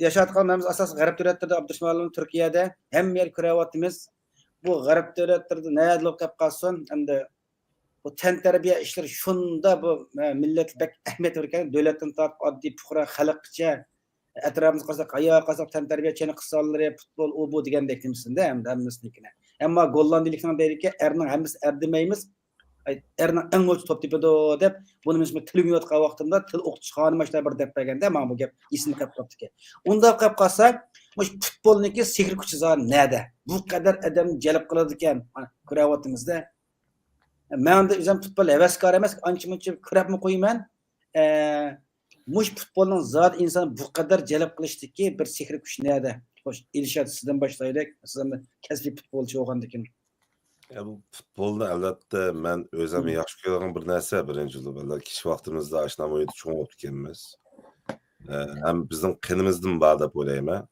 ياشاۋاتقان ھەممىز ئاساسلىق غەرب دۆلەتلىرىدە، ئابدۇرېھىم مۇئەللىم تۈركىيەدە، ھەممە يەر كۆرۈۋاتىمىز. بۇ غەرب دۆلەتلىرىدە نەدىلا بولۇپ قالسۇن، ئەمدى بۇ تەنتەربىيە ئىشلىرى شۇنداق بۇ، ئە، مىللەتكە بەك ئەھمىيەت بېرىدىكەن، دۆلەتتىن تارتىپ ئاددىي پۇقرا خەلققىچە. ئەتراپىمىزغا قارىساق، قاياققا قارىساق تەنتەربىيە، چېنىقىش زاللىرى، پۇتبول، ئۇ بۇ دېگەندەك نېمىسىندە ھەمدە ھەممىسىنىڭكىنى. ئەمما گوللاندىيىلىكنىڭ دەيدىكى، ئەرنىڭ ھەممىسى ئەر دېمەيمىز، ئەرنىڭ ئەڭ نوچى توپ تېپىدۇ دەپ، بۇنى مىسال تېلېۋىزيون ئوقۇتقان ۋاقتىمدا تېلېۋىزيون ئوقۇتقۇچى خانىم ئاشۇنداق بىر دەپ بەرگەندە، ماڭا بۇ گەپ ئېسىمدە قېلىپ قاپتىكەن. ئۇنداق قېلىپ قالسا، مۇشۇ پۇتبولنىڭكى سېھرىي كۈچى زادى نەدە؟ بۇ قەدەر ئادەمنى جەلپ قىلىدىكەن، مانا كۆرۈۋاتىمىزدە. مەن ئەمدى ئۆزۈم پۇتبول ھەۋەسكارى ئەمەس، ئانچە-مۇنچە كۆرۈپمۇ قويىمەن. ئە، مۇشۇ پۇتبولنىڭ زادى ئىنساننى بۇ قەدەر جەلپ قىلىشتىكى بىر سېھرىي كۈچ نەدە؟ خوش، ئىلشات، سىزدىن باشلايلى. سىز ئەمدى كەسپىي پۇتبولچى بولغاندىكىن. يا، بۇ پۇتبولنى، ئەلۋەتتە، مەن ئۆزۈم ياخشى كۆرىدىغان بىر نەرسە، بىرىنچى بولۇپ، ئەلۋەتتە، كىچىك ۋاقتىمىزدا ئاشۇنداق مۇھىتتا چوڭ بولۇپتىكەنمىز. ئە، ھەم بىزنىڭ قېنىمىزدىمۇ بار دەپ ئويلايمەن.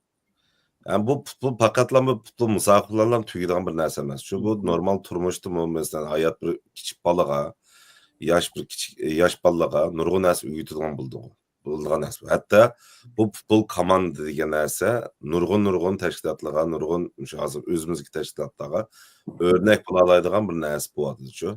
ھەم بۇ پۇتبول پەقەتلا بۇ پۇتبول مۇسابىقىلەر بىلەن تۈگەيدىغان بىر نەرسە ئەمەس. شۇ، بۇ نورمال تۇرمۇشتىمۇ، مەسىلەن، ھايات بىر كىچىك بالىغا، ياش بىر كىچىك، ياش بالىلارغا نۇرغۇن نەرسە ئۆگىتىدىغان بولىدۇ. بولىدىغان نەرسە. ھەتتا بۇ پۇتبول كوماندا دېگەن نەرسە نۇرغۇن، نۇرغۇن تەشكىلاتلارغا، نۇرغۇن مۇشۇ ھازىر ئۆزىمىزدىكى تەشكىلاتلارغا ئۆرنەك بولالايدىغان بىر نەرسە بولۇۋاتىدۇچۇ.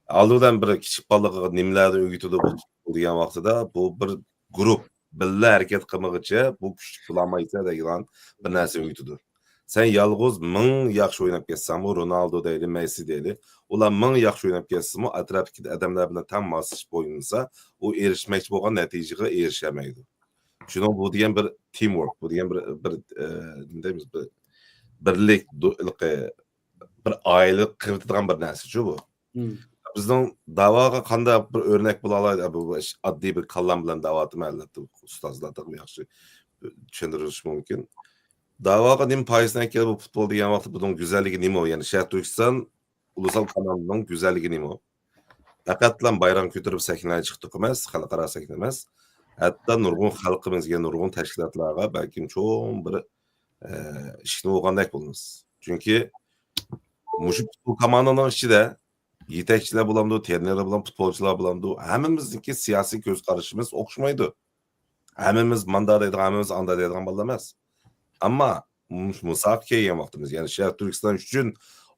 ئالدى بىلەن بىر كىچىك بالىغا نېمىلەرنى ئۆگىتىدۇ بۇ پۇتبول دېگەن ۋاقتىدا، بۇ بىر گۇرۇپ، بىللە ھەرىكەت قىلمىغىچە بۇ كۈچلۈك بولالمايسەن دەيدىغان بىر نەرسە ئۆگىتىدۇ. سەن يالغۇز مىڭ ياخشى ئويناپ كەتسەڭمۇ، رونالدو دەيلى، مېسسى دەيلى، ئۇلار مىڭ ياخشى ئويناپ كەتسىمۇ، ئەتراپتىكى ئادەملەر بىلەن تەڭ ماسلىشىپ ئوينىسا، ئۇ ئېرىشمەكچى بولغان نەتىجىگە ئېرىشەلمەيدۇ. شۇنىڭ بۇ دېگەن بىر تىم ۋورك، بۇ دېگەن بىر، بىر، ئە، نېمە دەيمىز، بىر بىرلىك، دو-، ھېلىقى بىر ئائىلە قىلىۋېتىدىغان بىر نەرسىچۇ بۇ. بىزنىڭ داۋاغا قانداق بىر ئۆرنەك بولالايدۇ؟ بۇ، بۇ ئاددىي بىر كاللام بىلەن دەۋاتىمەن، ئەلۋەتتە، ئۇستازلار تېخىمۇ ياخشى چۈشەندۈرۈشى مۇمكىن. داۋاغا نېمە پايدىسىنى ئەكېلىدۇ بۇ پۇتبول دېگەن ۋاقىتتا؟ بۇنىڭ گۈزەللىكى نېمە ئۇ؟ يەنى شەرقىي تۈركىستان ئۇلۇسال كوماندىنىڭ گۈزەللىكى نېمە ئۇ؟ پەقەتلا بايراق كۆتۈرۈپ سەھنىلەرگە چىقتۇق ئەمەس، خەلقئارا سەھنە ئەمەس. ھەتتا نۇرغۇن خەلقىمىزگە، نۇرغۇن تەشكىلاتلارغا بەلكىم چوڭ بىر، ئە، ئىشىكنى ئۇرغاندەك بولىمىز. چۈنكى مۇشۇ پۇتبول كوماندىنىڭ ئىچىدە يېتەكچىلەر بولامدۇ، ترېنېرلار بولامدۇ، پۇتبولچىلار بولامدۇ، ھەممىمىزنىڭكى سىياسىي كۆز قارىشىمىز ئوخشىمايدۇ. ھەممىمىز ماندا دەيدىغان، ھەممىمىز ئاندا دەيدىغان بالىلار ئەمەس. ئەمما مۇش-، مۇسابىقىگە كەلگەن ۋاقتىمىز، يەنى شەرقىي تۈركىستان ئۈچۈن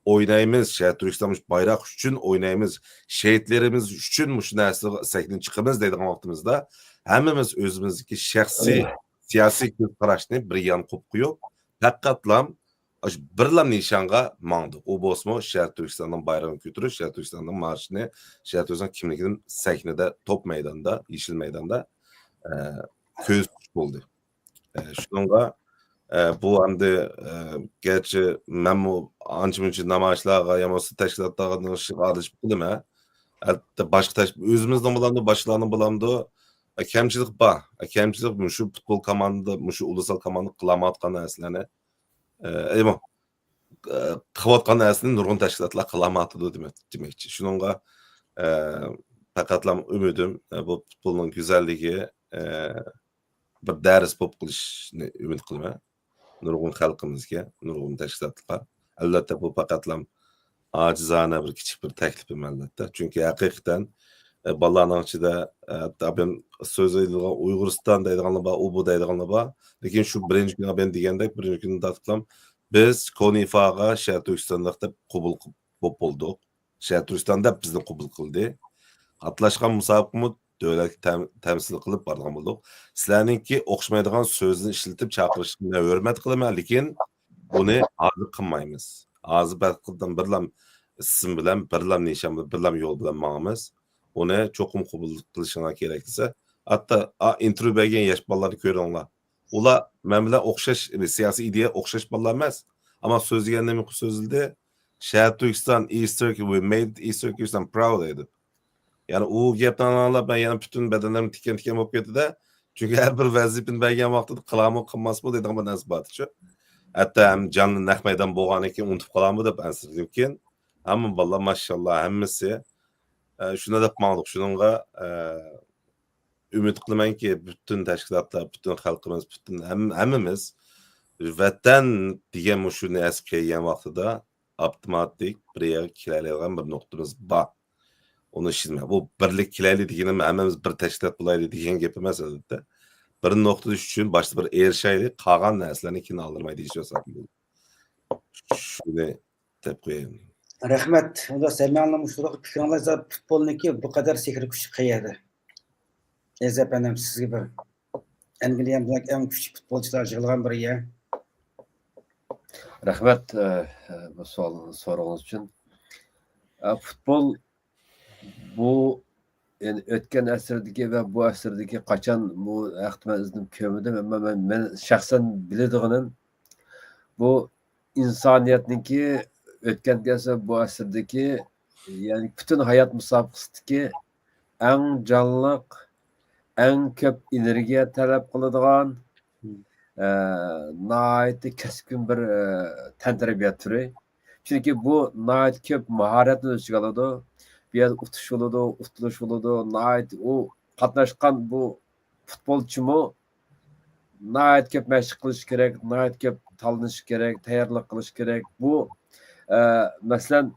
ئوينايمىز، شەرقىي تۈركىستان مۇشۇ بايراق ئۈچۈن ئوينايمىز، شېھىتلىرىمىز ئۈچۈن مۇشۇ نەرسىگە سەھنىگە چىقىمىز دەيدىغان ۋاقتىمىزدا، ھەممىمىز ئۆزىمىزدىكى شەخسىي سىياسىي كۆز قاراشنى بىر يانغا قويۇپ قويۇپ، پەقەتلا ئاشۇ بىرلا نىشانغا ماڭدۇق. ئۇ بولسىمۇ شەرقىي تۈركىستاننىڭ بايرىقىنى كۆتۈرۈش، شەرقىي تۈركىستاننىڭ مارشىنى، شەرقىي تۈركىستان كىملىكىنى سەھنىدە، توپ مەيداندا، يېشىل مەيداندا، ئە، كۆرسىتىش بولدى. ئە، شۇنىڭغا، ئە، بۇ ئەمدى، ئە، گەرچە مەنمۇ ئانچە-مۇنچە نامايىشلارغا يا بولمىسا تەشكىلاتلارغا ئارىلىشىپ قىلىمەن. ئەلۋەتتە، باشقا تەش-، ئۆزىمىزنىڭ بولامدۇ، باشقىلارنىڭ بولامدۇ، ئە، كەمچىلىك بار. ئە، كەمچىلىك مۇشۇ پۇتبول كوماندا، مۇشۇ ئۇلۇسال كوماندا قىلالمايۋاتقان نەرسىلەرنى، ئە، ئەيمۇ، ئە، قىلىۋاتقان نەرسىنى نۇرغۇن تەشكىلاتلار قىلالمايۋاتىدۇ دېمەك، دېمەكچى. شۇنىڭغا، ئە، پەقەتلا ئۈمىدىم، ئە، بۇ پۇتبولنىڭ گۈزەللىكى، ئە، بىر دەرس بولۇپ قېلىشىنى ئۈمىد قىلىمەن. نۇرغۇن خەلقىمىزگە، نۇرغۇن تەشكىلاتلارغا. ئەلۋەتتە، بۇ پەقەتلا ئاجىزانە بىر كىچىك بىر تەكلىپىم، ئەلۋەتتە. چۈنكى ھەقىقەتەن، ئە، بالىلارنىڭ ئىچىدە، ئە، ئابىن سۆز ئېلىدىغان ئۇيغۇرىستان دەيدىغانلار بار، ئۇ بۇ دەيدىغانلار بار. لېكىن شۇ بىرىنچى كۈنى ئابىن دېگەندەك، بىرىنچى كۈنى تارتىپلا بىز كونىفاغا شەرقىي تۈركىستانلىق دەپ قوبۇل قىلىپ بولۇپ بولدۇق. شەرقىي تۈركىستان دەپ بىزنى قوبۇل قىلدى. قاتناشقان مۇسابىقىمۇ دۆلەتكە تەم-، تەمسىل قىلىپ بارغان بولدۇق. سىلەرنىڭكى ئوخشىمايدىغان سۆزنى ئىشلىتىپ چاقىرىشنى مەن ھۆرمەت قىلىمەن، لېكىن بۇنى ھازىر قىلمايمىز. ھازىر بىرلام ئىسىم بىلەن، بىرلام نىشان بىلەن، بىرلام يول بىلەن ماڭىمىز. ئۇنى چوقۇم قوبۇل قىلىشىڭلار كېرەك دېسە، ھەتتا، ئا، ئىنتېرۋيۇ بەرگەن ياش بالىلارنى كۆرۈڭلار. ئۇلار مەن بىلەن ئوخشاش، سىياسىي ئىدىيە ئوخشاش بالىلار ئەمەس. ئەمما سۆزلىگەندە مۇقىم سۆزلىدى. شەرقىي تۈركىستان is Turkey, we made East Turkestan proud دەيدۇ. يەنى ئۇ گەپنى ئاڭلاپ مەن يەنە پۈتۈن بەدەنلىرىم تىكەن-تىكەن بولۇپ كەتتى-دە. چۈنكى ھەر بىر ۋەزىپىنى بەرگەن ۋاقتىدا قىلامۇ قىلماسمۇ دەيدىغان بىر نەرسە بارچۇ. ھەتتا ھەم جان نەق مەيدان بولغاندىن كېيىن ئۇنتۇپ قالامۇ دەپ ئەنسىرىدىمكىن. ئەمما بالىلار ماشائاللا ھەممىسى، ئە، شۇنداق دەپ ماڭدۇق. شۇنىڭغا، ئە، ئۈمىد قىلىمەنكى، پۈتۈن تەشكىلاتلار، پۈتۈن خەلقىمىز، پۈتۈن ھەم-، ھەممىمىز ۋەتەن دېگەن مۇشۇ نەرسە كەلگەن ۋاقتىدا ئاپتوماتىك بىر يەرگە كېلەلەيدىغان بىر نۇقتىمىز بار. ئۇنى ئىشلىمە. بۇ بىرلىك كېلەيلى دېگىنىم ھەممىمىز بىر تەشكىلات بولايلى دېگەن گەپ ئەمەس، ئەلۋەتتە. بىر نۇقتا ئۈچۈن باشتا بىر ئېرىشەيلى، قالغان نەرسىلەرنى كېيىن ئالدىرىماي دېيىش ۋاسىتە بولدى. شۇنى دەپ قويايلى. رەھمەت. ئۇلار سەمىڭلار مۇشۇ پىكرىڭلار، پۇتبولنىڭكى بۇ قەدەر سېھرىي كۈچى قەيەردە؟ ئەزىز ئەپەندىم، سىزگە بىر ئەنگلىيە بۇنداق ئەڭ كۈچلۈك پۇتبولچىلار يىغىلغان بىر يەر. رەھمەت، ئە، بۇ سوئال سورىغىنىڭىز ئۈچۈن. ئە، پۇتبول بۇ، يەنى ئۆتكەن ئەسىردىكى ۋە بۇ ئەسىردىكى قاچان بۇ ھەقتە مەن ئىزدىنىپ كۆرمىدىم، ئەمما مەن، مەن شەخسەن بىلىدىغىنىم، بۇ ئىنسانىيەتنىڭكى ئۆتكەن ئەسىر، بۇ ئەسىردىكى، يەنى پۈتۈن ھايات مۇسابىقىسىدىكى ئەڭ جانلىق، ئەڭ كۆپ ئېنېرگىيە تەلەپ قىلىدىغان، مم. ئە، ناھايىتى كەسكىن بىر، ئە، تەنتەربىيە تۈرى. چۈنكى بۇ ناھايىتى كۆپ ماھارەتنى ئۆز ئىچىگە ئالىدۇ. بۇ يەردە ئۇتۇش بولىدۇ، ئۇتۇلۇش بولىدۇ. ناھايىتى ئۇ قاتناشقان بۇ پۇتبولچىمۇ ناھايىتى كۆپ مەشىق قىلىش كېرەك، ناھايىتى كۆپ تاللىنىش كېرەك، تەييارلىق قىلىش كېرەك. بۇ، ئە، مەسىلەن،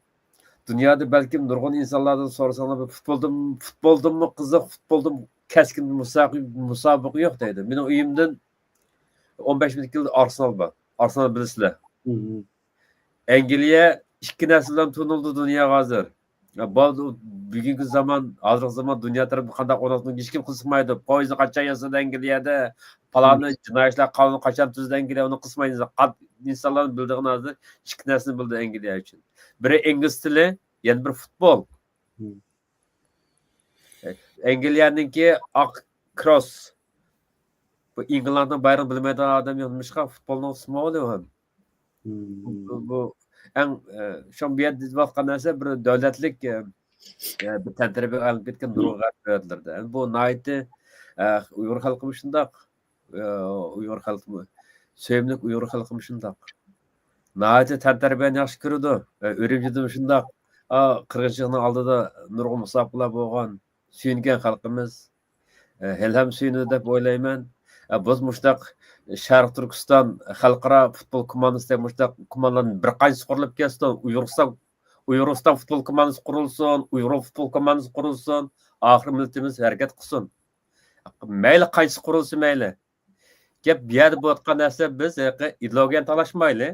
دۇنيادا بەلكىم نۇرغۇن ئىنسانلاردىن سورىساڭلار، بىر پۇتبولدىن، پۇتبولدىنمۇ قىزىق، پۇتبولدىن كەسكىن مۇسابىقە، مۇسابىقە يوق دەيدۇ. مېنىڭ ئۆيۈمدىن ئون بەش مېتىر كىلو ئارسېنال بار. ئارسېنال بىلىسىلەر. مم. ئەنگلىيە ئىككى نەرسە بىلەن تونۇلدى دۇنياغا ھازىر. يا، بۇ، بۈگۈنكى زامان، ھازىرقى زامان دۇنيا تەرىپىدە قانداق ئوينايدۇ، ھېچكىم قىزىقمايدۇ. پويىزنى قاچان ياسىدى ئەنگلىيەدە، پالانى، مم. جىنايى ئىشلار قانۇنى قاچان تۈزدى ئەنگلىيە، ئۇنى قىزىقمايدۇ. قات-، ئىنسانلارنىڭ بىلىدىغىنى ھازىر ئىككى نەرسىنى بىلدى ئەنگلىيە ئۈچۈن. بىرى ئىنگلىز تىلى، يەنە بىرى پۇتبول. مم. ئەنگلىيەنىڭكى ئاق كروس. بۇ ئىنگلاندنىڭ بايرىقىنى بىلمەيدىغان ئادەم يوق. نېمىشقا؟ پۇتبولنىڭ سىمۋولى ئۇ ھەم. مم. بۇ، بۇ ئەڭ، ئە، شۇ بۇ يەردە دېيىلىۋاتقان نەرسە بىر دۆلەتلىك، ئە، ئە، بىر تەنتەربىيەگە ئايلىنىپ كەتكەن نۇرغۇن غەرب دۆلەتلىرىدە. ئەمدى بۇ ناھايىتى، ئە، ئۇيغۇر خەلقىمۇ شۇنداق. ئۇيغۇر خەلقىمۇ، سۆيۈملۈك ئۇيغۇر خەلقىمۇ شۇنداق. ناھايىتى تەنتەربىيەنى ياخشى كۆرىدۇ. ئۈرۈمچىدىمۇ شۇنداق. قىرغىنچىلىقنىڭ ئالدىدا نۇرغۇن مۇسابىقىلەر بولغان. سۆيۈنگەن خەلقىمىز. ھېلىھەم سۆيۈنىدۇ دەپ ئويلايمەن. بىز مۇشۇنداق شەرقىي تۈركىستان خەلقئارا پۇتبول كوماندىسىدەك مۇشۇنداق كوماندىلارنىڭ بىر قانچىسى قۇرۇلۇپ كەتسۇن. ئۇيغۇرىستان، ئۇيغۇرىستان پۇتبول كوماندىسى قۇرۇلسۇن، ئۇيغۇر پۇتبول كوماندىسى قۇرۇلسۇن. ئاخىرى مىللىتىمىز ھەرىكەت قىلسۇن. مەيلى قانچىسى قۇرۇلسا مەيلى. گەپ بۇ يەردە بولۇۋاتقان نەرسە، بىز ھېلىقى ئىدېئولوگىيەنى تالاشمايلى.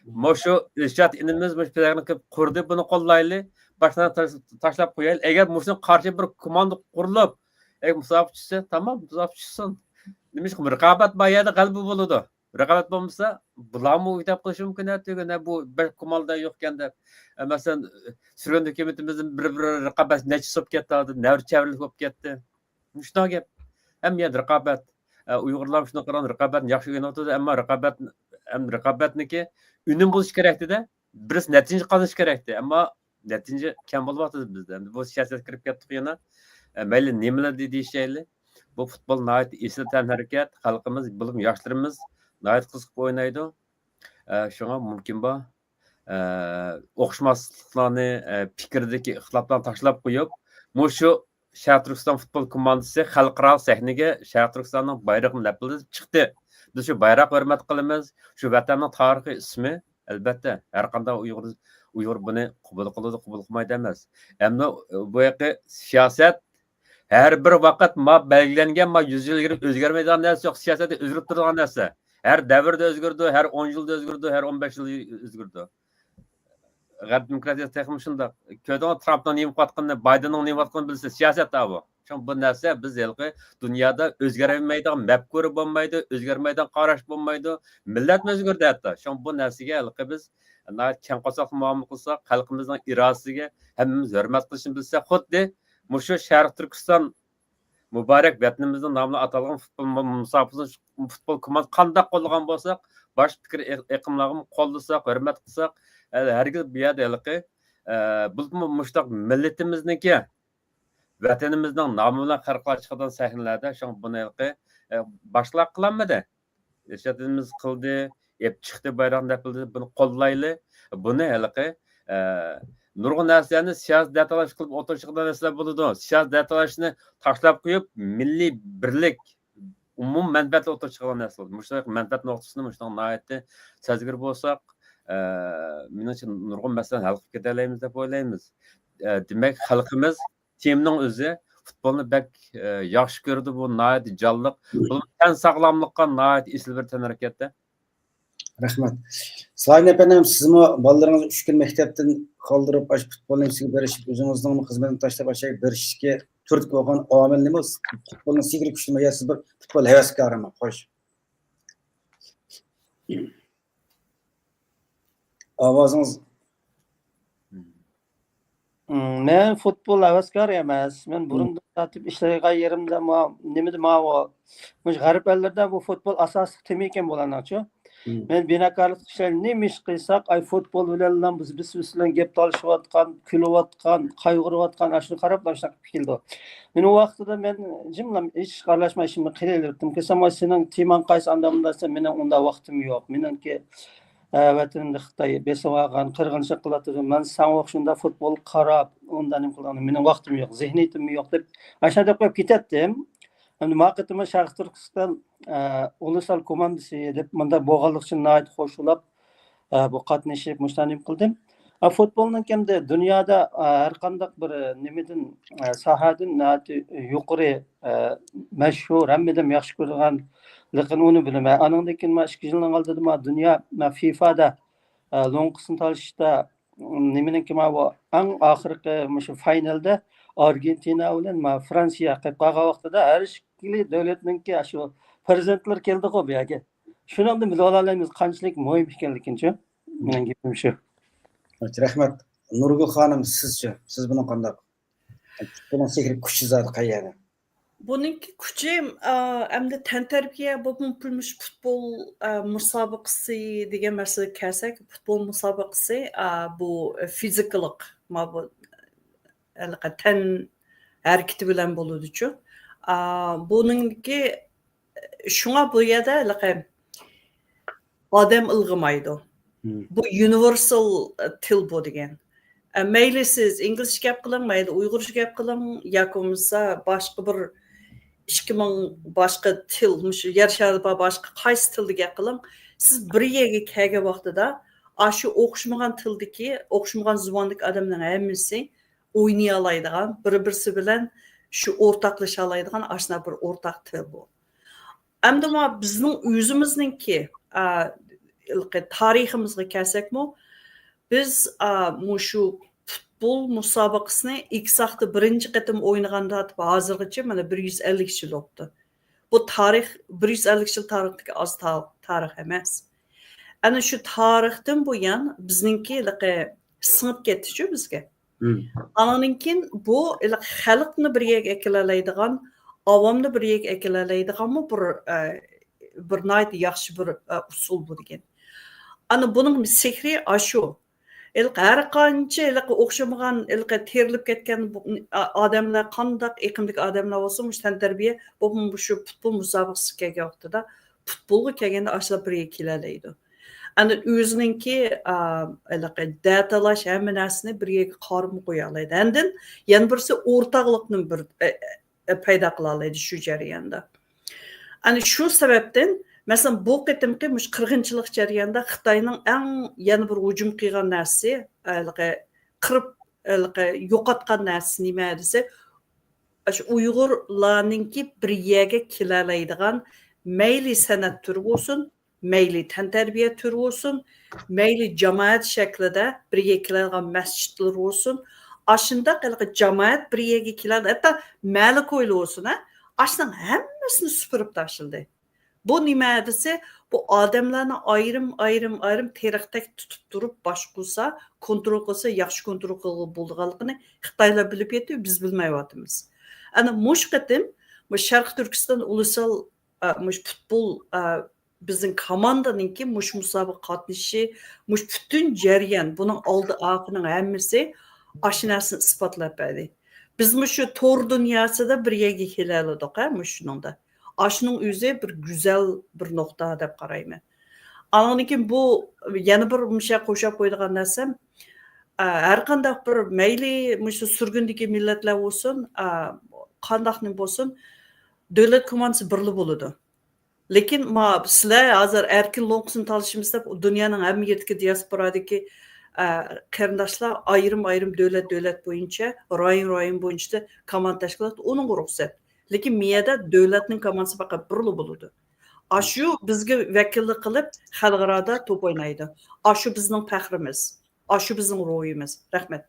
مۇشۇ ئىرشات ئىنىمىز مۇشۇ پىلاننى قىلىپ قۇردى، بۇنى قوللايلى. باشقىلارنى تاش-، تاشلاپ قويايلى. ئەگەر مۇشۇنىڭغا قارشى بىر كوماندا قۇرۇلۇپ، ئەگەر مۇسابىقە چۈشسە، تامام، مۇسابىقە چۈشسۇن. نېمىشقا؟ رىقابەت بار يەردە غەلىبە بولىدۇ. رىقابەت بولمىسا، بۇلارمۇ ئۆگىتىپ قېلىشى مۇمكىن، ئەتىگۈن بۇ بەك كوماندا يوقكەن دەپ. ئە، مەسىلەن، سۈرگۈندە ھۆكۈمىتىمىزدىن بىر-بىر رىقابەت نەچچە سوپ كەتتى، ھازىر نەۋرە چەۋرىلىك بولۇپ كەتتى. مۇشۇنداق گەپ. ھەممە يەردە رىقابەت. ئە، ئۇيغۇرلار شۇنداق قىلغان، رىقابەتنى ياخشى ئۆگىنىۋاتىدۇ، ئەمما رىقابەت، ئەم، رىقابەتنىكى ئۈنۈم بولۇشى كېرەكتىدە، بىرسى نەتىجە قازىنىشى كېرەكتى، ئەمما نەتىجە كەم بولۇۋاتىدۇ بىزدە. ئەمدى بۇ سىياسەتكە كىرىپ كەتتۇق يەنە. ئە، مەيلى نېمىلەر دېيىشەيلى، بۇ پۇتبول ناھايىتى ئېسىل تەنھەرىكەت، خەلقىمىز، بولۇپمۇ ياشلىرىمىز ناھايىتى قىزىقىپ ئوينايدۇ. ئە، شۇڭا مۇمكىن بار، ئە، ئوخشىماسلىقلارنى، ئە، پىكىردىكى ئىختىلاپلارنى تاشلاپ قويۇپ، مۇشۇ شەرقىي تۈركىستان پۇتبول كوماندىسى خەلقئارا سەھنىگە شەرقىي تۈركىستاننىڭ بايرىقىنى لەپىلدىتىپ چىقتى. بىز شۇ بايراققا ھۆرمەت قىلىمىز. شۇ ۋەتەننىڭ تارىخىي ئىسمى، ئەلۋەتتە، ھەر قانداق ئۇيغۇر، ئۇيغۇر بۇنى قوبۇل قىلىدۇ، قوبۇل قىلمايدۇ ئەمەس. ئەمما بۇ يەردىكى سىياسەت ھەر بىر ۋاقىت ما بەلگىلەنگەن، ما يۈز يىل ئىلگىرى ئۆزگەرمەيدىغان نەرسە يوق. سىياسەتتە ئۆزگىرىپ تۇرىدىغان نەرسە. ھەر دەۋردە ئۆزگىرىدۇ، ھەر ئون يىلدا ئۆزگىرىدۇ، ھەر ئون بەش يىلدا ئۆزگىرىدۇ. غەرب دېموكراتىيەسى تېخىمۇ شۇنداق. كۆردۈڭلار، ترامپنىڭ نېمە قىلىۋاتقىنىنى، بايدېننىڭ نېمە قىلىۋاتقىنىنى بىلىسىز. سىياسەت بۇ. شۇڭا بۇ نەرسە بىز ھېلىقى دۇنيادا ئۆزگەرمەيدىغان مەپكۇرە بولمايدۇ، ئۆزگەرمەيدىغان قاراش بولمايدۇ. مىللەتمۇ ئۆزگىرىدۇ ھەتتا. شۇڭا بۇ نەرسىگە ھېلىقى بىز ناھايىتى كەڭ قورساقلىق مۇئامىلە قىلساق، خەلقىمىزنىڭ ئىرادىسىگە ھەممىمىز ھۆرمەت قىلىشنى بىلسەك، خۇددى مۇشۇ شەرقىي تۈركىستان مۇبارەك ۋەتىنىمىزنىڭ نامى بىلەن ئاتالغان پۇتبول مۇسابىقىسىنى، پۇتبول كوماندىسى قانداق قوللىغان بولساق، باشقا پىكىر ئېق-، ئېقىملارغىمۇ قوللىساق، ھۆرمەت قىلساق، ھە-، ھەرگىز بۇ يەردە ھېلىقى، ئە، بولۇپمۇ مۇشۇنداق مىللىتىمىزنىڭكى، ۋەتىنىمىزنىڭ نامى بىلەن خەلقئارا چىقىدىغان سەھنىلەردە، شۇڭا بۇنى ھېلىقى، ئە، باشقىلار قىلالمىدى. ئىرشادىمىز قىلدى، ئېلىپ چىقتى بايراقنى دەپ بىلدى، بۇنى قوللايلى. بۇنى ھېلىقى، ئە، نۇرغۇن نەرسىلەرنى سىياسىي دەتالاش قىلىپ ئولتۇرۇشىدىغان نەرسىلەر بولىدۇ. سىياسىي دەتالاشنى تاشلاپ قويۇپ، مىللىي بىرلىك، ئومۇمىي مەنپەئەتلەر ئوتتۇرىغا چىقىدىغان نەرسە بولىدۇ. مۇشۇ مەنپەئەت نۇقتىسىنى مۇشۇنداق ناھايىتى سەزگۈر بولساق، ئە، مېنىڭچە نۇرغۇن مەسىلىلەرنى ھەل قىلىپ كېتەلەيمىز دەپ ئويلايمىز. ئە، دېمەك، خەلقىمىز تېمىنىڭ ئۆزى پۇتبولنى بەك، ئە، ياخشى كۆرىدۇ. بۇ ناھايىتى جانلىق. بۇ تەن ساغلاملىققا ناھايىتى ئېسىل بىر تەنھەرىكەتتە. رەھمەت. ساھىن ئەپەندىم، سىزمۇ بالىلىرىڭىزنى ئۈچ كۈن مەكتەپتىن قالدۇرۇپ، ئاشۇ پۇتبول نېمىسىگە بېرىشىپ، ئۆزىڭىزنىڭمۇ خىزمىتىنى تاشلاپ، ئاشۇ يەرگە بېرىشكە تۈرتكە بولغان ئامىل نېمە؟ پۇتبولنىڭ سېھرىي كۈچىمۇ يا سىز بىر پۇتبول ھەۋەسكارىمۇ؟ خوش. ئاۋازىڭىز. مم، مەن فۇتبول ھەۋەسكارى ئەمەس. مەن مم. بۇرۇندىن تارتىپ ئىشلەيدىغان يېرىمدە ما-، نېمىدە ماۋۇ، مۇشۇ غەرب ئەللىرىدە بۇ فۇتبول ئاساسلىق تېما ئىكەن بۇلارنىڭچۇ. مم. مەن بىناكارلىقتا ئىشلەيمەن. نېمە ئىش قىلساق، ئاي، فۇتبول بىلەنلا بىز، بىز، بىز بىلەن گەپ تالىشىۋاتقان، كۈلۈۋاتقان، قايغۇرۇۋاتقان، ئاشۇنى قاراپلا ئاشۇنداق كېلىدۇ. مېنىڭ ۋاقتىدا مەن جىملا ھېچ ئىشقا ئارىلاشماي ئىشىمنى قىلىۋېرىپتىم. كېسەم، سېنىڭ تېماڭ قايسى ئاندامدا دېسە، مېنىڭ ئۇنداق ۋاقتىم يوق. مېنىڭكى، ئە، ۋەتىنىمدە خىتاي بېسىۋالغان، قىرغىنچىلىق قىلىۋاتىدۇ. مەن ساڭا ئوخشىغاندا فۇتبول قاراپ، ئۇنداق نېمە قىلغان، مېنىڭ ۋاقتىم يوق، زېھنىيىتىممۇ يوق دەپ، ئاشۇنداق دەپ قويۇپ كېتەتتىم. ئەمدى ما قېتىممۇ شەرقىي تۈركىستان، ئە، ئۇلۇسلار كوماندىسى دەپ مۇنداق بولغانلىقى ئۈچۈن ناھايىتى خوش بولاپ، ئە، بۇ قاتنىشىپ، مۇشۇنداق نېمە قىلدىم. ئە، فۇتبولنىڭ كەمدە دۇنيادا، ئە، ھەر قانداق بىر نېمىدىن، ئە، ساھەدىن ناھايىتى يۇقىرى، ئە، مەشھۇر، ھەممە ئادەم ياخشى كۆرىدىغان، لېكىن ئۇنى بىلىمەن. ئانىڭدىن كېيىن ما ئىككى يىلنىڭ ئالدىدا ما دۇنيا، ما فىفادا، ئە، لوڭقىسىنى تالىشىشتا، نېمىنىڭكى ما بۇ ئەڭ ئاخىرقى مۇشۇ فاينالدا ئارگېنتىنا بىلەن ما فرانسىيە قېلىپ قالغان ۋاقتىدا ھەر ئىككىلى دۆلەتنىڭكى شۇ پىرېزىدېنتلىرى كېلىدىغۇ بۇ يەرگە. شۇنىڭدىن بىلىۋالالايمىز قانچىلىك مۇھىم ئىكەنلىكىنىچۇ. مېنىڭ گېپىم شۇ. رەھمەت. نۇرگۈل خانىم، سىزچۇ؟ سىز بۇنىڭ قانداق؟ بۇنىڭ سېھرىي كۈچى زادى قەيەردە؟ بۇنىڭكى كۈچى، ئا، ئەمدى تەنتەربىيە، بولۇپمۇ مۇشۇ پۇتبول، ئا، مۇسابىقىسى دېگەن مەسىلىگە كەلسەك، پۇتبول مۇسابىقىسى، ئا، بۇ فىزىكىلىق، ما بۇ، ھېلىقى تەن ھەرىكىتى بىلەن بولىدۇچۇ. ئا، بۇنىڭكى، شۇڭا بۇ يەردە ھېلىقى ئادەم ئىلغىمايدۇ. مم. بۇ يۇنىۋېرسال تىل بۇ دېگەن. ئە، مەيلى سىز ئىنگلىزچە گەپ قىلىڭ، مەيلى ئۇيغۇرچە گەپ قىلىڭ، ياكى بولمىسا باشقا بىر ئىككى مىڭ باشقا تىل، مۇشۇ يەر شارىدا بار باشقا قايسى تىلدا گەپ قىلىڭ، سىز بىر يەرگە كەلگەن ۋاقتىدا ئاشۇ ئوخشىمىغان تىلدىكى، ئوخشىمىغان زۇۋاندىكى ئادەمنىڭ ھەممىسى ئوينىيالايدىغان، بىر-بىرسى بىلەن شۇ ئورتاقلىشالايدىغان ئاشۇنداق بىر ئورتاق تىل بۇ. ئەمدى ما بىزنىڭ ئۆزىمىزنىڭكى، ئا، ھېلىقى تارىخىمىزغا كەلسەكمۇ، بىز، ئا، مۇشۇ پۇتبول مۇسابىقىسىنى ئىككى ساختا بىرىنچى قېتىم ئوينىغاندا تارتىپ ھازىرغىچە مانا بىر يۈز ئەللىك يىل بوپتۇ. بۇ تارىخ، بىر يۈز ئەللىك يىل تارىختىكى ئاز تا-، تارىخ ئەمەس. ئەنە شۇ تارىختىن بۇيان بىزنىڭكى ھېلىقى سىڭىپ كەتتىچۇ بىزگە. مم. ئانىڭدىن كېيىن بۇ ھېلىقى خەلقنى بىر يەرگە ئەكېلەلەيدىغان، ئاۋامنى بىر يەرگە ئەكېلەلەيدىغانمۇ بىر، ئە، بىر ناھايىتى ياخشى بىر، ئە، ئۇسۇل بۇ دېگەن. ئەنە بۇنىڭ سېھرى ئاشۇ. ھېلىقى ھەر قانچە ھېلىقى ئوخشىمىغان، ھېلىقى تېرىلىپ كەتكەن بۇ، ئا-، ئادەملەر، قانداق ئېقىمدىكى ئادەملەر بولسۇن، مۇشۇ تەنتەربىيە، بولۇپمۇ مۇشۇ پۇتبول مۇسابىقىسىگە كەلگەن ۋاقتىدا، پۇتبولغا كەلگەندە ئاشۇلار بىر يەرگە كېلەلەيدۇ. ئەنە ئۆزىنىڭكى، ئا، ھېلىقى دەتالاش ھەممە نەرسىنى بىر يەرگە قارىمۇ قويالايدۇ. ئاندىن يەنە بىرسى ئورتاقلىقنى بىر، ئە، ئە، پەيدا قىلالايدۇ شۇ جەرياندا. ئەنە شۇ سەۋەبتىن، مەسىلەن، بۇ قېتىمقى مۇشۇ قىرغىنچىلىق جەريانىدا خىتاينىڭ ئەڭ يەنە بىر ھۇجۇم قىلغان نەرسىسى، ھېلىقى قىرىپ، ھېلىقى يوقاتقان نەرسىسى نېمە دېسە، ئاشۇ ئۇيغۇرلارنىڭكى بىر يەرگە كېلەلەيدىغان، مەيلى سەنئەت تۈرى بولسۇن، مەيلى تەنتەربىيە تۈرى بولسۇن، مەيلى جامائەت شەكلىدە بىر يەرگە كېلىدىغان مەسچىتلىرى بولسۇن، ئاشۇنداق ھېلىقى جامائەت بىر يەرگە كېلىدۇ، ھەتتا مەلە كويلا بولسۇن، ھە، ئاشۇنىڭ ھەممىسىنى سۈپۈرۈپ تاشلىدى. بۇ نېمە دېسە، بۇ ئادەملەرنى ئايرىم، ئايرىم، ئايرىم تېرىقتەك تۇتۇپ تۇرۇپ باشقۇرسا، كونترول قىلسا، ياخشى كونترول قىلغىلى بولىدىغانلىقىنى خىتايلار بىلىپ يېتىپ، بىز بىلمەيۋاتىمىز. ئەنە مۇشۇ قېتىم مۇشۇ شەرقىي تۈركىستان ئۇلۇسال، ئا، مۇشۇ پۇتبول، ئا، بىزنىڭ كوماندىنىڭكى مۇشۇ مۇسابىقىگە قاتنىشىشى، مۇشۇ پۈتۈن جەريان، بۇنىڭ ئالدى ئارقىنىڭ ھەممىسى ئاشۇ نەرسىنى ئىسپاتلاپ بەردى. بىز مۇشۇ تور دۇنياسىدا بىر يەرگە كېلەلىدۇق، ھە، مۇشۇنىڭدا. ئاشۇنىڭ ئۆزى بىر گۈزەل بىر نۇقتا دەپ قارايمەن. ئاندىن كېيىن بۇ يەنە بىر مۇشۇ قوشاپ قويىدىغان نەرسەم، ئا، ھەر قانداق بىر مەيلى مۇشۇ سۈرگۈندىكى مىللەتلەر بولسۇن، ئا، قانداقنى بولسۇن، دۆلەت كوماندىسى بىرلا بولىدۇ. لېكىن ما-، سىلەر ھازىر ئەركىن لوڭقىسىنى تالىشىمىز دەپ، دۇنيانىڭ ھەممە يېرىدىكى دىياسپورادىكى، ئە، قېرىنداشلار ئايرىم-ئايرىم دۆلەت-دۆلەت بويىچە، رايون-رايون بويىچە كوماندا تەشكىل قىلىدۇ، ئۇنىڭغا رۇخسەت. لېكىن مىيەدە دۆلەتنىڭ كوماندىسى پەقەت بىرلا بولىدۇ. ئاشۇ بىزگە ۋەكىللىك قىلىپ، خەلقئارادا توپ ئوينايدۇ. ئاشۇ بىزنىڭ پەخرىمىز. ئاشۇ بىزنىڭ روھىمىز. رەھمەت.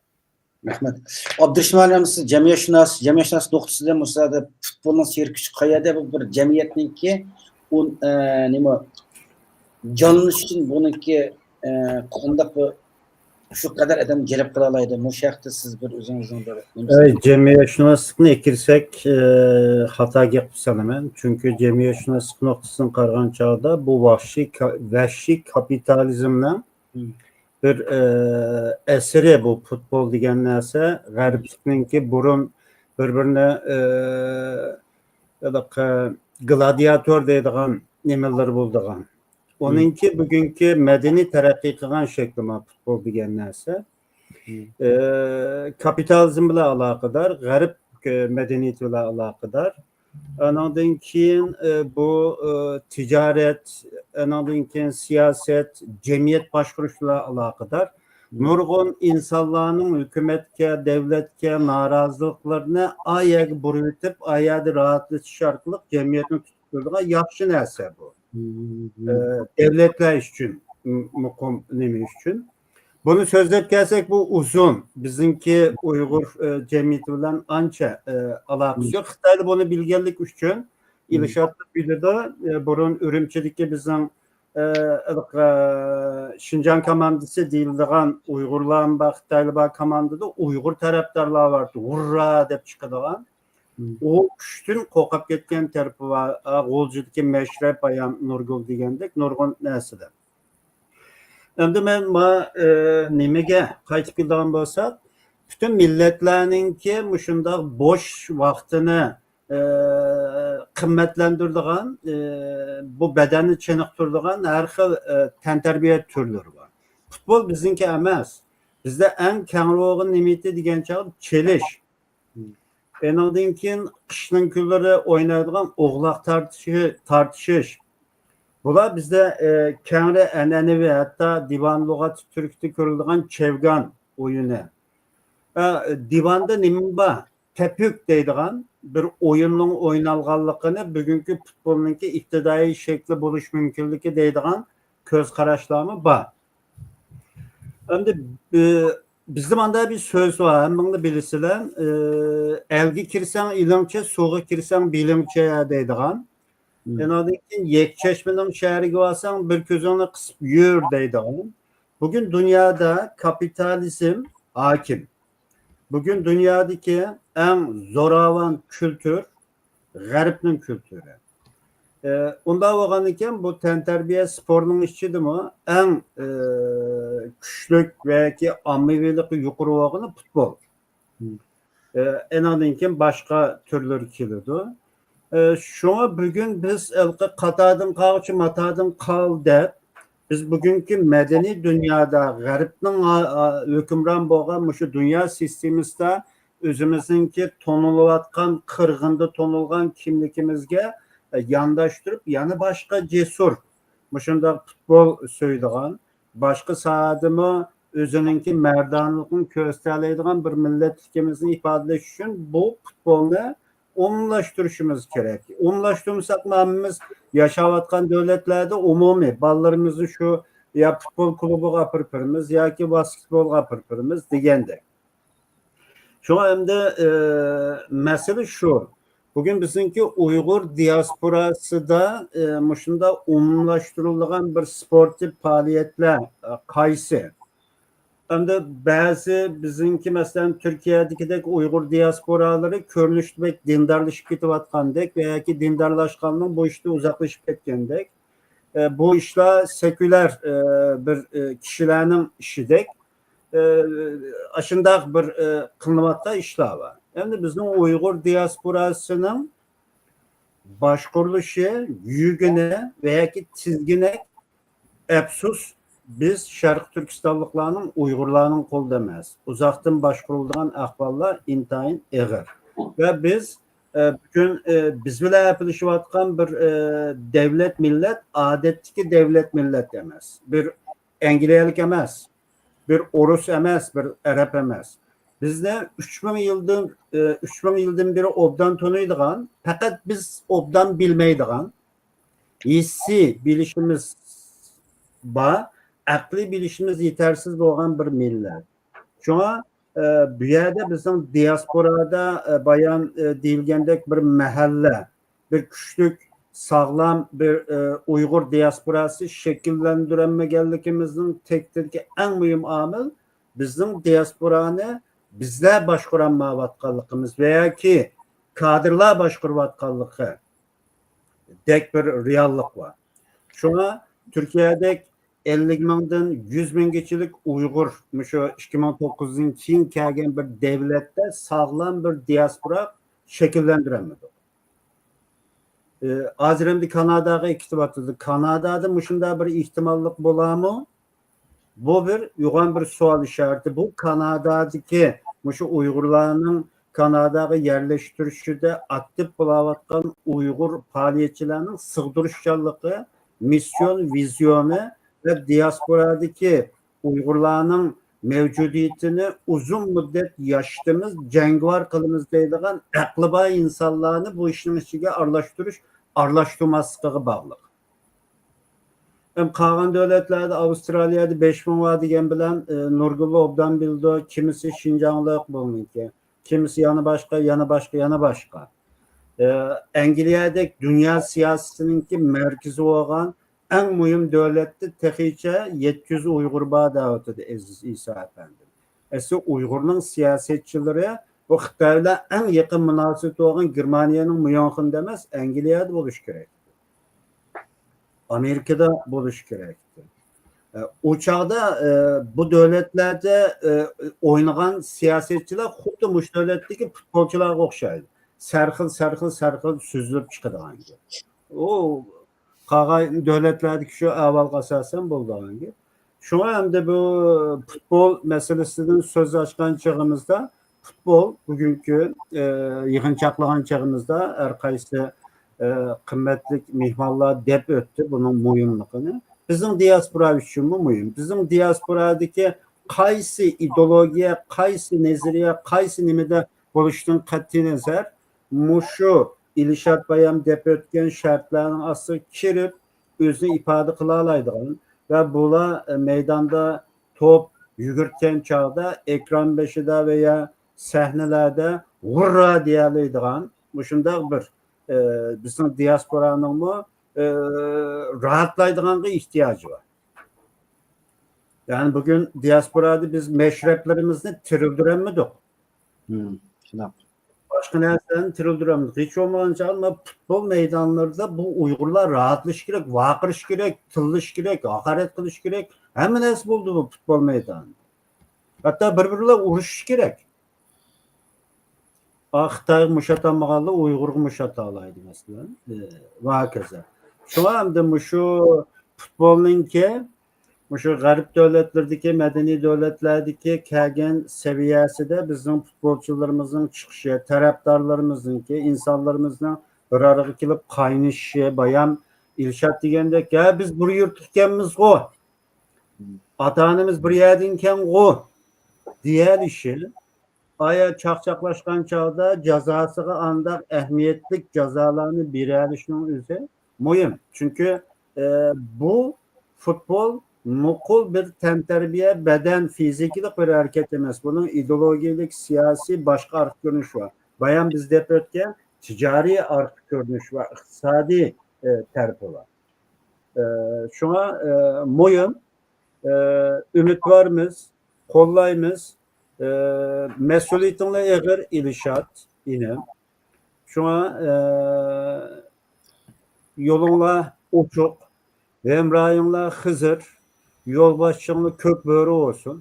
رەھمەت. ئابدۇرېھىم ئالىم، سىز جەمئىيەتشۇناس، جەمئىيەتشۇناس نۇقتىسىدىن بۇ ساھەدە پۇتبولنىڭ سېھرىي كۈچى قەيەردە؟ بۇ بىر جەمئىيەتنىڭكى ئۇ، ئە، نېمە، جانلىنىشى ئۈچۈن بۇنىڭكى، ئە، قانداق بۇ شۇ قەدەر ئادەمنى جەلپ قىلالايدۇ؟ مۇشۇ ھەقتە سىز بىر ئۆزىڭىزنىڭ بىر نېمىسى؟ ئەي، جەمئىيەتشۇناسلىقنى ئەكىرسەك، ئە، خاتا گەپ سالىمەن. چۈنكى جەمئىيەتشۇناسلىق نۇقتىسىدىن قارىغان چاغدا بۇ ۋەھشىي كا-، ۋەھشىي كاپىتالىزمنىڭ بىر، ئە، ئەسىرى بۇ پۇتبول دېگەن نەرسە. غەربلىكنىڭكى بۇرۇن بىر-بىرىنى، ئە، ھېلىقى گلادىياتور دەيدىغان نېمىلىرى بولىدىغان. ئۇنىڭكى بۈگۈنكى مەدەنىي تەرەققىي قىلغان شەكلىما پۇتبول دېگەن نەرسە. ئە، كاپىتالىزم بىلەن ئالاقىدار، غەرب، ئە، مەدەنىيىتى بىلەن ئالاقىدار. ئانىڭدىن كېيىن، ئە، بۇ، ئە، تىجارەت، ئانىڭدىن كېيىن سىياسەت، جەمئىيەت باشقۇرۇش بىلەن ئالاقىدار. نۇرغۇن ئىنسانلارنىڭ ھۆكۈمەتكە، دۆلەتكە نارازىلىقلىرىنى ئا يەرگە بۇرۇۋېتىپ، ئا يەردە راھەتلىتىش ئارقىلىق جەمئىيەتنى تۇتۇپ تۇرىدىغان ياخشى نەرسە بۇ. ئە، دۆلەتلەر ئۈچۈن، م-، مۇقىم نېمە ئۈچۈن؟ بۇنى سۆزلەپ كەلسەك، بۇ ئۇزۇن. بىزنىڭكى ئۇيغۇر، ئە، جەمئىيىتى بىلەن ئانچە، ئە، ئالاقىسى يوق. خىتايلار بۇنى بىلگەنلىكى ئۈچۈن، ئىلشاتلار بىلىدۇ. ئە، بۇرۇن ئۈرۈمچىدىكى بىزنىڭ، ئە، ئە، شىنجاڭ كوماندىسى دېيىلىدىغان ئۇيغۇرلارمۇ بار، خىتايلار بار كوماندىدا، ئۇيغۇر تەرەپدارلار بار، ھۇررا دەپ چىقىدىغان. ئۇ كۈچتىن قورقۇپ كەتكەن تەرىپى بار. ئا، غۇلجىدىكى مەشرەپ، بايام نۇرگۈل دېگەندەك نۇرغۇن نەرسىلەر. ئەمدى مەن ما-، ئە، نېمىگە قايتىپ كېلىدىغان بولساق، پۈتۈن مىللەتلەرنىڭكى مۇشۇنداق بوش ۋاقتىنى، ئە، قىممەتلەندۈرىدىغان، ئە، بۇ بەدەننى چېنىقتۇرىدىغان ھەر خىل، ئە، تەنتەربىيە تۈرلىرى بار. پۇتبول بىزنىڭكى ئەمەس. بىزدە ئەڭ كەڭرى بولغان نېمىتى دېگەن چاغدا چېلىش. ئېنىڭدىن كېيىن قىشنىڭ كۈنلىرى ئوينايدىغان ئوغلاق تارتىشى-، تارتىشىش. بۇلار بىزدە، ئە، كەڭرى ئەنئەنىۋى، ھەتتا دىۋان لۇغەتى تۈركىدە كۆرۈلىدىغان چەۋگان ئويۇنى. ئە، دىۋاندا نېمە بار؟ تەپۈك دەيدىغان بىر ئويۇننىڭ ئوينالغانلىقىنى بۈگۈنكى پۇتبولنىڭكى ئىپتىدائىي شەكلى بولۇش مۇمكىنلىكى دەيدىغان كۆز قاراشلارمۇ بار. ئەمدى، ئە، بىزدە مانداق بىر سۆز بار، ھەممىڭلار بىلىسىلەر. ئە، ئەلگە كىرسەڭ ئېلىڭچە، سۇغا كىرسەڭ بېلىڭچە دەيدىغان. ئانىڭدىن كېيىن يەكچەشمىنىڭ شەھىرىگە بارساڭ، بىر كۆزۈڭنى قىسىپ يۈر دەيدىغان. بۈگۈن دۇنيادا كاپىتالىزم ھاكىم. بۈگۈن دۇنيادىكى ئەڭ زوراۋان كۈلتۈر غەربنىڭ كۈلتۈرى. ئە، ئۇنداق بولغاندىكىن، بۇ تەنتەربىيە سپورتنىڭ ئىچىدىمۇ ئەڭ، ئە، كۈچلۈك ۋە ياكى ئاممىۋىلىقى يۇقىرى بولغىنى پۇتبول. ئە، ئېنىڭدىن كېيىن باشقا تۈرلىرى كېلىدۇ. ئە، شۇڭا بۈگۈن بىز ھېلىقى قاتاردىن قالغۇچە ماتاردىن قال دەپ، بىز بۈگۈنكى مەدەنىي دۇنيادا غەربنىڭ، ئا، ئا، ھۆكۈمران بولغان مۇشۇ دۇنيا سىستېمىسىدا ئۆزىمىزنىڭكى تونۇلۇۋاتقان، قىرغىندا تونۇلغان كىملىكىمىزگە، ئە، يانداشتۇرۇپ، يەنە باشقا جەسۇر، مۇشۇنداق پۇتبول سۆيىدىغان، باشقا ساھەدىمۇ ئۆزىنىڭكى مەردانىلىقىنى كۆرسىتەلەيدىغان بىر مىللەتلىكىمىزنى ئىپادىلەش ئۈچۈن بۇ پۇتبولنى ئومۇملاشتۇرۇشىمىز كېرەك. ئومۇملاشتۇرمىساقمۇ ھەممىمىز ياشاۋاتقان دۆلەتلەردە ئومۇمىي بالىلىرىمىزنى شۇ يا پۇتبول كۇلۇبىغا ئاپىرىپ بېرىمىز ياكى ۋاسكېتبولغا ئاپىرىپ بېرىمىز دېگەندەك. شۇڭا ئەمدى، ئە، مەسىلە شۇ. بۈگۈن بىزنىڭكى ئۇيغۇر دىياسپوراسىدا، ئە، مۇشۇنداق ئومۇملاشتۇرۇلغان بىر سپورتىي پائالىيەتلەر، ئە، قايسى؟ ئەمدى بەزى بىزنىڭكى، مەسىلەن، تۈركىيەدىكىدەك ئۇيغۇر دىياسپورالىرى كۆرۈنۈشتە بەك دىندارلىشىپ كېتىۋاتقاندەك ۋە ياكى دىندارلاشقاننىڭ بۇ ئىشتا ئۇزاقلىشىپ كەتكەندەك، ئە، بۇ ئىشلار سېكۇلار، ئە، بىر، ئە، كىشىلەرنىڭ ئىشىدەك، ئە، ئاشۇنداق بىر، ئە، قىلىنىۋاتقان ئىشلار بار. ئەمدى بىزنىڭ ئۇيغۇر دىياسپوراسىنىڭ باشقۇرۇلۇشى يۈگىنى ۋە ياكى تىزگىنى، ئەپسۇس، بىز شەرقىي تۈركىستانلىقلارنىڭ، ئۇيغۇرلارنىڭ قولىدا ئەمەس. ئۇزاقتىن باشقۇرۇلىدىغان ئەھۋاللار ئىنتايىن ئېغىر. ۋە بىز، ئە، بۈگۈن، ئە، بىز بىلەن ھەپىلىشىۋاتقان بىر، ئە، دەۋلەت مىللەت ئادەتتىكى دەۋلەت مىللەت ئەمەس. بىر ئەنگلىيەلىك ئەمەس، بىر ئورۇس ئەمەس، بىر ئەرەب ئەمەس. بىزنى ئۈچ مىڭ يىلدىن، ئە، ئۈچ مىڭ يىلدىن بېرى ئوبدان تونۇيدىغان، پەقەت بىز ئوبدان بىلمەيدىغان، ھېسسىي بىلىشىمىز بار، ئەقلىي بىلىشىمىز يېتەرسىز بولغان بىر مىللەت. شۇڭا، ئە، بۇ يەردە بىزنىڭ دىياسپورادا، ئە، بايان، ئە، دېيىلگەندەك بىر مەھەللە، بىر كۈچلۈك، ساغلام بىر، ئە، ئۇيغۇر دىياسپوراسى شەكىللەندۈرەلمىگەنلىكىمىزنىڭ تەكتىدىكى ئەڭ مۇھىم ئامىل بىزنىڭ دىياسپورانى بىزلەر باشقۇرالمايۋاتقانلىقىمىز ۋە ياكى كادىرلار باشقۇرۇۋاتقانلىقى دەك بىر رېئاللىق بار. شۇڭا تۈركىيەدەك ئەللىك مىڭدىن يۈز مىڭگىچىلىك ئۇيغۇر مۇشۇ ئىككى مىڭ توققۇزدىن كېيىن كەلگەن بىر دەۋلەتتە ساغلام بىر دىياسپورا شەكىللەندۈرەلمىدۇق. ئى، ھازىر ئەمدى كاناداغا كېتىۋاتىدۇ. كانادادا مۇشۇنداق بىر ئېھتىماللىق بولارمۇ؟ بۇ بىر يوغان بىر سوئال ئىشارىتى. بۇ كانادادىكى مۇشۇ ئۇيغۇرلارنىڭ كاناداغا يەرلەشتۈرۈشىدە ئاكتىپ بولاۋاتقان ئۇيغۇر پائالىيەتچىلەرنىڭ سىغدۇرۇشچانلىقى، مىسسىيون ۋىزىيونى ۋە دىياسپورادىكى ئۇيغۇرلارنىڭ مەۋجۇدىيىتىنى ئۇزۇن مۇددەت ياشىتىمىز، جەڭگىۋار قىلىمىز دەيدىغان ئەقلى بار ئىنسانلارنى بۇ ئىشنىڭ ئىچىگە ئارىلاشتۇرۇش، ئارىلاشتۇرماسلىقىغا باغلىق. ھەم قالغان دۆلەتلەردە، ئاۋسترالىيەدە بەش مىڭ بار دېگەن بىلەن، ئى، نۇرگۈللا ئوبدان بىلىدۇ، كىمىسى شىنجاڭلىق بۇنىڭكى، كىمىسى يەنە باشقا، يەنە باشقا، يەنە باشقا. ئى، ئەنگلىيەدەك دۇنيا سىياسىتىنىڭكى مەركىزى بولغان ئەڭ مۇھىم دۆلەتتە تېخىچە يەتتە يۈز ئۇيغۇر بار دەۋاتىدۇ ئەزىز ئىسا ئەپەندىم. ئەسلى ئۇيغۇرنىڭ سىياسەتچىلىرى بۇ خىتاي بىلەن ئەڭ يېقىن مۇناسىۋىتى بولغان گېرمانىيەنىڭ ميۇنخېندە ئەمەس، ئەنگلىيەدە بولۇشى كېرەك. ئامېرىكىدا بولۇشى كېرەك. ئە، ئۇ چاغدا، ئە، بۇ دۆلەتلەردە، ئە، ئوينىغان سىياسەتچىلەر خۇددى مۇشۇ دۆلەتتىكى پۇتبولچىلارغا ئوخشايدۇ. سەرخىل، سەرخىل، سەرخىل سۈزۈلۈپ چىقىدىغان گەپ. ئۇ قالغان دۆلەتلەردىكى شۇ ئەھۋالغا ئاساسەن بولىدىغان گەپ. شۇڭا ئەمدى بۇ پۇتبول مەسىلىسىدىن سۆز ئاچقان چېغىمىزدا، پۇتبول بۈگۈنكى، ئە، يىغىنچاقلىغان چېغىمىزدا ھەر قايسى، ئە، قىممەتلىك مېھمانلار دەپ ئۆتتى بۇنىڭ مۇھىملىقىنى. بىزنىڭ دىياسپورا ئۈچۈنمۇ مۇھىم. بىزنىڭ دىياسپورادىكى قايسى ئىدېئولوگىيە، قايسى نەزەرىيە، قەيسى نېمىدە بولۇشتىن قەتئىينەزەر، مۇشۇ ئىلشات بايام دەپ ئۆتكەن شەرتلەرنىڭ ئاستىغا كىرىپ، ئۆزىنى ئىپادە قىلالايدىغان ۋە بۇلار، ئە، مەيداندا توپ يۈگۈرتكەن چاغدا ئېكران بېشىدا ۋە يا سەھنىلەردە ھۇررا دېيەلەيدىغان مۇشۇنداق بىر، ئە، بىزنىڭ دىياسپورانىڭمۇ، ئە، راھەتلەيدىغانغا ئېھتىياجى بار. يەنى بۈگۈن دىياسپورادا بىز مەشرەپلىرىمىزنى تىرىلدۈرەلمىدۇق. مم، شۇنداق. باشقا نەرسىلەرنى تىرىلدۈرەلمىدۇق. ھېچ بولمىغان چاغدا پۇتبول مەيدانلىرىدا بۇ ئۇيغۇرلار راھەتلىشىش كېرەك، ۋارقىرىشىش كېرەك، تىللىشىش كېرەك، ھاقارەت قىلىش كېرەك. ھەممە نەرسە بولىدۇ بۇ پۇتبول مەيدانىدا. ھەتتا بىر-بىرى بىلەن ئۇرۇشۇش كېرەك. ئا، خىتايغا مۇشت ئاتالمىغانلار ئۇيغۇرغا مۇشت ئاتالايدۇ، مەسىلەن. ئى، ۋە ھاكازا. شۇڭا ئەمدى مۇشۇ پۇتبولنىڭكى، مۇشۇ غەرب دۆلەتلىرىدىكى، مەدەنىي دۆلەتلەردىكى كەلگەن سەۋىيەسىدە بىزنىڭ پۇتبولچىلىرىمىزنىڭ چىقىشى، تەرەپدارلىرىمىزنىڭكى، ئىنسانلىرىمىزنىڭ بىر ئارىغا كېلىپ قاينىشىشى، بايام ئىلشات دېگەندەك، «يا، بىز بىر يۇرتلۇق ئىكەنمىزغۇ، ئاتا-ئانىمىز بىر يەردىنكەنغۇ» دېيەلىشى، ئايا چاقچاقلاشقان چاغدا جازاسىغا ئانداق ئەھمىيەتلىك جازالارنى بېرەلىشنىڭ ئۆزى مۇھىم. چۈنكى، ئە، بۇ پۇتبول نوقۇل بىر تەنتەربىيە، بەدەن، فىزىكىلىق بىر ھەرىكەت ئەمەس. بۇنىڭ ئىدېئولوگىيەلىك، سىياسىي، باشقا ئارقا كۆرۈنۈشى بار. بايام بىز دەپ ئۆتكەن تىجارىي ئارقا كۆرۈنۈشى بار، ئىقتىسادىي، ئە، تەرىپى بار. ئە، شۇڭا، ئە، مۇھىم، ئە، ئۈمىدۋارمىز. قوللايمىز. ئە، مەسئۇلىيىتىڭلار ئېغىر، ئىلشات ئىنىم. شۇڭا، ئە، يولۇڭلار ئوچۇق، ھەمراھىڭلار خىزىر، يولباشچىڭلار كۆك بۆرە بولسۇن.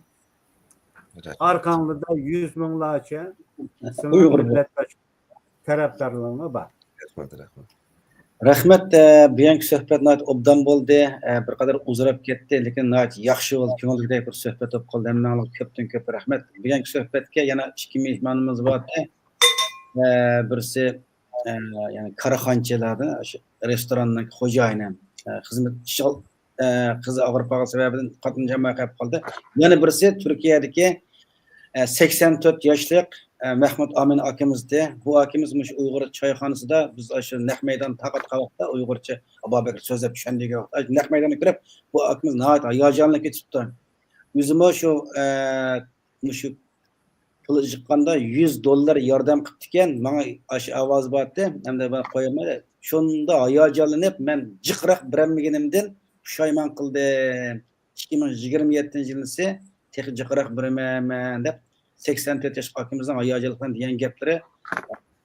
ئارقاڭلىدا يۈز مىڭلارچە سىڭلى مىللەتداش تەرەپدارلىرىڭلار بار. رەھمەت، رەھمەت. رەھمەت، ئە، بۈگۈنكى سۆھبەت ناھايىتى ئوبدان بولدى. ئە، بىر قەدەر ئۇزىراپ كەتتى، لېكىن ناھايىتى ياخشى بولدى. كۆڭۈلدىكىدەك بىر سۆھبەت بولۇپ قالدى. ھەممىڭلارغا كۆپتىن كۆپ رەھمەت. بۈگۈنكى سۆھبەتكە يەنە ئىككى مېھمانىمىز بار. ئە، بىرسى، ئە، يەنى كارخانىچىلاردىن، شۇ رېستوراننىڭ خوجايىنى، ئە، خىزمەت ئىشغال، ئە، قىزى ئاغرىپ قالغان سەۋەبىدىن قاتنىشالماي قېلىپ قالدى. يەنە بىرسى تۈركىيەدىكى، ئە، سەكسەن تۆت ياشلىق، ئە، مەھمۇد ئامىن ئاكىمىز ئىدى. بۇ ئاكىمىز مۇشۇ ئۇيغۇر چايخانىسىدا بىز شۇ نەق مەيدان تاقات قاۋاقتا ئۇيغۇرچە ئابابەكرى سۆزلەپ چۈشەندۈرگەن ۋاقىتتا، نەق مەيداندا كۆرۈپ، بۇ ئاكىمىز ناھايىتى ھاياجانلىنىپ كېتىپتۇ. ئۆزىمۇ شۇ، ئە، مۇشۇ پۇل ئىشقاندا يۈز دوللار ياردەم قىپتىكەن، ماڭا ئاشۇ ئاۋازى بارتى، ئەمدى مەن قويالماي، شۇنداق ھاياجانلىنىپ، مەن جىقراق بېرەلمىگىنىمدىن پۇشايمان قىلدىم. ئىككى مىڭ يىگىرمە يەتتىنچى يىلىسى تېخى جىقراق بېرىمەن دەپ، سەكسەن تۆت ياشلىق ئاكىمىزنىڭ ھاياجانلىقىدىن دېگەن گەپلىرى،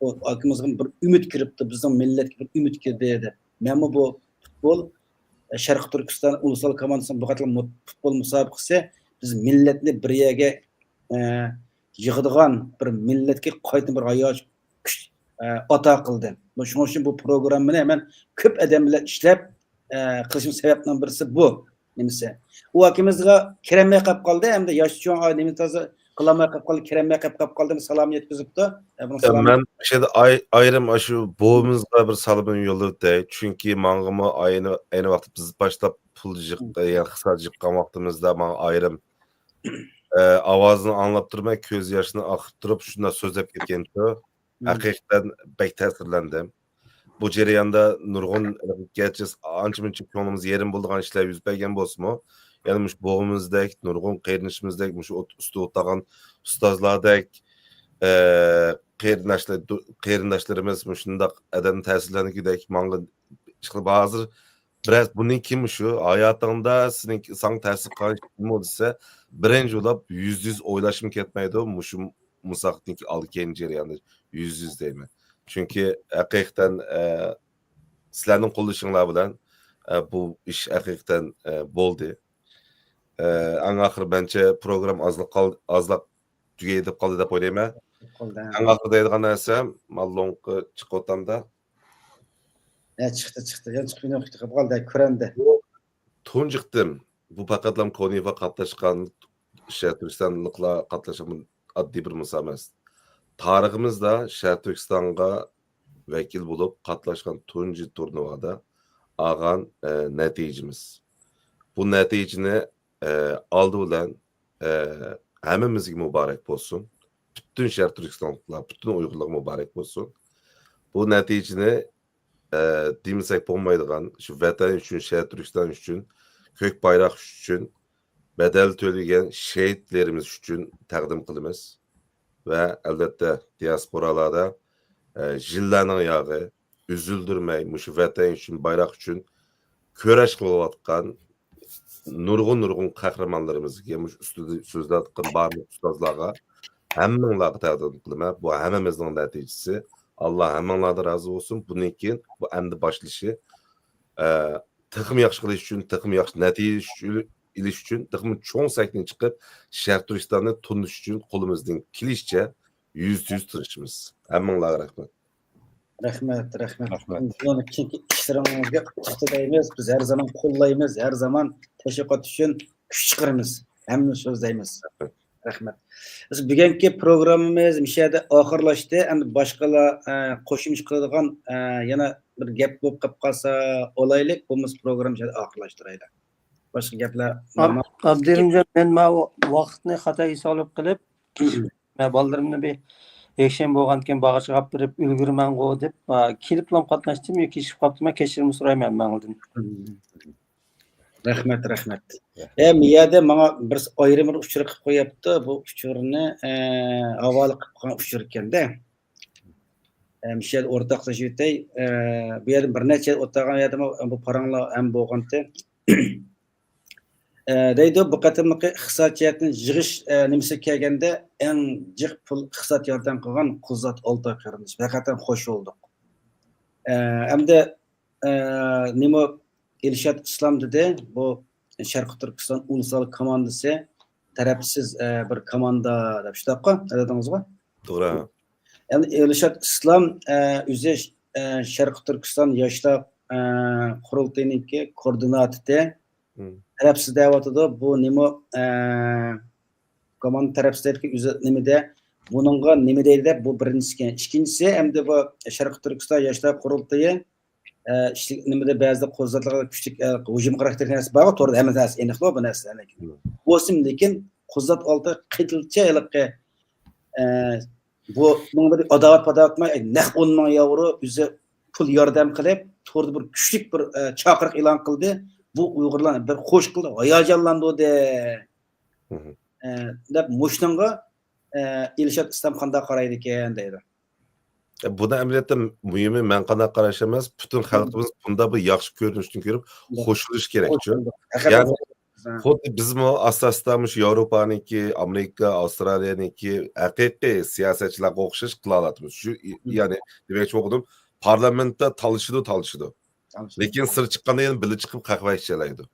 بۇ ئاكىمىزغا بىر ئۈمىد كىرىپتۇ، بىزنىڭ مىللەتكە بىر ئۈمىد كىردى دەپ. مەنمۇ بۇ پۇتبول، شەرقىي تۈركىستان ئۇلۇسلار كوماندىسىنىڭ بۇ قېتىملىق پۇتبول مۇسابىقىسى بىز مىللەتنى بىر يەرگە، ئە، يىغىدىغان، بىر مىللەتكە قايتا بىر ھايات كۈچ، ئە، ئاتا قىلدى. بۇ، شۇنىڭ ئۈچۈن بۇ پروگراممىنى مەن كۆپ ئادەم بىلەن ئىشلەپ، ئە، قىلىشىم سەۋەبنىڭ بىرسى بۇ نېمىسى. ئۇ ئاكىمىزغا كىرەلمەي قاپ قالدى، ئەمدى ياشى چوڭ، ئاي، نېمە تازا قىلالماي قاپ قالدى، كىرەلمەي قاپ، قاپ قالدى، سالام يەتكۈزۈپتۇ. ئە، بۇنىڭ يا، سالامى مەن شۇ يەردە ئاي-، ئايرىم شۇ بوۋىمىزغا بىر سالامىنى يوللىۋېتەي. چۈنكى ماڭىمۇ ئاينى، ئەينى ۋاقىتتا بىز باشلاپ پۇل جىق-، يەنى خىسار جىققان ۋاقتىمىزدا ماڭا ئايرىم، ئە، ئاۋازىنى ئاڭلاپ تۇرمەن، كۆز ياشىنى ئاقىتىپ تۇرۇپ شۇنداق سۆزلەپ كەتكەنتۇ. ھەقىقەتەن بەك تەسىرلەندىم. بۇ جەرياندا نۇرغۇن، گەرچە ئانچە-مۇنچە كۆڭلىمىز يېرىم بولىدىغان ئىشلار يۈز بەرگەن بولسىمۇ، يەنە مۇشۇ بوۋىمىزدەك، نۇرغۇن قېرىندىشىمىزدەك، مۇشۇ ئوت-، ئۇستىدا ئولتۇرغان ئۇستازلاردەك، ئە، قېرىنداشلار، دو-، قېرىنداشلىرىمىز مۇشۇنداق ئادەمنى تەسىرلەندۈرگۈدەك ماڭا ئىشقىلىپ ھازىر بىرەز بۇندىن كېيىن مۇشۇ ھاياتىڭدا سېنىڭ، ساڭا تەسىر قىلغان ئىش نېمە دېسە، بىرىنچى بولۇپ يۈزدە يۈز ئويلاشمۇ كەتمەيدۇ، مۇشۇ مۇسابىقىدىن كېيىن ئالدى كەينى جەرياندا يۈزدە يۈز دەيمەن. چۈنكى ھەقىقەتەن، ئە، سىلەرنىڭ قوللىشىڭلار بىلەن، ئە، بۇ ئىش ھەقىقەتەن، ئە، بولدى. ئە، ئەڭ ئاخىرى مەنچە پروگرامما ئازلاپ قال-، ئازلاپ تۈگەيدىپ قالدى دەپ ئويلايمەن. قالدى. ئەڭ ئاخىرى دەيدىغان نەرسەم، ماللونقا چىقىۋاتامدا. ھە، چىقتى، چىقتى. يەنە چىقىپ، يەنە چىقىپ قالدى، كۆرەندى. بۇ تۇنجى قېتىم، بۇ پەقەتلا كونىفا قاتناشقان، شەرقىي تۈركىستانلىقلار قاتناشقان ئاددىي بىر مۇسابىقە ئەمەس. تارىخىمىزدا شەرقىي تۈركىستانغا ۋەكىل بولۇپ قاتناشقان تۇنجى تۇرنىۋادا ئالغان، ئە، نەتىجىمىز. بۇ نەتىجىنى، ئە، ئالدى بىلەن، ئە، ھەممىمىزگە مۇبارەك بولسۇن. پۈتۈن شەرقىي تۈركىستانلىقلار، پۈتۈن ئۇيغۇرلارغا مۇبارەك بولسۇن. بۇ نەتىجىنى، ئە، دېمىسەك بولمايدىغان، شۇ ۋەتەن ئۈچۈن، شەرقىي تۈركىستان ئۈچۈن، كۆك بايراق ئۈچۈن بەدەل تۆلىگەن شېھىتلىرىمىز ئۈچۈن تەقدىم قىلىمىز. ۋە ئەلۋەتتە دىياسپورالاردا، ئە، يىللارنىڭ ياغى ئۈزۈلدۈرمەي مۇشۇ ۋەتەن ئۈچۈن، بايراق ئۈچۈن كۈرەش قىلىۋاتقان نۇرغۇن، نۇرغۇن قەھرىمانلىرىمىزگە، مۇشۇ ئۈستىدە سۆزلەۋاتقان بارلىق ئۇستازلارغا، ھەممىڭلارغا تەقدىم قىلىمەن. بۇ ھەممىمىزنىڭ نەتىجىسى. ئاللا ھەممىڭلاردىن رازى بولسۇن. بۇندىن كېيىن بۇ ئەمدى باشلىشى. ئە، تېخىمۇ ياخشى قىلىش ئۈچۈن، تېخىمۇ ياخشى نەتىجە ئېلىش ئۈچۈن، تېخىمۇ چوڭ سەھنىگە چىقىپ، شەرقىي تۈركىستاننى تونۇش ئۈچۈن قولىمىزدىن كېلىشىچە يۈزدە يۈز تىرىشىمىز. ھەممىڭلارغا رەھمەت. رەھمەت، رەھمەت. رەھمەت. بۇنىڭ كېيىنكى ئىشلىرىڭىزگە ئۇتۇق تىلەيمىز. بىز ھەر زامان قوللايمىز، ھەر زامان تەشۋىقات ئۈچۈن كۈچ چىقىرىمىز. ھەممە سۆزلەيمىز. رەھمەت. رەھمەت. بىز بۈگۈنكى پروگراممىمىز مۇشۇ يەردە ئاخىرلاشتى. ئەمدى باشقىلار، ئە، قوشۇمچە قىلىدىغان، ئە، يەنە بىر گەپ بولۇپ قېلىپ قالسا ئولايلىق، بولمىسا پروگراممىنى مۇشۇ يەردە ئاخىرلاشتۇرايلى. باشقا گەپلەر ئاب-، نورمال. ئابدۇرېھىمجان، مەن ماۋۇ ۋاقىتنى خاتا ھېسابلاپ قېلىپ، مەن بالىلىرىمنى بىر يەكشەنبە بولغاندىكىن باغچىغا ئاپىرىپ ئۈلگۈرىمەنغۇ دەپ، ئا، كېلىپلا قاتناشتىم، يا كېچىكىپ قاپتىمەن، كەچۈرۈم سورايمەن ھەممىڭلاردىن. رەھمەت، رەھمەت. ئە، مىيادە ماڭا بىر ئايرىم بىر ئۇچۇر قىلىپ قويۇپتۇ. بۇ ئۇچۇرنى، ئە، ھاۋالە قىلىپ قويغان ئۇچۇر ئىكەندە. ئە، مۇشۇ يەردە ئورتاقلىشىۋېتەي. ئە، بۇ يەردە بىر نەچچە يەردە ئولتۇرغان يەردىمۇ بۇ پاراڭلار ھەم بولغانتى. ئە، دەيدۇ، بۇ قېتىملىقى ئىقتىساد جەھەتتىن يىغىش، ئە، نېمىسىگە كەلگەندە، ئەڭ جىق پۇل ئىقتىساد ياردەم قىلغان قۇزات ئالتاي قېرىندىشىمىز. ھەقىقەتەن خوش بولدۇق. ئە، ئەمدى، ئە، نېمە ئىلشات ئىسلام دېدى، بۇ شەرقىي تۈركىستان ئۇلۇسلار كوماندىسى تەرەپسىز، ئە، بىر كوماندا دەپ شۇنداققۇ، دېدىڭىزغۇ؟ توغرا. يەنى ئىلشات ئىسلام، ئە، ئۆزى، ئە، شەرقىي تۈركىستان ياشلار، ئە، قۇرۇلتىيىنىڭكى كوردىناتورى. مم. تەرەپسىز دەۋاتىدۇ. بۇ نېمە، ئە، كوماندا تەرەپسىز دەيدىكەن، ئۆزى نېمىدە، بۇنىڭغا نېمە دەيدۇ دەپ، بۇ بىرىنچىسى ئىكەن. ئىككىنچىسى، ئەمدى بۇ شەرقىي تۈركىستان ياشلار قۇرۇلتىيى، ئە، ئىشلىك، نېمىدە بەزىدە قۇزاتلارغا كۈچلۈك، ئە، ھۇجۇم خاراكتېرلىك نەرسە بارغۇ، توردا ھەممە نەرسە ئېنىقلىغۇ بۇ نەرسىلەرنىڭكى. مم. بولسىمۇ، لېكىن قۇزات ئالتاي قېتىلچە ھېلىقى، ئە، بۇنىڭدا بىر ئاداۋەت-پاداۋەت قىلماي، نەق ئون مىڭ ياۋرو ئۆزى پۇل ياردەم قىلىپ، توردا بىر كۈچلۈك بىر، ئە، چاقىرىق ئېلان قىلدى. بۇ ئۇيغۇرلارنى بىر خوش قىلدى، ھاياجانلاندۇردى. مم. ئە، دەپ مۇشۇنىڭغا، ئە، ئىلشات ئىسلام قانداق قارايدىكەن دەيدۇ. ئە، بۇنى ئەمەلىيەتتە مۇھىمى مەن قانداق قاراش ئەمەس، پۈتۈن خەلقىمىز بۇنداق بىر ياخشى كۆرۈنۈشنى كۆرۈپ خوش بولۇش كېرەكچۇ. يەنى خۇددى بىزمۇ ئاستا-ئاستا مۇشۇ ياۋروپانىڭكى، ئامېرىكا، ئاۋسترالىيەنىڭكى ھەقىقىي سىياسەتچىلەرگە ئوخشاش قىلالايمىز. شۇ، يەنى دېمەكچى بولغىنىم، پارلامېنتتا تالىشىدۇ، تالىشىدۇ. لېكىن سىرت چىققاندا يەنە بىللە چىقىپ قەھۋە ئىچەلەيدۇ.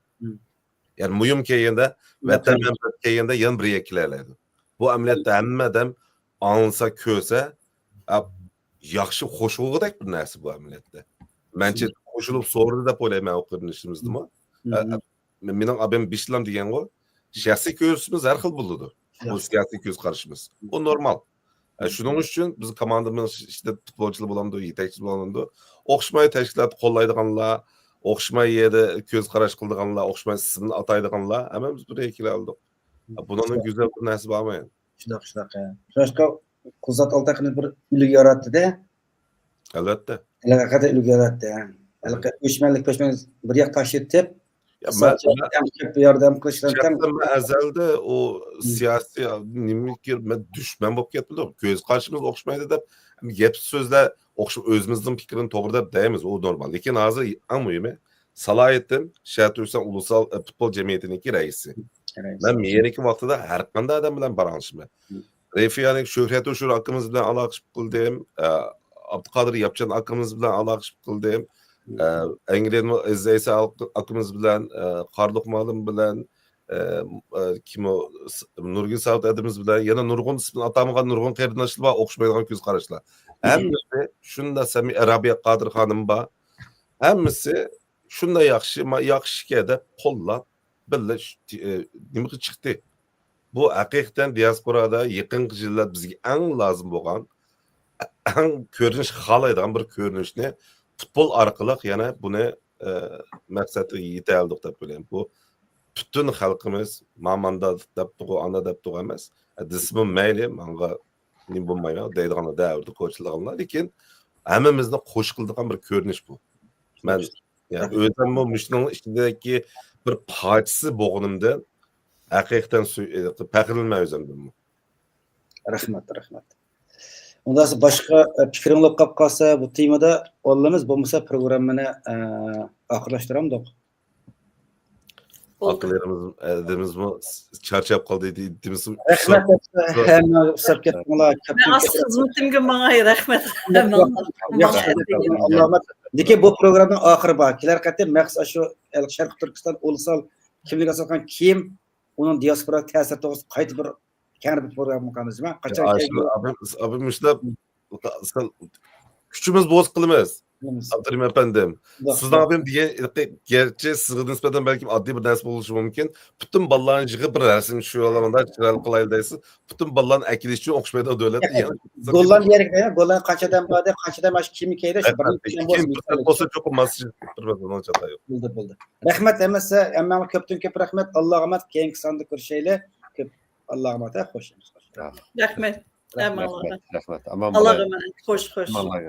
يەنى مۇھىم كەلگەندە، ۋەتەن مەنپەئەتى كەلگەندە يەنە بىر يەرگە كېلەلەيدۇ. بۇ ئەمەلىيەتتە ھەممە ئادەم ئاڭلىسا، كۆرسە، ئا، ياخشى، خوش بولغۇدەك بىر نەرسە بۇ ئەمەلىيەتتە. مەنچە قوشۇلۇپ سورىدى دەپ ئويلايمەن ئۇ قېرىندىشىمىزنىمۇ. ئە، ئە، مېنىڭ ئابام بىشلام دېگەنغۇ، شەخسىي كۆرۈشىمىز ھەر خىل بولىدۇ. بۇ سىياسىي كۆز قارىشىمىز. ئۇ نورمال. ئە، شۇنىڭ ئۈچۈن بىز كوماندىمىز ئىچىدە پۇتبولچىلار بولامدۇ، يېتەكچى بولامدۇ، ئوخشىماي تەشكىلاتنى قوللايدىغانلار، ئوخشىماي يەردە كۆز قاراش قىلىدىغانلار، ئوخشىماي ئىسىمنى ئاتايدىغانلار، ھەممىمىز بىر يەرگە كېلەلىدۇق. بۇنىڭدىن گۈزەل بىر نەرسە بارمۇ يەنى؟ شۇنداق، شۇنداق، ھە. شۇڭلاشقا قۇزات ئالتاي قېنى بىر ئۈلگە ياراتتى-دە. ئەلۋەتتە. ھەقىقەتەن ئۈلگە ياراتتى، ھە. ھېلىقى ئۆچمەنلىك، پۆچمەنلىك بىر ياق تاشلىتىپ، يا، مەن، مەن، ياردەم قىلىش بىلەن تەڭ. شەخسەن مەن ئەزەلدە ئۇ سىياسىي نېمىگە مەن دۈشمەن بولۇپ كەتمىدىم. كۆز قارىشىمىز ئوخشىمايدۇ دەپ، گەپ سۆزلەر ئوخشىماي، ئۆزىمىزنىڭ پىكرىنى توغرا دەپ دەيمىز، ئۇ نورمال. لېكىن ھازىر ئەڭ مۇھىمى، سالاھىدىن شەرقىي تۈركىستان ئۇلۇسال، ئە، پۇتبول جەمئىيىتىنىڭكى رەئىسى. مەن مېيەرنىڭكى ۋاقتىدا ھەر قانداق ئادەم بىلەن پاراڭلىشىمەن. رەفىيانىڭ شۆھرەت ھوشۇر ئاكىمىز بىلەن ئالاقىلىشىپ قىلدىم. ئە، ئابدۇقادىر ياپچان ئاكىمىز بىلەن ئالاقىلىشىپ قىلدىم. ئە، ئەنگلىيەدىن ئەزىز ئەيسا ئاكىمىز بىلەن، ئە، قارلۇق مالىم بىلەن، ئە، ئە، كىم ئۇ؟ نۇرگۈل ساۋۇت ھەدىمىز بىلەن، يەنە نۇرغۇن ئىسمىنى ئاتالمىغان نۇرغۇن قېرىنداشلار بار، ئوخشىمايدىغان كۆز قاراشلار. ھەممىسى شۇنداق سەمىمىي، رابىيە قادىر خانىم بار. ھەممىسى شۇنداق ياخشى، ما-، ياخشىكەن دەپ قوللاپ، بىللە شۇ، ئە، نېمىگە چىقتى. بۇ ھەقىقەتەن دىياسپورادا يېقىنقى يىللار بىزگە ئەڭ لازىم بولغان، ئەڭ كۆرۈنۈش خالايدىغان بىر كۆرۈنۈشنى پۇتبول ئارقىلىق يەنە بۇنى، ئە، مەقسەتكە يېتەلدۇق دەپ ئويلايمەن. بۇ پۈتۈن خەلقىمىز ماماندا دەپتىغۇ، ئانا دەپتىغۇ ئەمەس، ئە، دېسىمۇ مەيلى، ماڭا نېمە بولمايدۇ دەيدىغانلار، دەۋردە كوچىلىغانلار، لېكىن ھەممىمىزنى خوش قىلىدىغان بىر كۆرۈنۈش بۇ. مەن يا، ئۆزۈممۇ مۇشۇنىڭ ئىچىدىكى بىر پارچىسى بولغىنىمدىن ھەقىقەتەن سۆ-، پەخىرلىنىمەن ئۆزۈمدىنمۇ. رەھمەت، رەھمەت. ئۇنداق بولسا باشقا، ئە، پىكرىڭ بولۇپ قالىپ قالسا بۇ تېمىدا ئالىمىز، بولمىسا پروگراممىنى، ئە، ئاخىرلاشتۇرامدۇق؟ بولدى. ئاقىللىرىمىز، ئە، دېمىزمۇ چارچاپ قالدى، دېمىزمۇ رەھمەت، ھەممە ئۇسساپ كەتتىڭلار. مەن ئاستا خىزمىتىمگە ماڭاي، رەھمەت. ياخشى. لېكىن بۇ پروگراممىنىڭ ئاخىرى بار. كېلەر قېتىم مەخسۇس شۇ شەرقىي تۈركىستان ئۇلۇسال كىملىك ئاساسلانغان كىيىم، ئۇنىڭ دىياسپورا تەسىرى توغرىسىدا قايتا بىر كەڭرى بىر پروگرامما قىلىمىز. قاچان يا، كەلگەن؟ ئابىم، ئابىم مۇشۇنداق، سەل كۈچىمىز بولسا قىلىمىز. قىلىمىز. ئابدۇرېھىم ئەپەندىم، سىزنىڭ ئابىم دېگەن، گەرچە سىزگە نىسبەتەن بەلكىم ئاددىي بىر نەرسە بولۇشى مۇمكىن، پۈتۈن بالىلارنى يىغىپ بىر رەسىم چۈشۈرۈۋالغاندا چىرايلىق قىلايلى دەيسىز، پۈتۈن بالىلارنى ئەكېلىش ئۈچۈن ئوخشىمايدىغان دۆلەت. گوللاندىيە، گوللاندىيە قانچە ئادەم بار دە، قانچە ئادەم ئاشۇ كىيىمنى كىيدى، شۇ بىر كىيىم بولسا، بولسا چوقۇم ماس بىر بىر چاتايوق. بولدى، بولدى. رەھمەت ھەممىسى، ھەممەڭلار كۆپتىن كۆپ رەھمەت. ئاللاغا ئامانەت، كېيىنكى ساندا كۆرۈشەيلى. كۆپ ئاللاغا ئامانەت، خوش. رەھمەت. رەھمەت، رەھمەت. ئامان بولۇڭ. ئاللاغا ئامانەت. خوش، خوش. ئامان بولۇڭ.